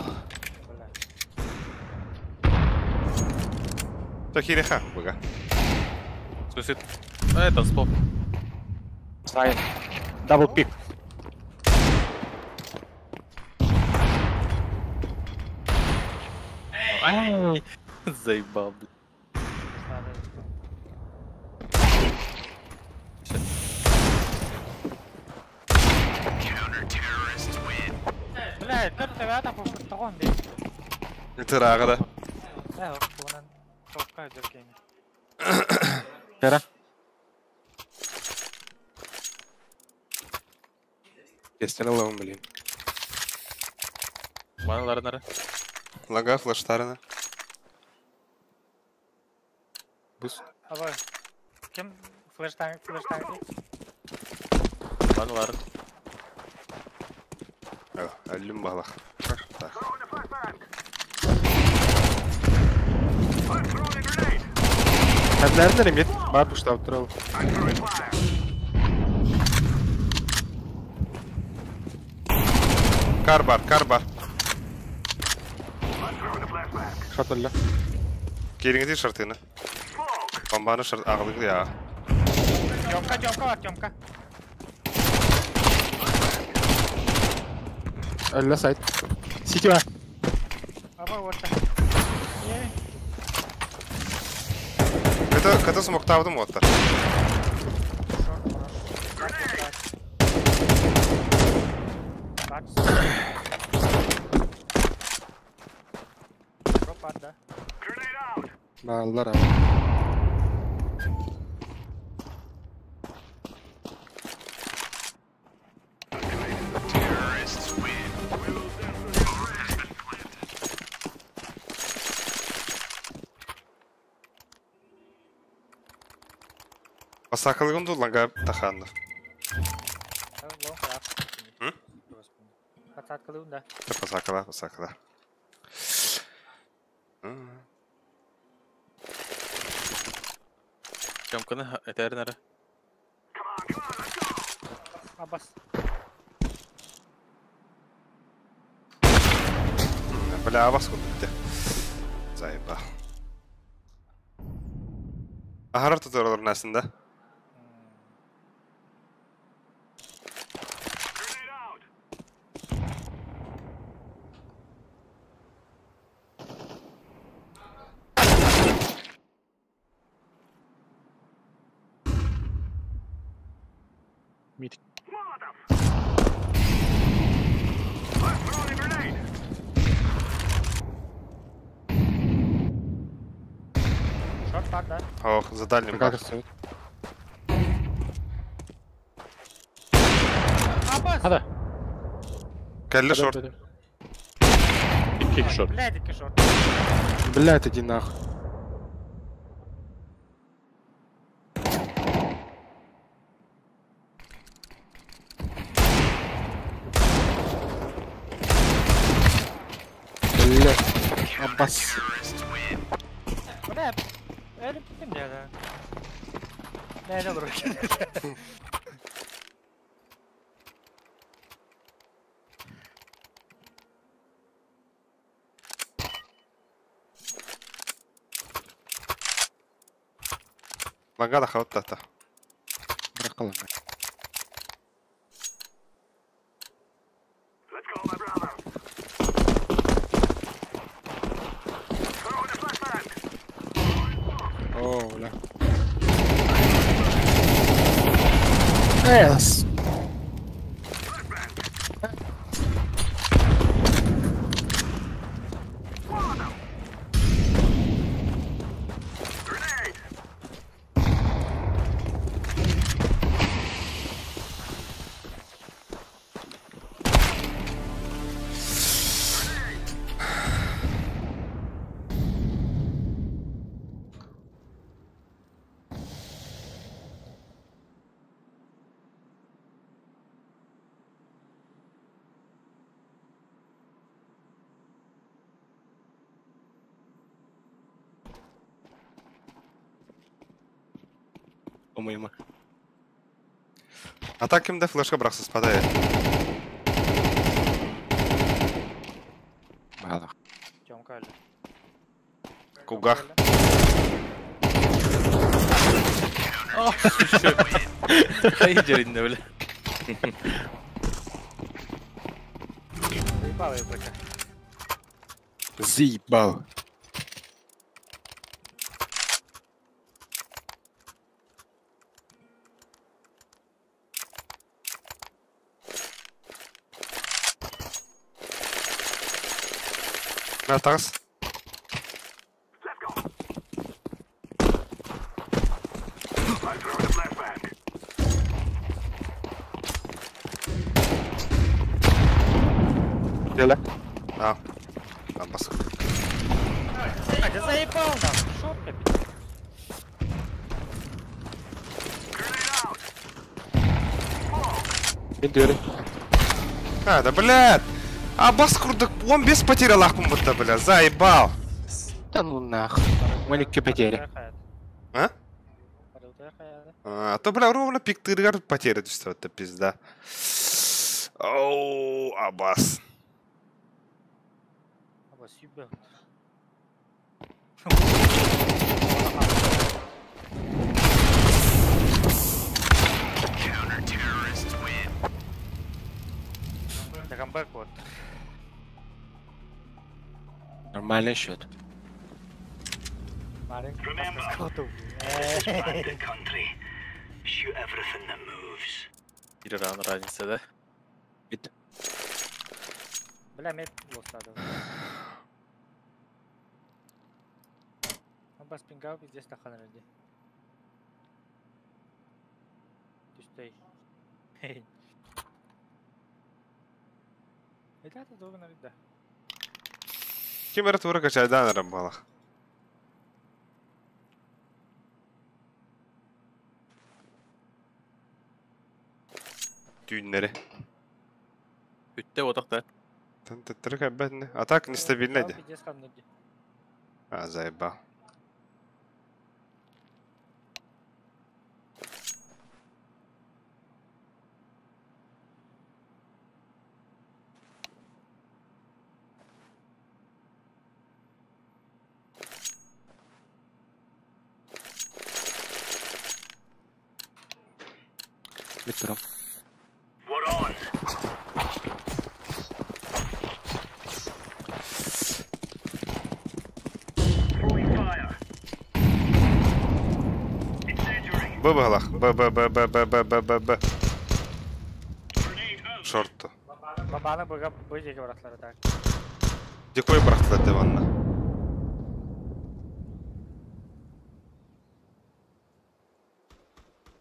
Тахиреха, бага. Суицид. А, это споп. Сайн. Дабл пик. Ай, заебал, блядь. Бля, төрт ребята тоғын бей. Это рагада. Да, онан тоққа жүрген. Тера. Естественно, блин. Маналар нары. Лага флештарына. Бус. Абай. Ким флештан флештан? Маналар. Әлім балақ. Так. Хәтләрен мид. Бар пуштап турал. Кар бар, кар бар. Шорт өллө. Кириңити шартыны. Бомбаны шарт ағылыгы я. Тёмка, Тёмка бар, Тёмка. Өллө сайт. Сити бар. Аба орта. Кыты, кыты смоктабыдым оттар. Баллар aba. Басакылыгын дуланга таханды. Хататкылыгын да. Басакыла, басакыла. Тёмканы этәрин ара. Абас. Бля, абас курдук Заеба. Ахарар tutuyorlar нәсінде. Мид. Шорт бар, да? Ох, за дальним Как бар. стоит? Абас! Хада. Кәлле шорт. Икки шорт. Блядь, икки шорт. Блядь, иди нахуй. Блядь. Аббас. Бля, өлүп кеттим я да. Нәне olur Ланга да хават тата. Быракалам. Let's go, my brother. Throw the flashbang. О, бля. Эс. Grenade. По-моему. А так кимде флешка браксыз падай. Мало. Тёмка өллө. Кугах. Хайы жеринде бля. Заебал я бля. Заебал. Мә тагыз. Let's go. I'm throwing a flashbang. Деле. А. Абас. А, да заебал нахуй. Шорт опять. Grenade out. Мид двери. А, да блядь. Абас курдук 15 потерял ахпын будто, бля. Заебал. Да ну нахуй. Маленькие потери. А? А то, бля, ровно пиктыргар потеря түсті, это пизда. Оу, абас. Абас, юбе. Да камбэк вот. Нормальный счет. Bir раунд разница, да? Бит. Бля, мед лостады. Абас пингау пиздец тахан ради. Түстей. Это долго да. Ким era тура качайдан арабалах. Düğünleri. Үтте отақта. Тын кәбәтне. А так нестабильно ди. А, заебал. Метро. Б балах. Б, Б, Б, Б, Б, Б, Б, Б, Б. Шортту. Бабаны быга бы жеке баратлары так. Дикой бырахтылар деп анна.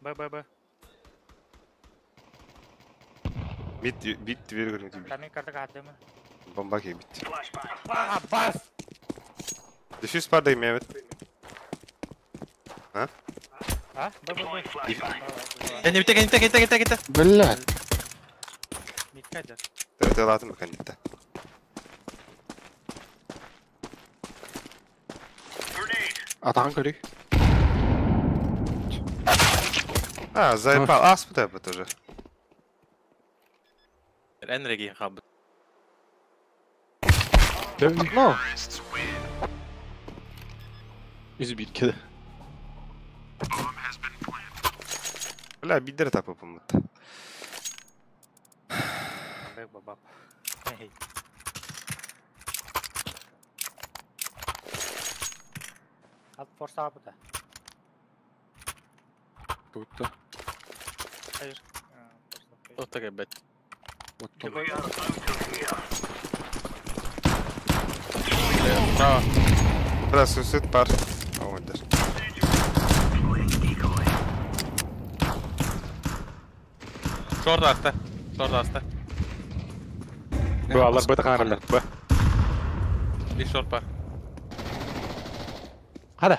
Б, Б, Б. Бит, бит дверь көрмөтү. Камин карта кадымы. Бомба кей бит. Абас! Дефьюз бар дейм evet. А? А? Б, Б, Б. Кенде бите, кенде, кенде, кенде, кенде. Блядь. Миткадер. Тәтелатым кенде. Атаған көрей. А, заебал. А, спытай бы тоже. Энриги хаб. Ну. Избит кеде. Бля, бидер тапып ұмытты. Камбэк бабап. Ат форса апыта. Тут-то. Hayır. Отта кәбәт. Вот там. Право. Бля, суицид бар. Ауындыр. Шорт асты. Шорт асты. Б, алар Б таққан Б. Bir шорт бар. Қара.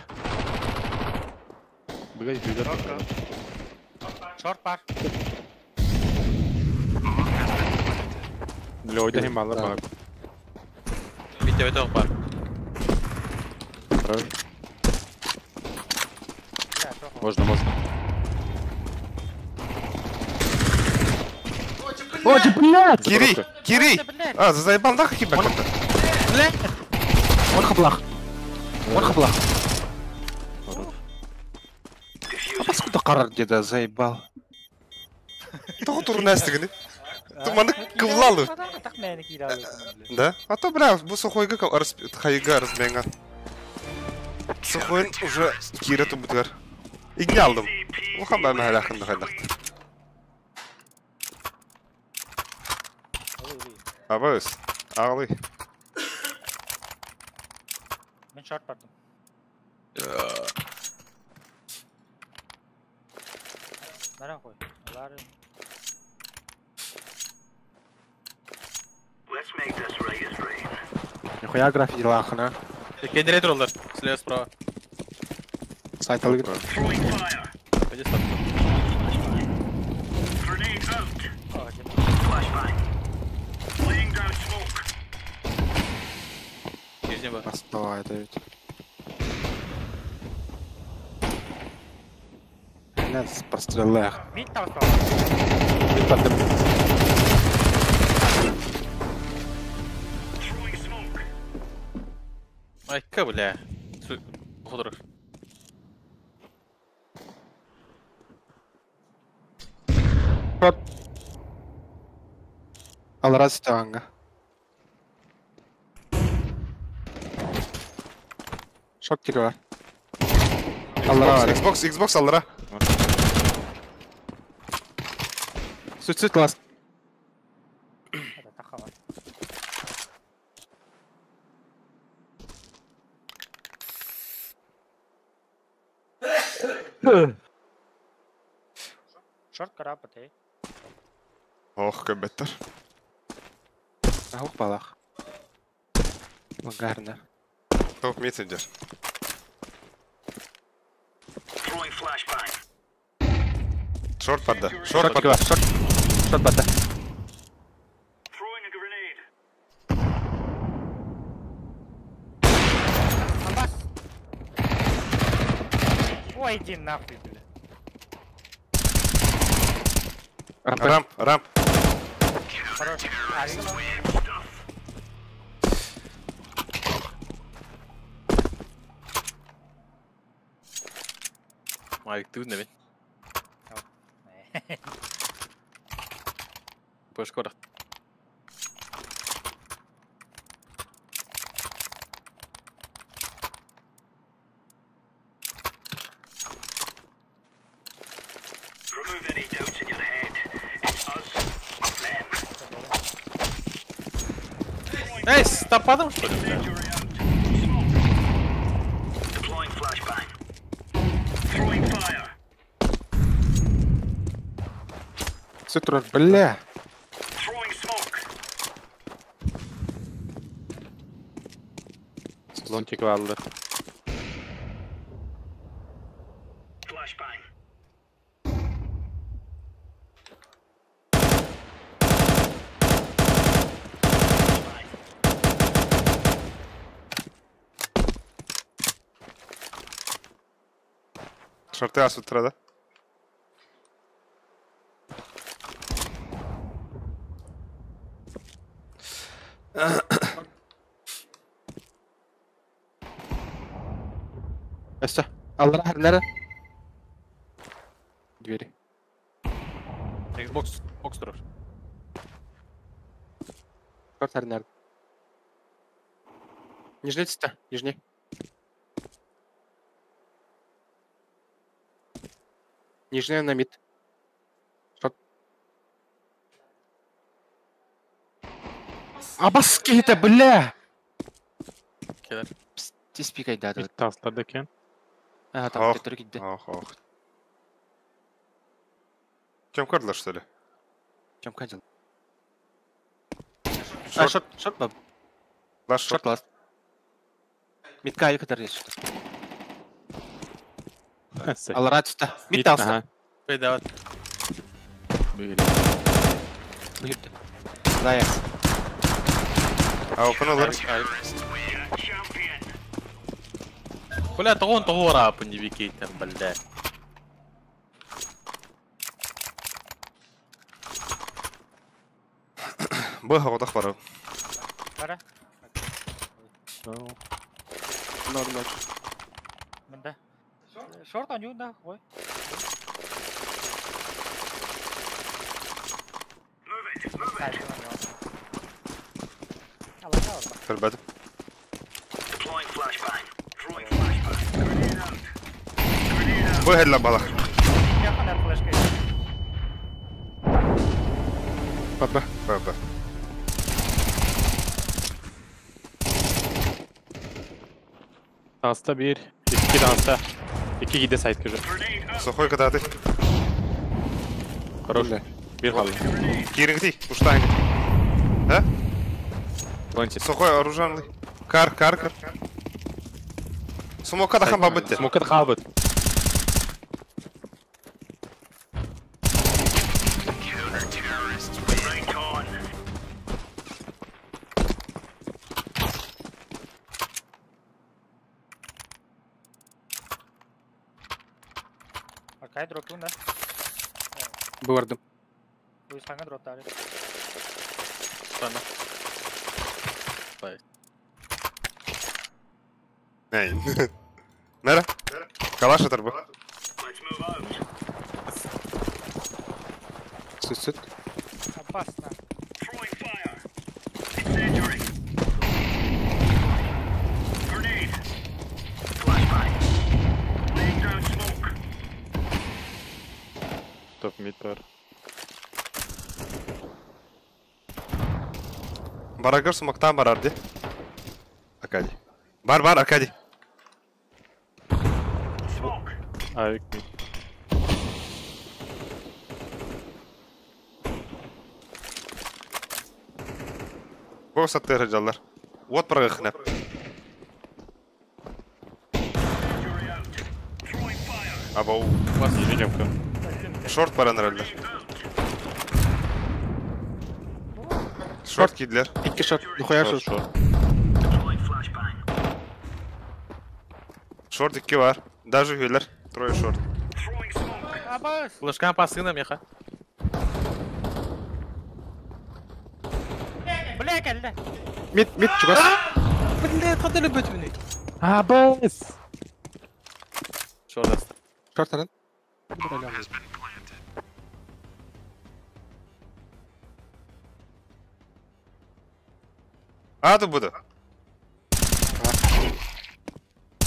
Б-ға жүйлер. Шорт бар. Бля, ойда хем алар бар. Бите бите бар. Можно, можно. Ой, блядь! Кири! Кири! А, заебал нахуй хиба Блядь! Он хаплах. Он хаплах. А поскольку қарар деді, заебал. Тоғы турнастыгыны. Туманы кывлалы. Да? А то, бля, бу сухойга хайга разменга. Сухойын уже кире тубутгар. Игне алдым. Ухан ба мәхәл ахында хайдакты. Абыз, ағлый. Мен шорт бардым. Нара қой. Алар. Нихуя граффити лахана. Кендере олар. Слева справа. Сайт алып. Пойди стоп. Нижний Б. Постой, это ведь. Нас простреллах. Мид там стал. Мид поддым. Айка, бля. Ходоров. Шорт. Алраз танга. Шок тига. Алра. Xbox, Xbox алра. Сүт сүт ласт. Шорт карапат, эй. Ох, көбеттер. Ох, балах. Магарна. Топ мессенджер. Шорт падда. Шорт падда. Шорт. Шорт падда. Ой, иди нахуй, бля. Рамп, рамп. Хорош. Майк, ты на Пошкода. Эй, с топадом, что ли? Сутра, бля. Лонтик алды. Шорты ас утра, да? Все, Алла, нера. Двери. Xbox, box durur. Шорт нер. Нижний цета, нижний. Нижняя на мид. Шорт. Абаски это, бля! Келер. Тез пикай, да, да. Таслады екен. А, там где-то где. Ох, ох. Чем кардла, что ли? Чем кадил? А, шорт, шорт, баб. Ласт, шорт, ласт. Мидка, который есть. Алра, сюда. Мид талса. Бейдават. Бүйірді. Заяц. А, опен алар. Бля, тоғын тоғыра апын дебекейтен, бля. Быға одақ бары. Бара. Норм, Мында. Шорт аню да, ой. Көрбәдім. Быһылла балах. Баба. Баба. Dansta bir, iki dansta. İki gide sayt kırı. Сухой кататы. Хорош. Bir kaldı. Кирингти, уштайнг. Да? Лончик. Сухой оружанный. Кар, кар, кар. Смока да хаба бітті. Смока да хаба бітті. Аркай дроптун да. Бывардым. Уйсаңа дроптары. Стану. Ней. Мера? Калаш атар бу. Сүт сүт. Опасно. Топ мид бар. Барагыр сумактан барар ди. Аркадий. Бар бар Аркадий. Авик мид. Бу саттыр жаллар. Вот баргы хнап. Абау. Жижемка. Шорт баран herhalde. Шорт кийдилер. Икки шорт. Нихуя шорт. Шорт. Шорт икки бар. Даже үһүлэр. Трое шорт. Абас! Флешкан пасына меха. Бля, кэллэ. Мид, мид, чугас. Блядь, хадали бөтүнү. Абас! Шорт аста. Шорт анан. А, тут буду.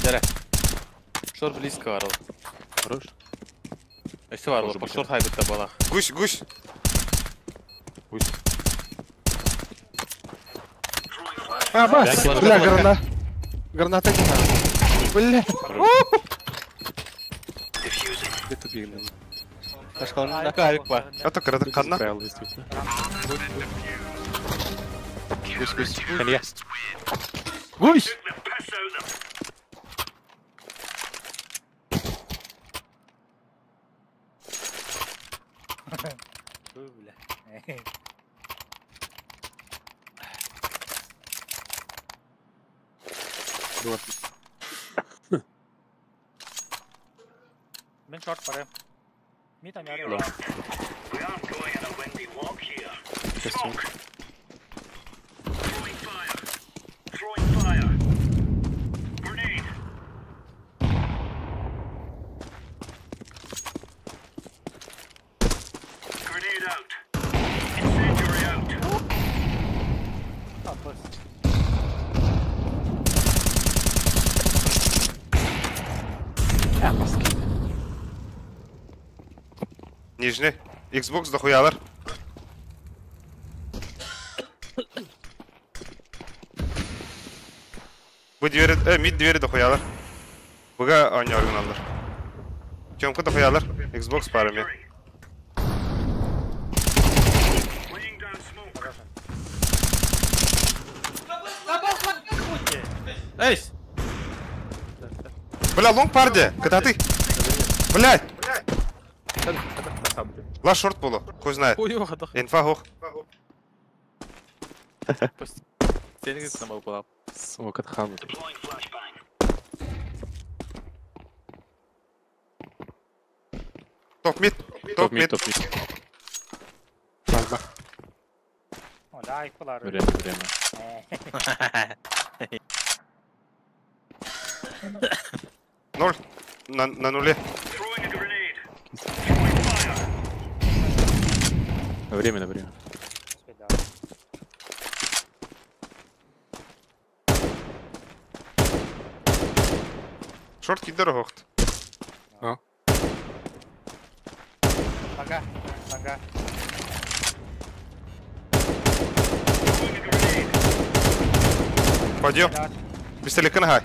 Дере. Шорт близко барыл. Хорош. Өсі бар, Может быть, шорт хайбытта балах. Гусь, гусь. Пусть. Абас! Бля, Бля, граната. Граната не надо. Бля. Где тупик, блин? Ташкалын да. Авик бар. Это кырады канна. Правил, действительно. Гусь, гусь. Ханья. Гусь! Фу, бля. Мен шорт барым. Мид амяры. Да. Абас. Нижний. Xbox дохуялар. Бу двери, мид двери дохуялар. Буга они оригиналдар. Тёмка дохуялар. Xbox парами. Эйс! Бля, лонг парди. Когда ты? Блядь. Ла шорт было. Хуй знает. Хуй хадах. Инфа хух. Сенің самал балап. Смок от хана. Топ мид. Топ мид. Топ мид. Бах, О, да, их булар. Время, время. Ноль. На нуле. Время, на время. Да. Шорт кидер хохт. Ага, ага. Пойдем. Да. Пистолет хай.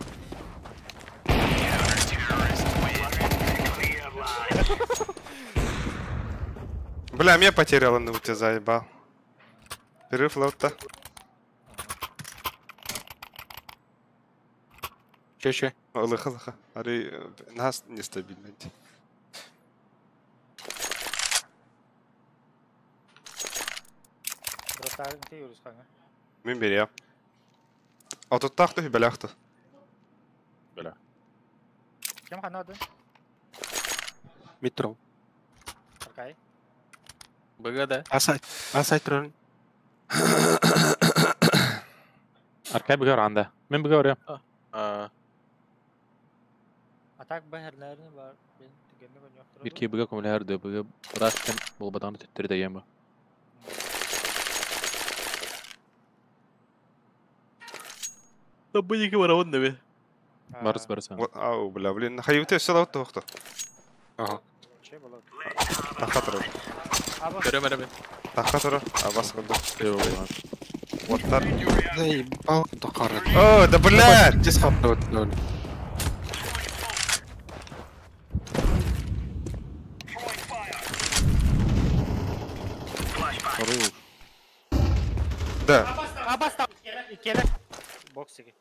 Бля, меня потерял, ну тебя заебал. Перерыв лоута. Че, че? Лыха, лыха. Ари, нас нестабильно. Мен берем. А тут тахту и беляхту. Беля. Кем ханады? Метро. Аркай. БГ да. Асай. Асай туран. Аркай БГ оранда. Мен БГ орыам. А, А так бэһэрлэрин бар. Мен түгэнне көньөхтөрө. Бир ки БГ көмөлөр да БГ раз кем болбадан төттөрү да ем. Да бу екі бар он бе. Барыс барыс. Ау, бля, блин, хайыты өссө да отты. Ага. Че болот? Тахка турар. Көрөм эрэ мен. Тахка турар. Абас кылды. Оттар. Заебал токары. О, да блядь! Здесь хапты вот ноль. Хорош. Да. Абас там. Келе. Боксиге.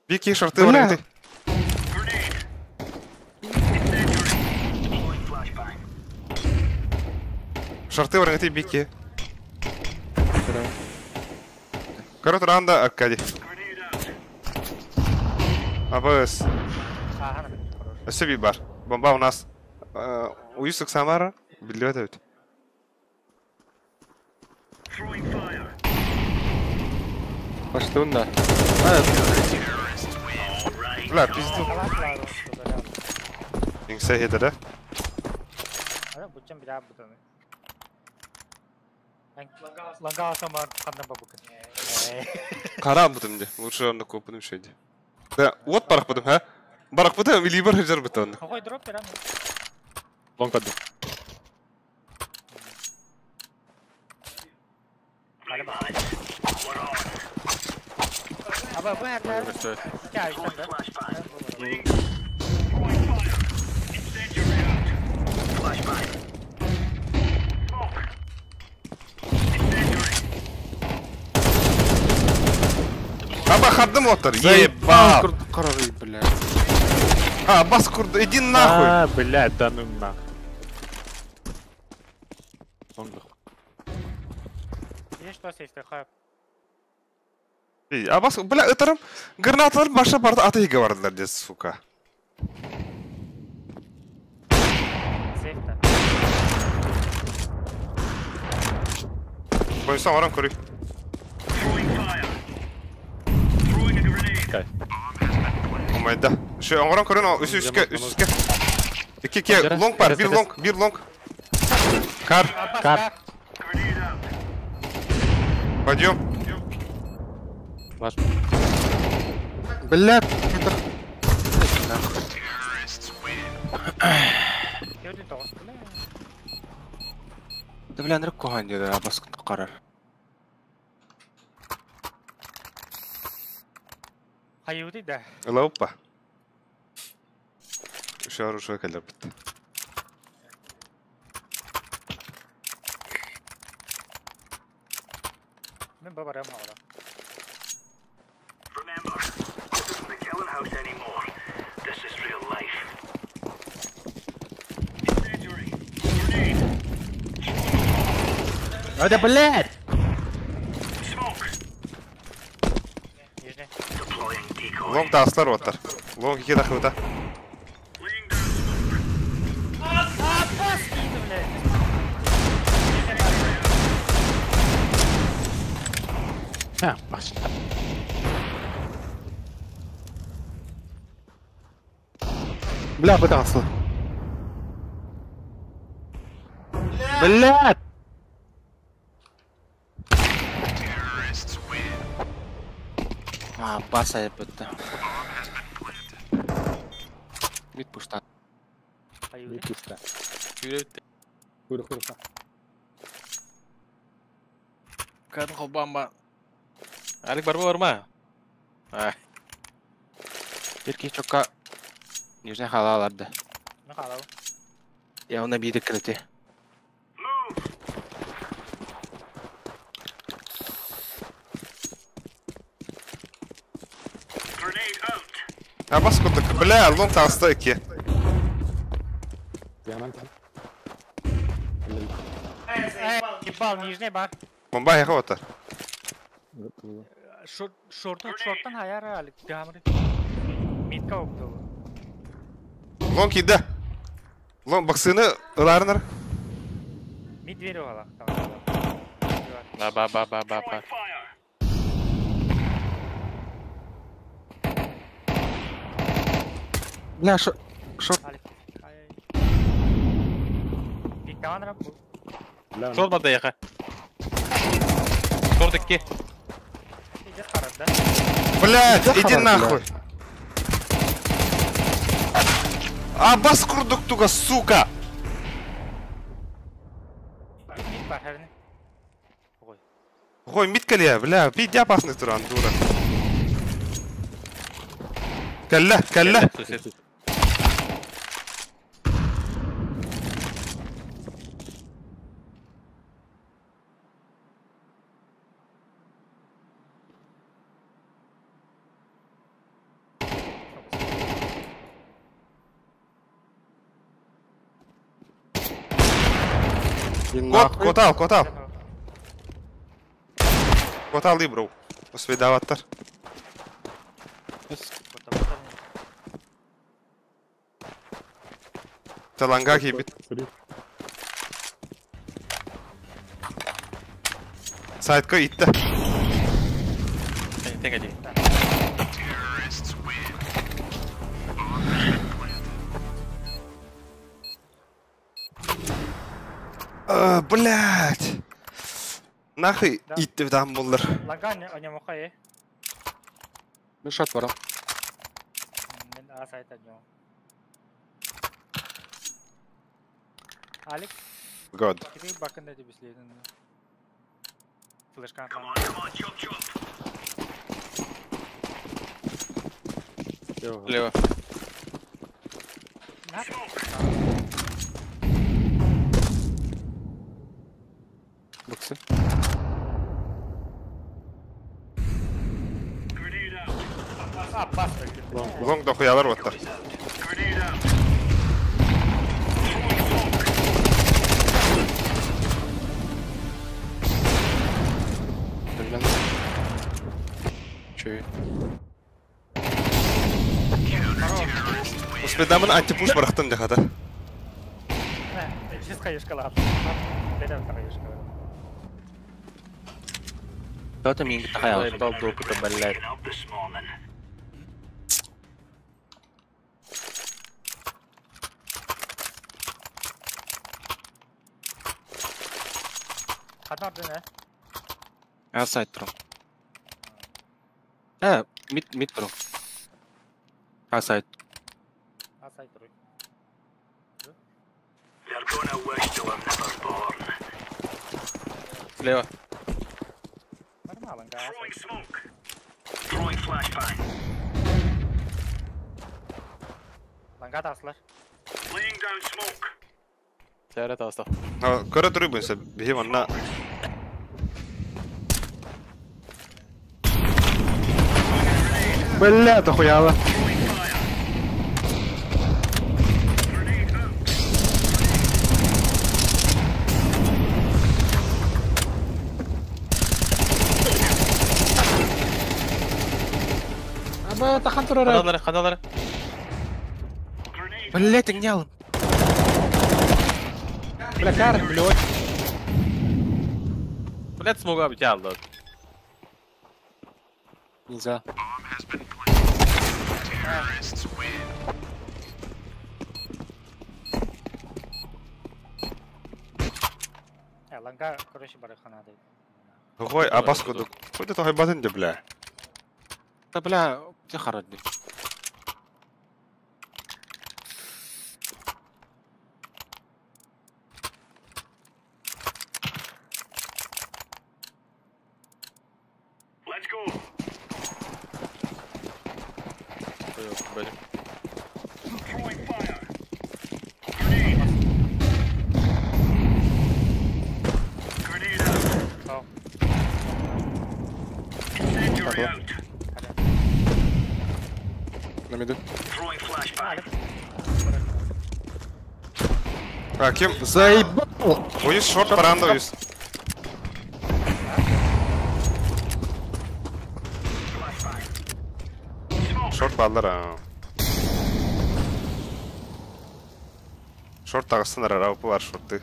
Бики шорты Бля. бар. Шорты бар бики. Корот ранда Аркадий. АБС. Ага, хорош. Өссө бар. Бомба у нас. Уюсук Самара. Билбет өт. Пошли да. Бля, пизду. Иңсе хеде да. Ара бучам бир бутаны. Ланга алсам кандан бабукын. Кара бутым де. Лучше онда көпүнүм шейди. Да, вот барак бутым, ха? Барак бутым или бар хажар бутым. Какой дроп берем? Лонг адды. Аба бу хәрләр. Кә айсан да. Аба хардым оттар. Ебал. Карары, блядь. А, бас курду. Иди нахуй. А, блядь, да ну нахуй. Лонг. Есть что сейф хап. А бас, бля, ытырым. Гранаталар баша барды аты бардылар де, сука. Сейф та. Койсам арам көрүй. Кай. Омайда. Şu оңорон көрөн, үс үскө, үс үскө. Ики ки лонг бар, бир лонг, бир лонг. Кар. Кар. Пойдем. Ваш. Блядь, это... Да бля, нрык кухан деді, абас қарар. Хайуды да. Лаупа. Еще оружие кэлэр бит. Мен бабарам хавала. Remember, this isn't the killing house anymore. This is real life. Incendiary. Grenade. А да, блядь! Smoke. Нижний. Deploying decoy. Лонг да аслар оттар. Лонг ики дахыта. Laying down smoke. Абас кийди, блядь. А, баш. Бля, пытался. Блядь! А, баса бітті. Мид пушта. Хайуды. Жүрөт. Куры куры. Кадын колбанба. Алик барба барма. Ай. Бир чокка нижний халаларды. Мен халау. Я оны биді кірте. Grenade out. А бас курдук. Бля, лонг таста ики. Ебал, нижний бар. Бомба яха оттар. Шортан, шорттан хаяр алик. Гамры. Митка опту. Лонг иде. Лон баксыны ылаарынар. Мид дверь угала. Ба ба ба ба ба ба. Бля, шо... Шо... Шор бада яха. Шордыкки. Блядь, иди нахуй. А бас курдук туга, сука! Ой, мид кэлиэ, бля, пиздец опасный туран, дура. Кэллэ, кэллэ. Кот, котал, котал. Котал и бро. Осведаваттар. Таланга кибит. Сайтка итте. Тегеди. Блять. Нахуй итти там буллар. Лаган не мохай. Мен шат барам. Мен а сайт однём. Алекс. God. Ты бакын да биследин. Флешка. Лево. Боксы. Лонг дохуялар оттар. Че? Успедамын антипуш барахтан дехата. Сейчас хаешкала. Кто-то мне такая. Заебал до опыта, блядь. А сайт трон. Мид, мид трон. А сайт. А сайт трон. Слева. Лангата аслар. Сәрәт аста. Көрө турубун биһи манна. Бля, дохуяла. Аба, тахан турар. Ханалары, ханалары. Блять, гнял. Бля, кар, блядь. Блядь, смогу обтял, Нельзя. Ланга, короче, барахана. Ой, а баску, хуй ты той батын, бля. Да, бля, где харадни? На миду. А кем? Заебал! Уйс шорт баранда уйс. Шорт баллар а. Шорт тағыстан арарауы бар шорты.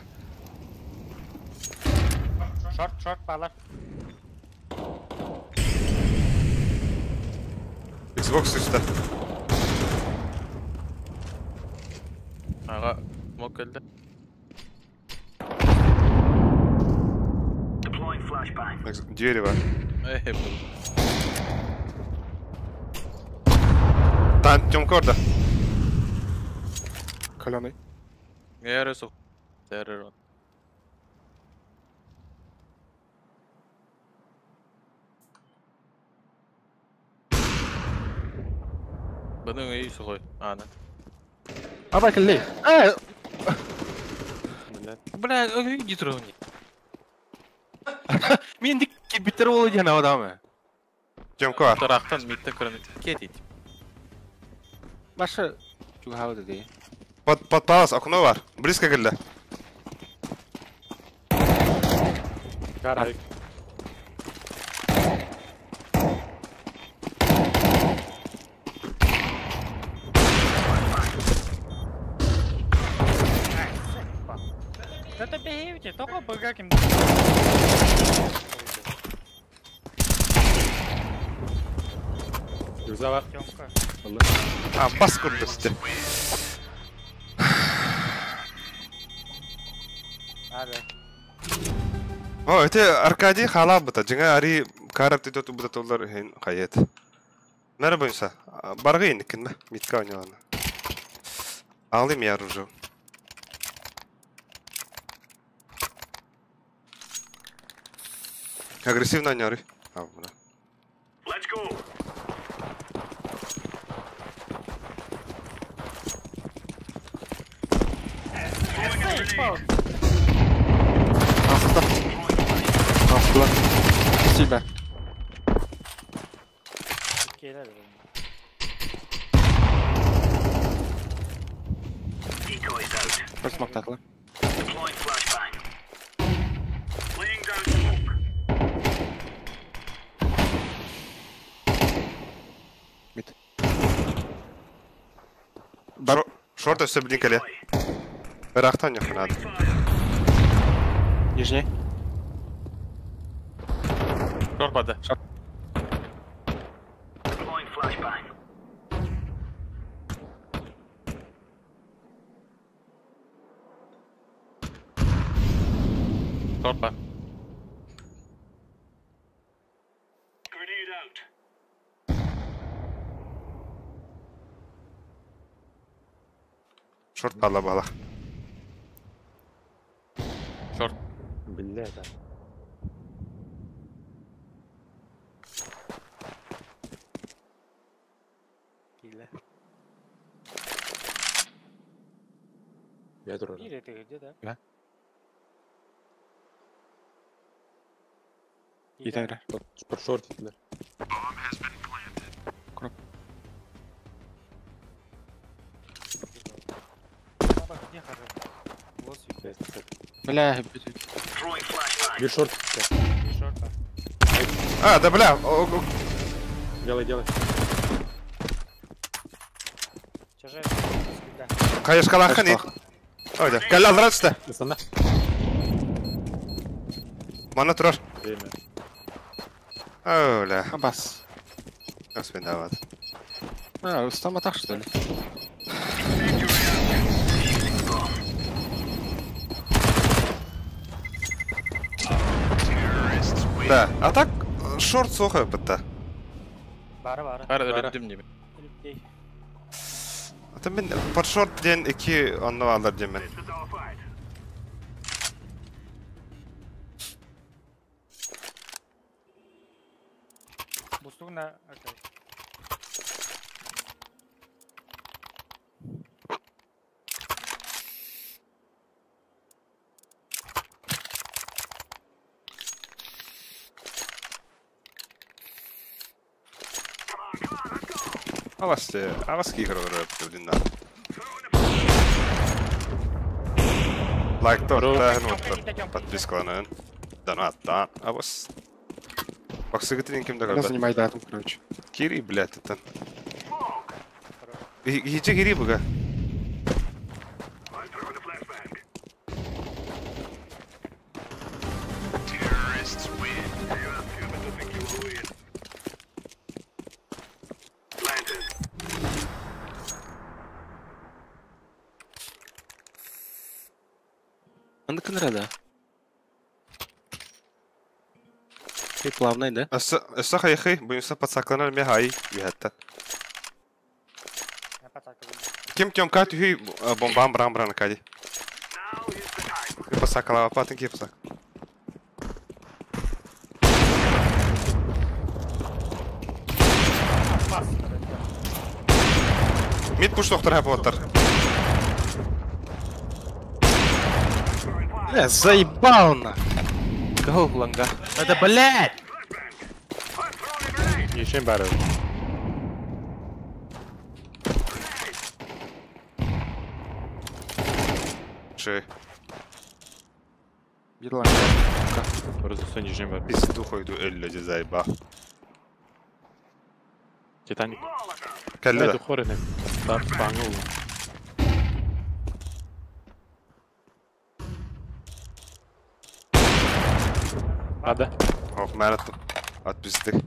Шорт, шорт балар. Xbox üstte. Ага, мог келді. Дерево. Эй, бұл. Там Тёмка орда. Каленый. Яры сух. Террор. Бұның үй сухой. Ана. Аба келли. Э! Бля, иди тұрғын. Мен дик кебиттер болу диэн адамы. Тёмка бар. Тарақтан миттен көрін. Кет ет. Башы чугабы деди. Под палас, окно бар. Близко келді. Гарай. Да ты бейте, только быгаким. Рюкзак. Тёмка. А, бас көрді үсте. Ада. О, это Аркадий халап бұта. Жаңа ари карап тетет бұта толар хен қайет. Нәрі бойынса. Барға енікін бе? Митка ойналаны. Алым я оружие. Агрессивно ойнары. А, бля. Let's go. Асты. Астылар. Спасибо. Келеді. Decoys out. Бір смоктатылы. Deploying flashbang. Laying down smoke. Мид. Бар. Шорт өсті білін келе. Бірақтан яқынады. Нижний. Шорт бады. Deploying flashbang. Шорт ба. Grenade out. Шорт бала бала. Шорт. Бля, да. Киле. Я турар. Или ты где, да? Да. Итәрі. Под шорт етілер. Баба, где хорошо? Вот сюда. Бля, Throwing flashbang. Bir шорт. Шорта. А, да бля. Делай, делай. Чажай. Қайышқалақын ет. Ойда. Кәлі алдыра түсті. Астана. Мана тұрар. Время. О, бля. Бас. Аспен дават. А, ұстама так, что ли? Да. А так, шорт соқы бітті. Бары, бары. Бары өлдім неме. Өліп Ата мен под шорт ден iki онны алыр демен. This is our fight. Бустугна, окей. Авасте, аваски игры блин, да. Лайк тор, подпискаланын. Донаттан, авас. Баксыгытын кимде Я көрді. занимай датум, короче. Кири, блядь, это. Хиче кири буга. Ханнык гынара да? Ты плавный, да? Өссө хайхы, буюнса подсакланар ме хай үһәттен. Ким Тёмка түһүй бомбам брам бран кади. Подсакала патын ки подсак. Мид пуш доктор хэп оттар. Бля, заебал на. Кого ланга? Это, блядь! Ничем бары. Ши. Бир ланга. Просто ничем бары. Пизду хойду элле заеба. Титаник. Кэлле да. Духоры баңыл. Ада. Ох, мэн аттым. Ат пизды.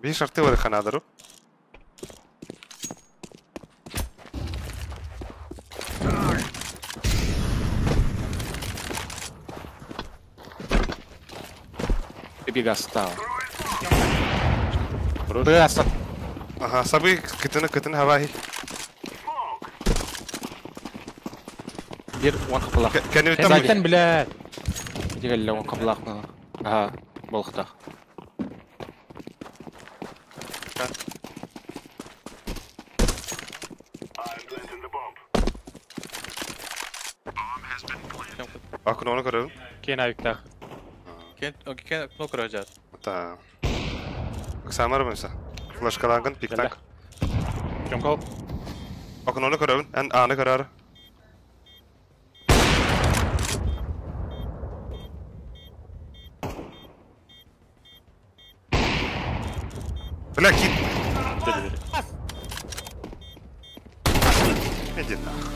Bir шарты бар ханадару. Бега стал. Бля, Ага, сабы кытыны кытын хавахи. Бир он капылах. Кәне өтәм. Зайтан, блядь. Дигәлле он капылах. Ага, болхта. Акын оны көрөм. Кен аюктах. Кен, кен, кнопка рожат. Та. Оксамар мыса. Флешкалангын пиктак. Тёмка. Акын оны көрөм. Эн аны көрөр. Бля, кит. Иди нахуй.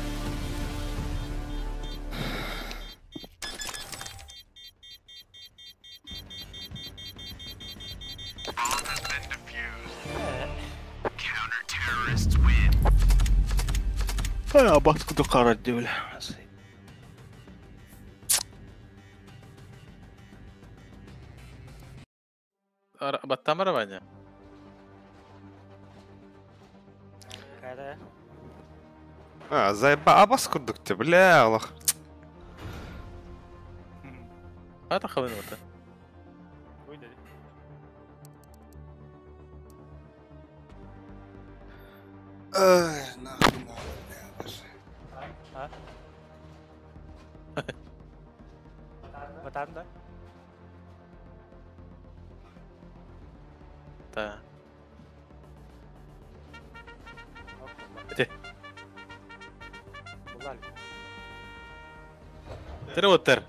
А, батку дукарат бля. Баттамара Ваня? Кайда? А, заеба, абас курдук те, бля, Аллах. Ата хабын ота. Ай, нахуй, нахуй, бля, даже. А? Батан да? Та. Де? Тер оттер.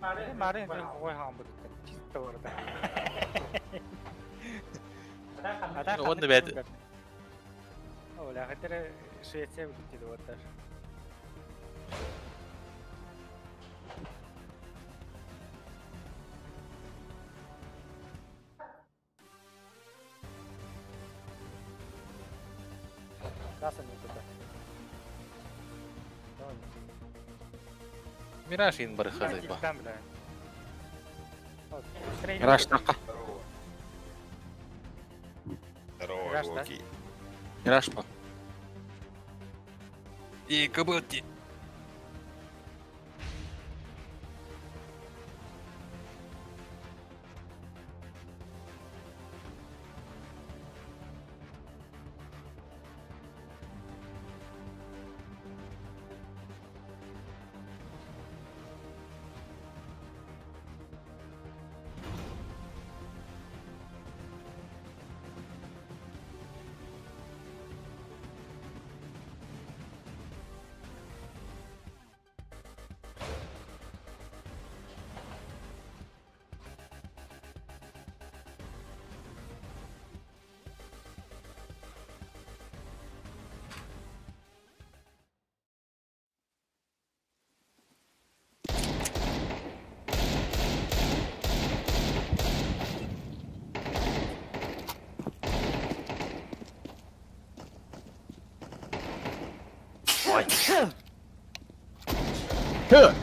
Маре, ой хаам бут. Чисто орда. Онны бәт. Оля, хәтер Швеция бит диде оттар. Мираж ин бар хазайба. Мираж тақа. Здорово, Локи. Мираж па. И кабыти. Давай.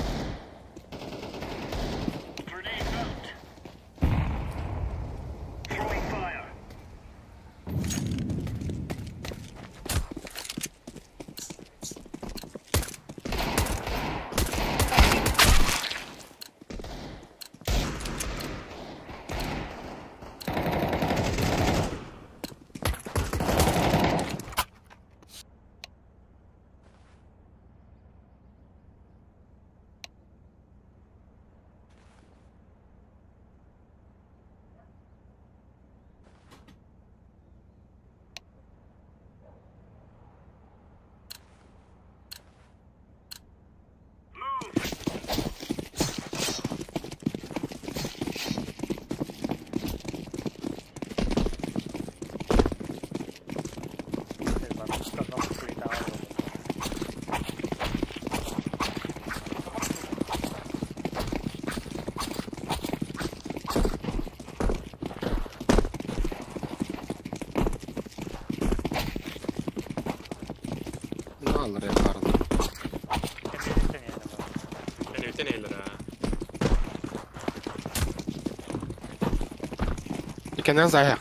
كان زعيق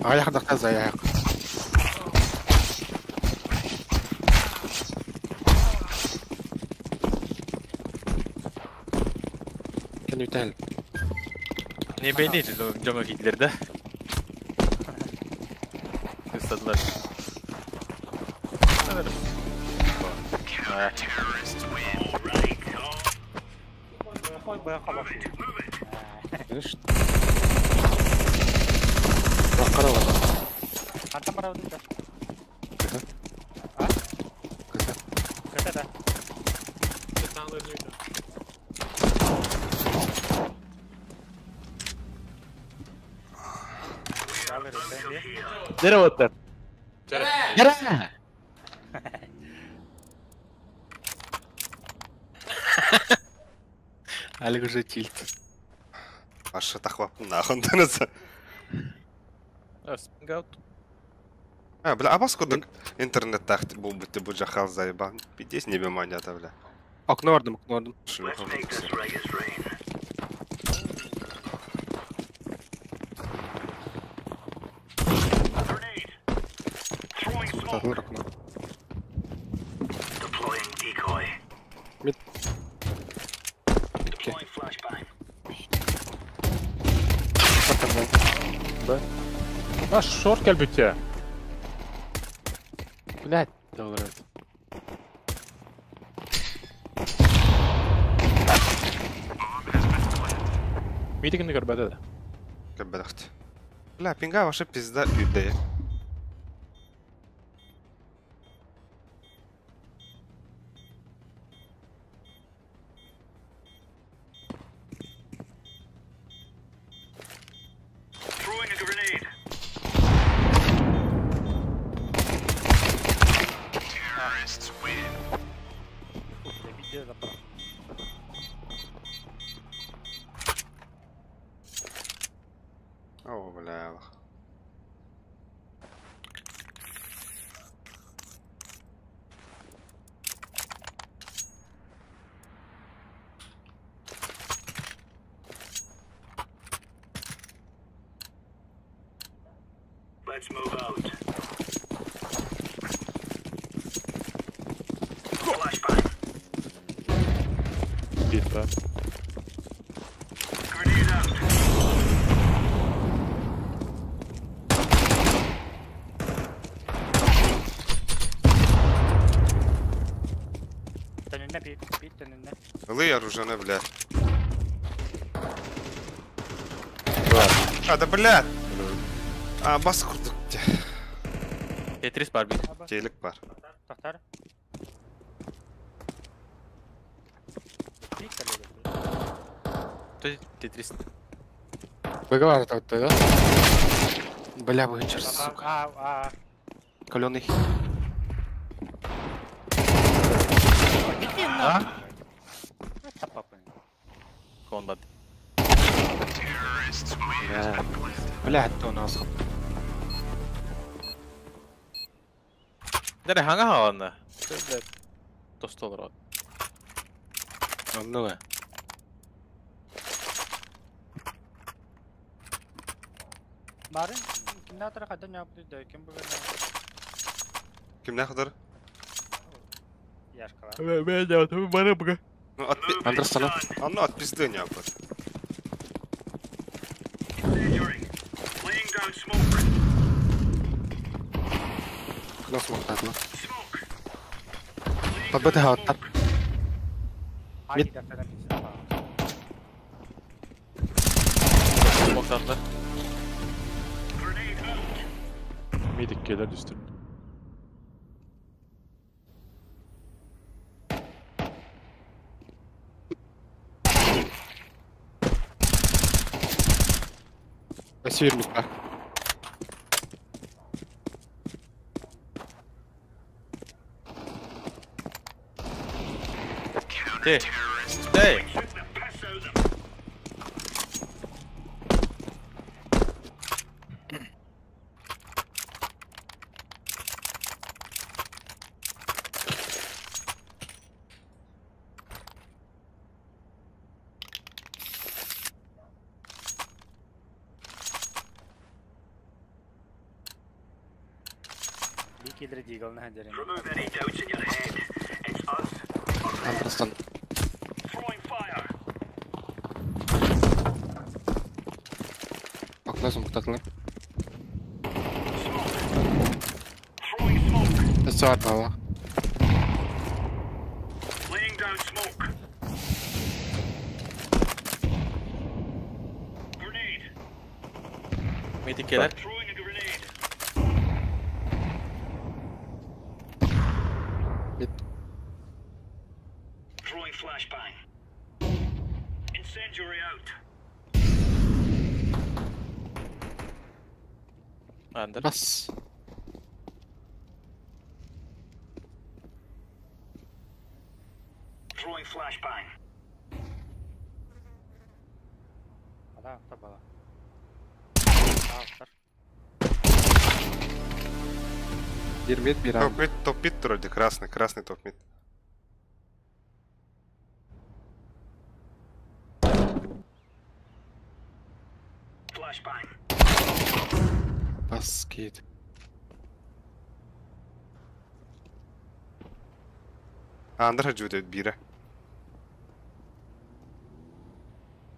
رايح دقة زعيق كان يتهل Не бейни, жама кидлер да? Kıstadılar. Nereye Yara! Алик уже тильт. Аша тахвапын нахуй тынысы. Спингаут. А, бля, а вас куда интернет тахт был бы ты бы жахал заебан. Пиздец не беманята, бля. Окно ордом, окно ордом. Мид. Да. А шорт кэлбүтэ. Блять, доллар. Митигини көрбөтө да. Көрбөтөхт. Бля, пинга ваша пизда үдэ. О, бля. Let's move out. Flashbang. Битва. Grenade out. Лый оружие, бля. А, да, бля! А, бас курдук. Тетрис бар бит. Телек бар. Тахтар. Тетрис. Выговаривает вот да? Бля, вычер, сука. Каленый. А? Конбат. Бля, это у нас. Дere хаҥа хааланна. Блядь. Тосто олорот. Оннуга. Барын кимнәтер хайдан япты да ким бүгін Кимнәх удар? Яшкалар. Бары буга. Ну, от Андерсона. Анна от пизды не апыр. Laying down smoke. Нос мохтатла. Подбыты хааттар. Мид. Мохтатла. Мидик келер үстүн. Спасибо, Митка. Ты. Эй. Би кедре дигалны хәндерин. Remove any doubts in your head. It's us or them. Андерсон. Throwing fire. Окно мохтатла. Throwing smoke. Саар бала. Laying down smoke. Grenade. Мидик келер. Throwing a grenade. Мид. Throwing flashbang. Incendiary out. Андер. Бас. Throwing flashbang. Ада, табала. Автор. Бир мид, бир ан. Топ мид, топ мид вроде, красный, красный топ мид. Flashbang. Бас кейт. Андер жуут бире.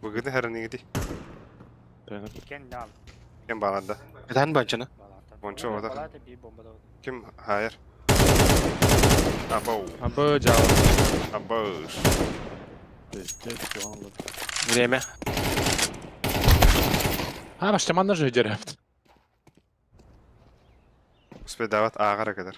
Бүгін хәрнигди. Кен нал. Кем баланда? Эдан банчана. Бончо ода. Балата би бомба да. Ким хайыр? Абау. Абы жау. Абау. Время. А, баштаманна же дерепт. Успедават ағара кадар.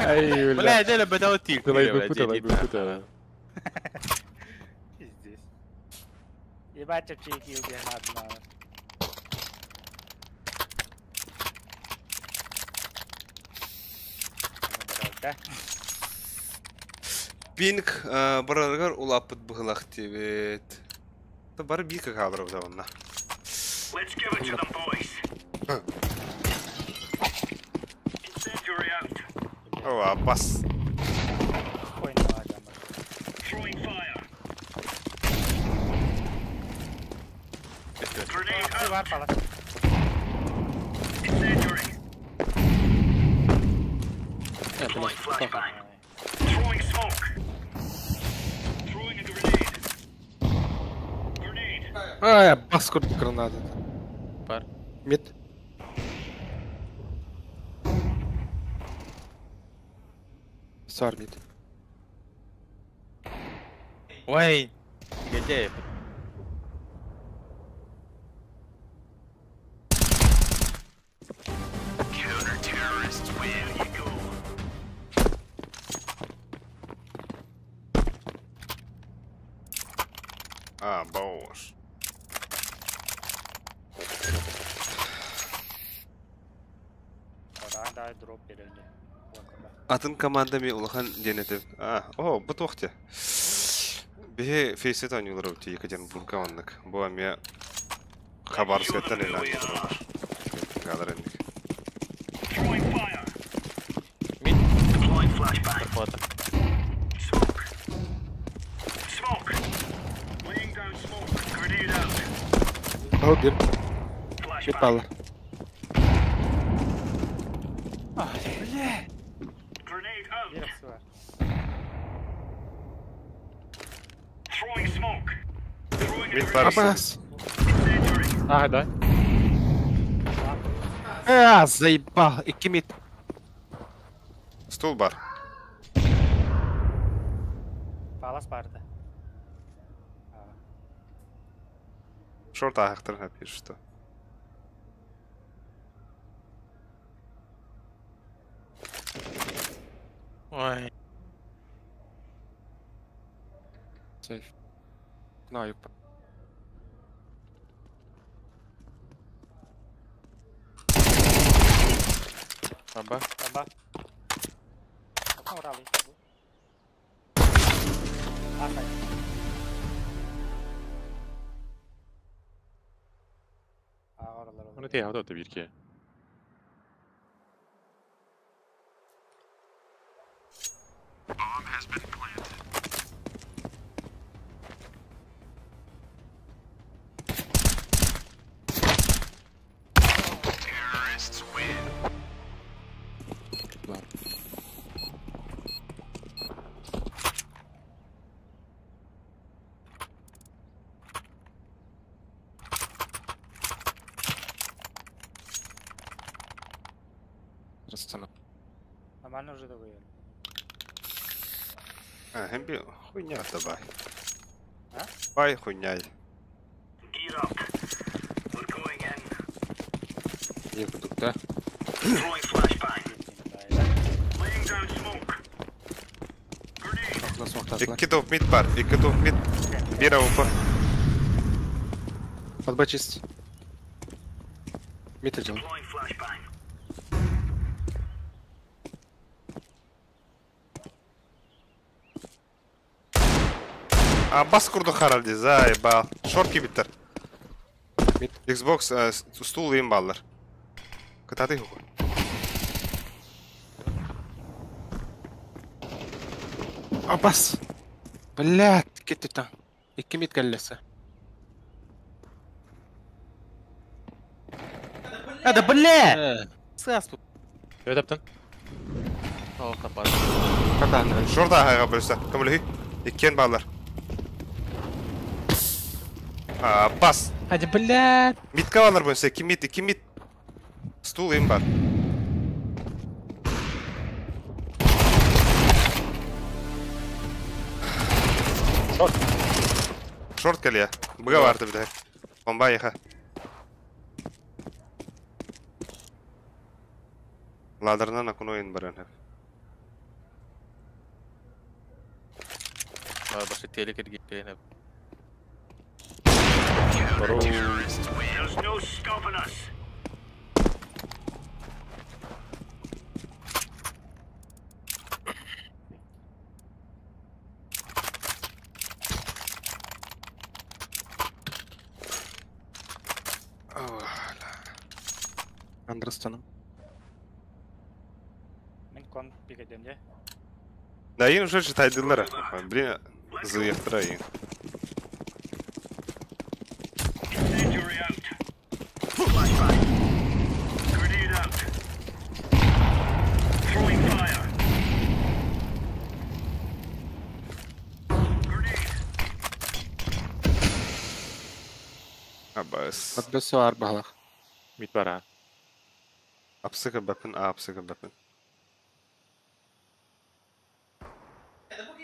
Ай, Бля, деле бедал тик. Давай бы пута, давай бы пута. Пиздец. Ебать, чики убьем одна. Да? Пинг бараргар улапыт быһылах тибет. Та бары бика калдырып да онна. Let's give it to them, boys. Incendiary out. О, бас. Хуй на адам. Throwing fire. Grenade out. Бар пала. Incendiary. Deploying flashbang. Throwing smoke. Throwing a grenade. Grenade. Ай, бас курдук граната. Бар. Мид. Саар мид. Ой. Где? Counter-terrorists win. You go. А, бош. Да, да, дроп берилди. Атын команда ми улахан денетив. А, о, бу туохте. Биһи фейсет оонньуулар эбит Екатеринбурга оннук. Бу эмиэ Хабаровскайтан илэ оонньуулар. Галар инник. Мид. Зарплата. О, бир. Бир баллар. Бир охсуар. Мид бар. Абас. А, да. А, заебал. Икки мид. Стул бар. Палас барды. Шорт аяқтар пишет что. Ой. Сейф. На, юп. Аба. Аба. Орали. Асай. А, оралар. Оны те хавда бир ке. Растана. Нормально уже довоевали. А, хэмби хуйня давай. А? Бай хуйня. Не кудук, да? Икки топ мид бар, икки топ мид. Бир АВП. Под Б чист. Мид идем. А бас курду харалди, заебал. Шорт кибиттер. Мид. Xbox стул им баллар. Кытаты хуй. Абас. Блядь, кетти там. Икки мид кэллесе. А, да бля! Сас тут. Өтөптөн. О, капар. Катан. Шорт ағайға бөлсө. Көмілі. Иккен баллар. А, бас. Hadi бля! Мидка баллар бөлсө. Икки мид, икки мид. Стул им бар. Шорт. Шорт кэлиэ. Быга барды бит. Бомба еха. Ладырынан акун ойын баран. Башы телек кирген. Андерстоном. Мен кон пикедем де. Да, им уже читайдылар. Блин, зыяқтыра ең. Абас. Под Б бар балах. Мид бар а. Апсыга бәпін, а апсыга бәпін.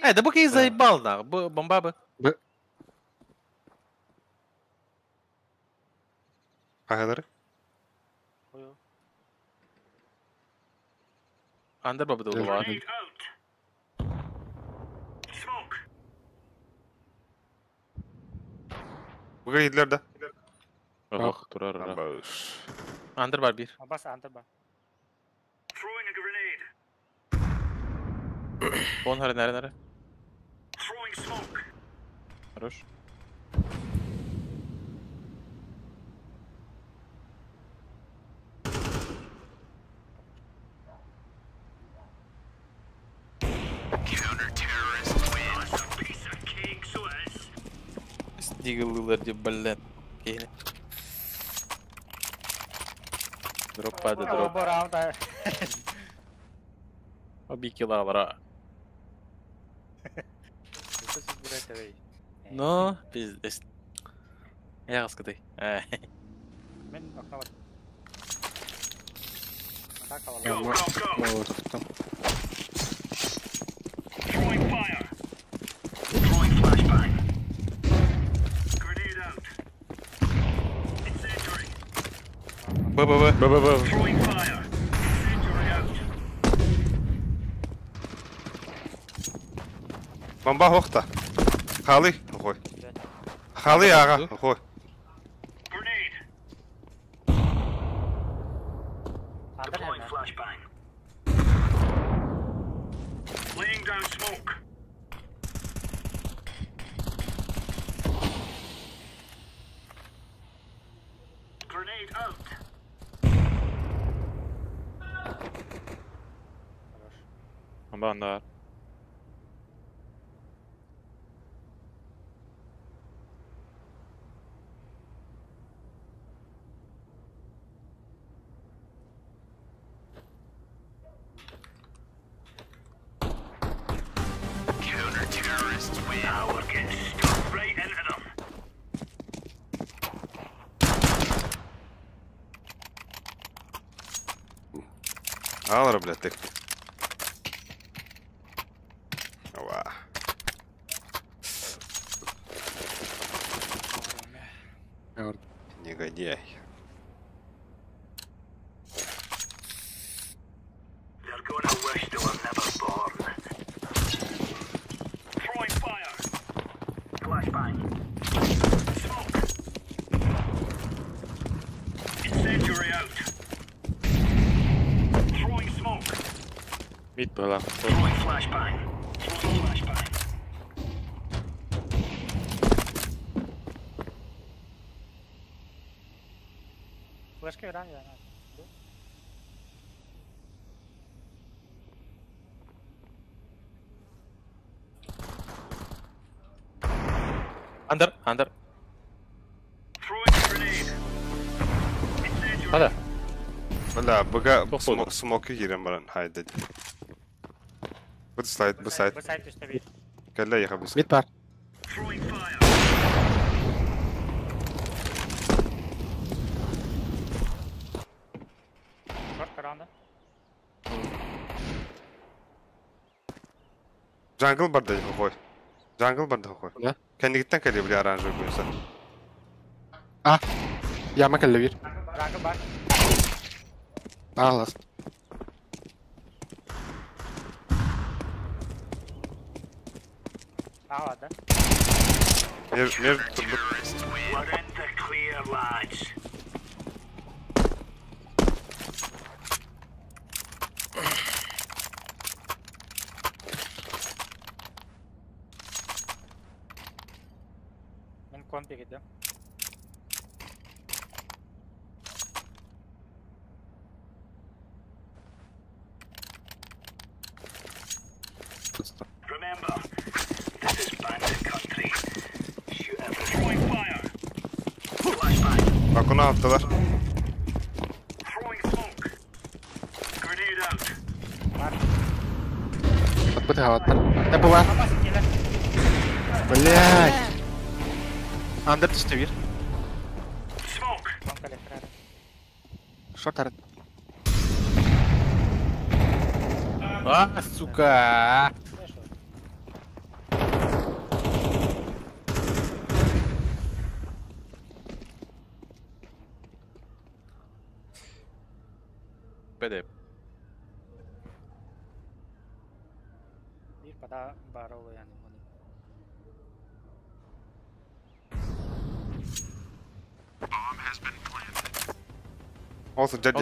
Э, да буки заебал нах. Бомба бы. Б. Қағалары? Қою. Андер бабы да бар. Бұға еділер да? Ох, турар. Абаш. Андер бар бир. Абас андер бар. Он харе наре наре. Хорош. Дигылылар деп, блин. Кейini. Дроп пады, дроп. Обикилалара. Ну, пиздец. Я раскатай. Мен окно бар. Атака Молотов там. Б, Б, Б. Б, Б, Б. Бомба хохта. Халы, хой. Халы ага, хой. Бомба анда. Алра, блядь, ты. Ова. Негодяй. Мид была. Флешка веран я. Андер, андер. Хада. Бля, бага смоки кирен баран, хайда. Бу слайд, бу сайт. Бу сайт үстә бит. Кэллэ яха бу. Мид бар. Шорт каранда. Джангл бар да хой. Джангл бар да хой. Да. Кэннигиттен кэлли били оранжевый буйса. А. Яма кэллэ бир. Джангл бар. Ағылас. А, ладно. Мер, мер, Мен компик иде. Balkona attılar. Отпыты хаваттар. Да была. Блядь. Андер түсті бир. Шорт арат. А, сука. ПД. Bir pada barolo yani bunu. Olsun jadi.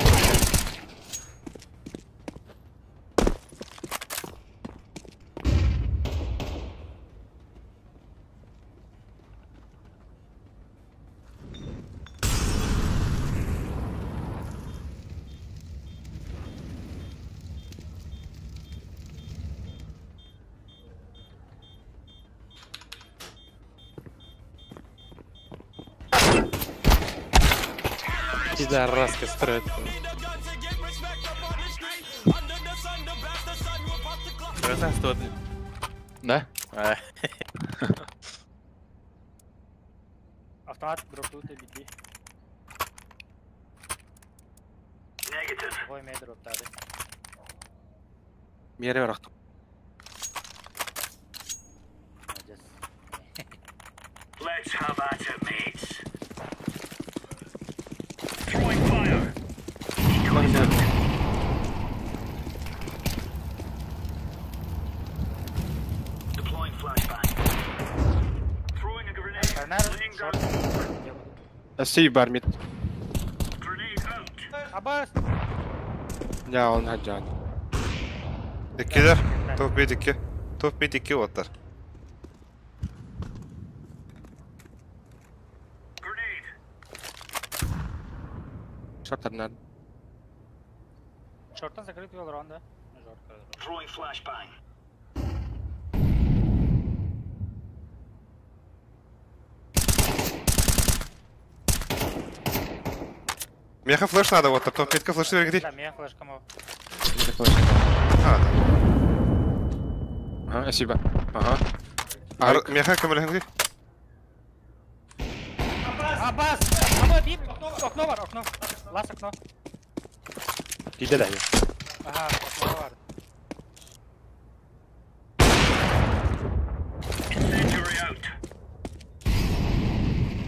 Пидораска строит. Красавство. Да? Автомат дропту ты биди. Ой, мен дроптады. Мере барахтым. Молодец. Let's have at it, mates. Throwing fire. Deploying flashbang. Throwing a grenade. Арнар, Laying шорт. down. Я буду. Эсси бар мид. Grenade out. Абас! Я он хаджан. Иккилер. Топ мид 2. Топ мид 2 оттар. Grenade. Шорт арнар. Шорттан закрыт вел раунд, да? Жорка. Throwing flashbang. Меха флеш надо вот, топ мидка флеш бергди. Да, меня флешка мог. А, да. Ага, спасибо. Ага. Ар, меха көмөлөһүңгү. Абас! Аба, бип! Окно бар, окно. Лас окно. Иди да. Ага, окно бар. Incendiary out.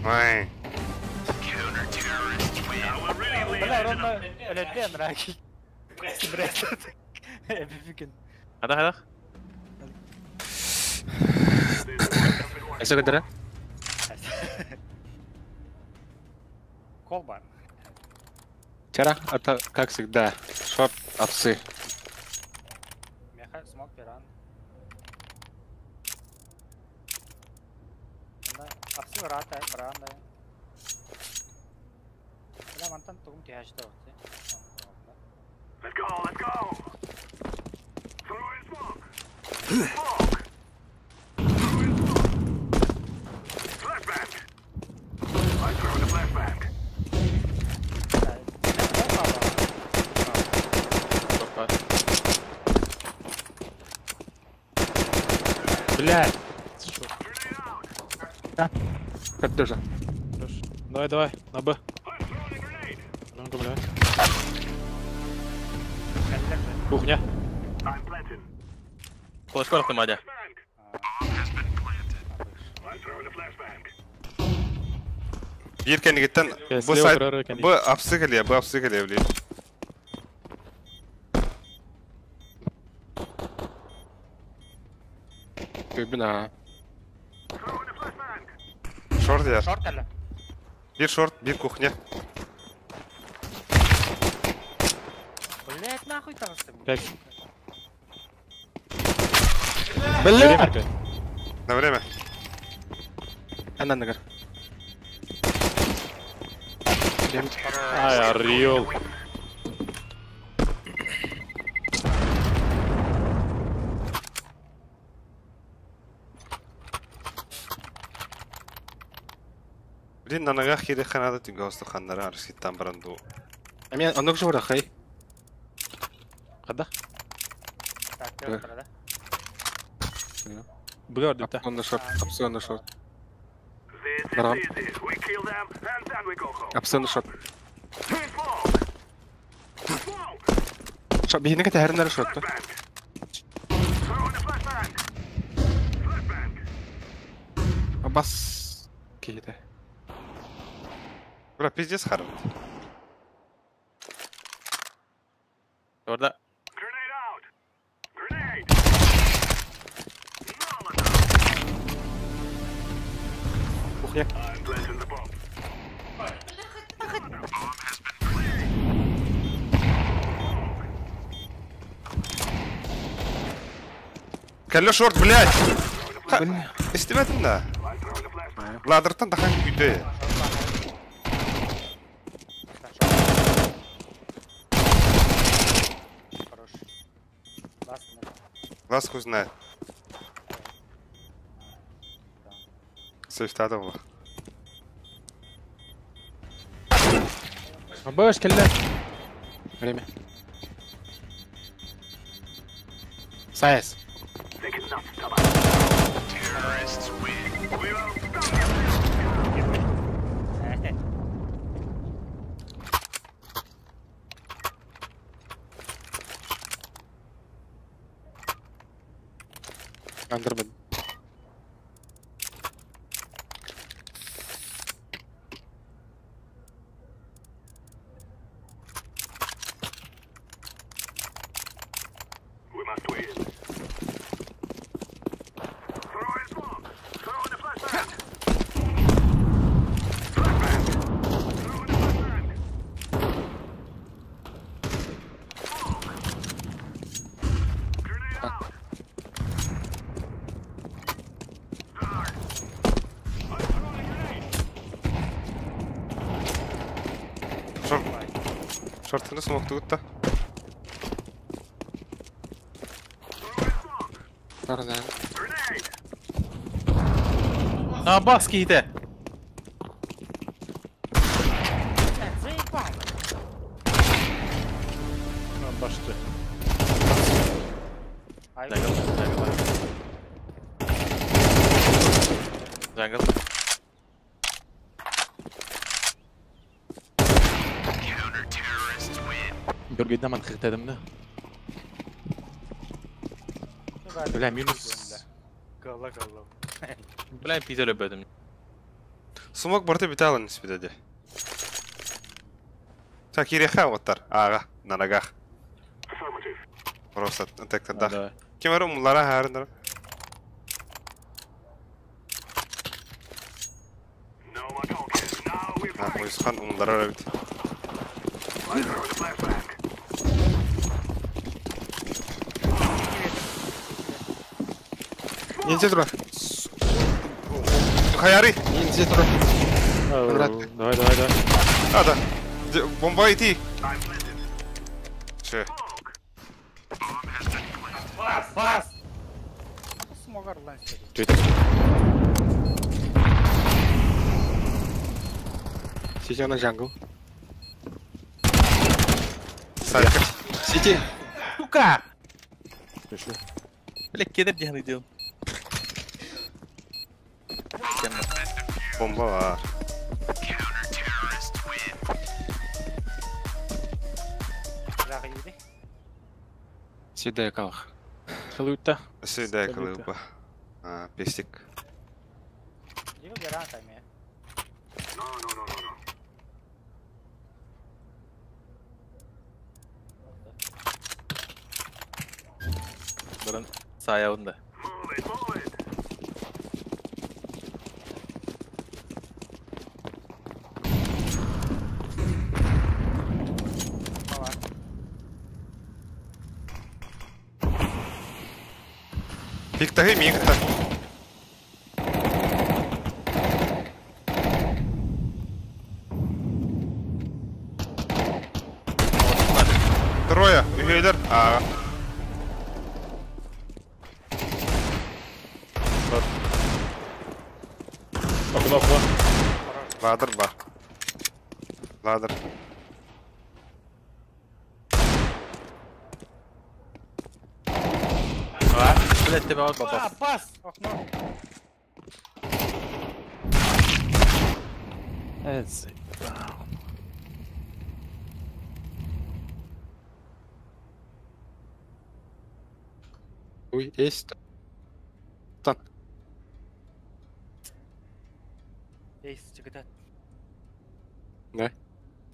Ой. Counter-terrorists win. Now we're really laying Бля, it into ровно өлөдөн раки. Бред. Эбификен. Хада хада. Эссе көтөрө. Кол бар. Вчера, это как всегда, шорт овцы. Меха смок пиран. Да, апсы врата, бранда. Бля, мантан тугум тяжты вот. Let's go, let's go. Throw in smoke. Smoke. Throw in smoke. Flashbang. I'm throwing a flashbang. Блядь. Да. Как тоже. Давай, давай, на Б. I'm throwing a grenade. Ну-ка, блядь. Кухня. I'm planting. Флешка барахтым, Адя. Flashbang. I'm throwing a flashbang. Бир кенигиттен Я бу слева сайт көрөр экен. бу апсы келе, бу апсы келе биле. Көбүн а. Throwing a flashbang. Шорт яр. Шорт әлі. Бир шорт, бир кухня. Блять, нахуй тағысты. Пять. Бля! На время. Анан нагар. Ай, орел. Блин, на ногах кире ханада түнге ханнары арыскиттан баранду. А мен онок жора хай. Када? Так, да? Б ордипта. Он на шорт, апсы на шорт. This is Баран. easy. We kill them and then we go home. Апсы на шорт. Throwing smoke. Smoke. Шорт, бихинеке тәһәреннәр шорт. Flashbang. Throwing a flashbang. Flashbang. Бас киһите. Бля, пиздец харат. Орда. Grenade out. Grenade. Molotov. Кухня. I'm planting the bomb. Bomb has been planted. Кәлле шорт, блядь. Истебетин да. I'm throwing a flashbang. Ладыртан тахан күйдө. Хорош. Лас, Лас хуй знает. Сейфтады ол. Абаш кэллэ. Время. Сайс. Андермен. Шортыны смоктугутта. А, бас киһитэ. Заебал. Башты. Jungle, jungle. Jungle. Бергейден ман хитедим да. Бля, минус. Гала гала. Бля, пизеле бөдüm. Смок барты биталын испиде. Так, иреха оттар. Ага, на ногах. Просто так тогда. Кем ару мулара харындар. А, уйсхан умлара бит. Ниндзя тура. Хаяри. Ниндзя тура. Давай, давай, давай. А, да. Бомба идти. Че? Бас! Смогар ланс. Че это? Сити на джангл. Салька. Сити. Сука! Пришли. Бля, кедер дияны делал. Бомба var. Сиде калах. Халута. Сиде калыба. А, пестик. Баран саябында. Пиктаги мигта. Трое, үһөйлөр. А. Окно, окно. Ладер бар. Ладер. Блять, тебя вот попал. Пас! Окно. Заебал. Уй, есть. Тан. Есть, чекать. Да.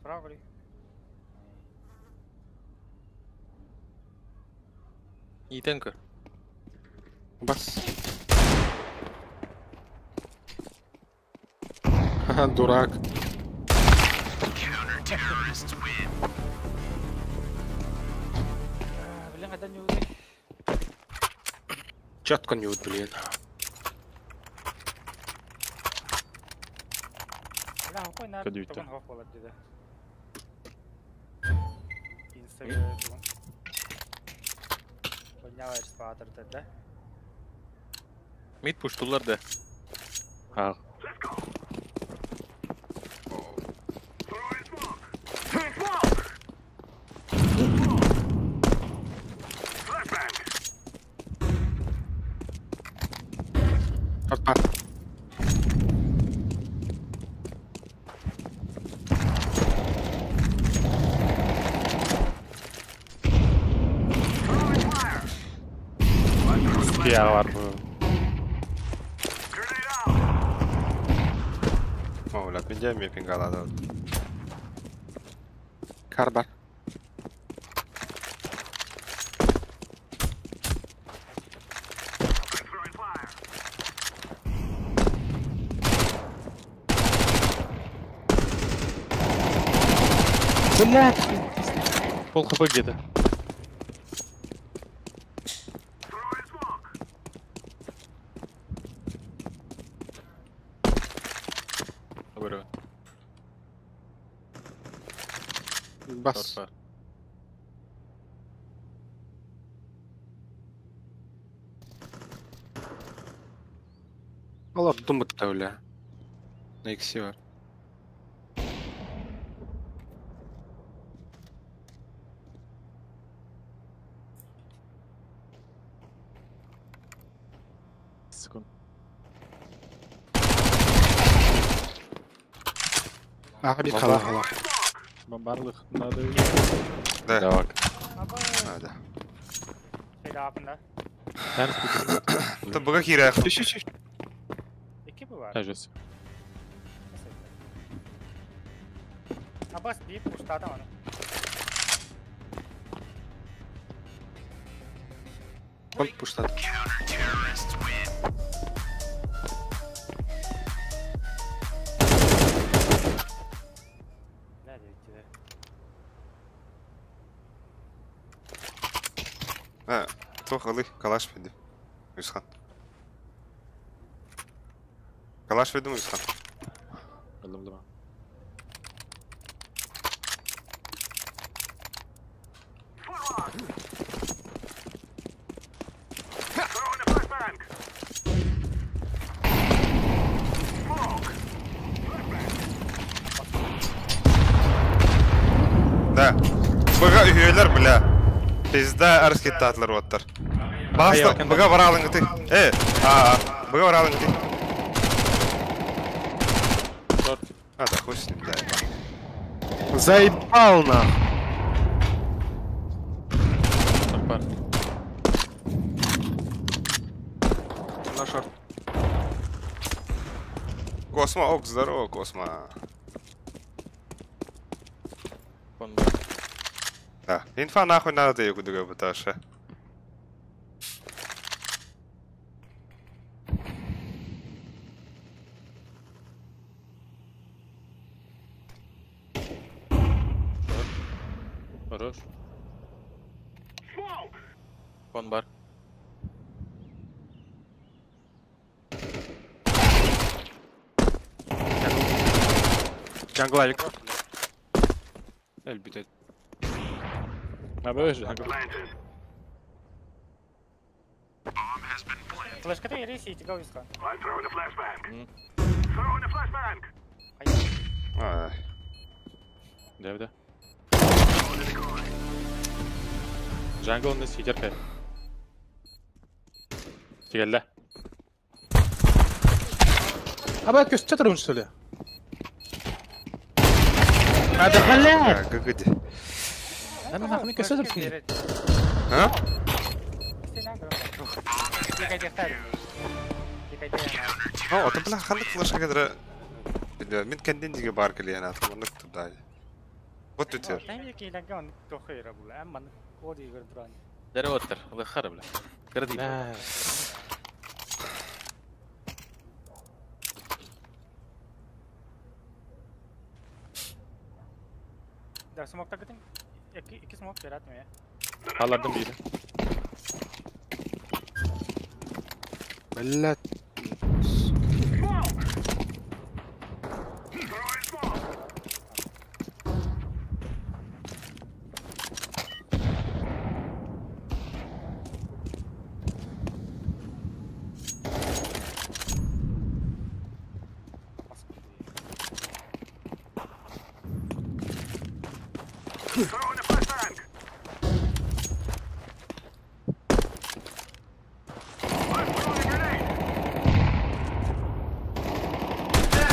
Право ли? Итенко. Бас. Ха-ха, дурак. Блин, когда не узнать. Четко не блин. Бля, какой на Кадюйте. Да? Мид пуштулар да. А. Хуя var bu. О, бля, пиндя мне пингала, да. Карбар. Блядь! Пол хп где-то. Бас. Алар думать-то, бля. На иксе бар. Секунд. А, бит хала хала. Бомбарлых надо. Да. Давай. Надо. Хайда. Та бага хира. Iki bu var. Кажется. Абас bir пустата onu. Он пуштат. А, тох ылы, калаш веди. Юсхан. Калаш веди, Юсхан. Алым. Да. Бага üyeler бля. Пизда арский татлар оттар. Баста, бага варалың ты. Бага варалың ты. А, да, хуй с ним, да. Заебал нах. На шорт. Космо, ок, здорово, Космо. Да, инфа нахуй надо ее куда пытаешься. Хорош. Кон бар. Джанглавик. Эль бит. А боже, джангл. Флешка ты рейси и тебя уиска. А, Да, да. Джангл на сидер пять. Тигелле. А бак что ты что ли? А да блядь! Как где? Да нахуй не косо. А? О, это бля, ханнык флешка кадра. Мен кенден диге бар келген атым, аны туда. Вот тут. Дәрі оттыр, лыхары, бля. Кырды. Да, смок так этим. İki smoke yaratmıyor ya. Алардым biri. Блядь.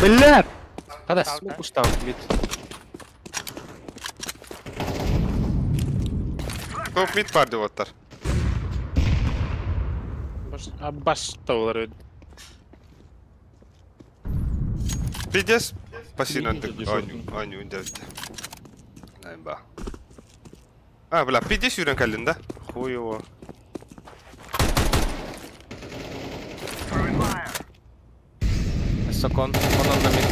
Блядь! Хада. Смок устал, мид. Топ мид барды оттар. Баш олар. Пиздец. Пассивно аню девять. Найба. А, бля, пиздец юрен калин, да? Хуй его. Сокон, он на мид.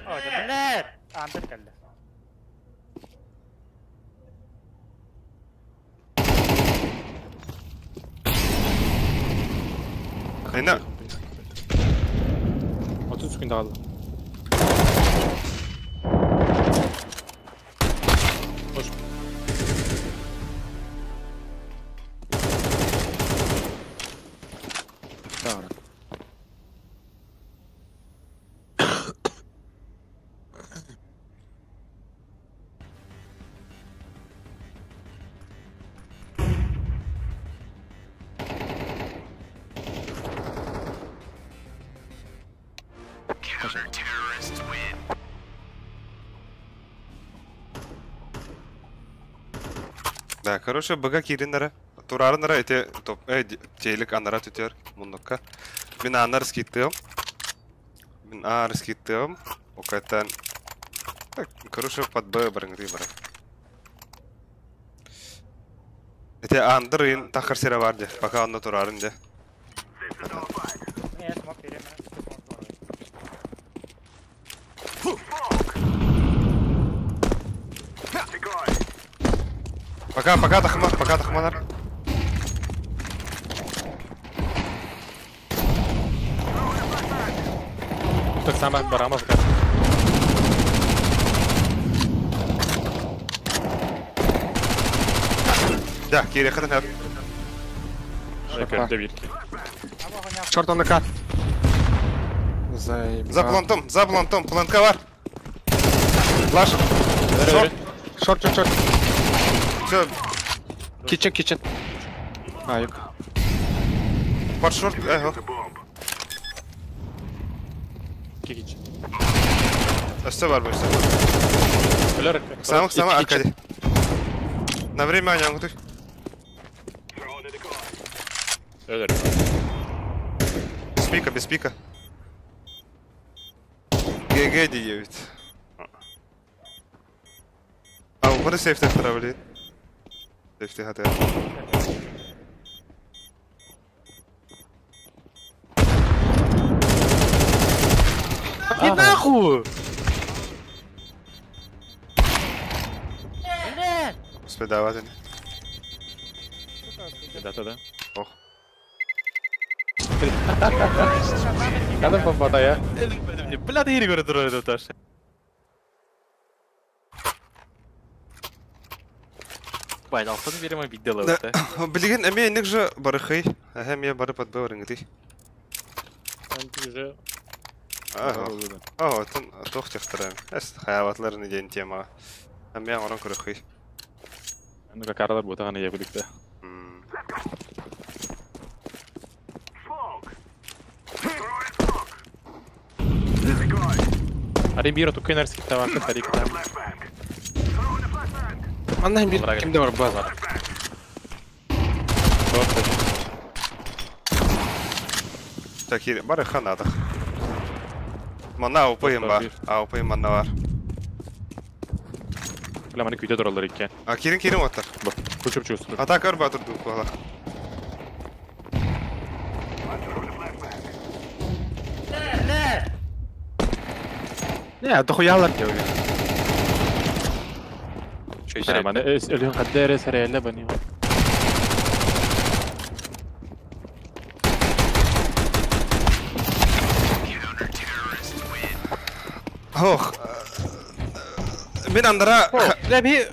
О, да блядь! Андер кэллэ. Айна. 30 секунд алды. Хош. Да, короче, бага кириннere. Турарыннара эти топ телек анара түтер муннукка. Мин анар скиттым. Мин ар скиттым. Окатан. Так, короче, под Б барыңды бар. Эти андырын тахар сера бар де. Пока онда турарын де. Не, смок берем. Пока, пока тахма, пока тахманар. Так само барамов. Да, Киря хатан. Шорт он на К. Заебал. За плантом, за плантом, плантка var. Флаш. Шорт. Шорт, шорт, шорт. Все. Кичен, кичен. А, юг. Под шорт, эго. Кикич. Все var bu işte. Самых, самых, Аркадий. На время они могут. Без пика, без пика. ГГ 9. А, у сейф так блин. Сейф хат. И нахуй! Спидавать. Да-да-да. Ох. Надо попадая. Бля, ты Игорь турар таш. Бай, алтын береме бидделы өтө. Билген эме эник же барыхый. Эм я бары подбы барыңды. Уже. Ага. Ага, тон тохтехтырым. Эс хаяватларны ден тема. Эме орон көрөхый. Ну как аралар бутаганы ягудикте. Ари бир тукенер скиттавакы тарикта. Анна бир кимде бар базар. Так, бары ханадах. Мана АУП-им бар. АУП-им манна бар. Бля, маны күйде туралар экен. А, кирин кирин оттар. Учуп чувствую. Атака өрбө турду куала. Не, дохуялар деп. Маны өлүн каддere сәрәле бани. Ох. Мен андара. Бля, би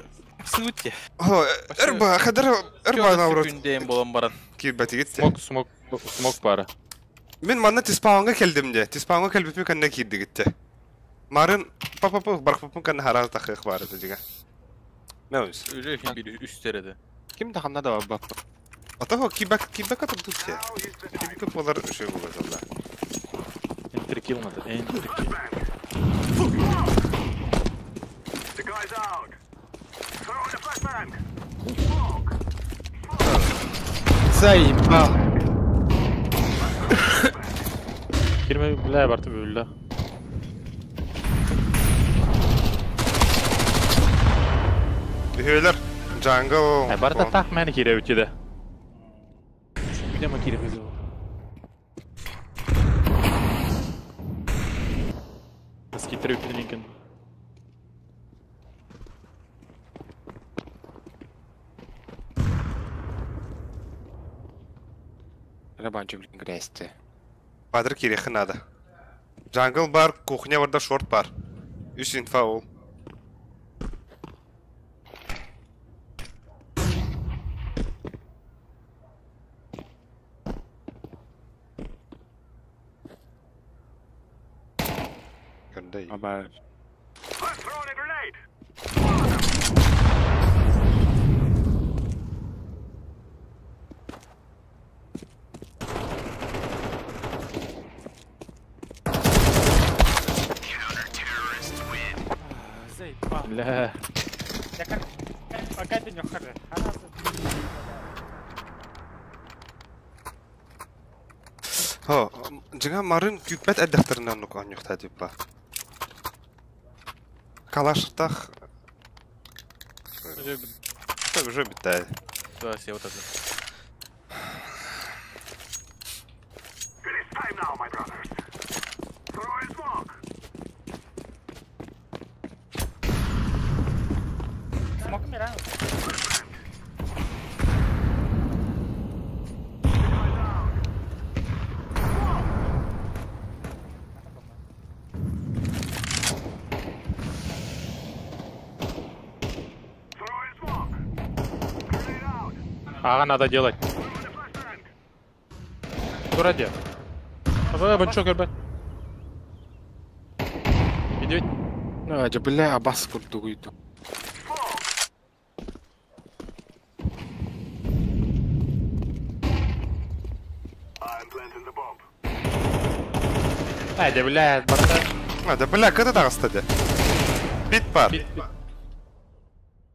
сыутте. О, эрба, хадыр эрба наоборот. Күндейм болом баран. Кирбәти гитте. Смок, смок, смок бары. Мен манна тиспаунга келдим де. Тиспаунга келбитми кэнне кирди гитте. Марын па-па-па бархпапын кэнне хараз тахых бар edi дига. Мәүс. Үле бир үстереди. Ким тахамда да бар. Ата кибак кибак атып тутте. Кибак болар шөй болот да. Энтер килл надо, энтер килл. The guy's out. Throw in the flashbang. Smoke. Заебал. Кирме, бля, барты бөлді. Үһүөлэр. Джангл. Барта так мені кире өтеді. Где мы кире вызову? Скитеры өтеді. Рабанчик, блин, грязь-то. Бадыр кирехи надо. Джангл бар, кухня барда шорт бар. Үс инфа ол. Көрдей. Аба. Бля. Пока ты не хары. Хо, жига марын күппәт әддәхтәреннән нук анюхта дип ба. Калаштах. Уже битә. Да, все вот это. Смог умираю. Ага, надо делать. Дураде. Давай, банчок, ребят. Иди. Ну, бля, абас курдугуйду. Ай, да, бля, барда. А, да, бля, кыты тагыстады. Бит бар.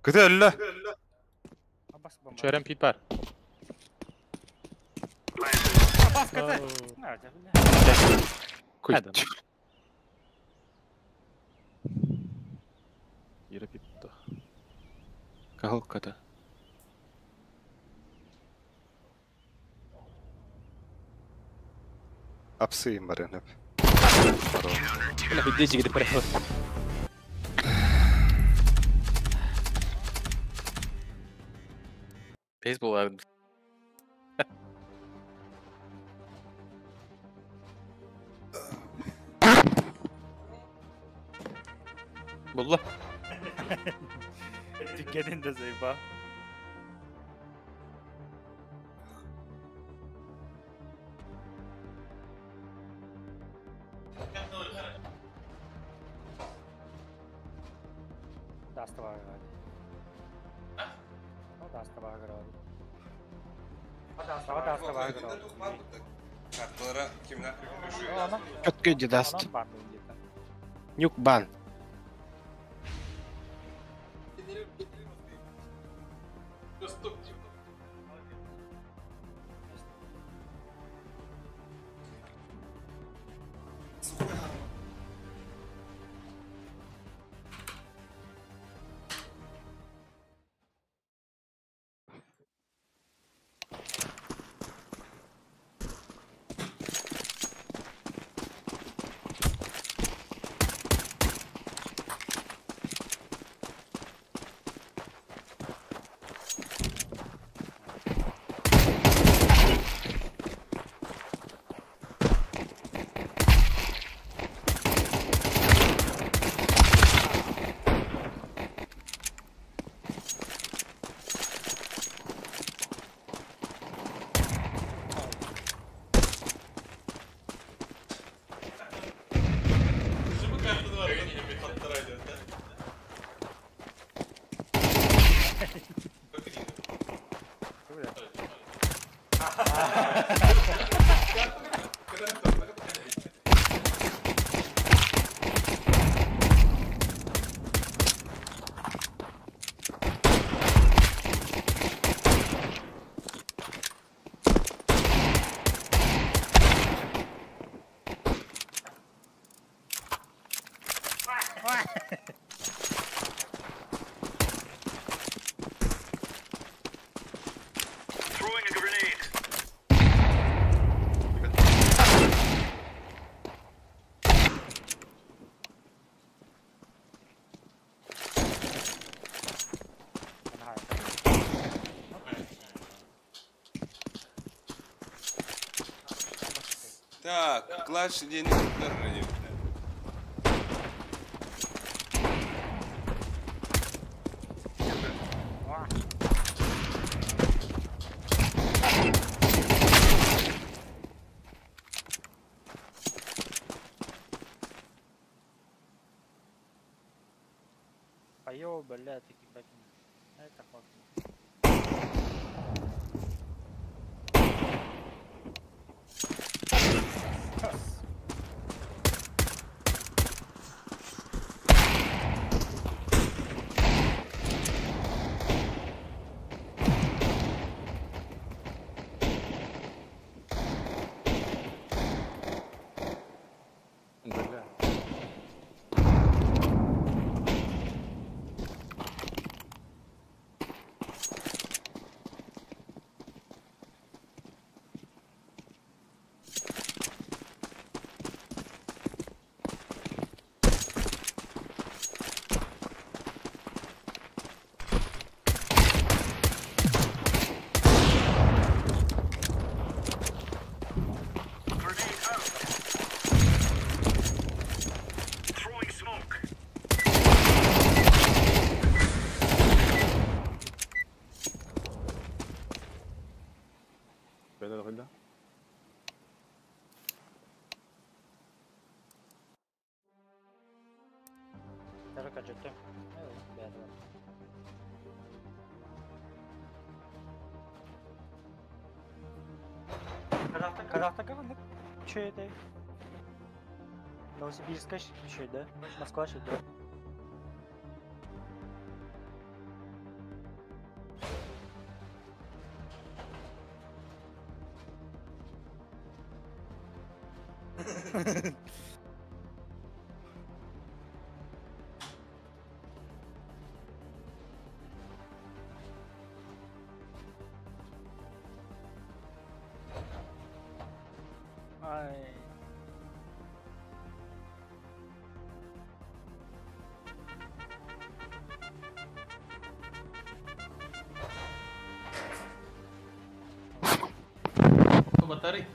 Кыты өллө. Чөрем пит бар. Абас кыты. Күйт. Ира пит. Кахыл кыты. Апсыйым бар энеп. Бля, где жигит проход? Бейсбол а... Булла. Тикенин де заеба. Четко иди даст. Нюк бан. Так, клатч диэни туттар диэбиттэр. Айо, бля, таки бакин. Это факт. Бля. Grenade out. Throwing smoke. Bella Короче, Казахта каваннык чөйтэй. Новосибирская чөйдө, Москва чөйдө. Ай. Батарей.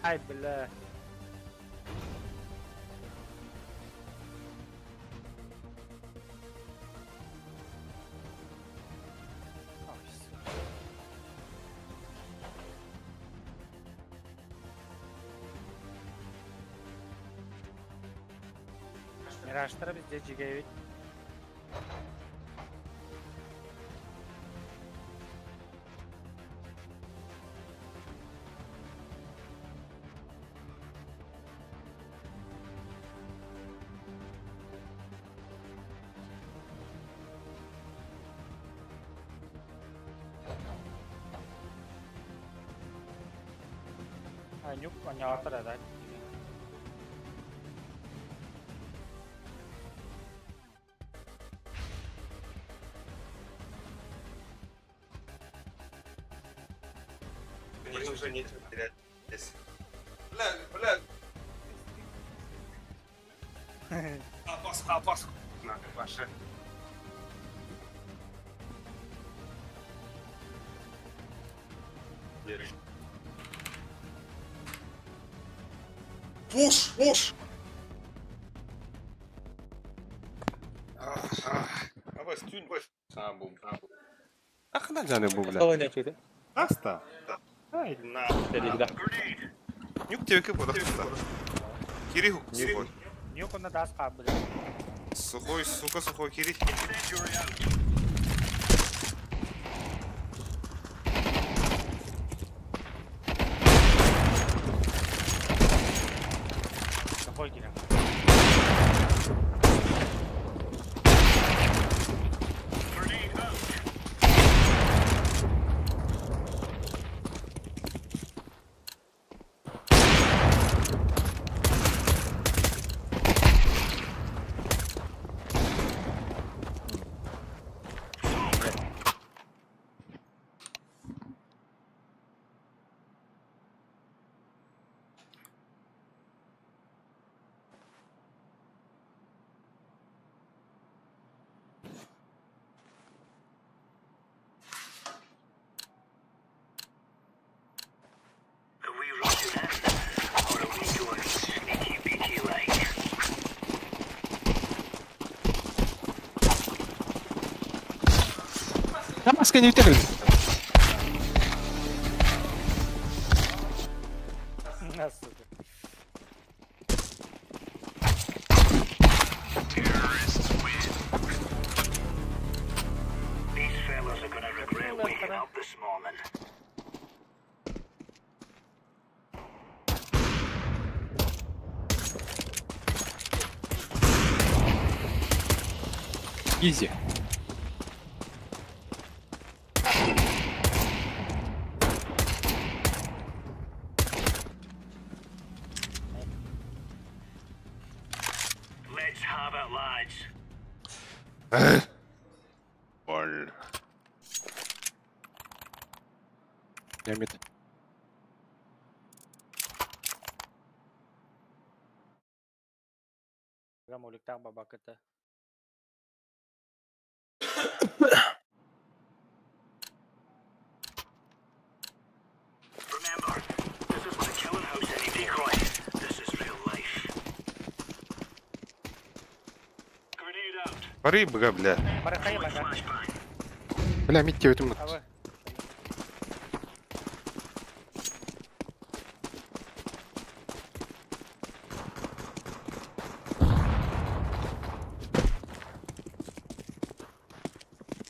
Ай, бля. Мираштара бізде жигевит. Нюк, анялатар да. Мне уже нечего терять здесь. Бля, бля. Апас, апас. На, ваше. Пуш, пуш! Абас, тюнь, бум. Ах, на джаны бу, бля. Аста. Ай, на. Нюк тебе как подохта. Кириху, сухой. Нюк он на даст бля. Сухой, сука, сухой, Кири. Сухой Кирих. Grenade out. Аска не үтәгел. These fellas are gonna regret waking up this morning. Изи. Let's have it, lads. Боль. Ямит. Гамуликтах бабаката. Remember, this isn't a killing house any decoy. This is real life. Grenade out. Бары быга, бля. Бары хайы бага. Бля, мид тебе өтүм. Абы.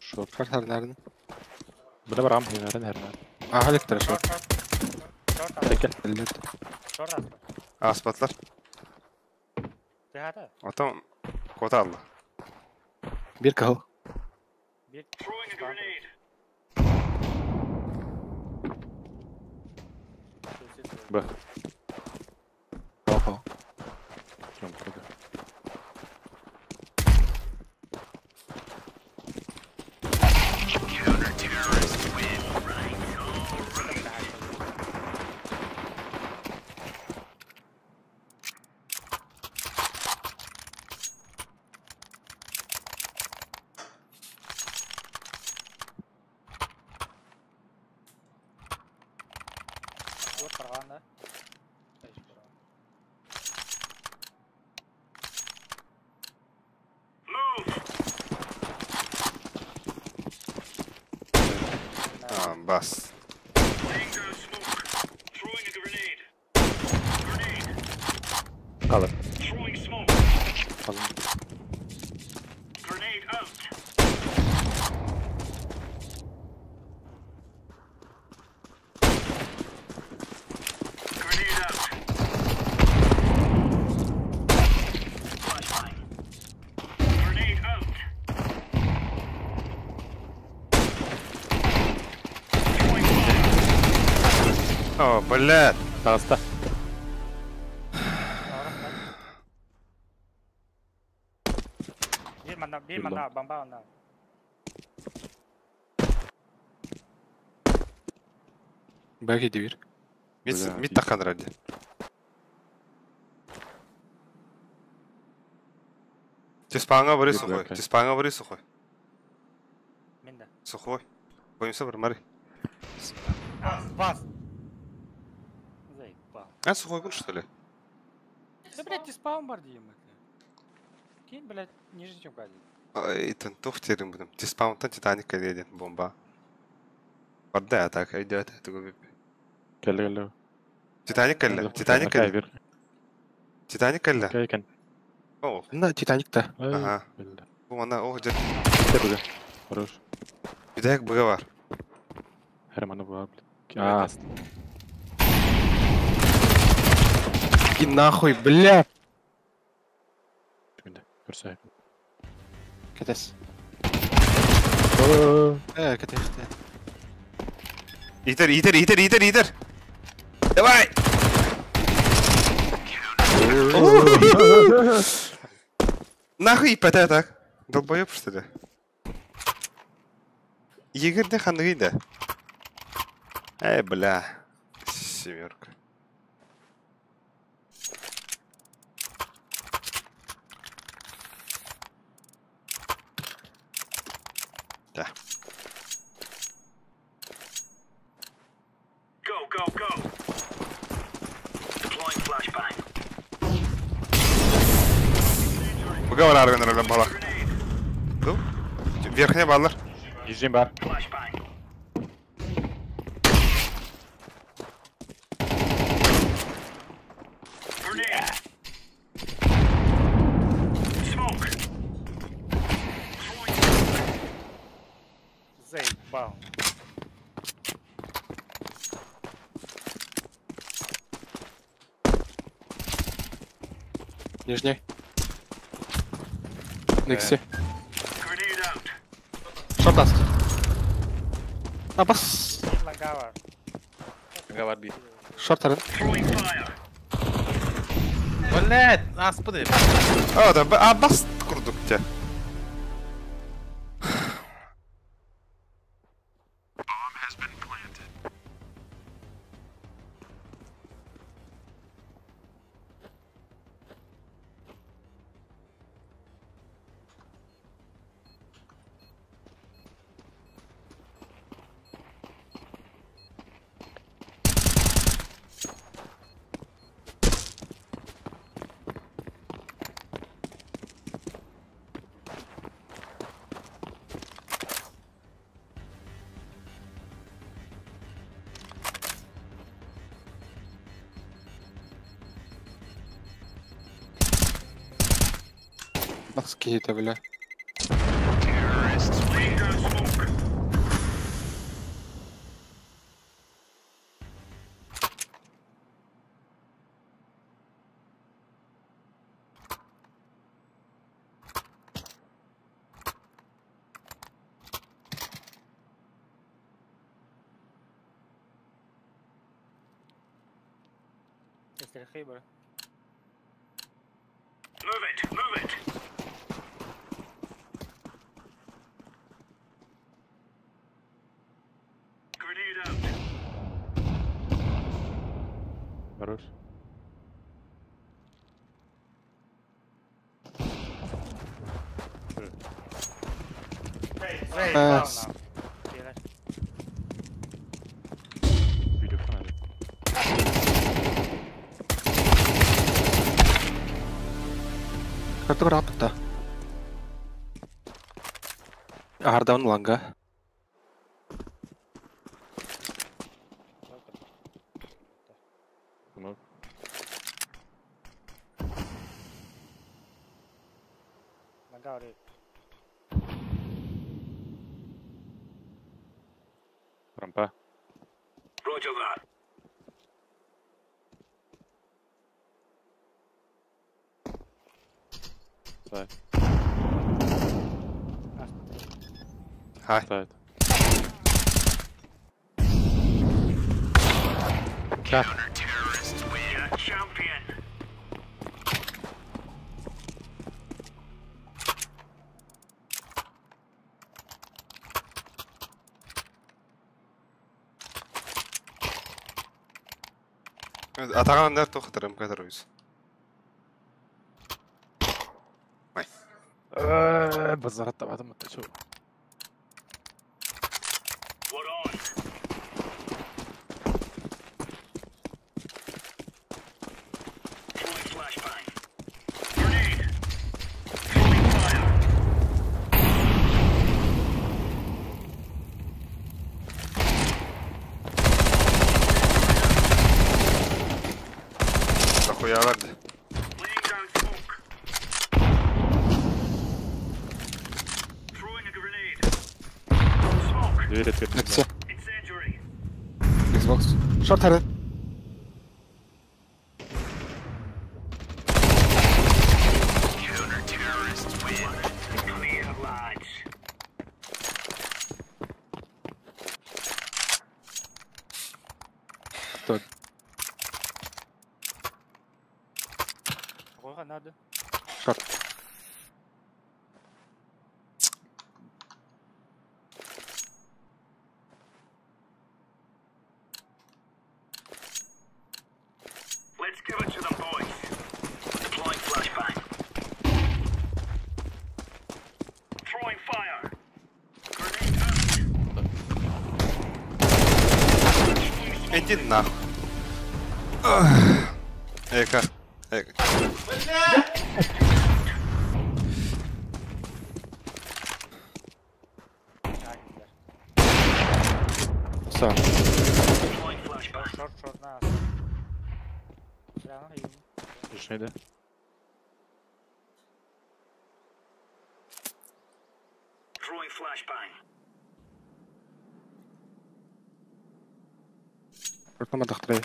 Шорт карталарын. Бля, барам, хернәрен, хернәр. Ага, электро шорт. Шорт. Тәкел. Элет. Шорт аспа. Аспатлар. Тыгата. Отон кота алды. Бир кал. Бир. Throwing a grenade. Б. Охо. Вот барган да. Move. А, бас. Laying down smoke. Throwing a grenade. Grenade. Kalır. Throwing smoke. Kalın. Grenade out. Grenade out. Flashbang. Grenade out. Throwing fire. О, блядь. Таста. Бир мана, бир мана, бомба она. Бәги дибир. Мид, Бля, мид тахан ради. Тиспаңа бары Бир сухой. бәкәй. Тиспаңа бары сухой. Мен да. Сухой. Боимся бір, мари. Бас. Заебал. А, сухой күн, что ли? Да, блядь, ты спаун бар дейм это. Кинь, блядь, ниже, чем гадит. Ай, тон тух терим будем. Тиспаунтан Титаник едет бомба. Барда атака идет. Кэллэ, кэллэ. Титаник кэллэ. Титаник кэллэ. Титаник кэллэ. Кайкен. О, На Титаник та. Ага. Бу мана, о, жа. Быга. Хорош. Бидек быга бар. Херманы була, блядь. А, Иди нахуй, бля. Күндә. Көрсә. Кәтәс. Кәтәс. Итер, итер, итер, итер, итер. Давай! Нахуй ипәтә так. Долбоеб, что ли? Егерде хандыгы Эй, бля. Семерка. Да. Go, go, go. Deploying flashbang. Бұға бар арғын өрелі бала. Ду? Верхне балар. Нижний бар. Flashbang. Упал. Нижний. Некси. Шорт даст. Абас. Гавар би. Шорт арын. Блять, аспыды. А, да, абас курдук те. Какие-то, бля. Move it, move it. Grenade out. Хорош. Рапта. Ардан ланга. Рампа. Roger that. Сайт. Хай. Сайт. Counter-terrorists win. Champion. Атаган нэр тухтар МК рүйс. Базар табадым это чё? Нахуя верди. Дверь открыта. Все. Xbox. Шорт хард. Кто? Надо. Шорт. Let's give it to them, boys. Deploying flashbang. Throwing fire. Grenade out. Иди нахуй. Эка. Эка. Все. Шорт, шорт, на. Решай, да? Throwing flashbang. Шортама тахтырай.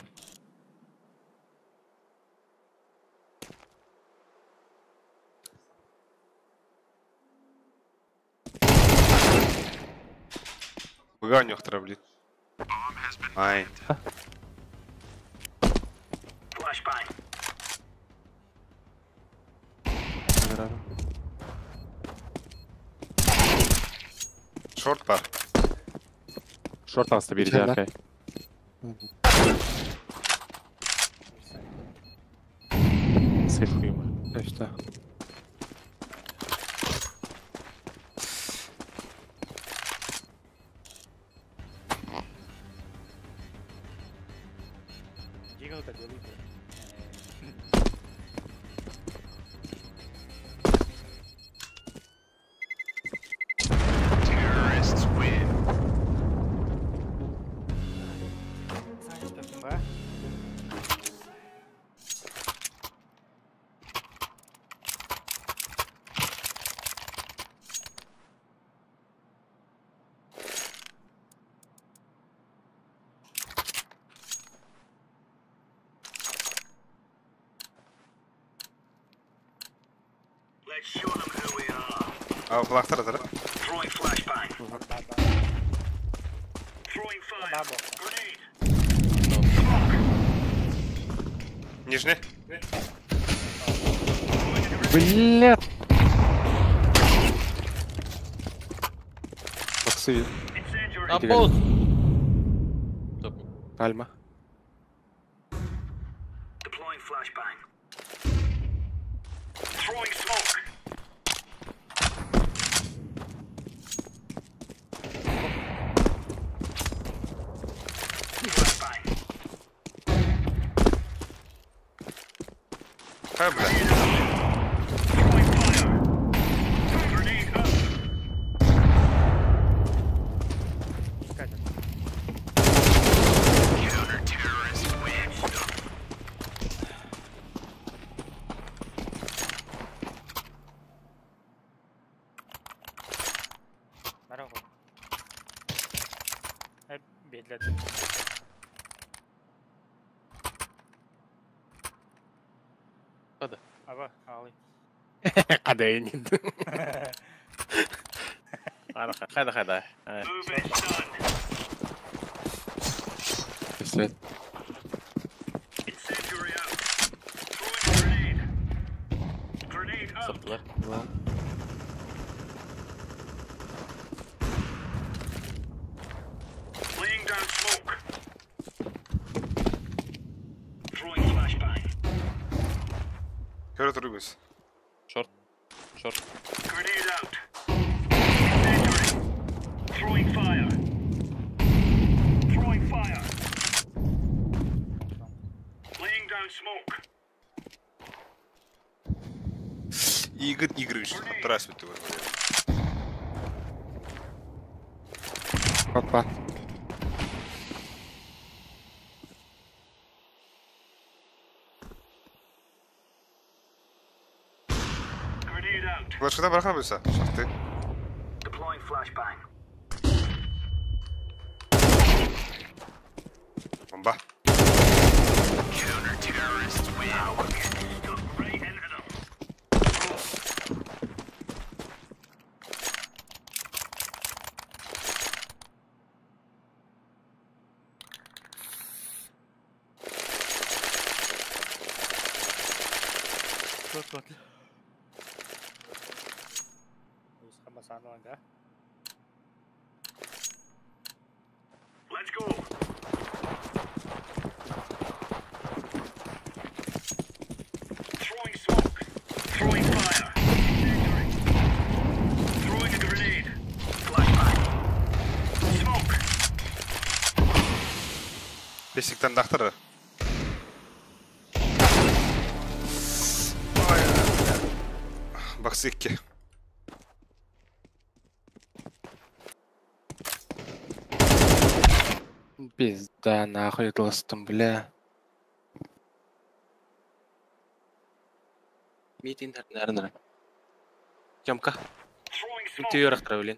Быга нехтара, блин. Ай. Шорт бар. Шорт аста бери жаркай. Сейф хуйма. Что? А, флахтар, да? Нижний. Блядь. Боксы. Апоз. Пальма. Хай, бля. Қадайын. Қайда, қайда. Свет. Саптылар. Көрө турбуз. Шорт. Шорт. Игорь Игоревич, здравствуйте. Опа. Флешкада бархан буйса? Шарты. Бомба. Бесиктен дактыры. Баксикке. Пизда нахуй толстым, бля. Митин наверное. Тёмка. Ты рахтра, блин.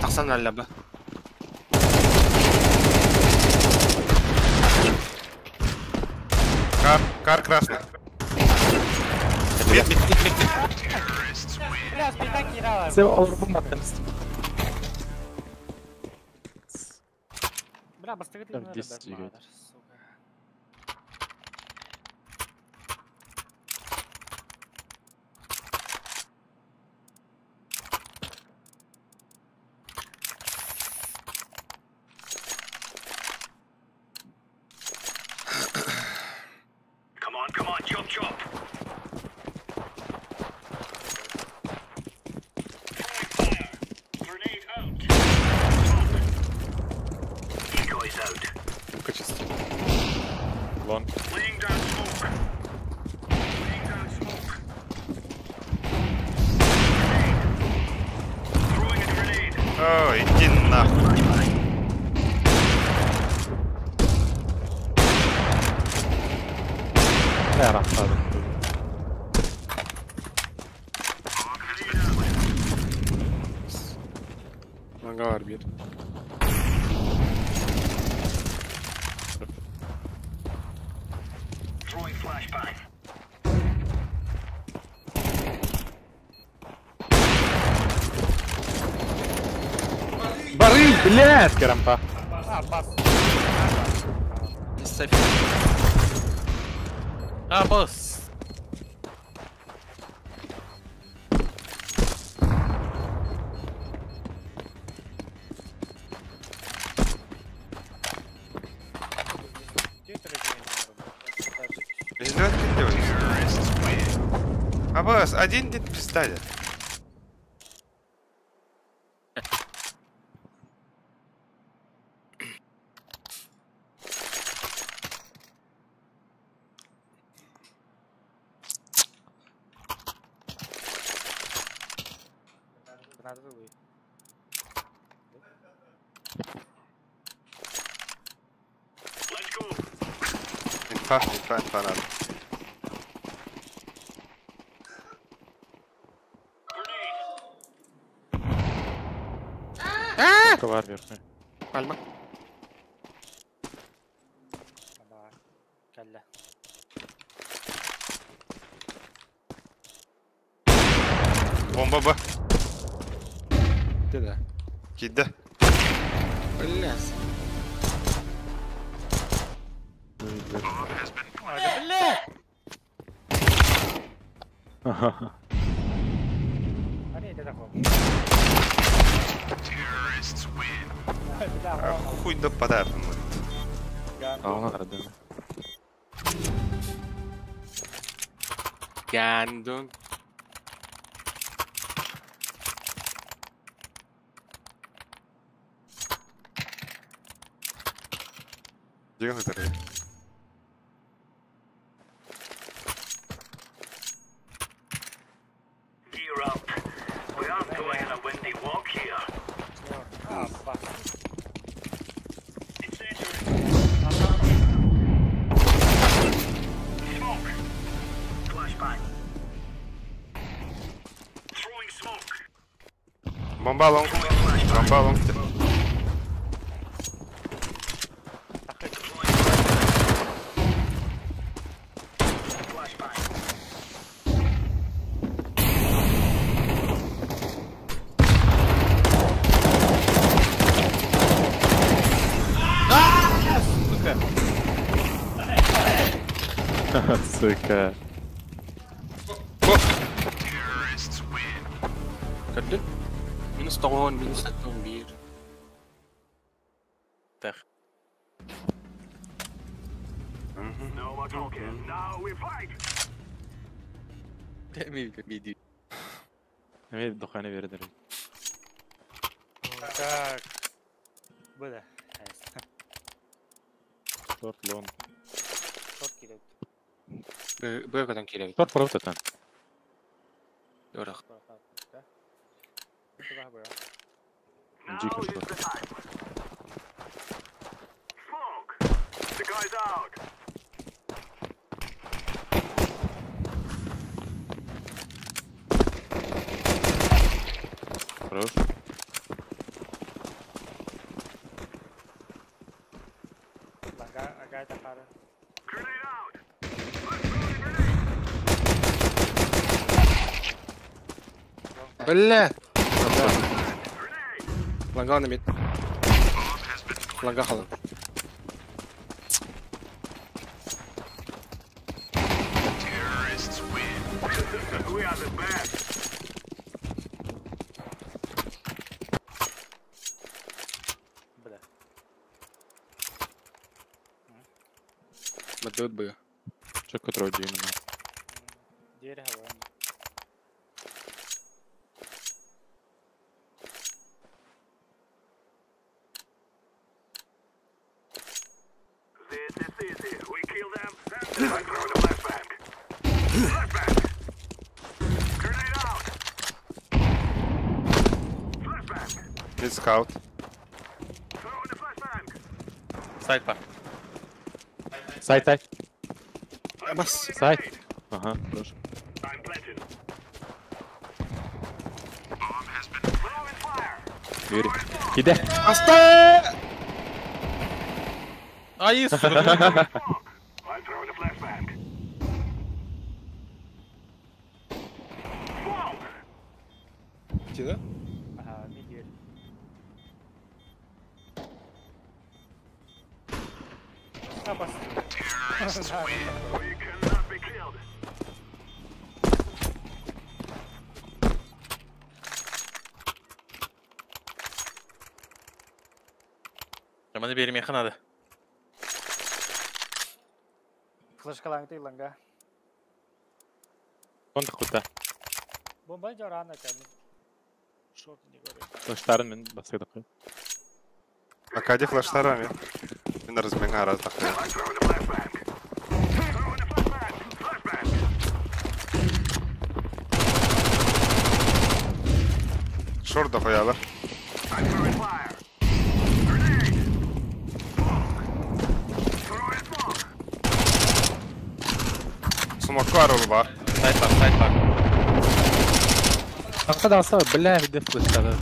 Тақсан әлі ба. Кар, кар красный. Мид, мид, мид, мид. Сен олорбун баттым. Бля, бастыгы Там 10 играет. Come on, chop chop. Throwing fire. Grenade out. Decoys out. Ну-ка чисто. Лонг. Laying down smoke. Laying down smoke. Grenade. Throwing a grenade. О, иди нахуй. Я расслабил. Мангар бит. Throwing flashbang. Бары, блядь, рампа. А, босс. Аббас, один дед пиздаля. Инфа, инфа, инфа надо. Ковар верхний. Пальма. Бомба Б. Ты да. Кида. Блядь. Ага. Хуй да подарок. Гандон. Где он это? Gear up. We aren't going on a windy walk here. Smoke. Flashbang. Throwing smoke. Бомба лонг. Бомба лонг. Flashbang. Сука. Кадды? Минус тон, минус тон бир. Так. No more talking. Now we fight. Эми духаны бердир. Так. Было. Шорт лонг. Шорт кидают. Б-дан кирек. Шорт просто там. Дорог. Дико шорт. Smoke. The guy's out. Хорош. Ага, ага, это пара. Grenade out. Бля! Ланга на мид. Ланга халан. Бля. Мадут бы. Чё который именно? Дерево. Mid scout. Сайт бар. Сайт, сайт. Бас. Сайт. Ага, хорошо. Юрий. Иди. Оставь! Ай, сука. Тина? Ага, мид. Маны бермей надо. Флешкалаң ты ланга. Он куда? Бомба рано там. Шорт не говори. Флештарын мен басып такой. Акади флештарами. Мен разменга раз такой. Шорт дохуялар. Смокар бар. Сайт бар, сайт бар. Аққа алса, бля, где флештары.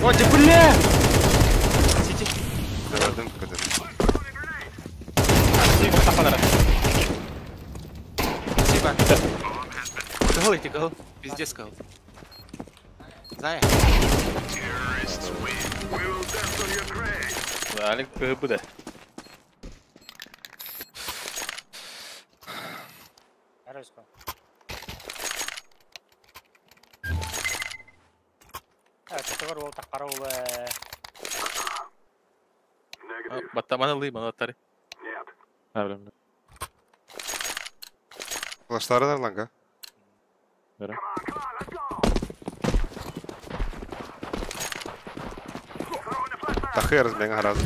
О, да бля! Сити. Давай, дым кадыр. Спасибо. Кого эти, кого? Пиздец, кого? Зая. Алик буде. Арайско. А, категор ол так караулы. Баттаманы лый, маны аттары. А, бля, бля. Флештары да ланга. Бера. Тахы разменга раз.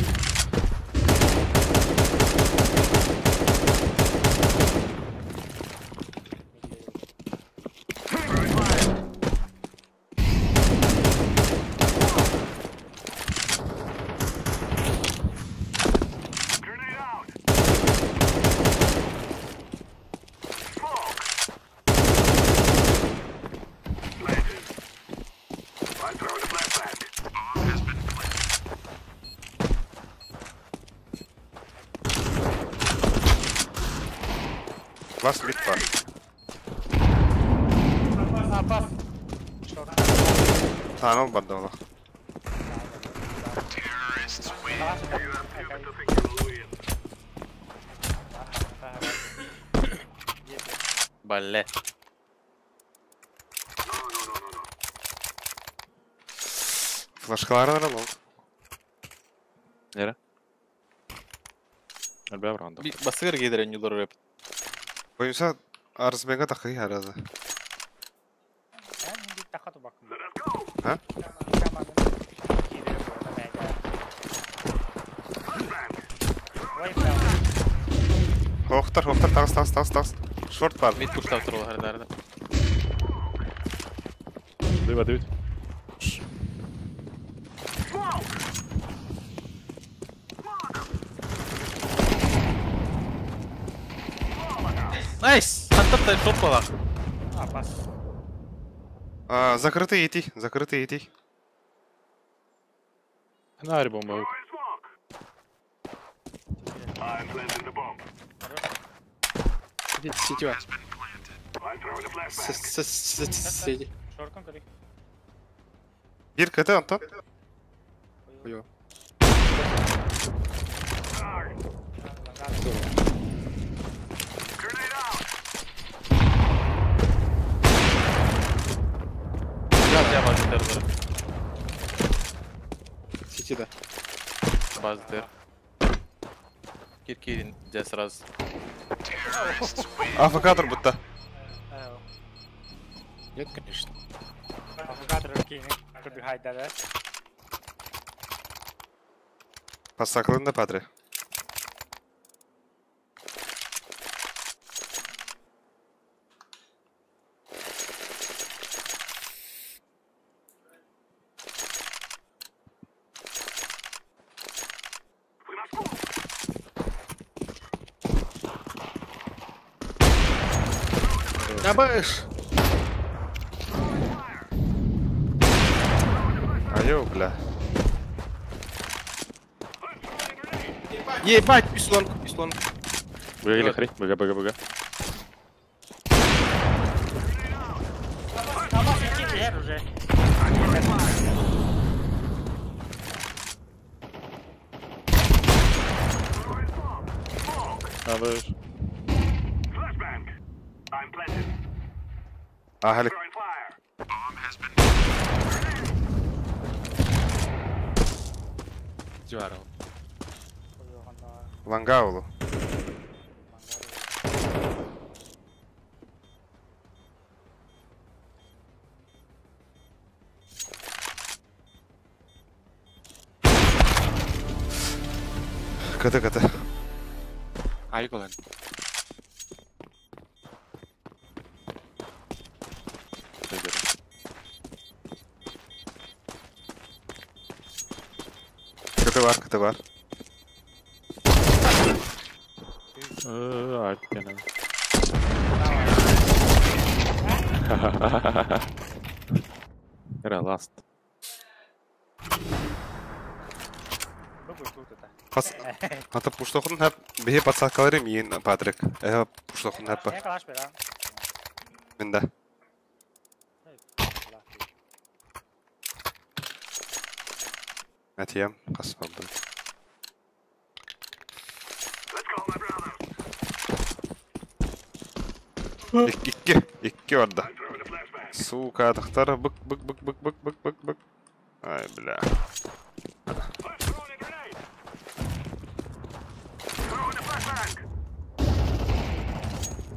Вас битва. Таныл бардала. Бале. Флешкалары алал. Нere? Әлбә бұрғанда. Басыгыр гейдер нюлор реп. Боюнса арызменга тахы харазы. А? Хохтар, хохтар, тагыс, тагыс, тагыс, тагыс. Шорт бар. Мид пуштап турул хардарда. Дыва, дыва. Найс! Хаттап топ балақ. Закрытый идти, закрытый идти. Нари бомба. Сити бар. С С С. Шоркан көрүй. Бир КТ, Антон. Ой. Я базитер бар. Сити да. Базитер. Кир-кирин, дя сразу. АФК турбутта. Нет, конечно. Авогадро кийин көрдү да. Пассаклында Патри. Абаш! Айо, бля. Ебать, пислонг, пислонг. Б или хри? БГ, БГ, БГ. Уже. Абаш. Ахалик. Дюарал. Лангаулу. КТ, КТ. Айголан. КТ бар, КТ бар. Айттена. Эра ласт. Пас. Ата пуштохун хап бихи подсадкаларым иин Патрик. Пуштохун хап. Минда. Атиям каспалды. Икки, икки орда. Сука, тахтар бык бык бык бык бык бык бык бык. Ай, бля.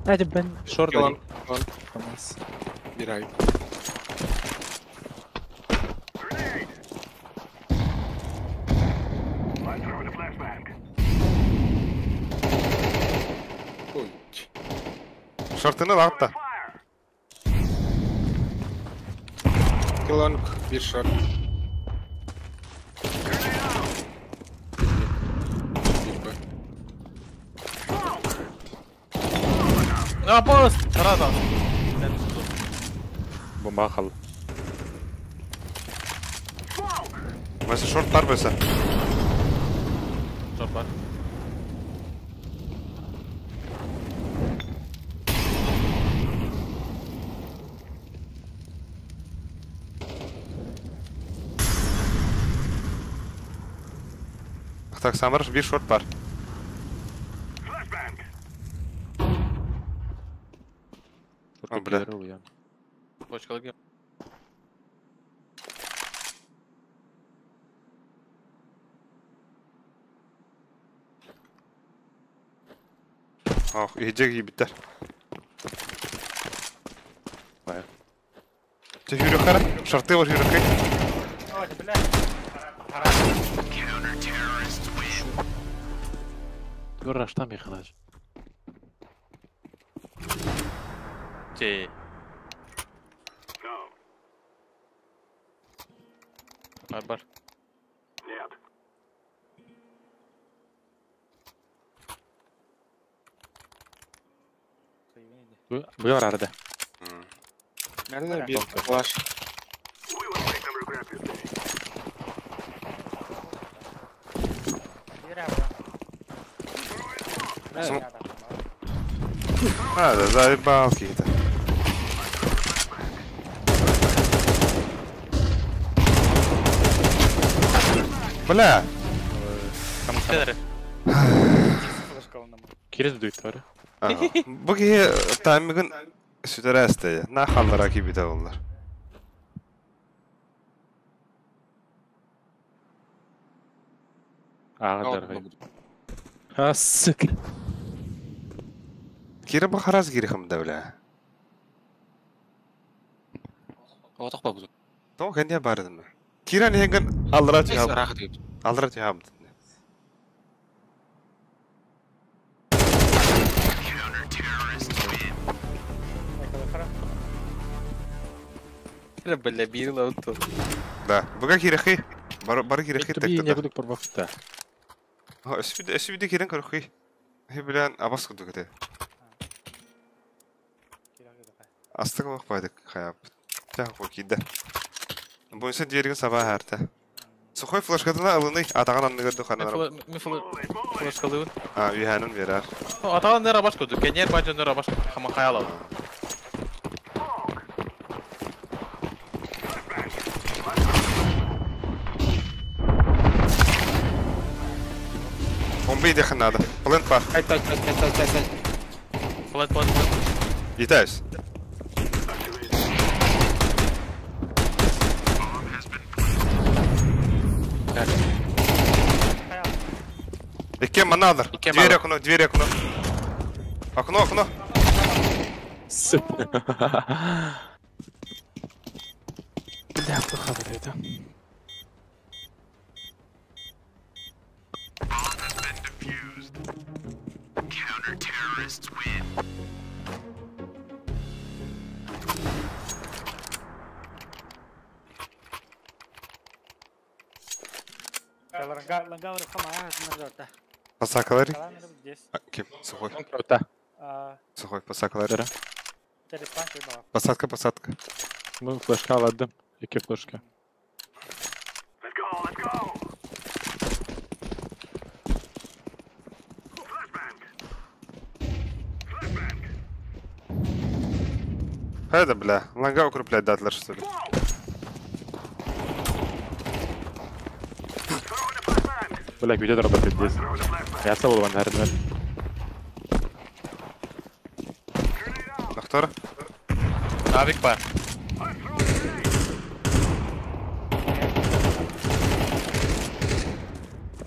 Hadi ben short Лонг, alayım. лонг. Tamam. Бирай. Ой. Шортыны лапта. Лонг, бир шорт. Бир Б. Абас! Сразу. Бомба хал. Mesela шорт бар бөсө. Шорт бар. Так, Самар, бир шорт бар. О, бля. Почкалык. Ох, иджег ебиттер. Ты хүрөхөр, шарты бар хүрөхөр. Ой, бля. Гөр раштан бихалаж. Че. Бар бар. Б бар арада. Наверное, бир флаш. А, да заебал какие-то. Бля! Кирез дуйт бар. Бу киһи таймигын сүтэрээстэйэ. На халлара кибитэ оллар. Ага, дорогой. А, сука. Кира бу харас кири хымда бля. Отох бабу. То кенде бардым. Кира неген аллара тиһаб. Аллара тиһаб. Бля, бир лауту. Да, буга кирехи. Бар бар кирехи так. Не буду порвахта. Өсүбүдэ кирен көрөхи. Хи билен абас кудук эте. Астык бак байдык хаяп. Тах бу кидде. Буйса дверген саба харта. Сухой флешкатына алыны атаган анныгы духанар. Ми флешкалыбын. А, үйәнин берер. Атаган нер абаш кудук. Кенер бажы нер абаш хама хаялал. Бомба иде надо. Плент бар. Айт, айт, айт, айт, айт, айт. Плент, плент, плент. Летаюсь. Икем анадыр. Дверь окно, дверь окно. Окно, окно. Сука. Бля, плохо вот это. Посакалар. Ким? Сухой. Сухой, посакалар. Посадка, посадка. Ну, флешка ладно. Яки флешка. Хайда, бля. Ланга укреплять датлар, что ли? Бля, где работает здесь? Я сам был, наверное. Доктор? Авик бар.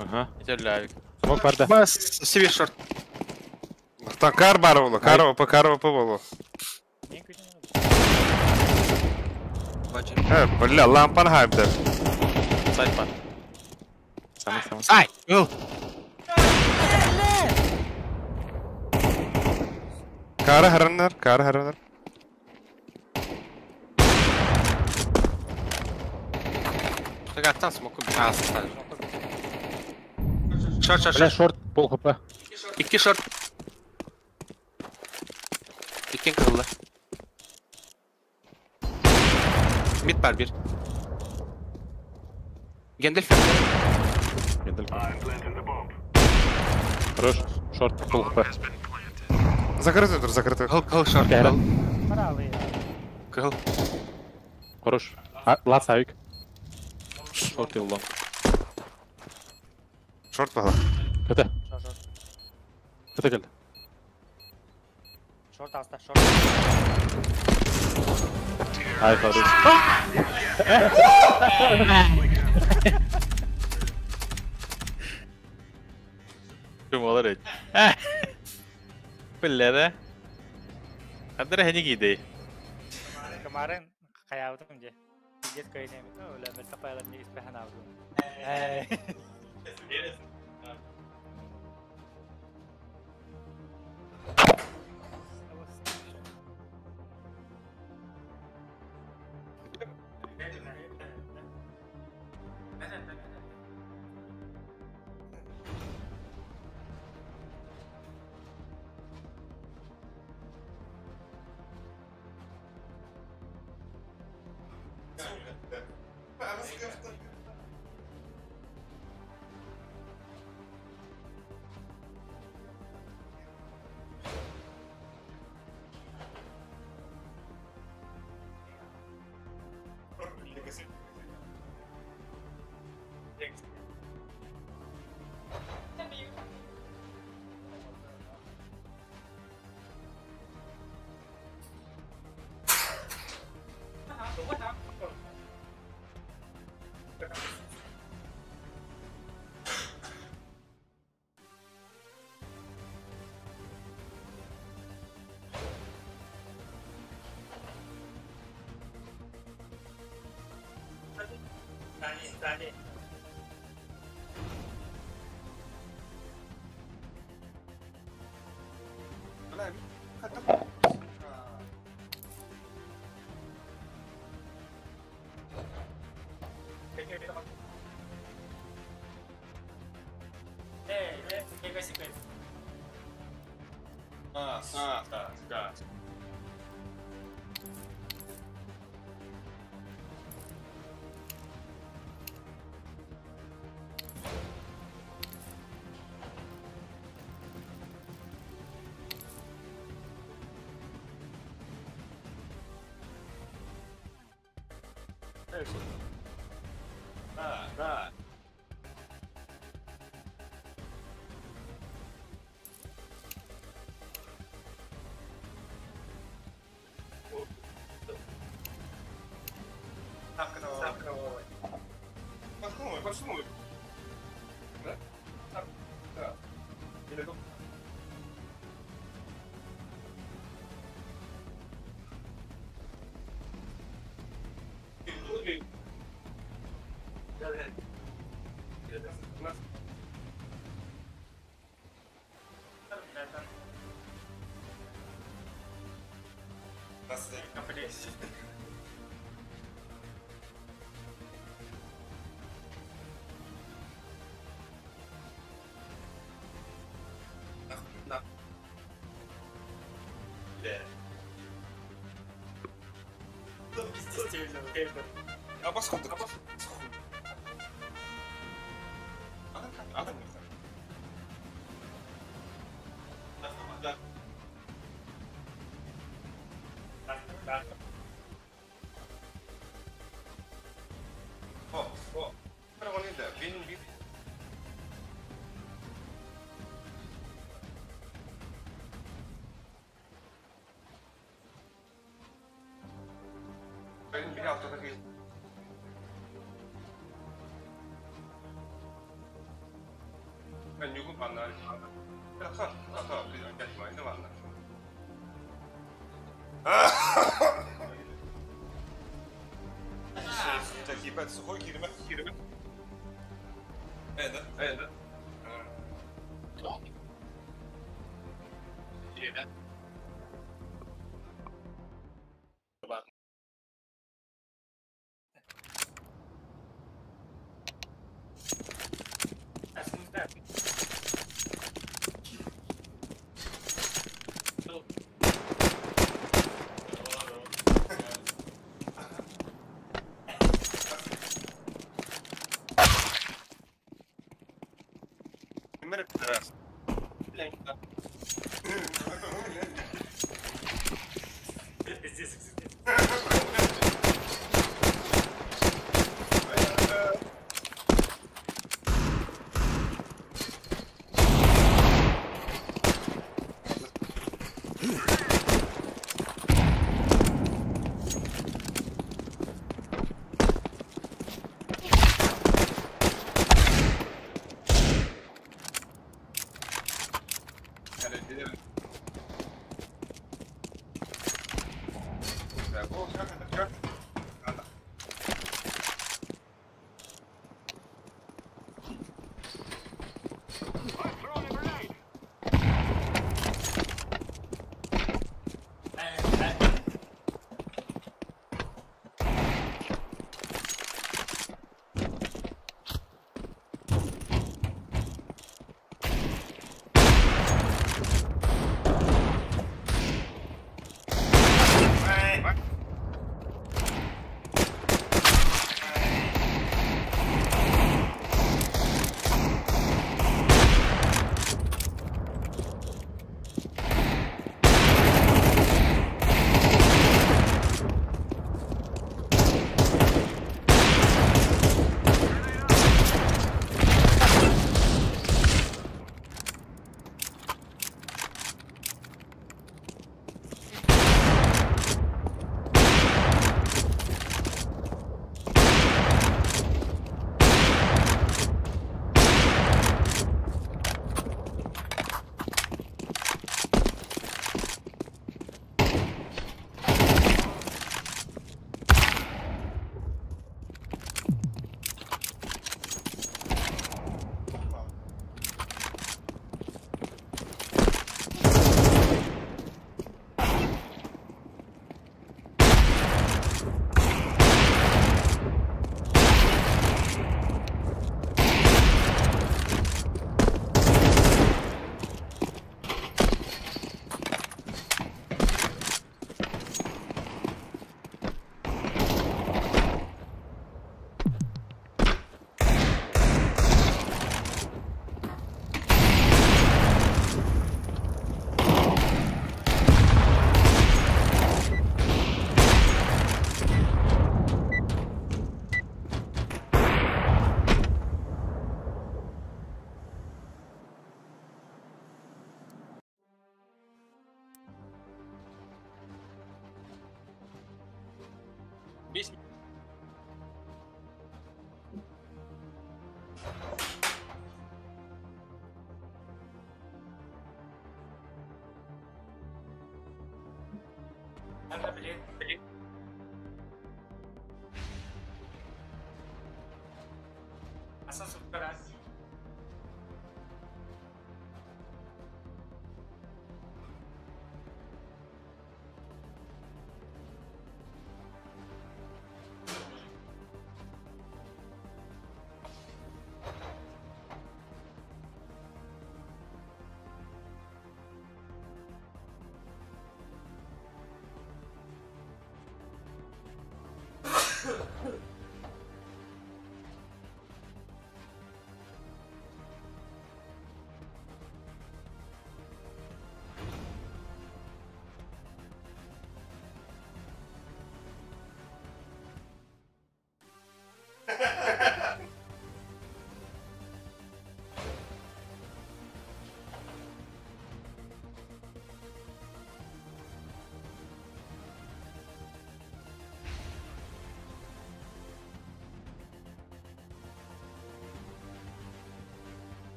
Ага. Идет авик. Смог барда. Бас, себе шорт. Там кар бар было, кар ОП, кар ОП было. Бля, лампан хайпта. Сайт бар. Самый, самый. Ай, ыл. Кара хараннар, кара хараннар. Так, аттан смоку. А, ставишь. Шорт, шорт, Бля, шорт. шорт, пол хп. Икки шорт. Икки кырылды. Мид бар бир. Гендальф. Гендальф. Хорош, шорт, пол хп. Закрытый тур, закрытый. Кыл, кыл, шорт, кыл. Кыл. Хорош. А, лац авик. Шорт и лонг. Шорт бала. КТ. КТ келді. Шорт аста, шорт. Ай, хорош. Ким олар эт. Бля, да? Кадыр хәни киде. Камарын каябытым же. Пиздец көйнем. Өлө мел тапайлар не испехан алдым. Go.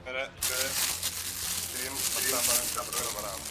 Көрө, көрө. Стрим бастаан баран көрө бараан.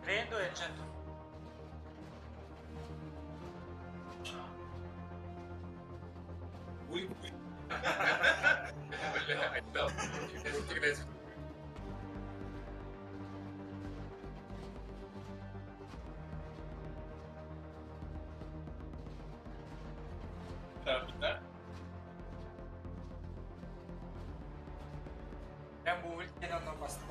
Prendo e accetto. Ben bu ülkeden ondan bastım.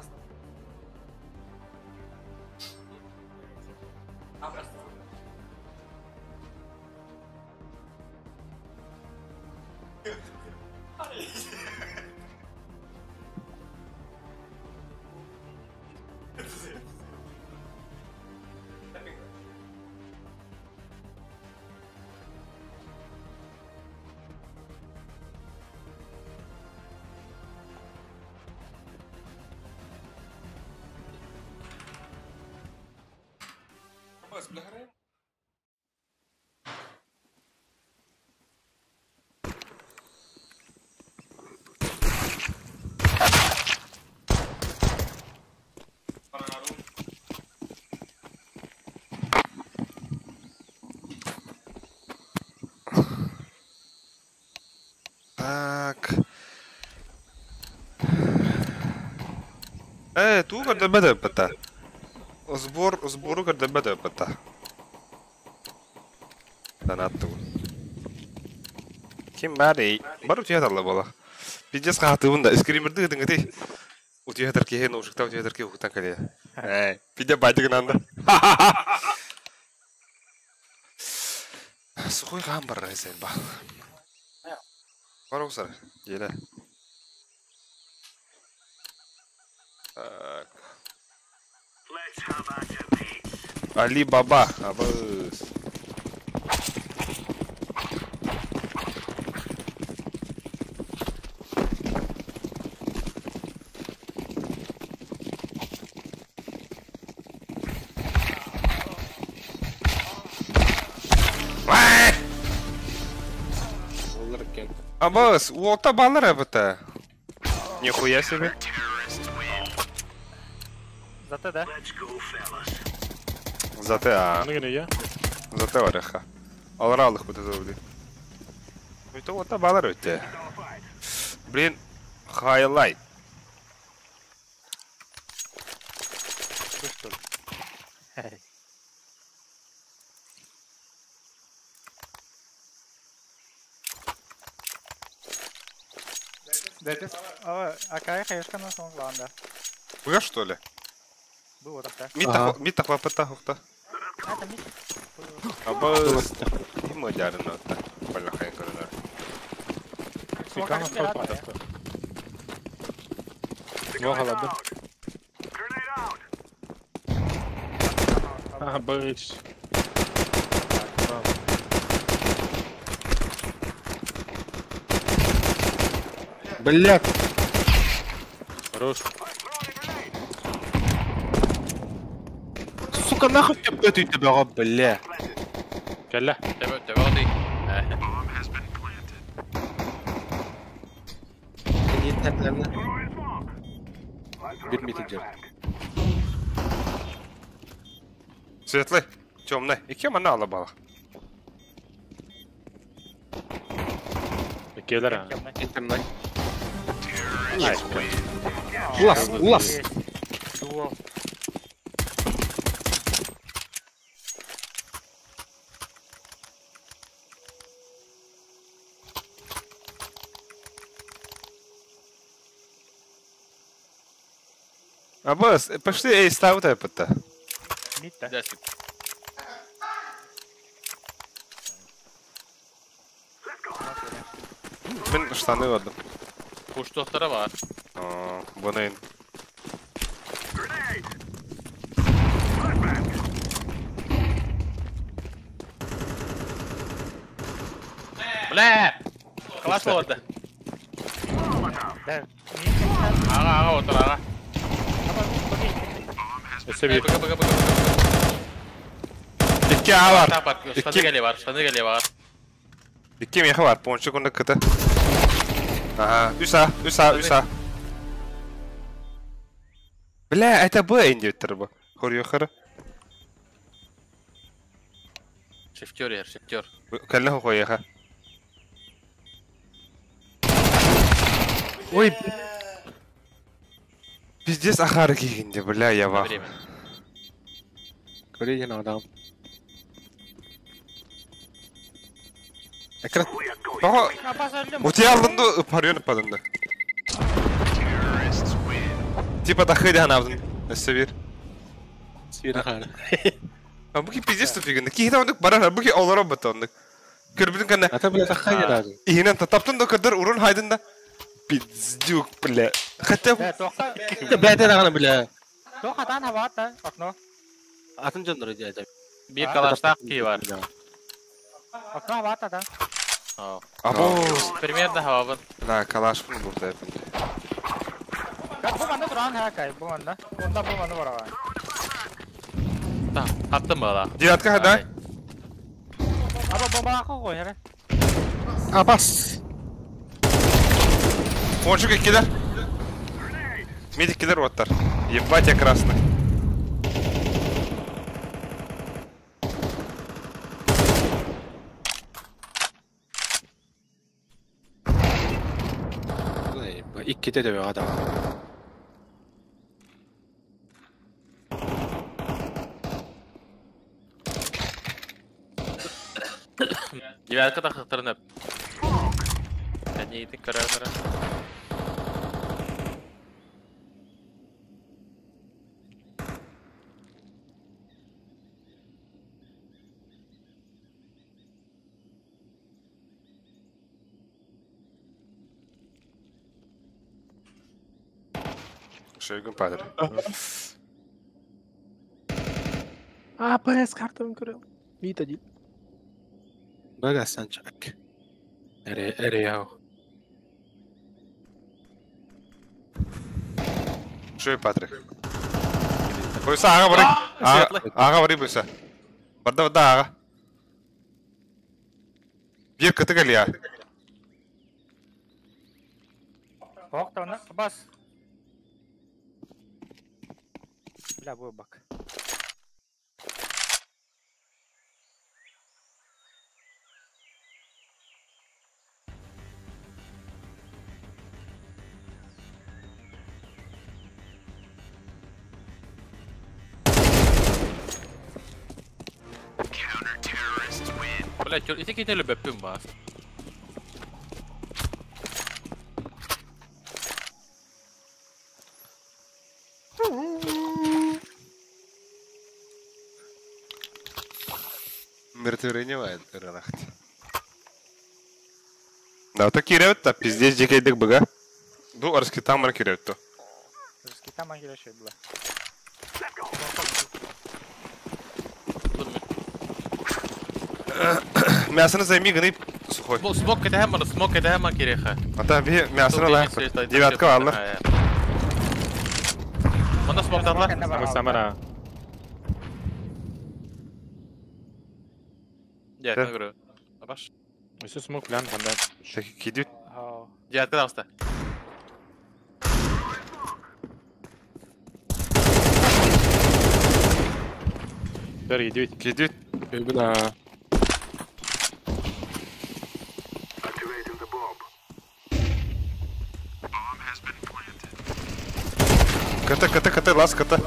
Так. Туу көрдөрбөт эбиппит. Сбор, сбору көрдөрбөт эбиппит. Данаттыбын. Ким баарый? Бар утуйа талла буола. Пиздец хаатыбын да. Скримерди ытыҥытый. Утуйа сытар киһи наушникта утуйа сытар киһи уһуктан кэлиэ. Эй, пиздец баайдыгынан да. Сухой хаан барар сен ба. Бар оксар, дьиэлэ. Так. Али Баба, абыс. Абыс, уолта баллар эбитэ. Нихуя себе. Зате да? Зате а. Зате ореха. Алра алых будет это блин. Это вот баллар өтте. Блин, хайлайт. А какая на сон главное? Вы что ли? Было так. Мита хвапата хухта. Абы има жарына та. Балахай көрөнөр. Вагалады. Абыч. Блядь. Хорош. Сука, нахуй тебя ты бля. Кэллэ. Төбө Bir метр. Светлый, темный. И кем она алабала? Иккилер. Темный. Улас, улас. Абас, пошли, эй, ставь это. Мен штаны вадым. Куштуқтары бар. Бұнайын. Бля! Класс болды. Аға, аға, отыр, аға. İki A var. Штаны бар, штаны бар. İki meha var. Ponçuk onda kıtı. Ага, үс А, үс А, үс А. Бля, это Б индиктор бу. Хорьохара. Шифтер ер, шифтер. Кэллэ хояха. Ой, пиздец ахары кигинде, бля, я в ахуе. Көрейін адам. Экран. Того. У тебя алдынды парён падынды. Типа тахыды анавдын. Өссө Свир ахары. А буки пиздец тупигинде. Кихита ондук барар, буки олоро бат ондук. Көрбүтүн кана. Ата бля тахыды разы. Ихинен таптын да кырдыр урун хайдын да. Пиздюк, бля. Хотя бы... Бля, ты нахана, бля. Тоқатан хавата, окно. Атын жондор иди, Bir калаштақ ки бар. Окно хавата, да. Або. Примерно хавабын. Да, калаш bunu burada yapın. Bu manda duran ha kay, bu manda. Onda bu manda var ha. Да, аттым бала. Девятка хада. Або бомба қой, хара. Абас. Пончик иккилер. Медиккилер оттар. Ебать я красный. Икките де адам. Девятка тахтырынып. Әне итик көрәләр. Шойгун падыр. А, ПС картам көрел. Вид один. Бага санчак. Эре, эре яу. Шой Патрик. Буйса ага барый. Ага барый буйса. Барда барда ага. Bir кыты кэлия. Оқтана, бас. Бля, бу бак. Бля, ити кетелі бәппім бас. Мертвый рахт. Да, так киревт, пиздец дикейдик быга. Ду арски тамар киревт. Арски тамар киревт была. Мясо займи гны сухой. Смок это смок это киреха. А там мясо ла. Девятка алла. Мана смок дала. Самара. Дьиэттэн көрө. Абаш. Өссө смок план ханда. Кидүт. Дьиэттэн аста. Бер кидүт. Кидүт. Бля. КТ, КТ, КТ, лас, КТ.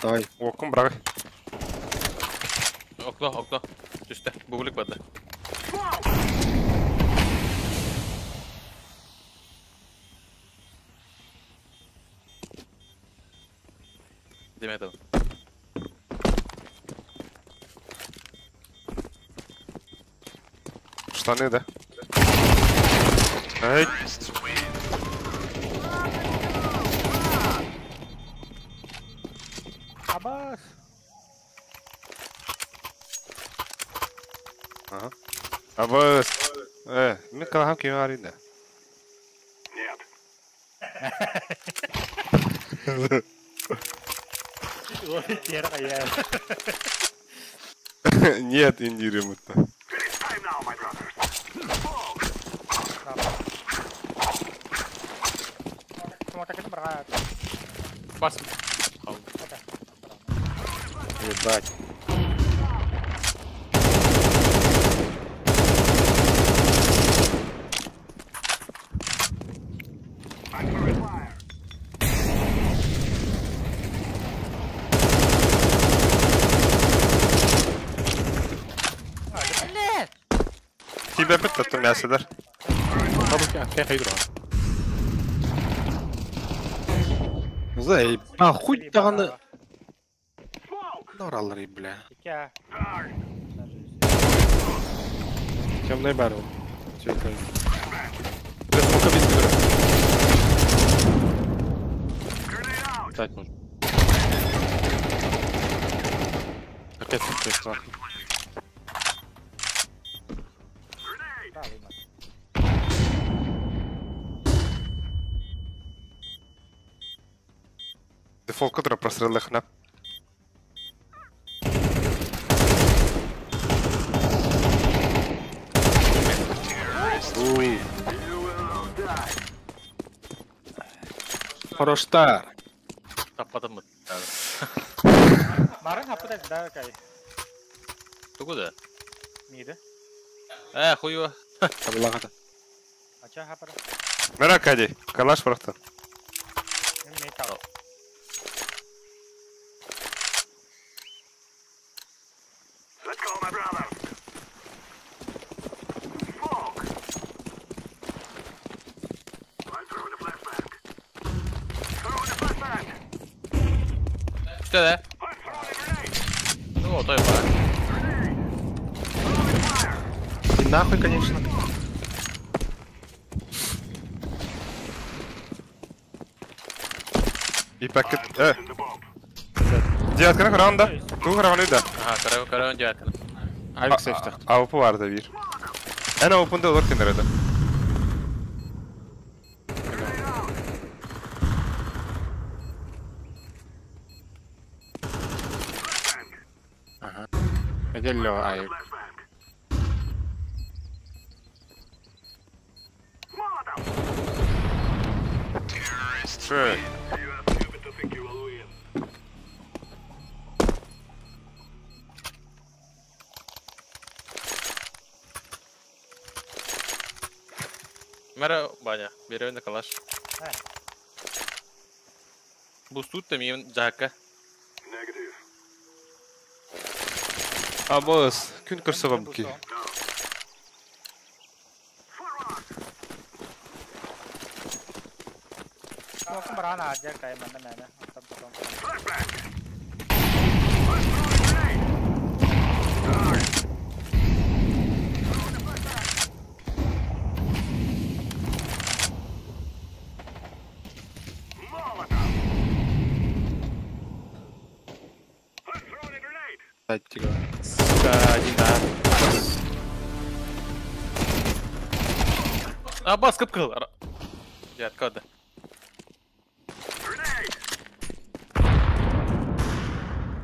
Давай. Окум брак. Окно, окно. Түсті. Бугулик барды. Деметов. Штаны, да? Эй. Абас. Ага. Абас. Мен калахам кем арында. Нет. Нет, индирим это. Бас. Ебать. Тебя опять мясо, да? Зай, нахуй тағаны. Доралары, бля. Темный барон. Все это. Бля, смока без игры. Дать можно. Опять пришла. Дефолт, который прострел их на. Уй. Хорош тар. Таппатым. Марын хаппыда да кай. Тугуда. Миде. Хуё. Табылағата. Ача хаппыда. Мера кади, калаш просто. Металл. Let's go, my brother. Smoke. I'm throwing a flashbang. Throwing a flashbang. Что да? Ну, то и пора. И нахуй, конечно. И пакет. Девятка на раунда. Ту раунда да. Ага, короче, девятка. Авик сейф так. АВП бар да бир. Эн АВП-ны олар кендер еді. Ага. Эделло авик. Шей. Мэра, баня, берем на калаш. Бустут там им джака. Абыс, күн көрсө бабки. Абас кып-кыл. Дядка да.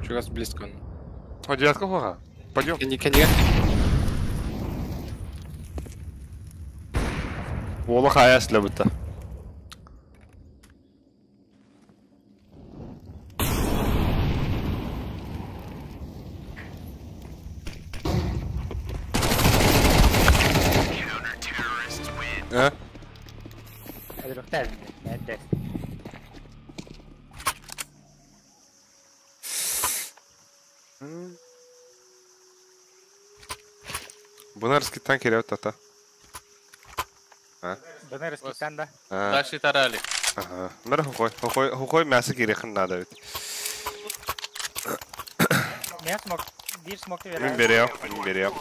Чугас близко он. О, девятка хуга. Пойдем. Кэннигэр. Уола хайас лебіті. Э? Өлүөхтэй эрдэ. Бунарский танк ирет тата. А? Бунарский да. Дальше тарали. Ага. Мэр хухой, хухой, хухой мясо кирехин надо ведь. Мен смок, bir смок Мин берем, мин берем.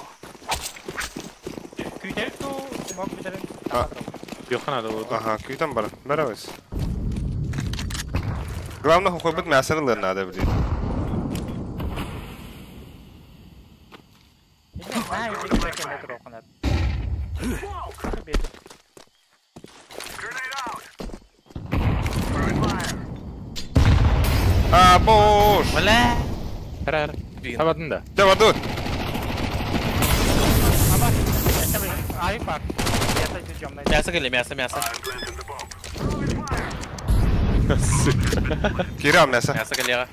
Күйтер ту смок битерин. Йохан надо было. Ага, күйтен бар. Беребез. Главное хухой бит мясо надо блин. А, бош! Бля! Хара, хара. Табадын да. Табаду! Мясо кели, мясо, мясо. Сука. Кирам мясо. Мясо кели.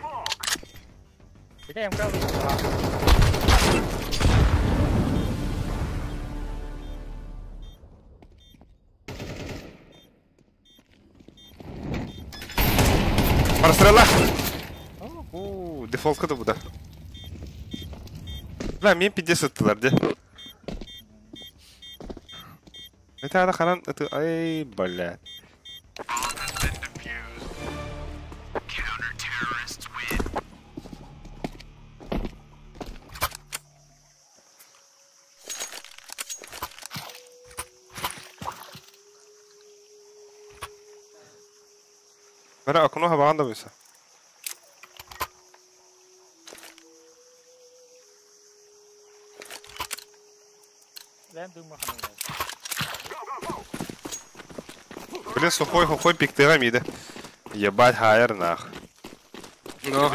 Прострела! Дефолтка да буда. Бля, мен 50 тылар, де. Это ада ханан, это, ай, блядь. Бара, окно хабанда виса. Блин, сухой, сухой пиктыга миды. Ебать, хайер нах. Но.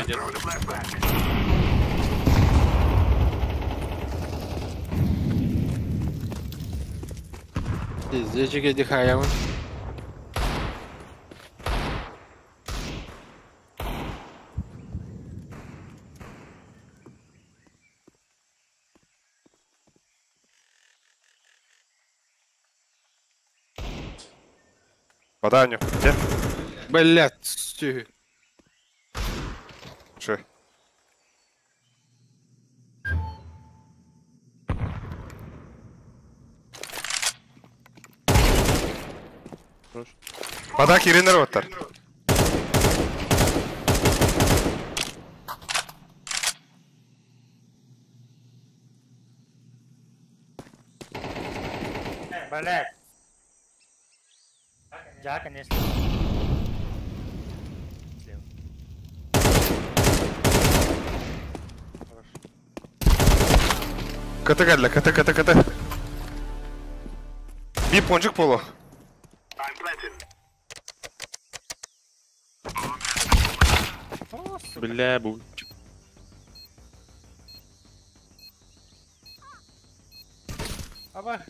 Пиздец, дыхаю. Вода у них где? Блять, сю. Че? Вода киринер оттар. Блять. Да, конечно. Слева. Хорош. КТ кэллэ, КТ, КТ, КТ. Би пончик полу. Бля, бу. Аба.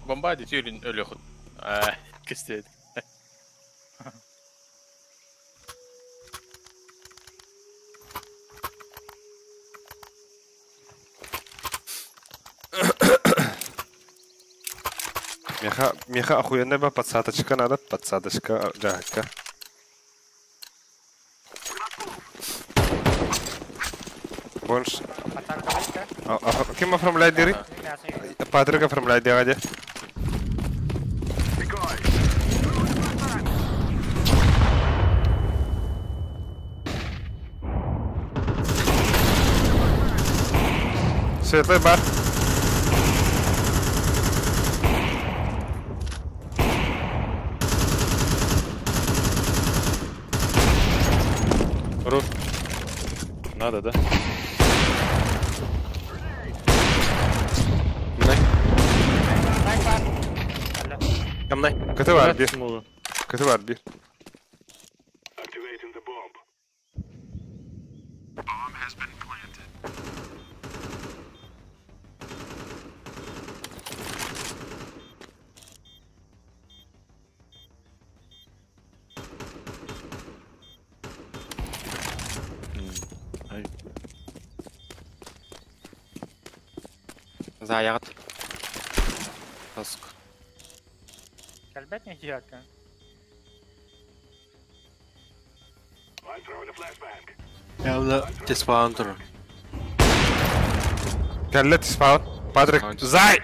Бомба дитюрин өлөхөт. Кестет. Меха, меха охуенная ба подсадочка надо, подсадочка, жахка. Больше. Кем оформляет дыры? Патрик оформляет дядя. Светлый бар. Хорош. Надо, да? Камнай. Көтө бар bir. Көтө бар bir. Заягат. Таск. Кэлбэт не диятка. Явно теспаун тур. Кэллэ спаун. Патрик, зай!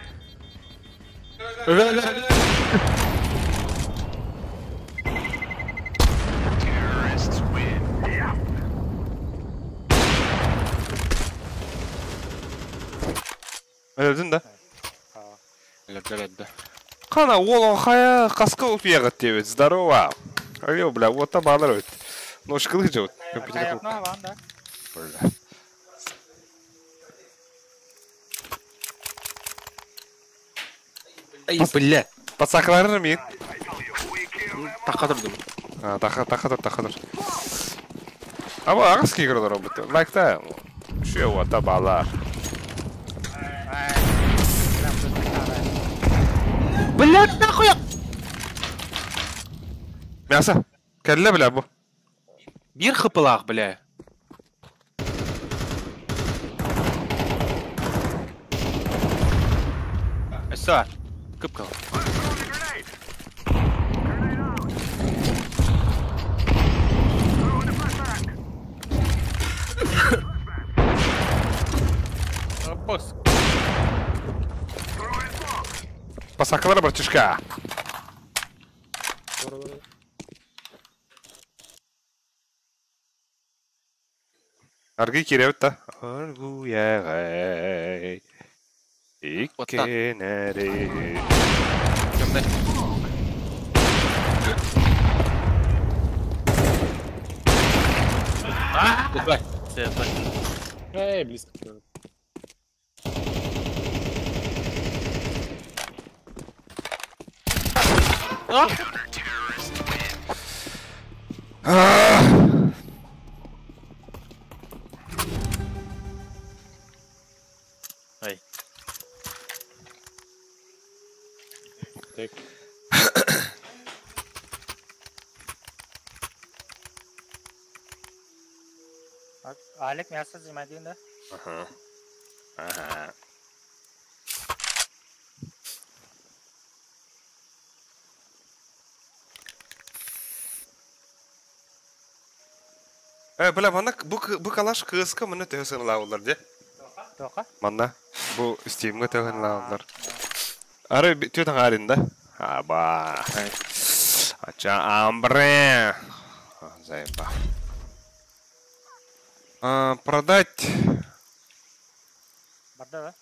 Öldün de. Лепеледде. Қана ол хая қасқа утуяғат деп Здорово. Алло, бля, вот там балар өт. Ножкалы же вот. Компьютер. Бля. Ай, бля. Пацаклары мен. Тақа тұрдым. А, тақа, тақа тұр, тақа тұр. Аба, ағыз кейгір робот. Лайкта. Шуя вот балар. Блядь, нахуй! Мясо. Кәлле, бля, бу. Бир хыпылақ, бля. Эса, кыпкал. Босс. Пасакалар, братишка. Аргы киребит та. Аргуягай. Иккенери. Goodbye. Эй, близко. Ай. Так. Алек мясо занимает, да? Ага. Ага. Бля, манна бу калаш кыска мына төһөсөн лаулар де. Тоқа? Манна бу Steam'ге төһөн лаулар. Ары төтөн арында. Аба. Ача амбре. Заеба. А, продать. Барда да?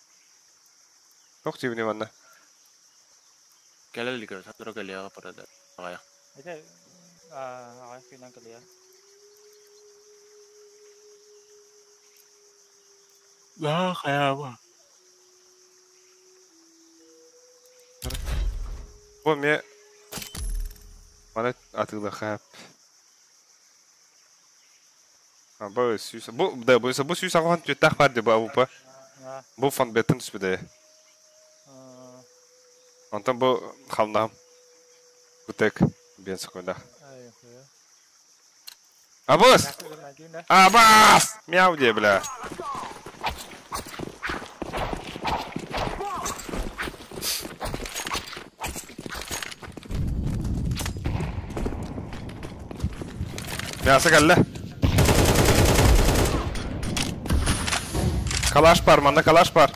Тох тебе манна. Кэлэл лигер, сатыра кэлиэҕэ продать. Ағая. Это а, финан кэлиэ. Да, хаяба. Бу ме Мана атыгда хап. А, бу сүйс. Бу да, бу бу сүйс аган түтах бар деп бу па. Бу фан беттен түспеде. Онтон бу халнам. Бутек бен секунда. Абас! Абас! Мяу де, бля. Мясо кэллэ. Калаш бар, манна калаш бар.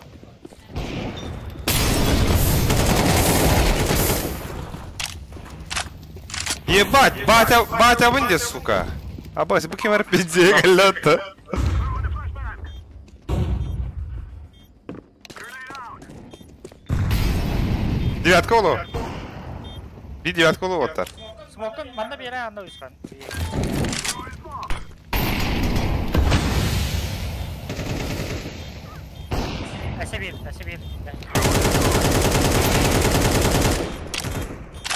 Ебать, батя, батя вынди, сука. Абас, бу ким РПД кэллэ. Девятка олу. Би девятка олу оттар. Смокын манна бере анда уйсқан. Әсә бир, әсә бир.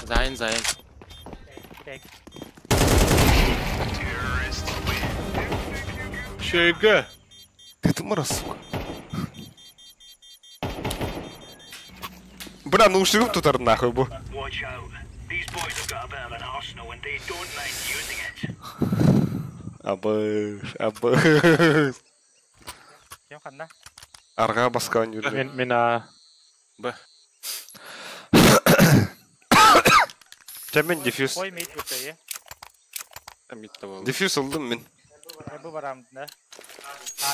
Зайн, зайн. Так. Шега. Ты тумара, сука. Бля, ну уширым тут нахуй бу. Watch out. These boys have got a bit of an arsenal and they don't mind using it. Абыш, абыш. Кем ханна? Арга баскан yürü. Мен, мен А. Б. Ча мен дефьюз. Ой, мид бутайы. Мид того. Дефьюз алдым мен. Бу барам, да.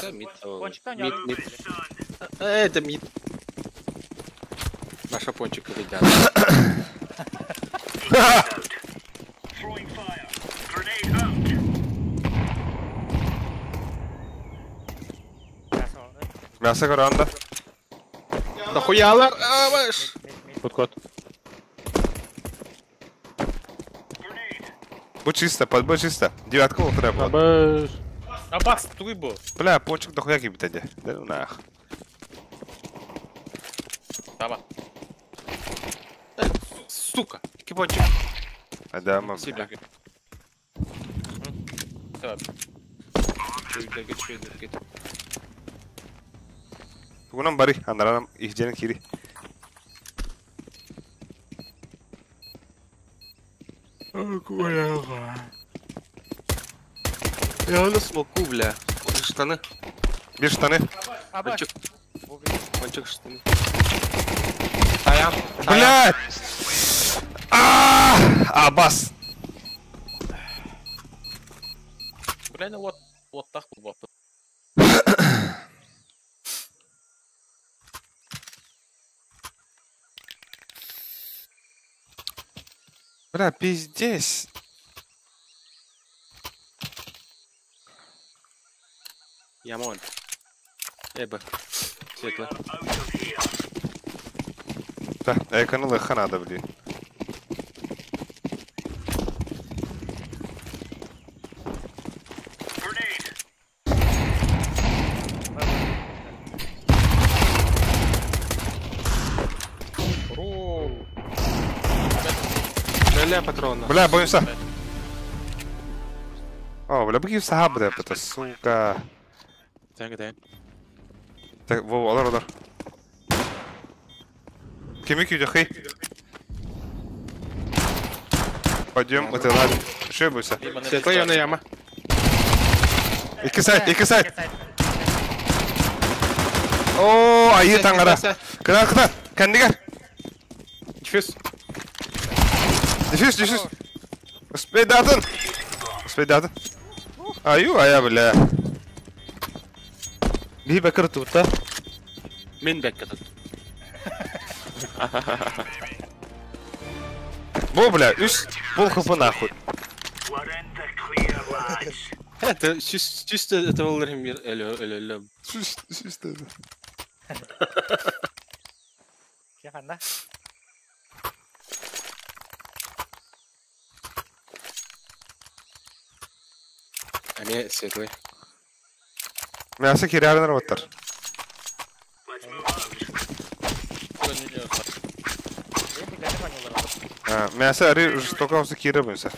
Да, мид того. Пончиктан Мид, ярым. мид. Это мид. Наша пончик едят. Throwing fire. Grenade out. Мясо көрәнде. Нахуялар? Абыш. Кот, кот. Бу чисто, подбой чисто. Девятка ол треба. Абыш. Абас, тугуй бу. Бля, пончик дохуя кибит Да ну нах. Таба. Сука, кипончик. Адама. Себя. Так. Тугунан бари, андарам ихженин кири. Я на смоку, бля. Штаны. Бир штаны. Пончик. Пончик штаны. Таям. Блядь! Абас. Бля, ну вот, вот так вот. Бля, пиздец. Ямон. Эбэ. Светло. Да, эканы лыха надо, блин. Бля, патрона. Бля, боимся. О, бля, быки сахаб, бля, это, сука. Так, так. Так, во, алар, алар. Кеми күйді, Пойдем, это ладно. Что бойся? Светло, на яма. Екі сайт, екі сайт. О, айы таңғара. Кына, кына, кәндігер. Дефьюз. Дефьюз, дефьюз. Успей датын. Успей датын. Аю, ая, бля. Би бәкір тұтта. Мен бәкір тұт. Бу, бля, үс, пол хп нахуй. Это чисто это был мир, эле. Чисто это. Кем Они светлые. Мясо кирярнер оттар. Мясо ари жестоко осы кире бойынса.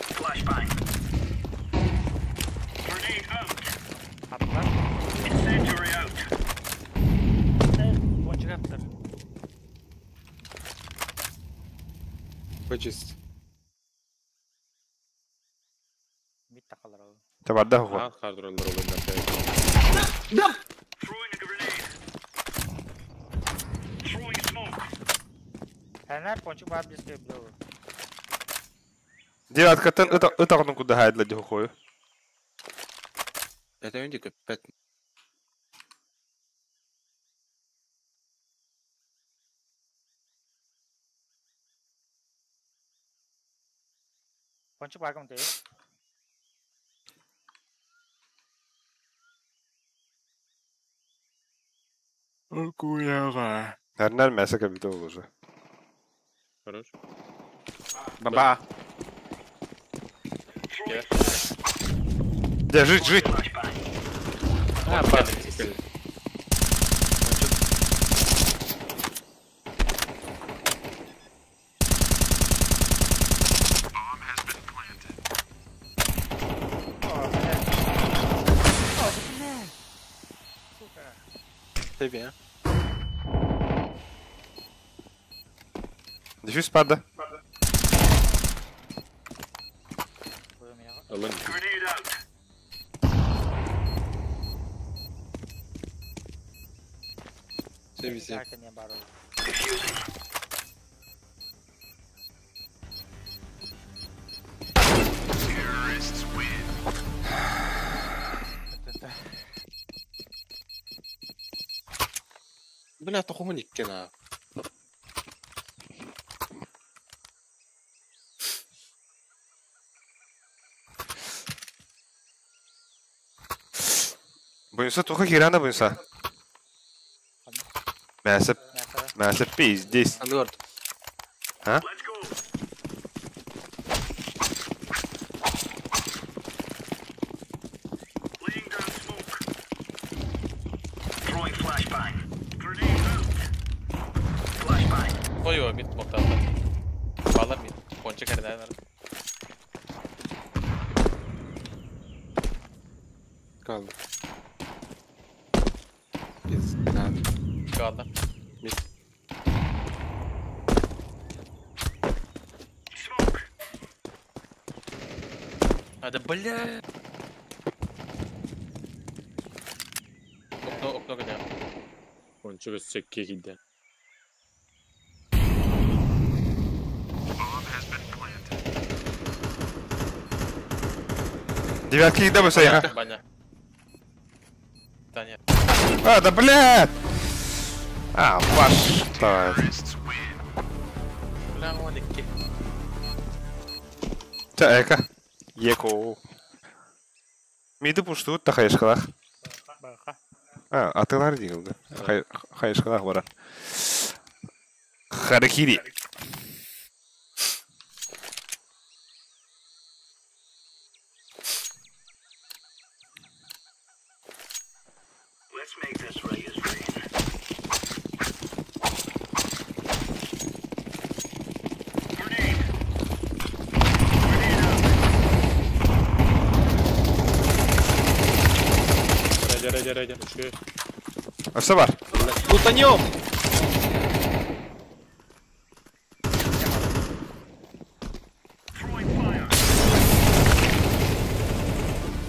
Почисть. Табарда хуа. Девяткаттан ытағының куда хайдла диху хою. Это индика пять. Пончик бар кымды? Нарнар мясо кабита уже. Хорош. Баба. Да, жить, жить. А, падает. Тебе. Дефьюз пада. Алын. Себе. Бля, тоқымын иккен а. Буюнса туха хирана буюнса. Мясо. Мясо пиздец. Ангорд. А? Ой, мид мокталды. Балар мид. Конча кәрдәнер. Kaldı. Пизда. Kaldı. Мид. А да бля. Окно, окно где? Конча өссөкке кийди. Девятки да буюнса я. Баня. Да нет. А, да блядь! А, ваш. Давай. Бля, он икки. Ча, эка. Еко. Миди пушту, та хайышкалах. А, атылар дигилди. Хайышкалах барар. Харакири. Райдер, райдер, райдер. Үшө. Өссө бар. Лутанем!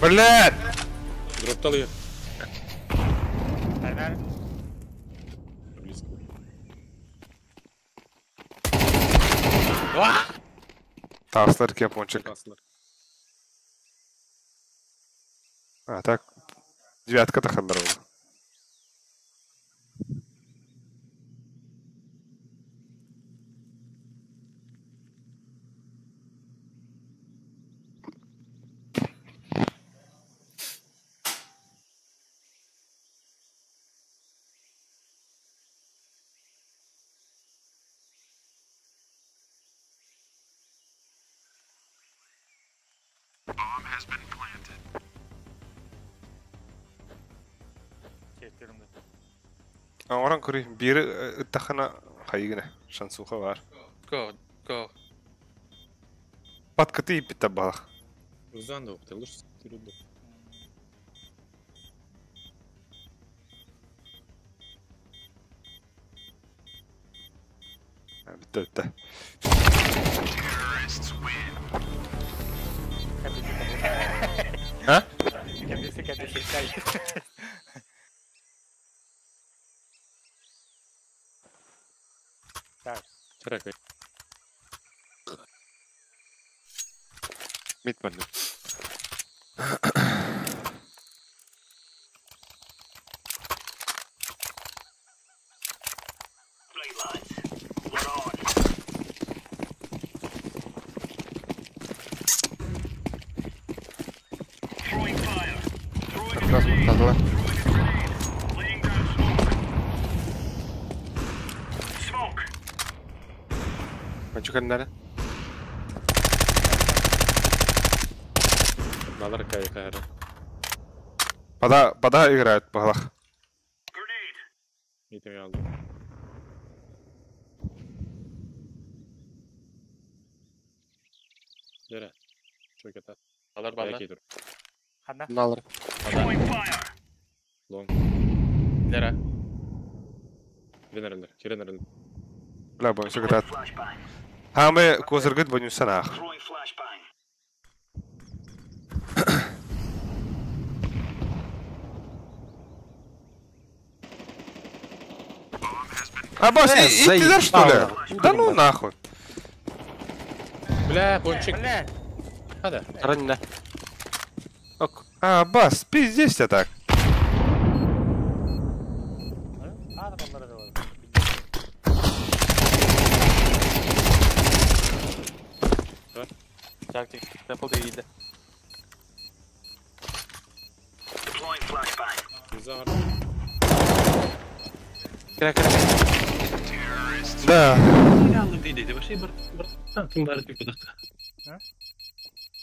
Блядь! Дроптал ее. Близко. Тавслар кепончик. Таслар. А, так. Девятка тахандар болды. Оран көрі, бері тахана хайыгына шансуха бар. Го, го. Паткаты иппит балах. Заново, потому что ты любишь. Бітті, бітті. А? Так. Чаракай. Мид бар. Раз тазала. Кончуканнары. Балар кай кайра. Пода, пода играют балах. Митеми алды. Лера. Чөй ката. Балар балар. Аяки тур. Ханна. Налар. Лонг. Лера. Кирен эрэллэр, кирен эрэллэр. Бля, бонуса кытаат. Хаамай козыргыт бонусан аах. А босс, и ты что ли? Да ну нахуй. Бля, пончик. Хада. Ранена. Ок. А, бас, пиздец тебя так. Да.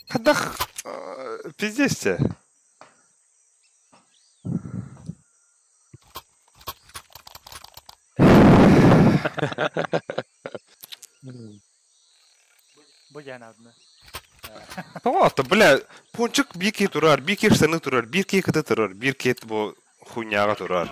Хадах, пиздец тебя. Тоҕо бля, пончик бики турар, бики штаны турар, бики кыты турар, бики бу хуйняга турар.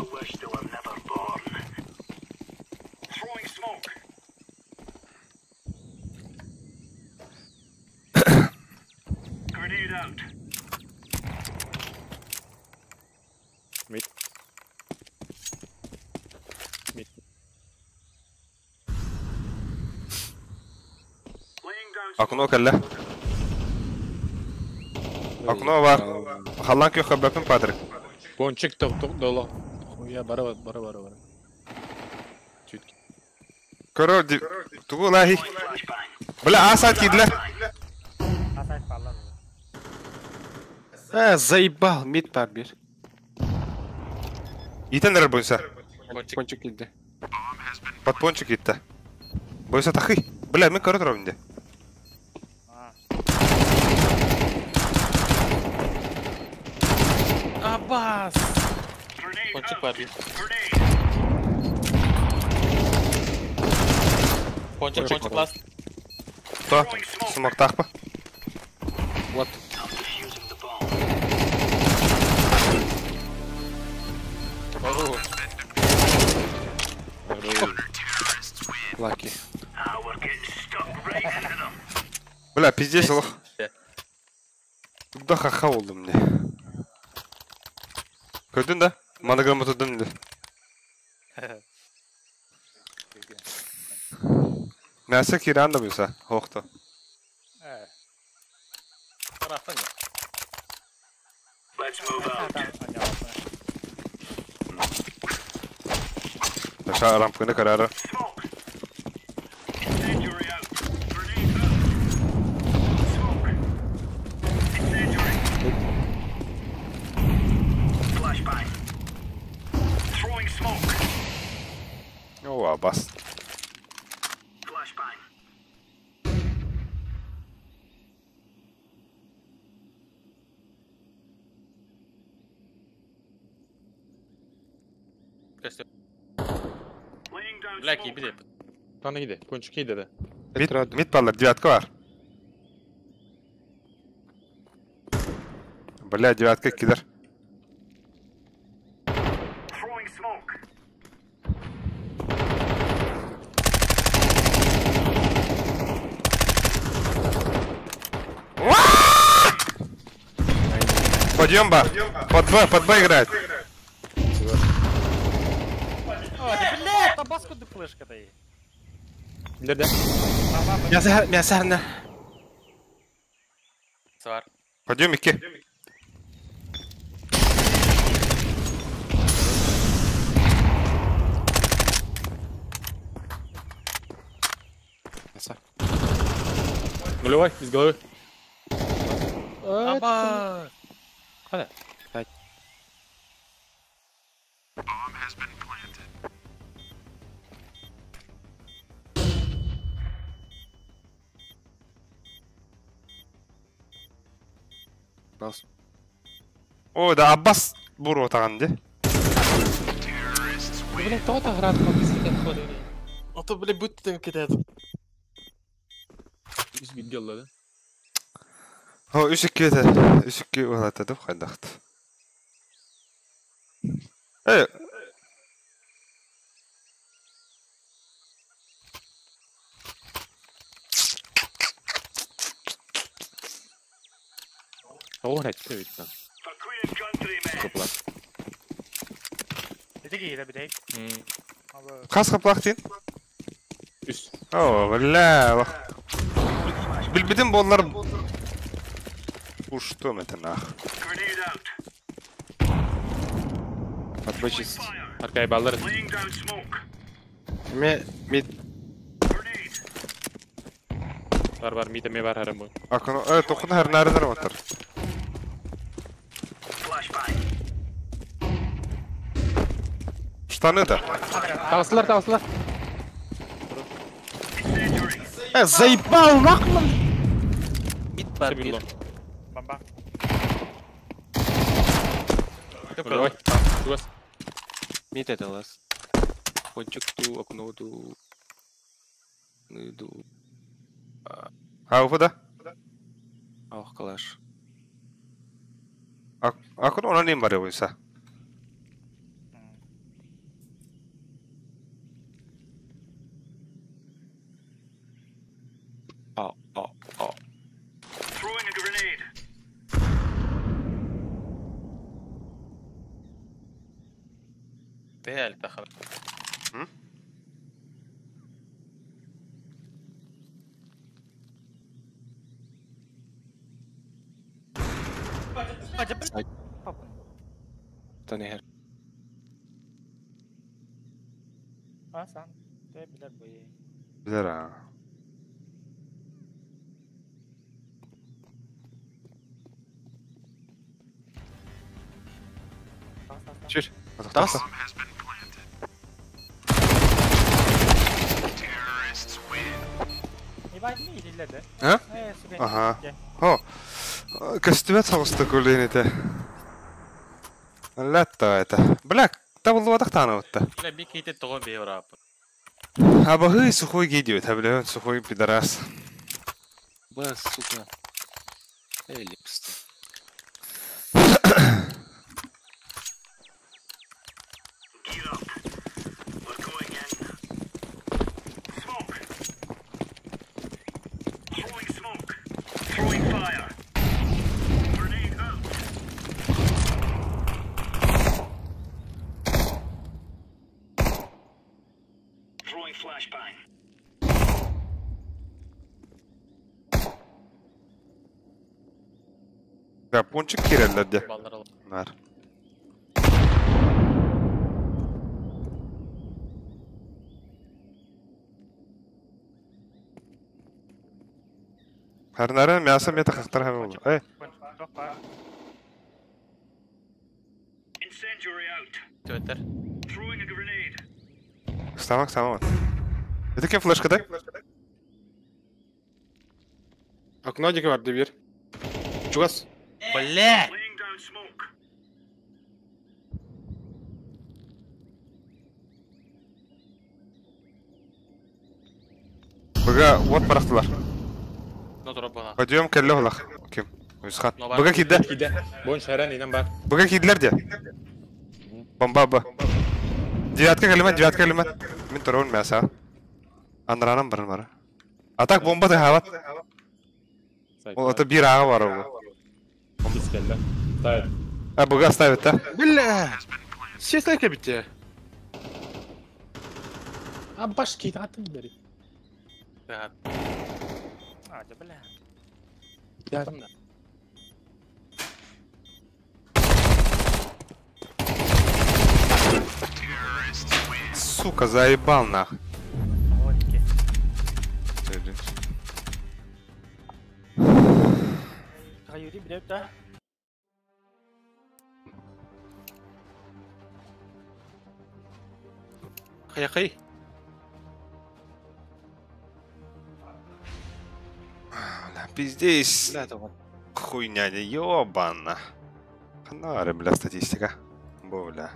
Мид. Мид. Окно кэллэ. Окно бар. Халлан көх бэпин Патрик. Пончик ток ток доло. Хуя бара бара бара бара. Чуть. Көрөр тугу лахи. Бля, асат кидле. Заебал, мид бар бир. Итен эрэр бойса. Пончик килде. Под пончик итте. Бойса тахы. Бля, мен көрө турабын де. Аббас! Пончик бар бир. Пончик, пончик ласт. То, сумактахпа. Вот. Лаки. Бля, пиздец, лох. Туда хаха oldu мне. Көрдүн да? Монограмма тудун да. Мясо киран да буса, хохто. Таша рамканы карара. О, бас. Бля, кибиде. Тана иде, пончик иде да. Мид, мид баллар, девятка бар. Бля, девятка кидер. Подъем ба! Под Б играет! Бля, табаску ды флешка дай. Билер да. Мясарна. Свар. Подъем ики. Нулевой, из головы. Аббас! Хада. О, да, Аббас буру отаған де. Бля, тота град А то, бля, будто кетеді. Үс бит да? О, үс икки это, үс икки олата деп қайдақты. Эй! Тоҕо эттэ эбит Кыплак. Ити киирэ бүтэй. Хас кыплак дин? Үс. О, бля. Билбитим боллар. Уштум это нах. Отбочись. Аркай баллар. Ме мид. Бар бар мид эме бар харам бу. Акын, э, токун her nerede var? Штаны да. Тағысылар, тағысылар. Э, заебал нахуй! Мид бар бир. Бомба. Давай. Тугас. Мид это лас. Пончик ту, окно ту. Ну иду. А, уфада? Ох, калаш. Акын она нем бар ойса. А, а, а. Б элбэх. Таны А, сан. Те билер бу. Билер а. Чүр. Тас. А? Ага. О. Көстүбэт соҕуста кулините. Латта это. Бля, табыллыбатах таанабытта. Бля, би кейте тоҕо бе урап. Абаһы сухой гидиот, бля, сухой пидорас. Б, сука. Эллипс. Да, пончик киреллер де. Баллар ал. Нар. Харнары мясо мета хактар хам болду. Эй, Төтер. Стамак, стамак. Это кем флешка, да? Окно диги бар бир. Чугас. Бля! Быга вот барахтылар. Ну тура бана. Подъем келле олах. Ким? Уйсхан. Но бар. Быга кидде. Киде. Бон шаран инан бар. Быга кидлер де. Бомба ба. Девятка келемен, девятка келемен. Мин турун мясо. Андранам барын бара. А так бомба да хават. Ол это бир ага бар ол. Кискелле. Ставит. А быга ставит, да? Бля! Сестренка битте. А башки атын бери. Да. А, да бля. Ятым да. Сука, заебал нах. Ой, Каюри билет да. Хай-хай. Бля, пиздец. Бля, это вот. Хуйня, не ёбана. Ханары, бля, статистика. Бо, бля.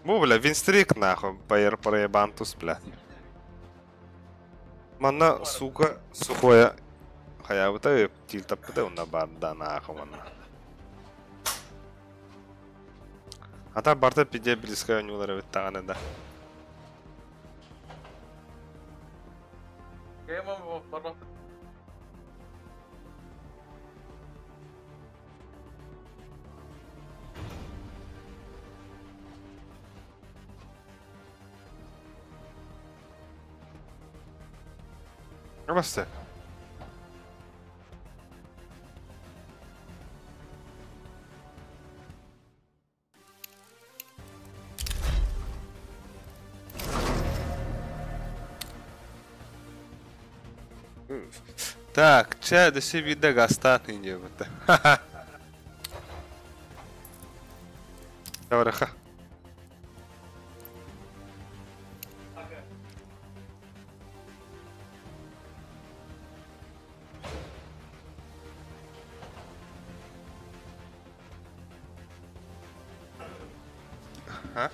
Бу, бля, винстрик, нахуй, проебантус, бля. Манна, сука, сухое. Хаябыта, тильтаппыта, онна барда, нахуй, манна. А та барта пиде близко нюлары бит таганы да. Namaste. Так, чэ, дөссө биирдэ гастаан диэбитэ. Тавараха. А?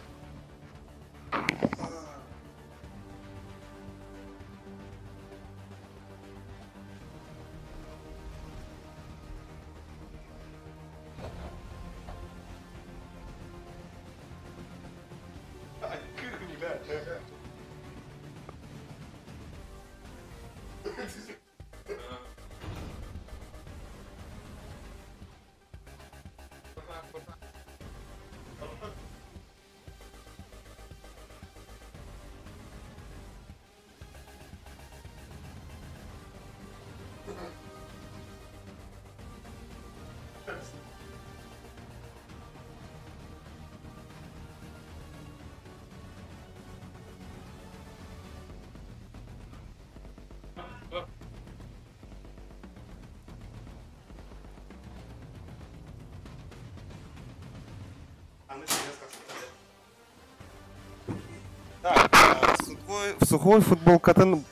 Так, сухой, сухой футболкатын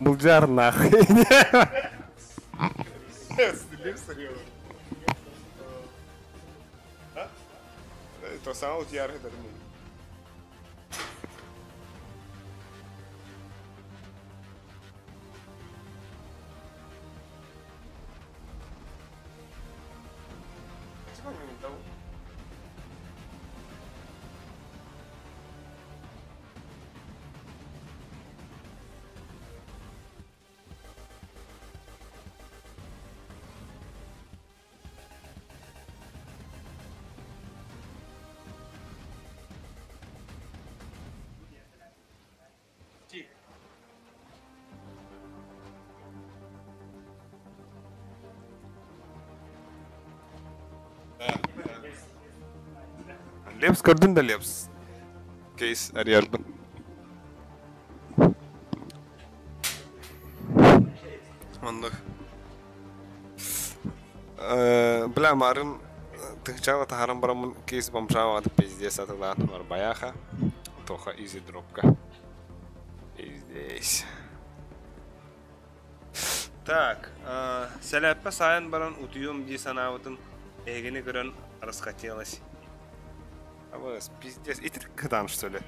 былдьар нахуй. То сам утияр Лепс көрдүн да Лепс. Кейс арыйарбын. Оннук. Бля, марын тыһычаҕа таһааран бараммын кейс бомжаҕа пиздец атылаан барбайаха. Тоха изи дропка. И здесь. Так, сэлээппэ саайан баран утуйуом дии санаабытым, эһигини көрөн расхотелось. Абыс, пиздец, итирик кытаан что ли?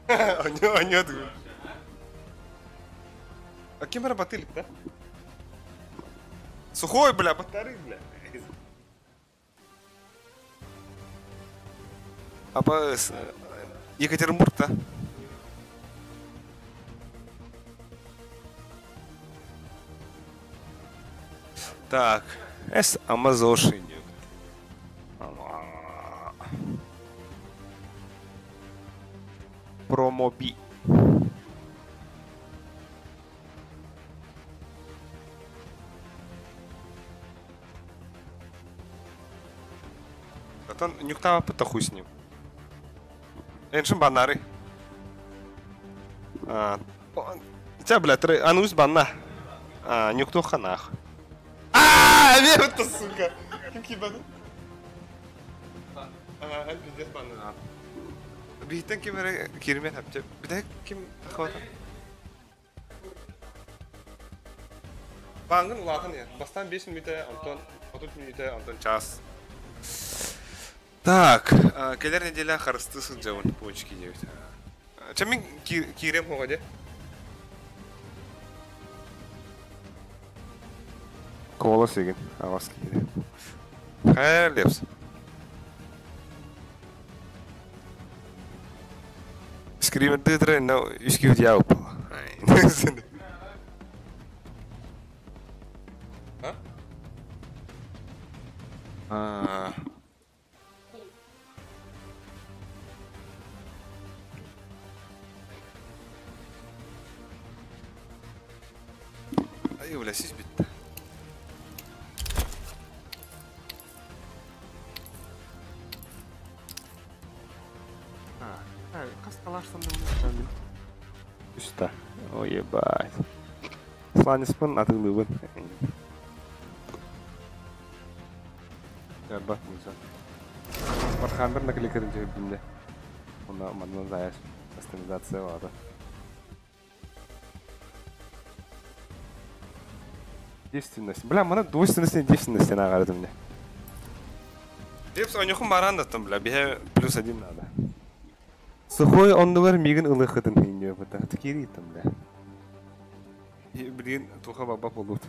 Онньо А кем работали, да? Сухой, бля, повтори, бля. АПС. Екатеринбург-то. Так, С Амазоши. Промоби. Оттон нюктаабаппыт да хуй с ним. Эншин баннары. Ча, бля, тры, анус банна. А, нюктуха нах. А, это сука. Ким кибаны? А, пиздец банна. Биһиттэн ким эрэ киирмэн хапча. Бүтэ ким тахыбата? Баангын улаатан иһэр. Бастаан 5 мүнүүтэ, онтон 30 мүнүүтэ, онтон чаас. Так, кэлэр нэдиэлэ харыстыы сылдьабын почки диэбит. Чэ мин киириэм хоҕо дии. Кола сигин, авас киирэ. Хайа лепс. Скример дытры, но үскүт я упала. А? Ай, бля, сис битте. Үстә. Ой, ебать. Сланиспын атылыбын. Ярбат муза. Вархаммер на кликерин жебдимде. Онда манна заяш. Кастомизация бары. Девственность. Бля, мана двойственность не девственность на гарадым мне. Депс, онюхум баран бля, бихе плюс один надо. Сухой оннугар мигин ылыхытын хиньё быта. Тикири там, бля. И, блин, туха баба болут.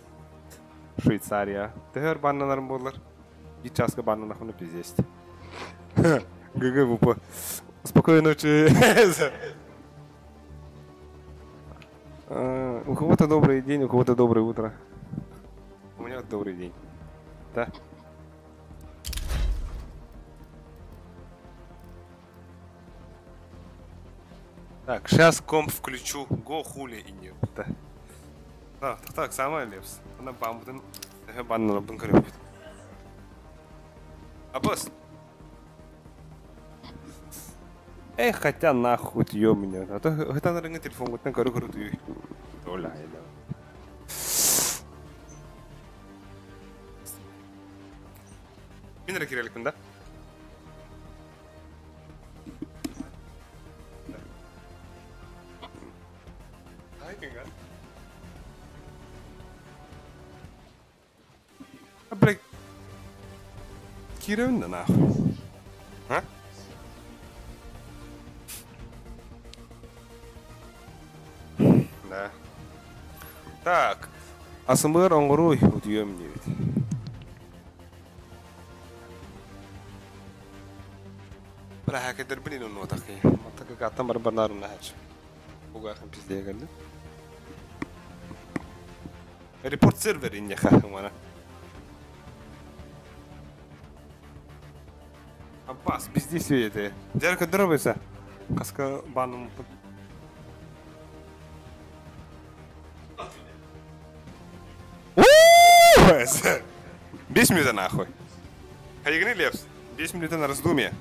Швейцария. Төхөр банналарым болар. Bir часка банна нахуй пиздец. ГГ ВП. Спокойной ночи. У кого-то добрый день, у кого-то доброе утро. У меня добрый день. Да? Так, сейчас комп включу. Го хули и нет. Да. Так, так, самое лепс. Она бамбутын. Банна бун көрөп. Абос. Эх, хотя нахуй ё меня. А то это наверное телефон вот на кору кору ты. Оля, да. Минера киреликпин да? Блядь. Кирилл нахуй. А? Да. Так. АСМР оңоруй утуйом диэбит. Бля, хакердер билин онну атакы. Атакы каттан бар барнарын нахач. Буга хам пиздее келди. Репорт сервер инне хахымана. Аббас, пизди это. Дерка дробится. Каска банум. Бес минут нахуй. Хайгни лепс. 10 минут на раздумье.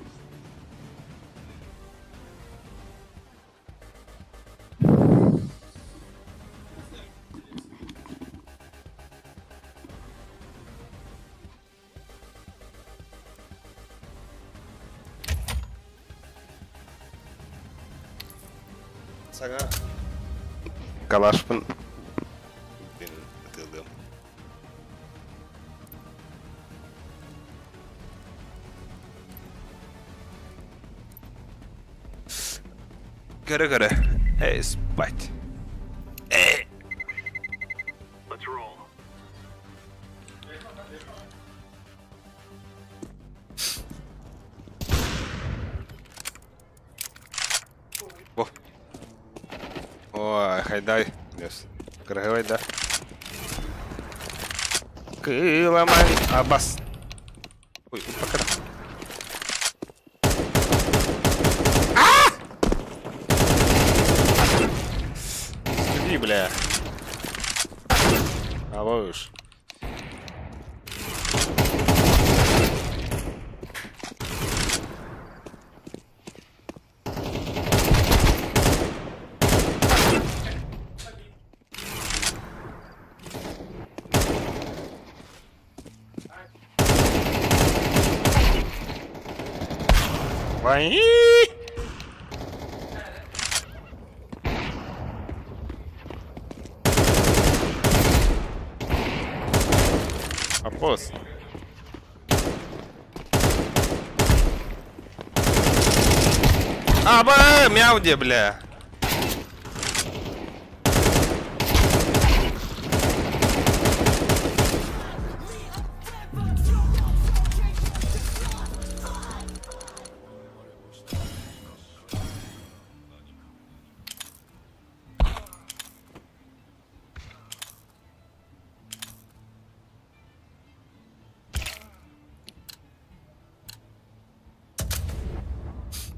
Сага. Калашпын. Атылдым. Көрө-көрө. Эй, спать. Эй! Let's roll. Во. Ой, хайдай. Yes. Крыгай, да. Кыламай. Абас. Ой, пока. А! Бля. А уж. Вай! Апос. Аба, мяуде, бля.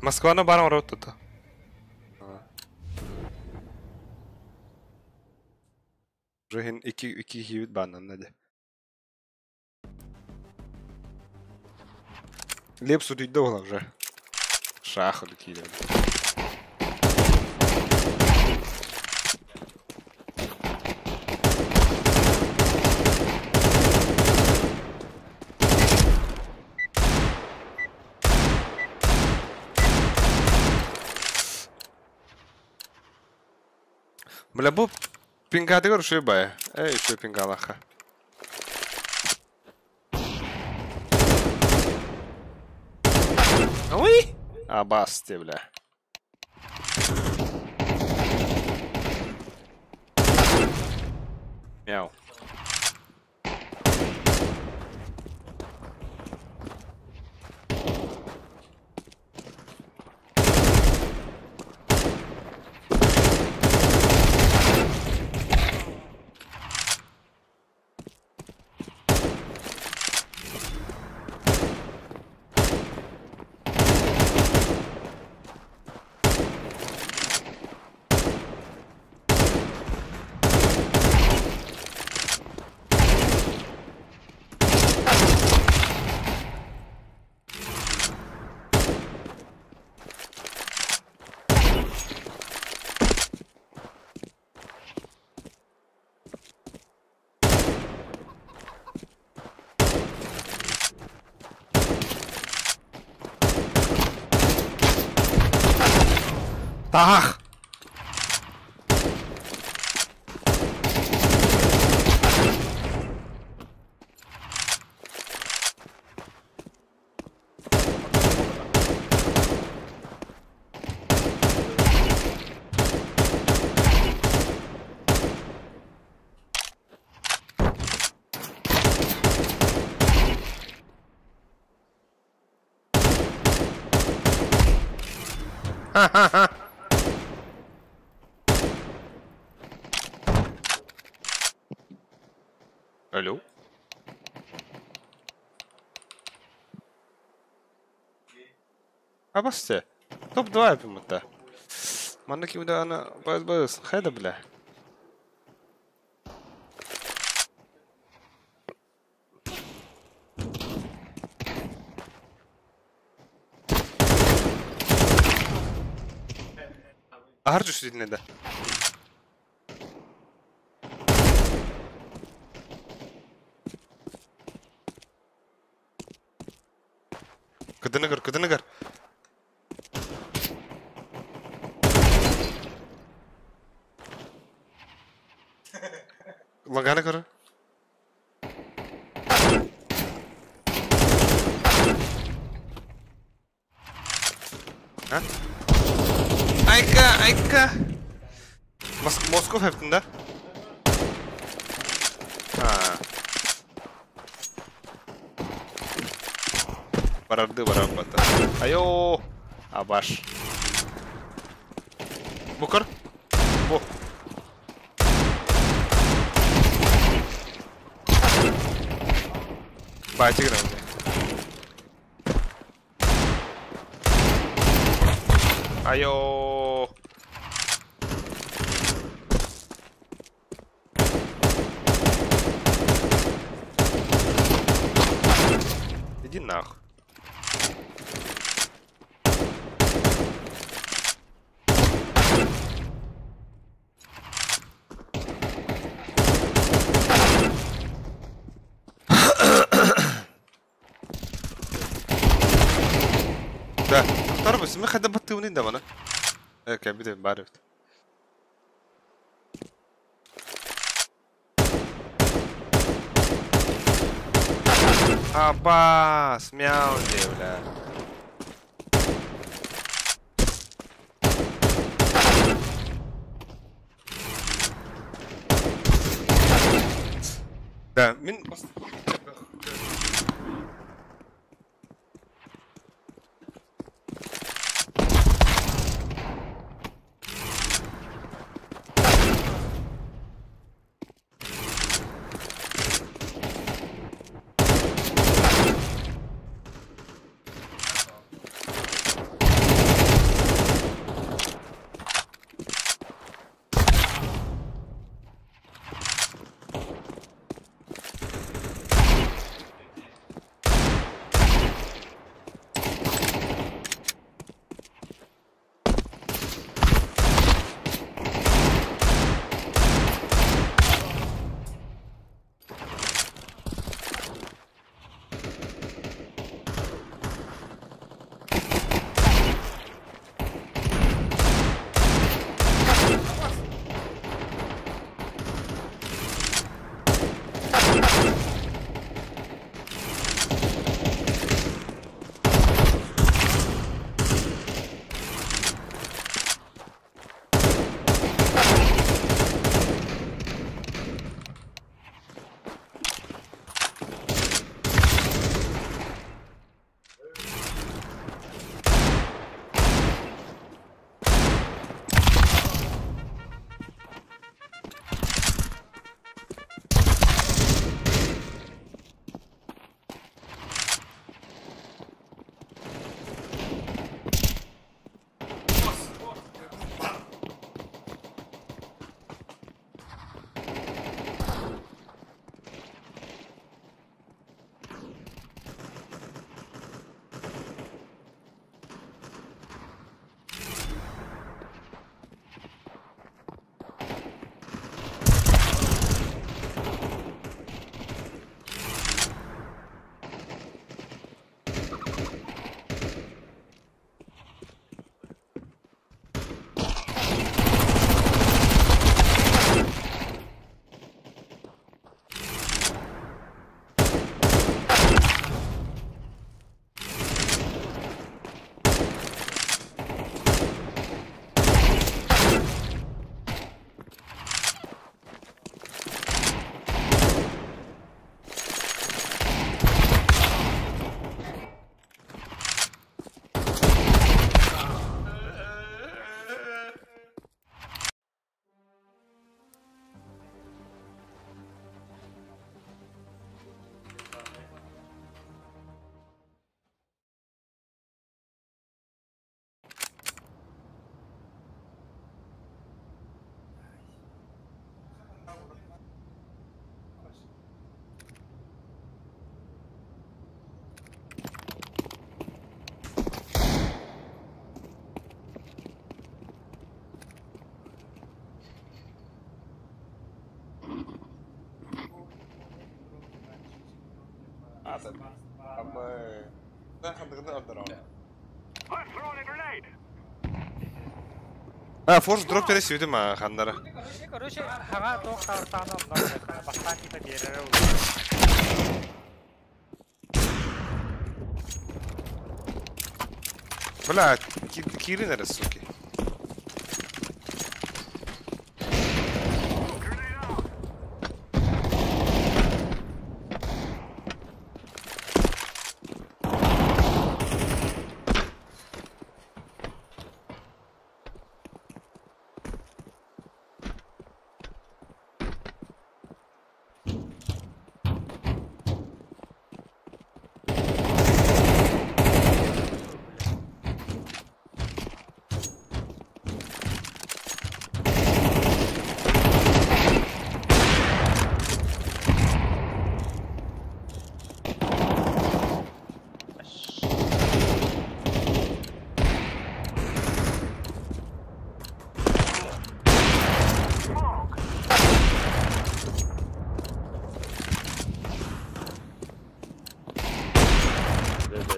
Москваны баар оҥоробут тута. Уже иһин икки икки киһибит бааннанна дии. Лепс утуйда буола уже. Шах киирэн. Бля, бу пингатыгар үчүгэй баайа. Ээ, үчүгэй пингалаахха. Ой! Абас те, бля. Мяу. Таах! Алло? Абасте. Топ-2 эпимытта. Манна кимде аны баз баз. Хайда бля. Аһар жүсүтүнэ да. Кытыны көр, кытыны көр. Лаганы көр. А? Айка, айка. Москов хэптэн да? Аа. Барарды барабата. Айо! Абаш. Букар? Бу. Байтигр. Айо! Иди нахуй. Да, второй мы хотя бы ты да, мана. Кабиде барып. Абас, мяу, бля. Да, мин А, форс дроп пересүйдім а, хандара. Короче, хага тоқ тартаны бастан типа берері. Бля, кирин суки.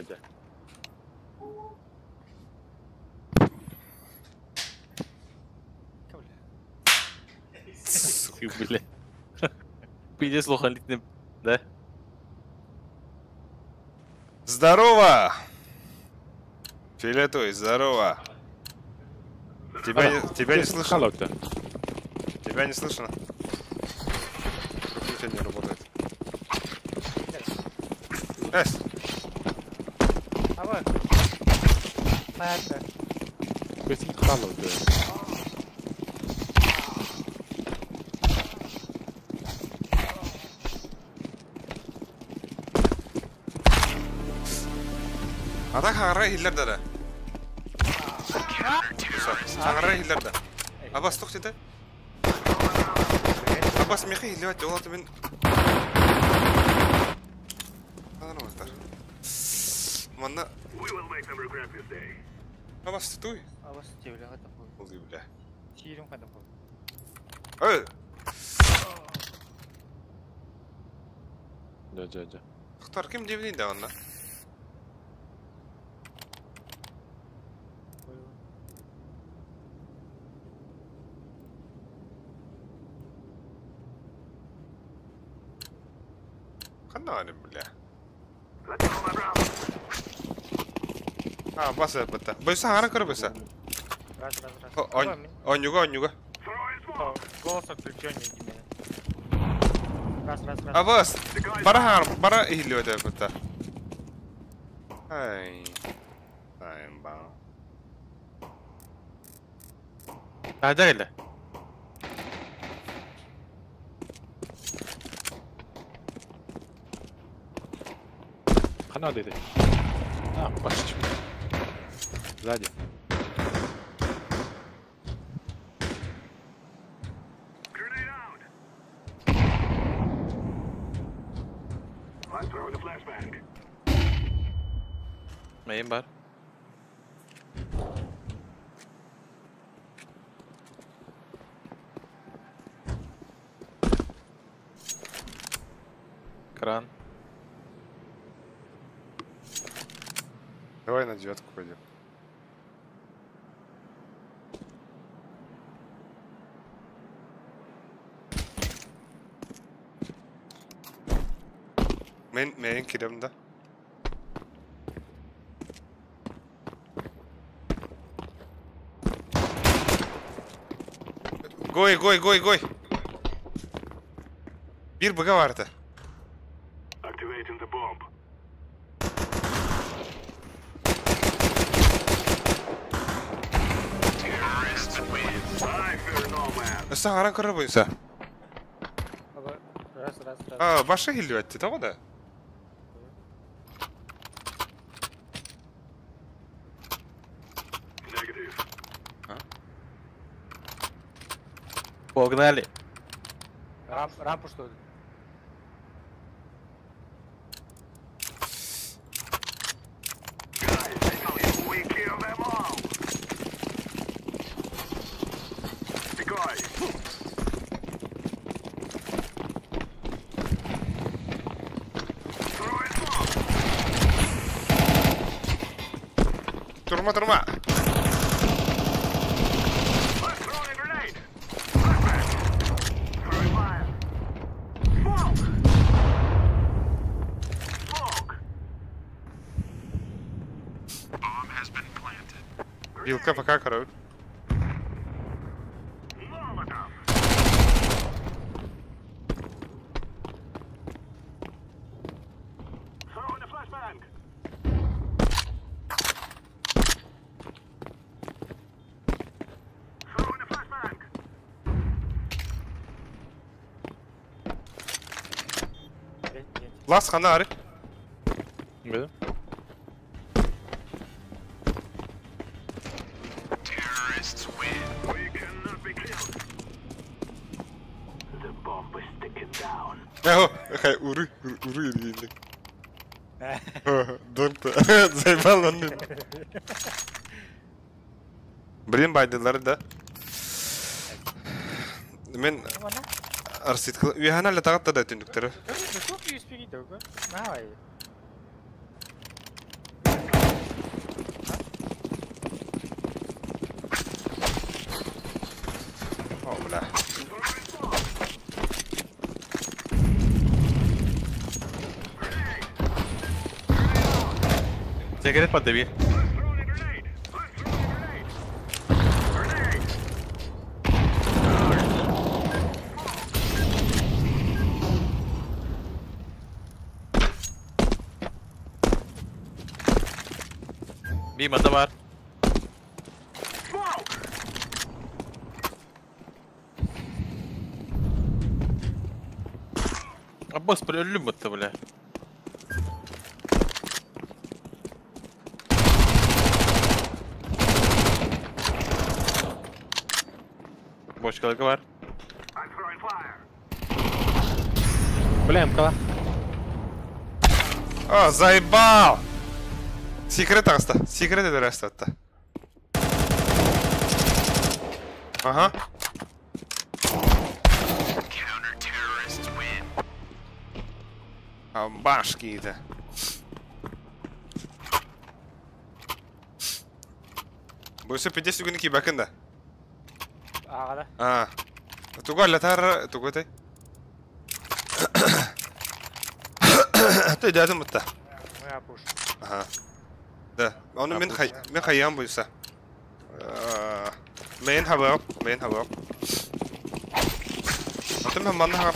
Да. Сука, бля. Пиздец, лоханитный, да? Здорово! Филетой, здорово! Тебя не слышно. Тебя не слышно. Выключение не работает. Эс! Давай. Понятно. А так хагара хиллер да. Хагара хиллер да. Абас тух деді. Абас мехи хиллер олаты мен. Манна. Абас туй. Абас тевле хата бу. Улы бля. Тирим хата бу. Эй. Да. Хтар ким дебдейн да онна? Ханна бля. А, баса бата. Бойса хара көр бойса. Раз. Онюга. Голос отключенный тебе. Раз. А бас. Бара ихлю это бата. Ай. Ай, ба. А, да, или? Хана деді. А, башчы. Сзади. Мейн бар. Кран. Давай на девятку пойдем. Мен кирем да. Гой. Bir bıga vardı. Activating the bomb. Sen aran kırır boyunsa. Раз. Aa, başka hilli etti, tamam da. Погнали. Рампу что ли? Турма, турма! Вилка пока, король. Лас хана ари. Бе. Ага, хай уры, уры или. Донта, заебал он. Блин, байдылар да. Мен арсит үйәһәнә лә тагат да түндүктөрө. О, бля. Секрет поддави. Мимо товар. А босс прилюбит-то, бля. Бочка бар. Бля, МК. А, заебал! Секрет аста. Секрет это раста. Ага. Башки это. Бойся 50 күн кибакын да. Ага. А. Туга латар туготай. Ты дядя мутта. Ага. Да. Он мен хай, мен хайям бойся. Мен хабар, мен хабар. Антон мен хабар.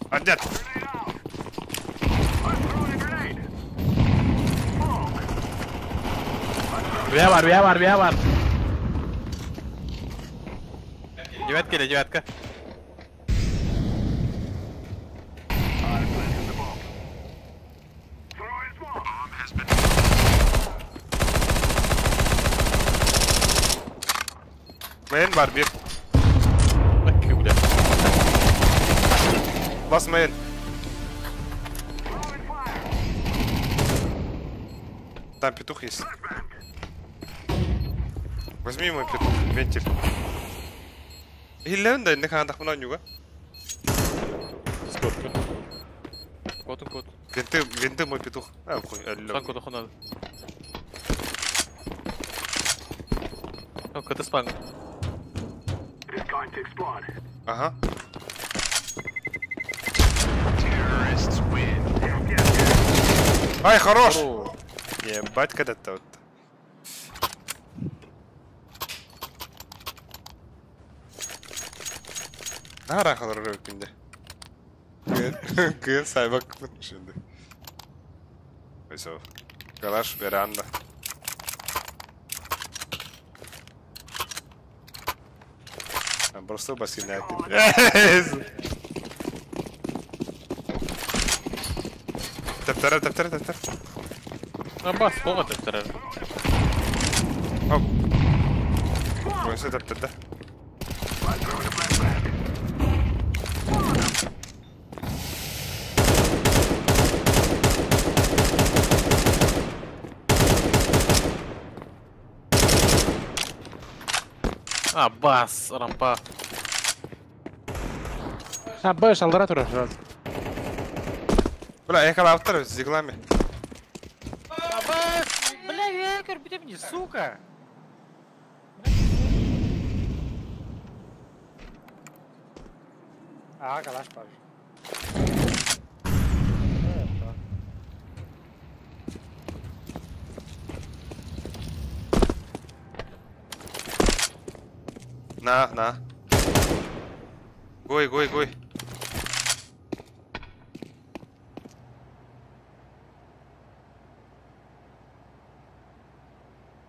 Адят. Бля бар, бля бар, бля бар. Девятка или девятка? Мейн бар bir. Бля. Бас мейн. Там петух есть. Возьми мой петух, вентиль. Хиллен да, не хана тахмана нюга. Сколько? Кот, кот. Винты, винты мой петух. А, хуй, алло. Кот, кот, надо. Ну, кот спан. Ага. Ай, хорош! Ебать, когда-то вот. Нара халар күнде. Кын сайбак şimdi. Ойсо. Гараж, веранда. Там просто бассейн. Таптара, таптара, таптара. А бас, сколько таптара? Оп. Ойсо таптара. А, бас, рампа. А, Б, шалдара тура сразу. Бля, я когда автор с зиглами. А, бас! Ты мне, сука! А, калаш паж. На. Гой, гой, гой.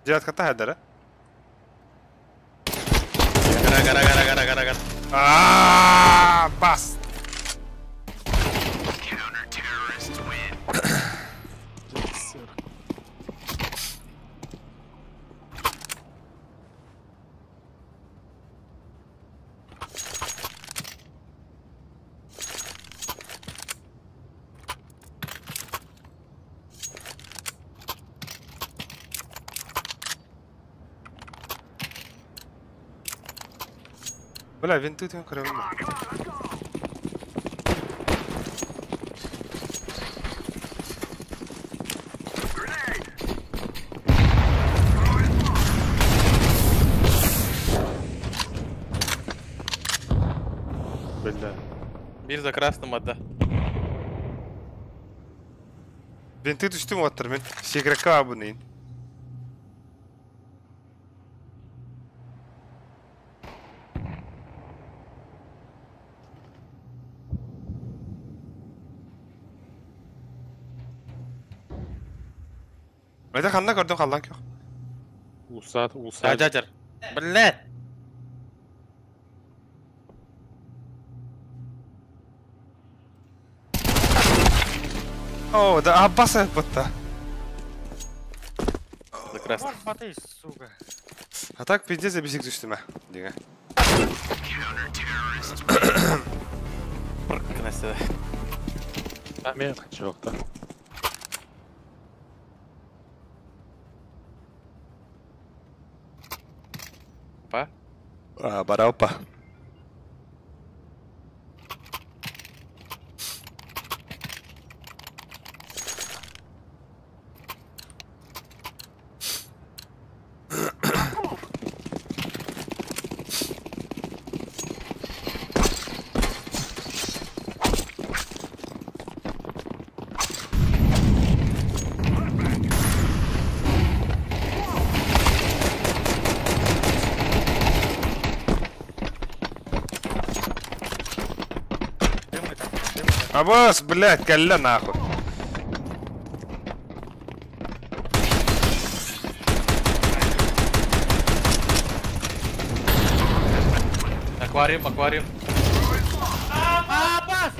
Девятка та да? Гора, гора, гора. А, бас. Бля, винты там кровь. Бля. Бир за красным отда. Винты түстүм оттыр мен. Секретка абынайын. Это ханна көрдüm халлан көх. Усат, усат. Жа, Блядь. О, да Аббаса бутта. За красным. Смотри, сука. А так пиздец я бесик түстүм, диге. Настя. А мен хочу да. Па? А, бараупа. Абас, блядь, калля нахуй. Аквариум, аквариум. Абас!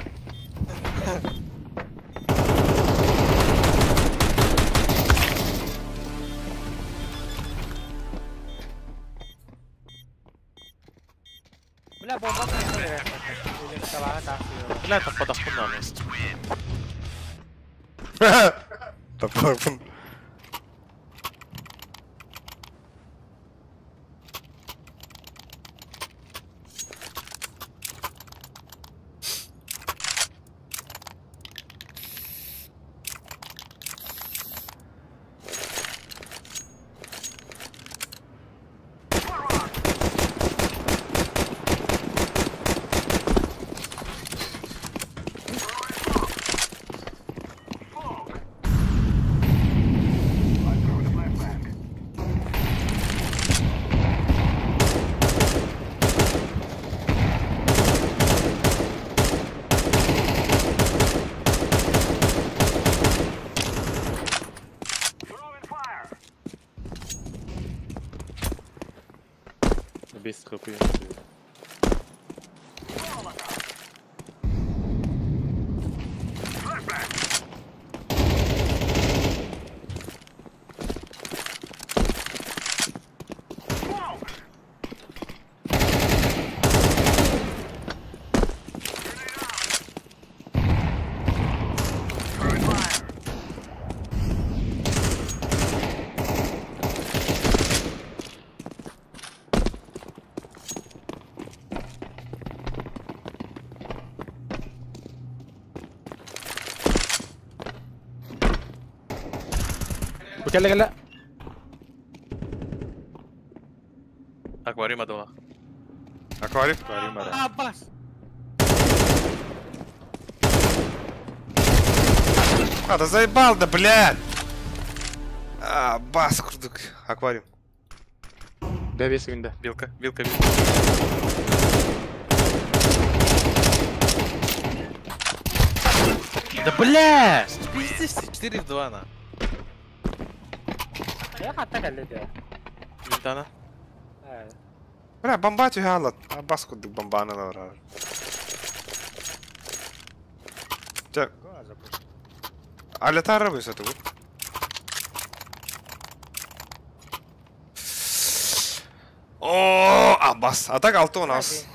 Бля, бомба. Бля, там подохуй надо. Таппын. Без хп. Кэллэ, кэллэ. Аквариум адала. Аквариум? Аквариум ара. А, бас! А, да заебал, да, блядь! А, бас, курдук. Аквариум. Да, весь винда. Вилка, вилка, вилка. Да бля! Пиздец, 4 в 2 на. Я хатта кэллэ. Винтана. Бля, бомба түһэ А бас курдук бомбаны лаврар. Чэ. Алетара быса тугу. О, Аббас. А так алты у нас.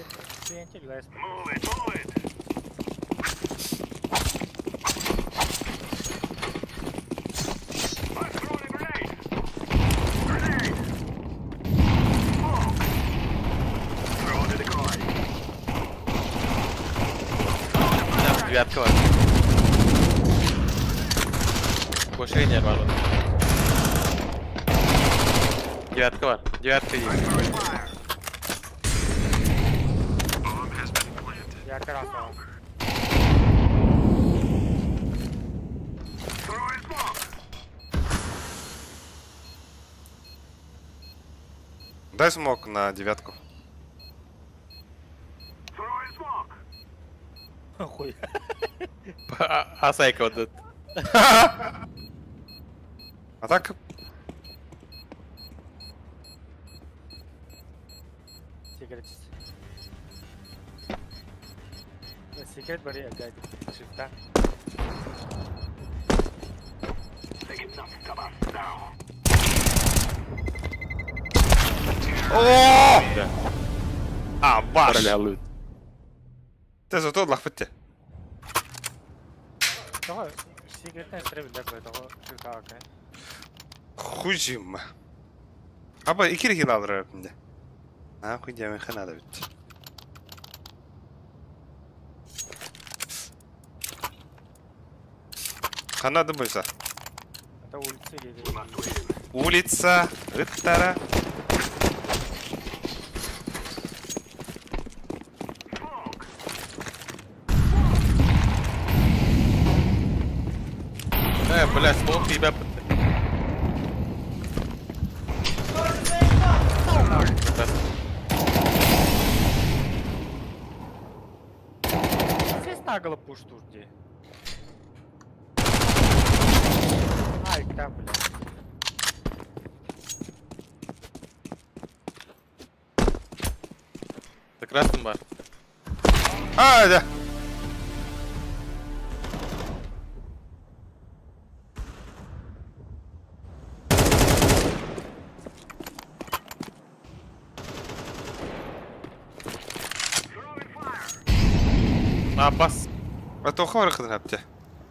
Девятка var. Больше не var. Девятка var. Девятка есть. Девятка раз. Дай смок на девятку. Хуй. А сайка вот этот. А так... Секрет. Секрет бери опять. Шифта. О! А, баш! Ты зато лахпытте. Хуй. Аба икир хил алыр öpünde. Ha хуй демен хана да бит. Хана да бойса. Это улица или... Улица Ыттара. Бля, смок тебя. Здесь наголо пуш тут где. Ай, там, бля. За красным бар. А, да. А, бас. Это уховар хыдын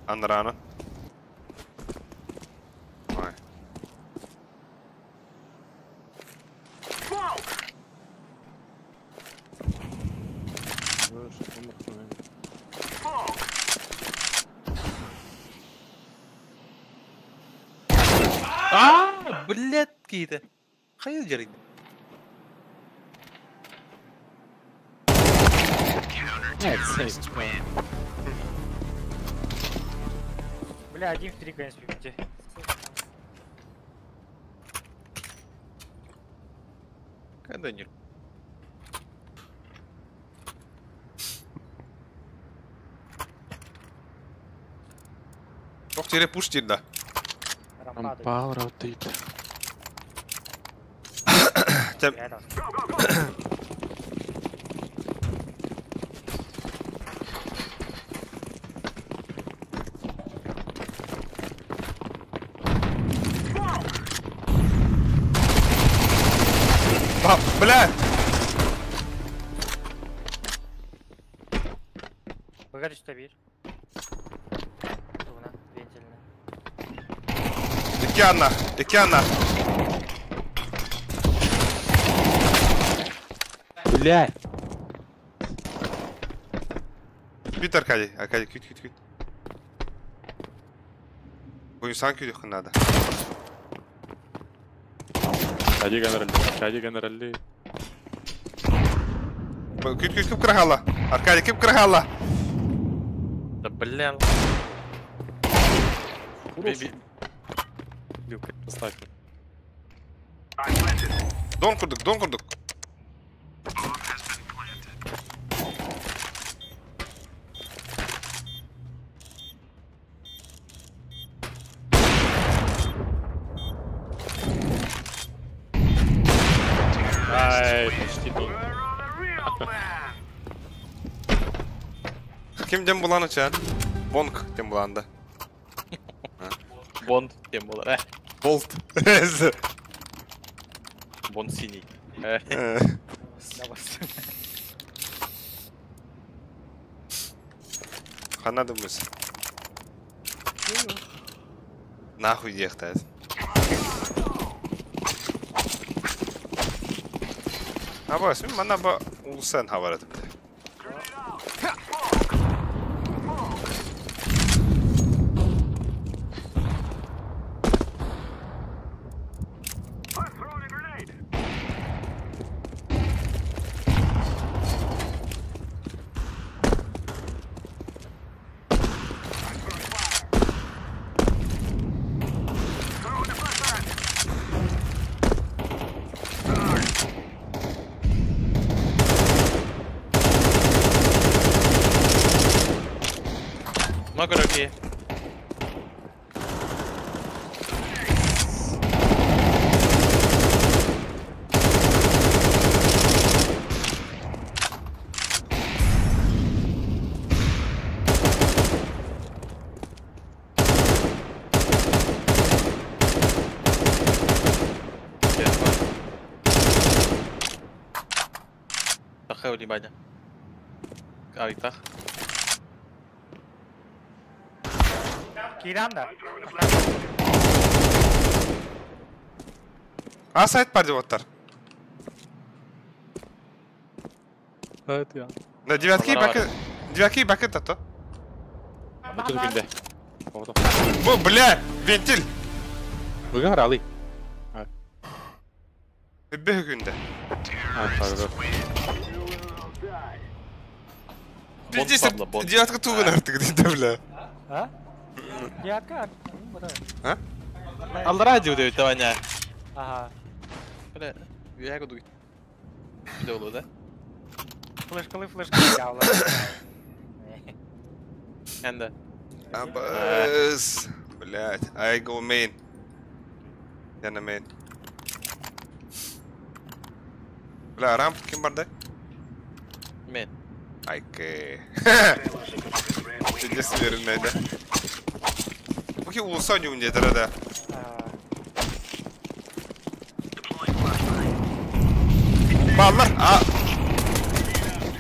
Андрана. Ой. А, блядь, какие-то. Хайыл жарит. Бля, 1 в 3, конечно, пипите. Когда не... Ох, теперь пуш да. Рампал раутит. А, бля! Погоди, что видишь? Икиана! Икиана! Бля! Күйт, Аркадий, Аркадий, күйт, күйт, күйт. Буюсан күйдүхүн надо. Аркадий генералли, Аркадий генералли. Күт күт кип крахала. Аркадий кип крахала. Да блин. Билка, поставь. Дон курдук, дон курдук. Ай, почти дон. Ким дем буланы чан? Бонг дем буланды. Бонд тем болар. Болт. Бонд синий. Хана думаешь? Нахуй ехать. Аба, сми мана ба улсан хабарат. Много руки. Тахай внимание. Алик тах. Киран да. А сайт бар деп оттар. Это я. Да, девятки баки. Девятки баки тато. Это күнде. Бу, бля, вентиль. Бүгін ралы. Бе күнде. А, пардон. Пиздец, девятка тугын артык дейді, бля. А? Девятка? А? Ал радио деп Ваня. Ага. Бля, я буду. Видео, да? Флешкалы, флешкалы, я Энда. Абыз. Блять, I go main. Я на main. Бля, рамп ким бар да? Main. Айке. Пиздец верный, да? Окей, улуса не умеет, да? Баллар, а.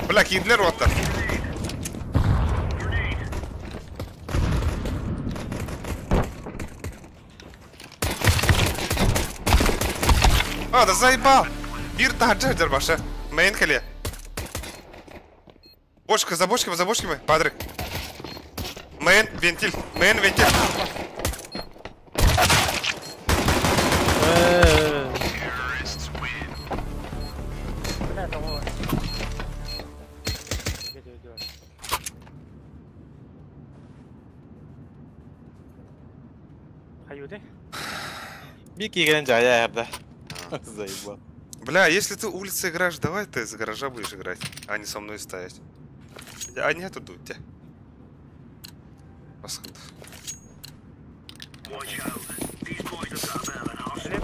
Бля, кидлер вот так. А, да заебал! Бир таджа баша. Мейн кале. Бочка, за бочками, падрик. Мейн, вентиль, мейн, вентиль. Заебал. Бля, если ты улицы играешь, давай ты из гаража будешь играть, а не со мной стоять. А нет, тут тебя.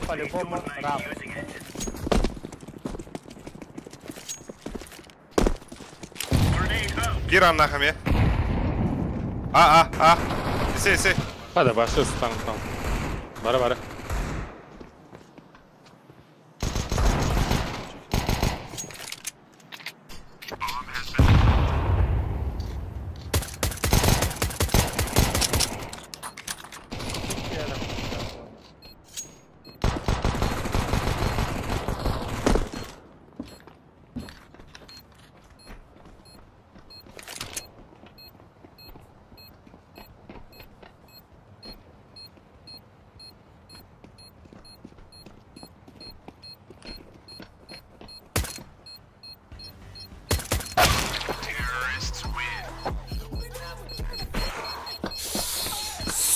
По-любому раб. Пирам нахами. А. Иси. Хада, башы стан там. Бара.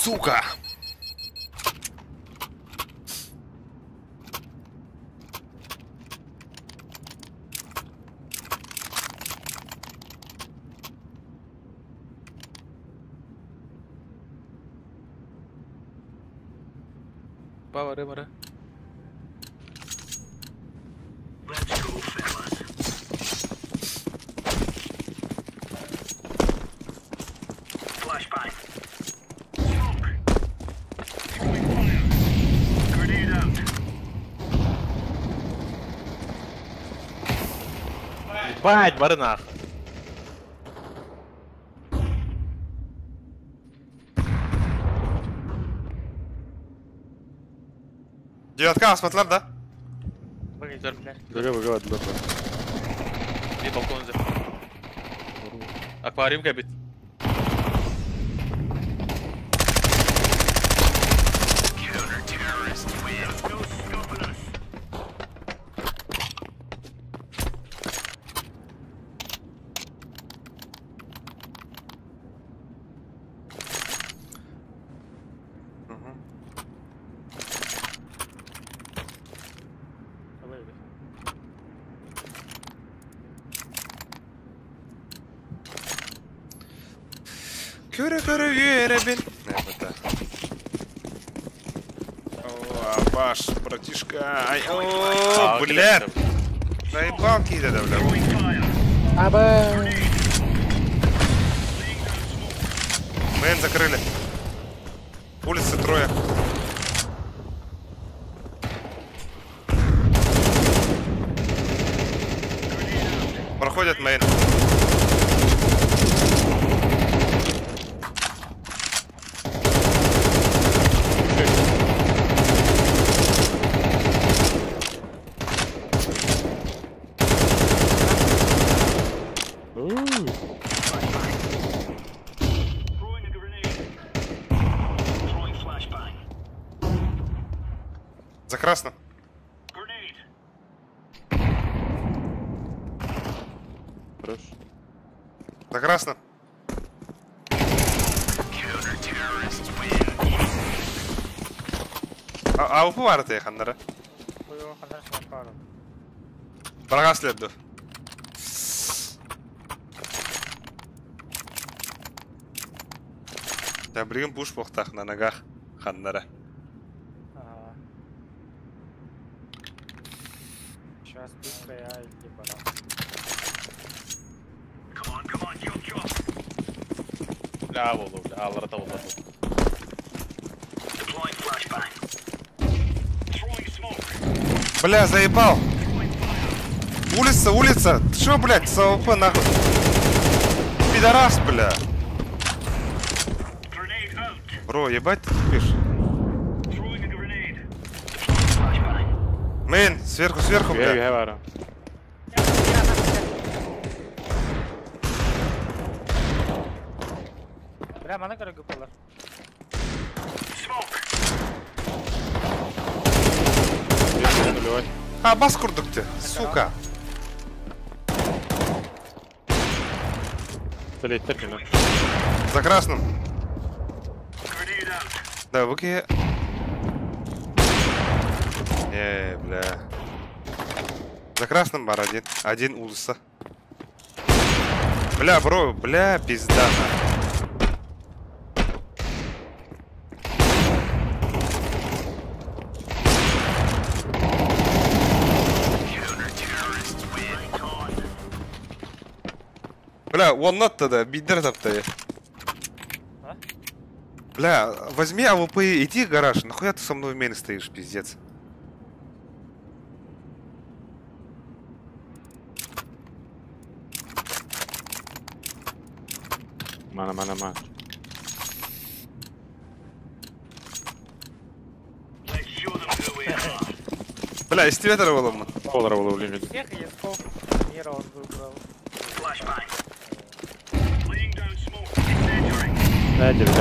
Сука! Бары бары. Let's go, fellas. Flashbang. Smoke. Throwing fire. Grenade out. Ебать, бары нахуй. Девятка, асфальтлар, да? БГ, БГ, б. Bir balkon üzeri. Akvaryum kabit. Counter-terrorists win. No stopping us. Көрө-көрө үөребин. Это. О, Абаш, братишка. Ай, о, блядь. Заебал кида, да, бля. Аба. Мэн закрыли. Улицы трое. Проходят мейн. Throwing a grenade. Throwing flashbang. За красным. Grenade. Хорош. За красным. Counter-terrorists win. А АВП бар ты ханнара. Барагас ледду. Да, билген пуш бохтах на ногах ханнара. Сейчас быстро я или пора. Come on, come on, chop, chop. Бля, болду, бля, аллара да болду. Deploying flashbang. Throwing smoke. Бля, заебал. Улица, улица. Ты чё, блядь, с АВП нахуй? Пидорас, бля. Бро, ебать ты тупишь. Мейн, сверху, сверху, бля. Бля, мана көрө гыпалар. А, бас курдук ты, сука. За красным. Да, выки. Не, бля. За красным бар один. Один улица. Бля, бро, бля, пизда. Бля, он not тогда, бидер таптай. Бля, возьми АВП и иди в гараж. Нахуя ты со мной в мейн стоишь, пиздец? Мана, мана, мана. Бля, из тебя было. Полара было, блин. Всех языков мира он выбрал. Да, да, да.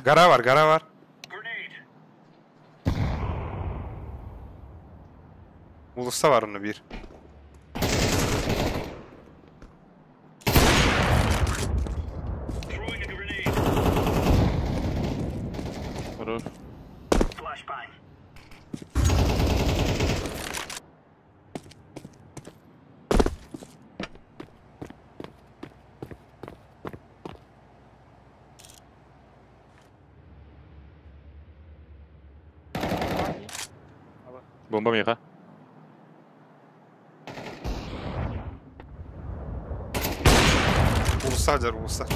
Гора бар, гора бар. Уулусса бар онно биир. Хорош. Бомба миэхэ. Уулусса дьэр, уулусса.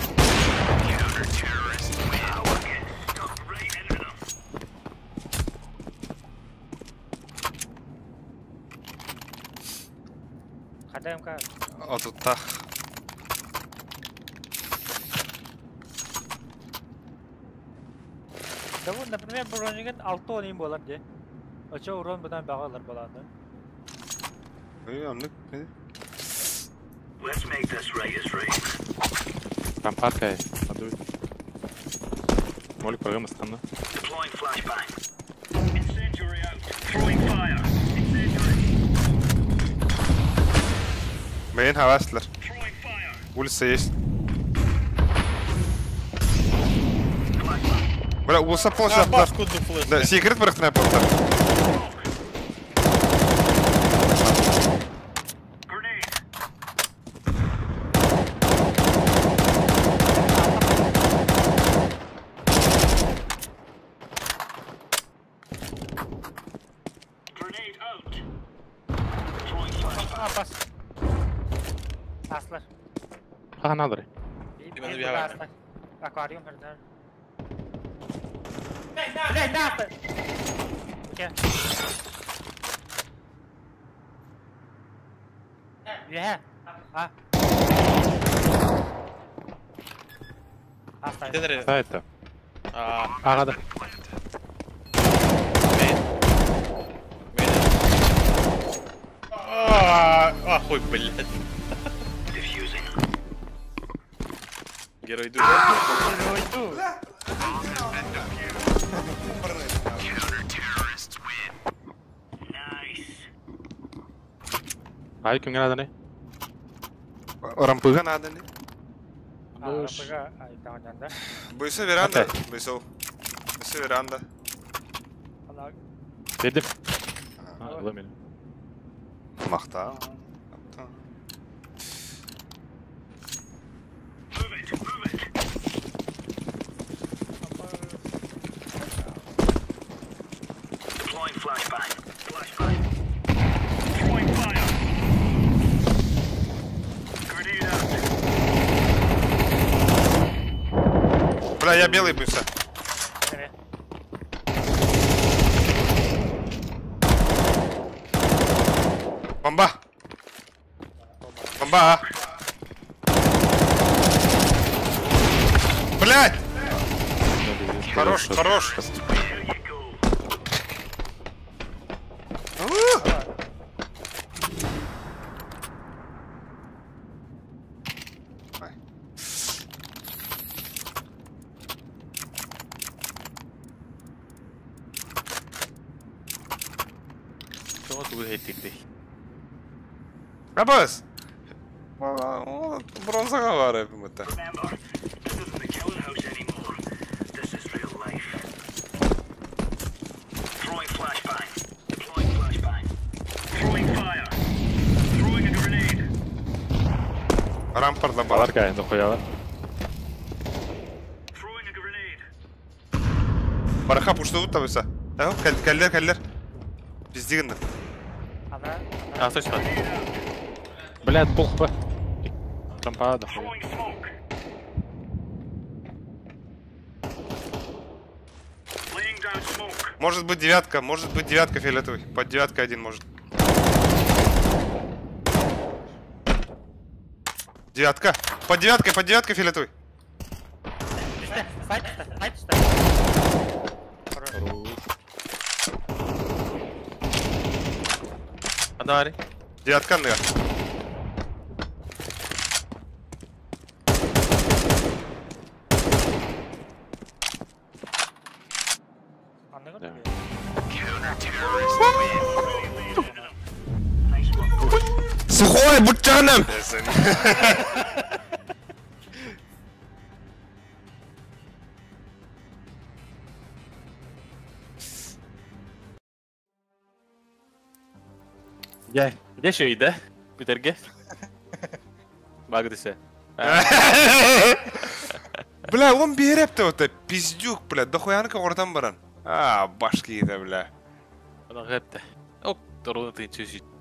Хада МК. Отуттаах. Да вот, например, бронигын 6 10 буолар дии. Очо урон быдан баҕа ылар буолааны. Ой, оннук. Let's make this right as rain. Там падкай. Подуй. Молик программа странно. Deploying flashbang. Incendiary out. Throwing fire. Incendiary. Мейн хаваслар. Throwing fire. Улица есть. Бля, уулусса полностью А, башку дуфлы. Да, секрет бырахтына буолтар. Grenade. Grenade out. Throwing flashbang. А, бас. Аслар. Хаһан аадырый? Биир Били бу били. аслар. Аквариум хердер. Блядь, нахуй! Окей. Үөһэ. А. Аста. Дедер. Да это. А, Ага да. мен. Мен. А, охуй, блядь. Defusing. Герой ду. Герой ду. Nice. Ай кимҥэ нааданый? Рампыга надо не? А, РПГ, ай, таҕанньанда. Быйса веранда. Быйса. Быйса веранда. Ана, Дедим. А, ыла мени. Махта. Move it. Move it. Deploying flashbang. Flashbang. Throwing fire. Grenade out. Бля, я белый быйса. эмэ. Бомба. Бомба. Блять! Хорош, хорош. Here you go. Ай. Тоҕо тугу хейтирдей? Абас! Бронзаға бар это. Remember, this isn't the killing house anymore. This is real life. Throwing flashbang. Deploying flashbang. Throwing fire. Throwing a grenade. Рампарда бар. Баларка дохуяла. Throwing a grenade. Бараха пушту табыса. Кэллер, кэллер. Биздигин. Ана, А, точно. Блядь, пол хп. Рампа дохуя. Throwing smoke. Laying down smoke. Может быть девятка, может быть девятка фиолетовый. Под девяткой один может. Девятка. Под девяткой фиолетовый. Сайт, сайт, сайт. Хорош. Адари. Девятка ныр. Сухой бутчаным! Дьэ, дьэ шөйдэ. Бүтэргэ. Багдыса. Бля, он берепті вот пиздюк, бля, дохуянка кортан баран. А, башки это, бля. Ана хэпте. Ок, торуна тын чүсү.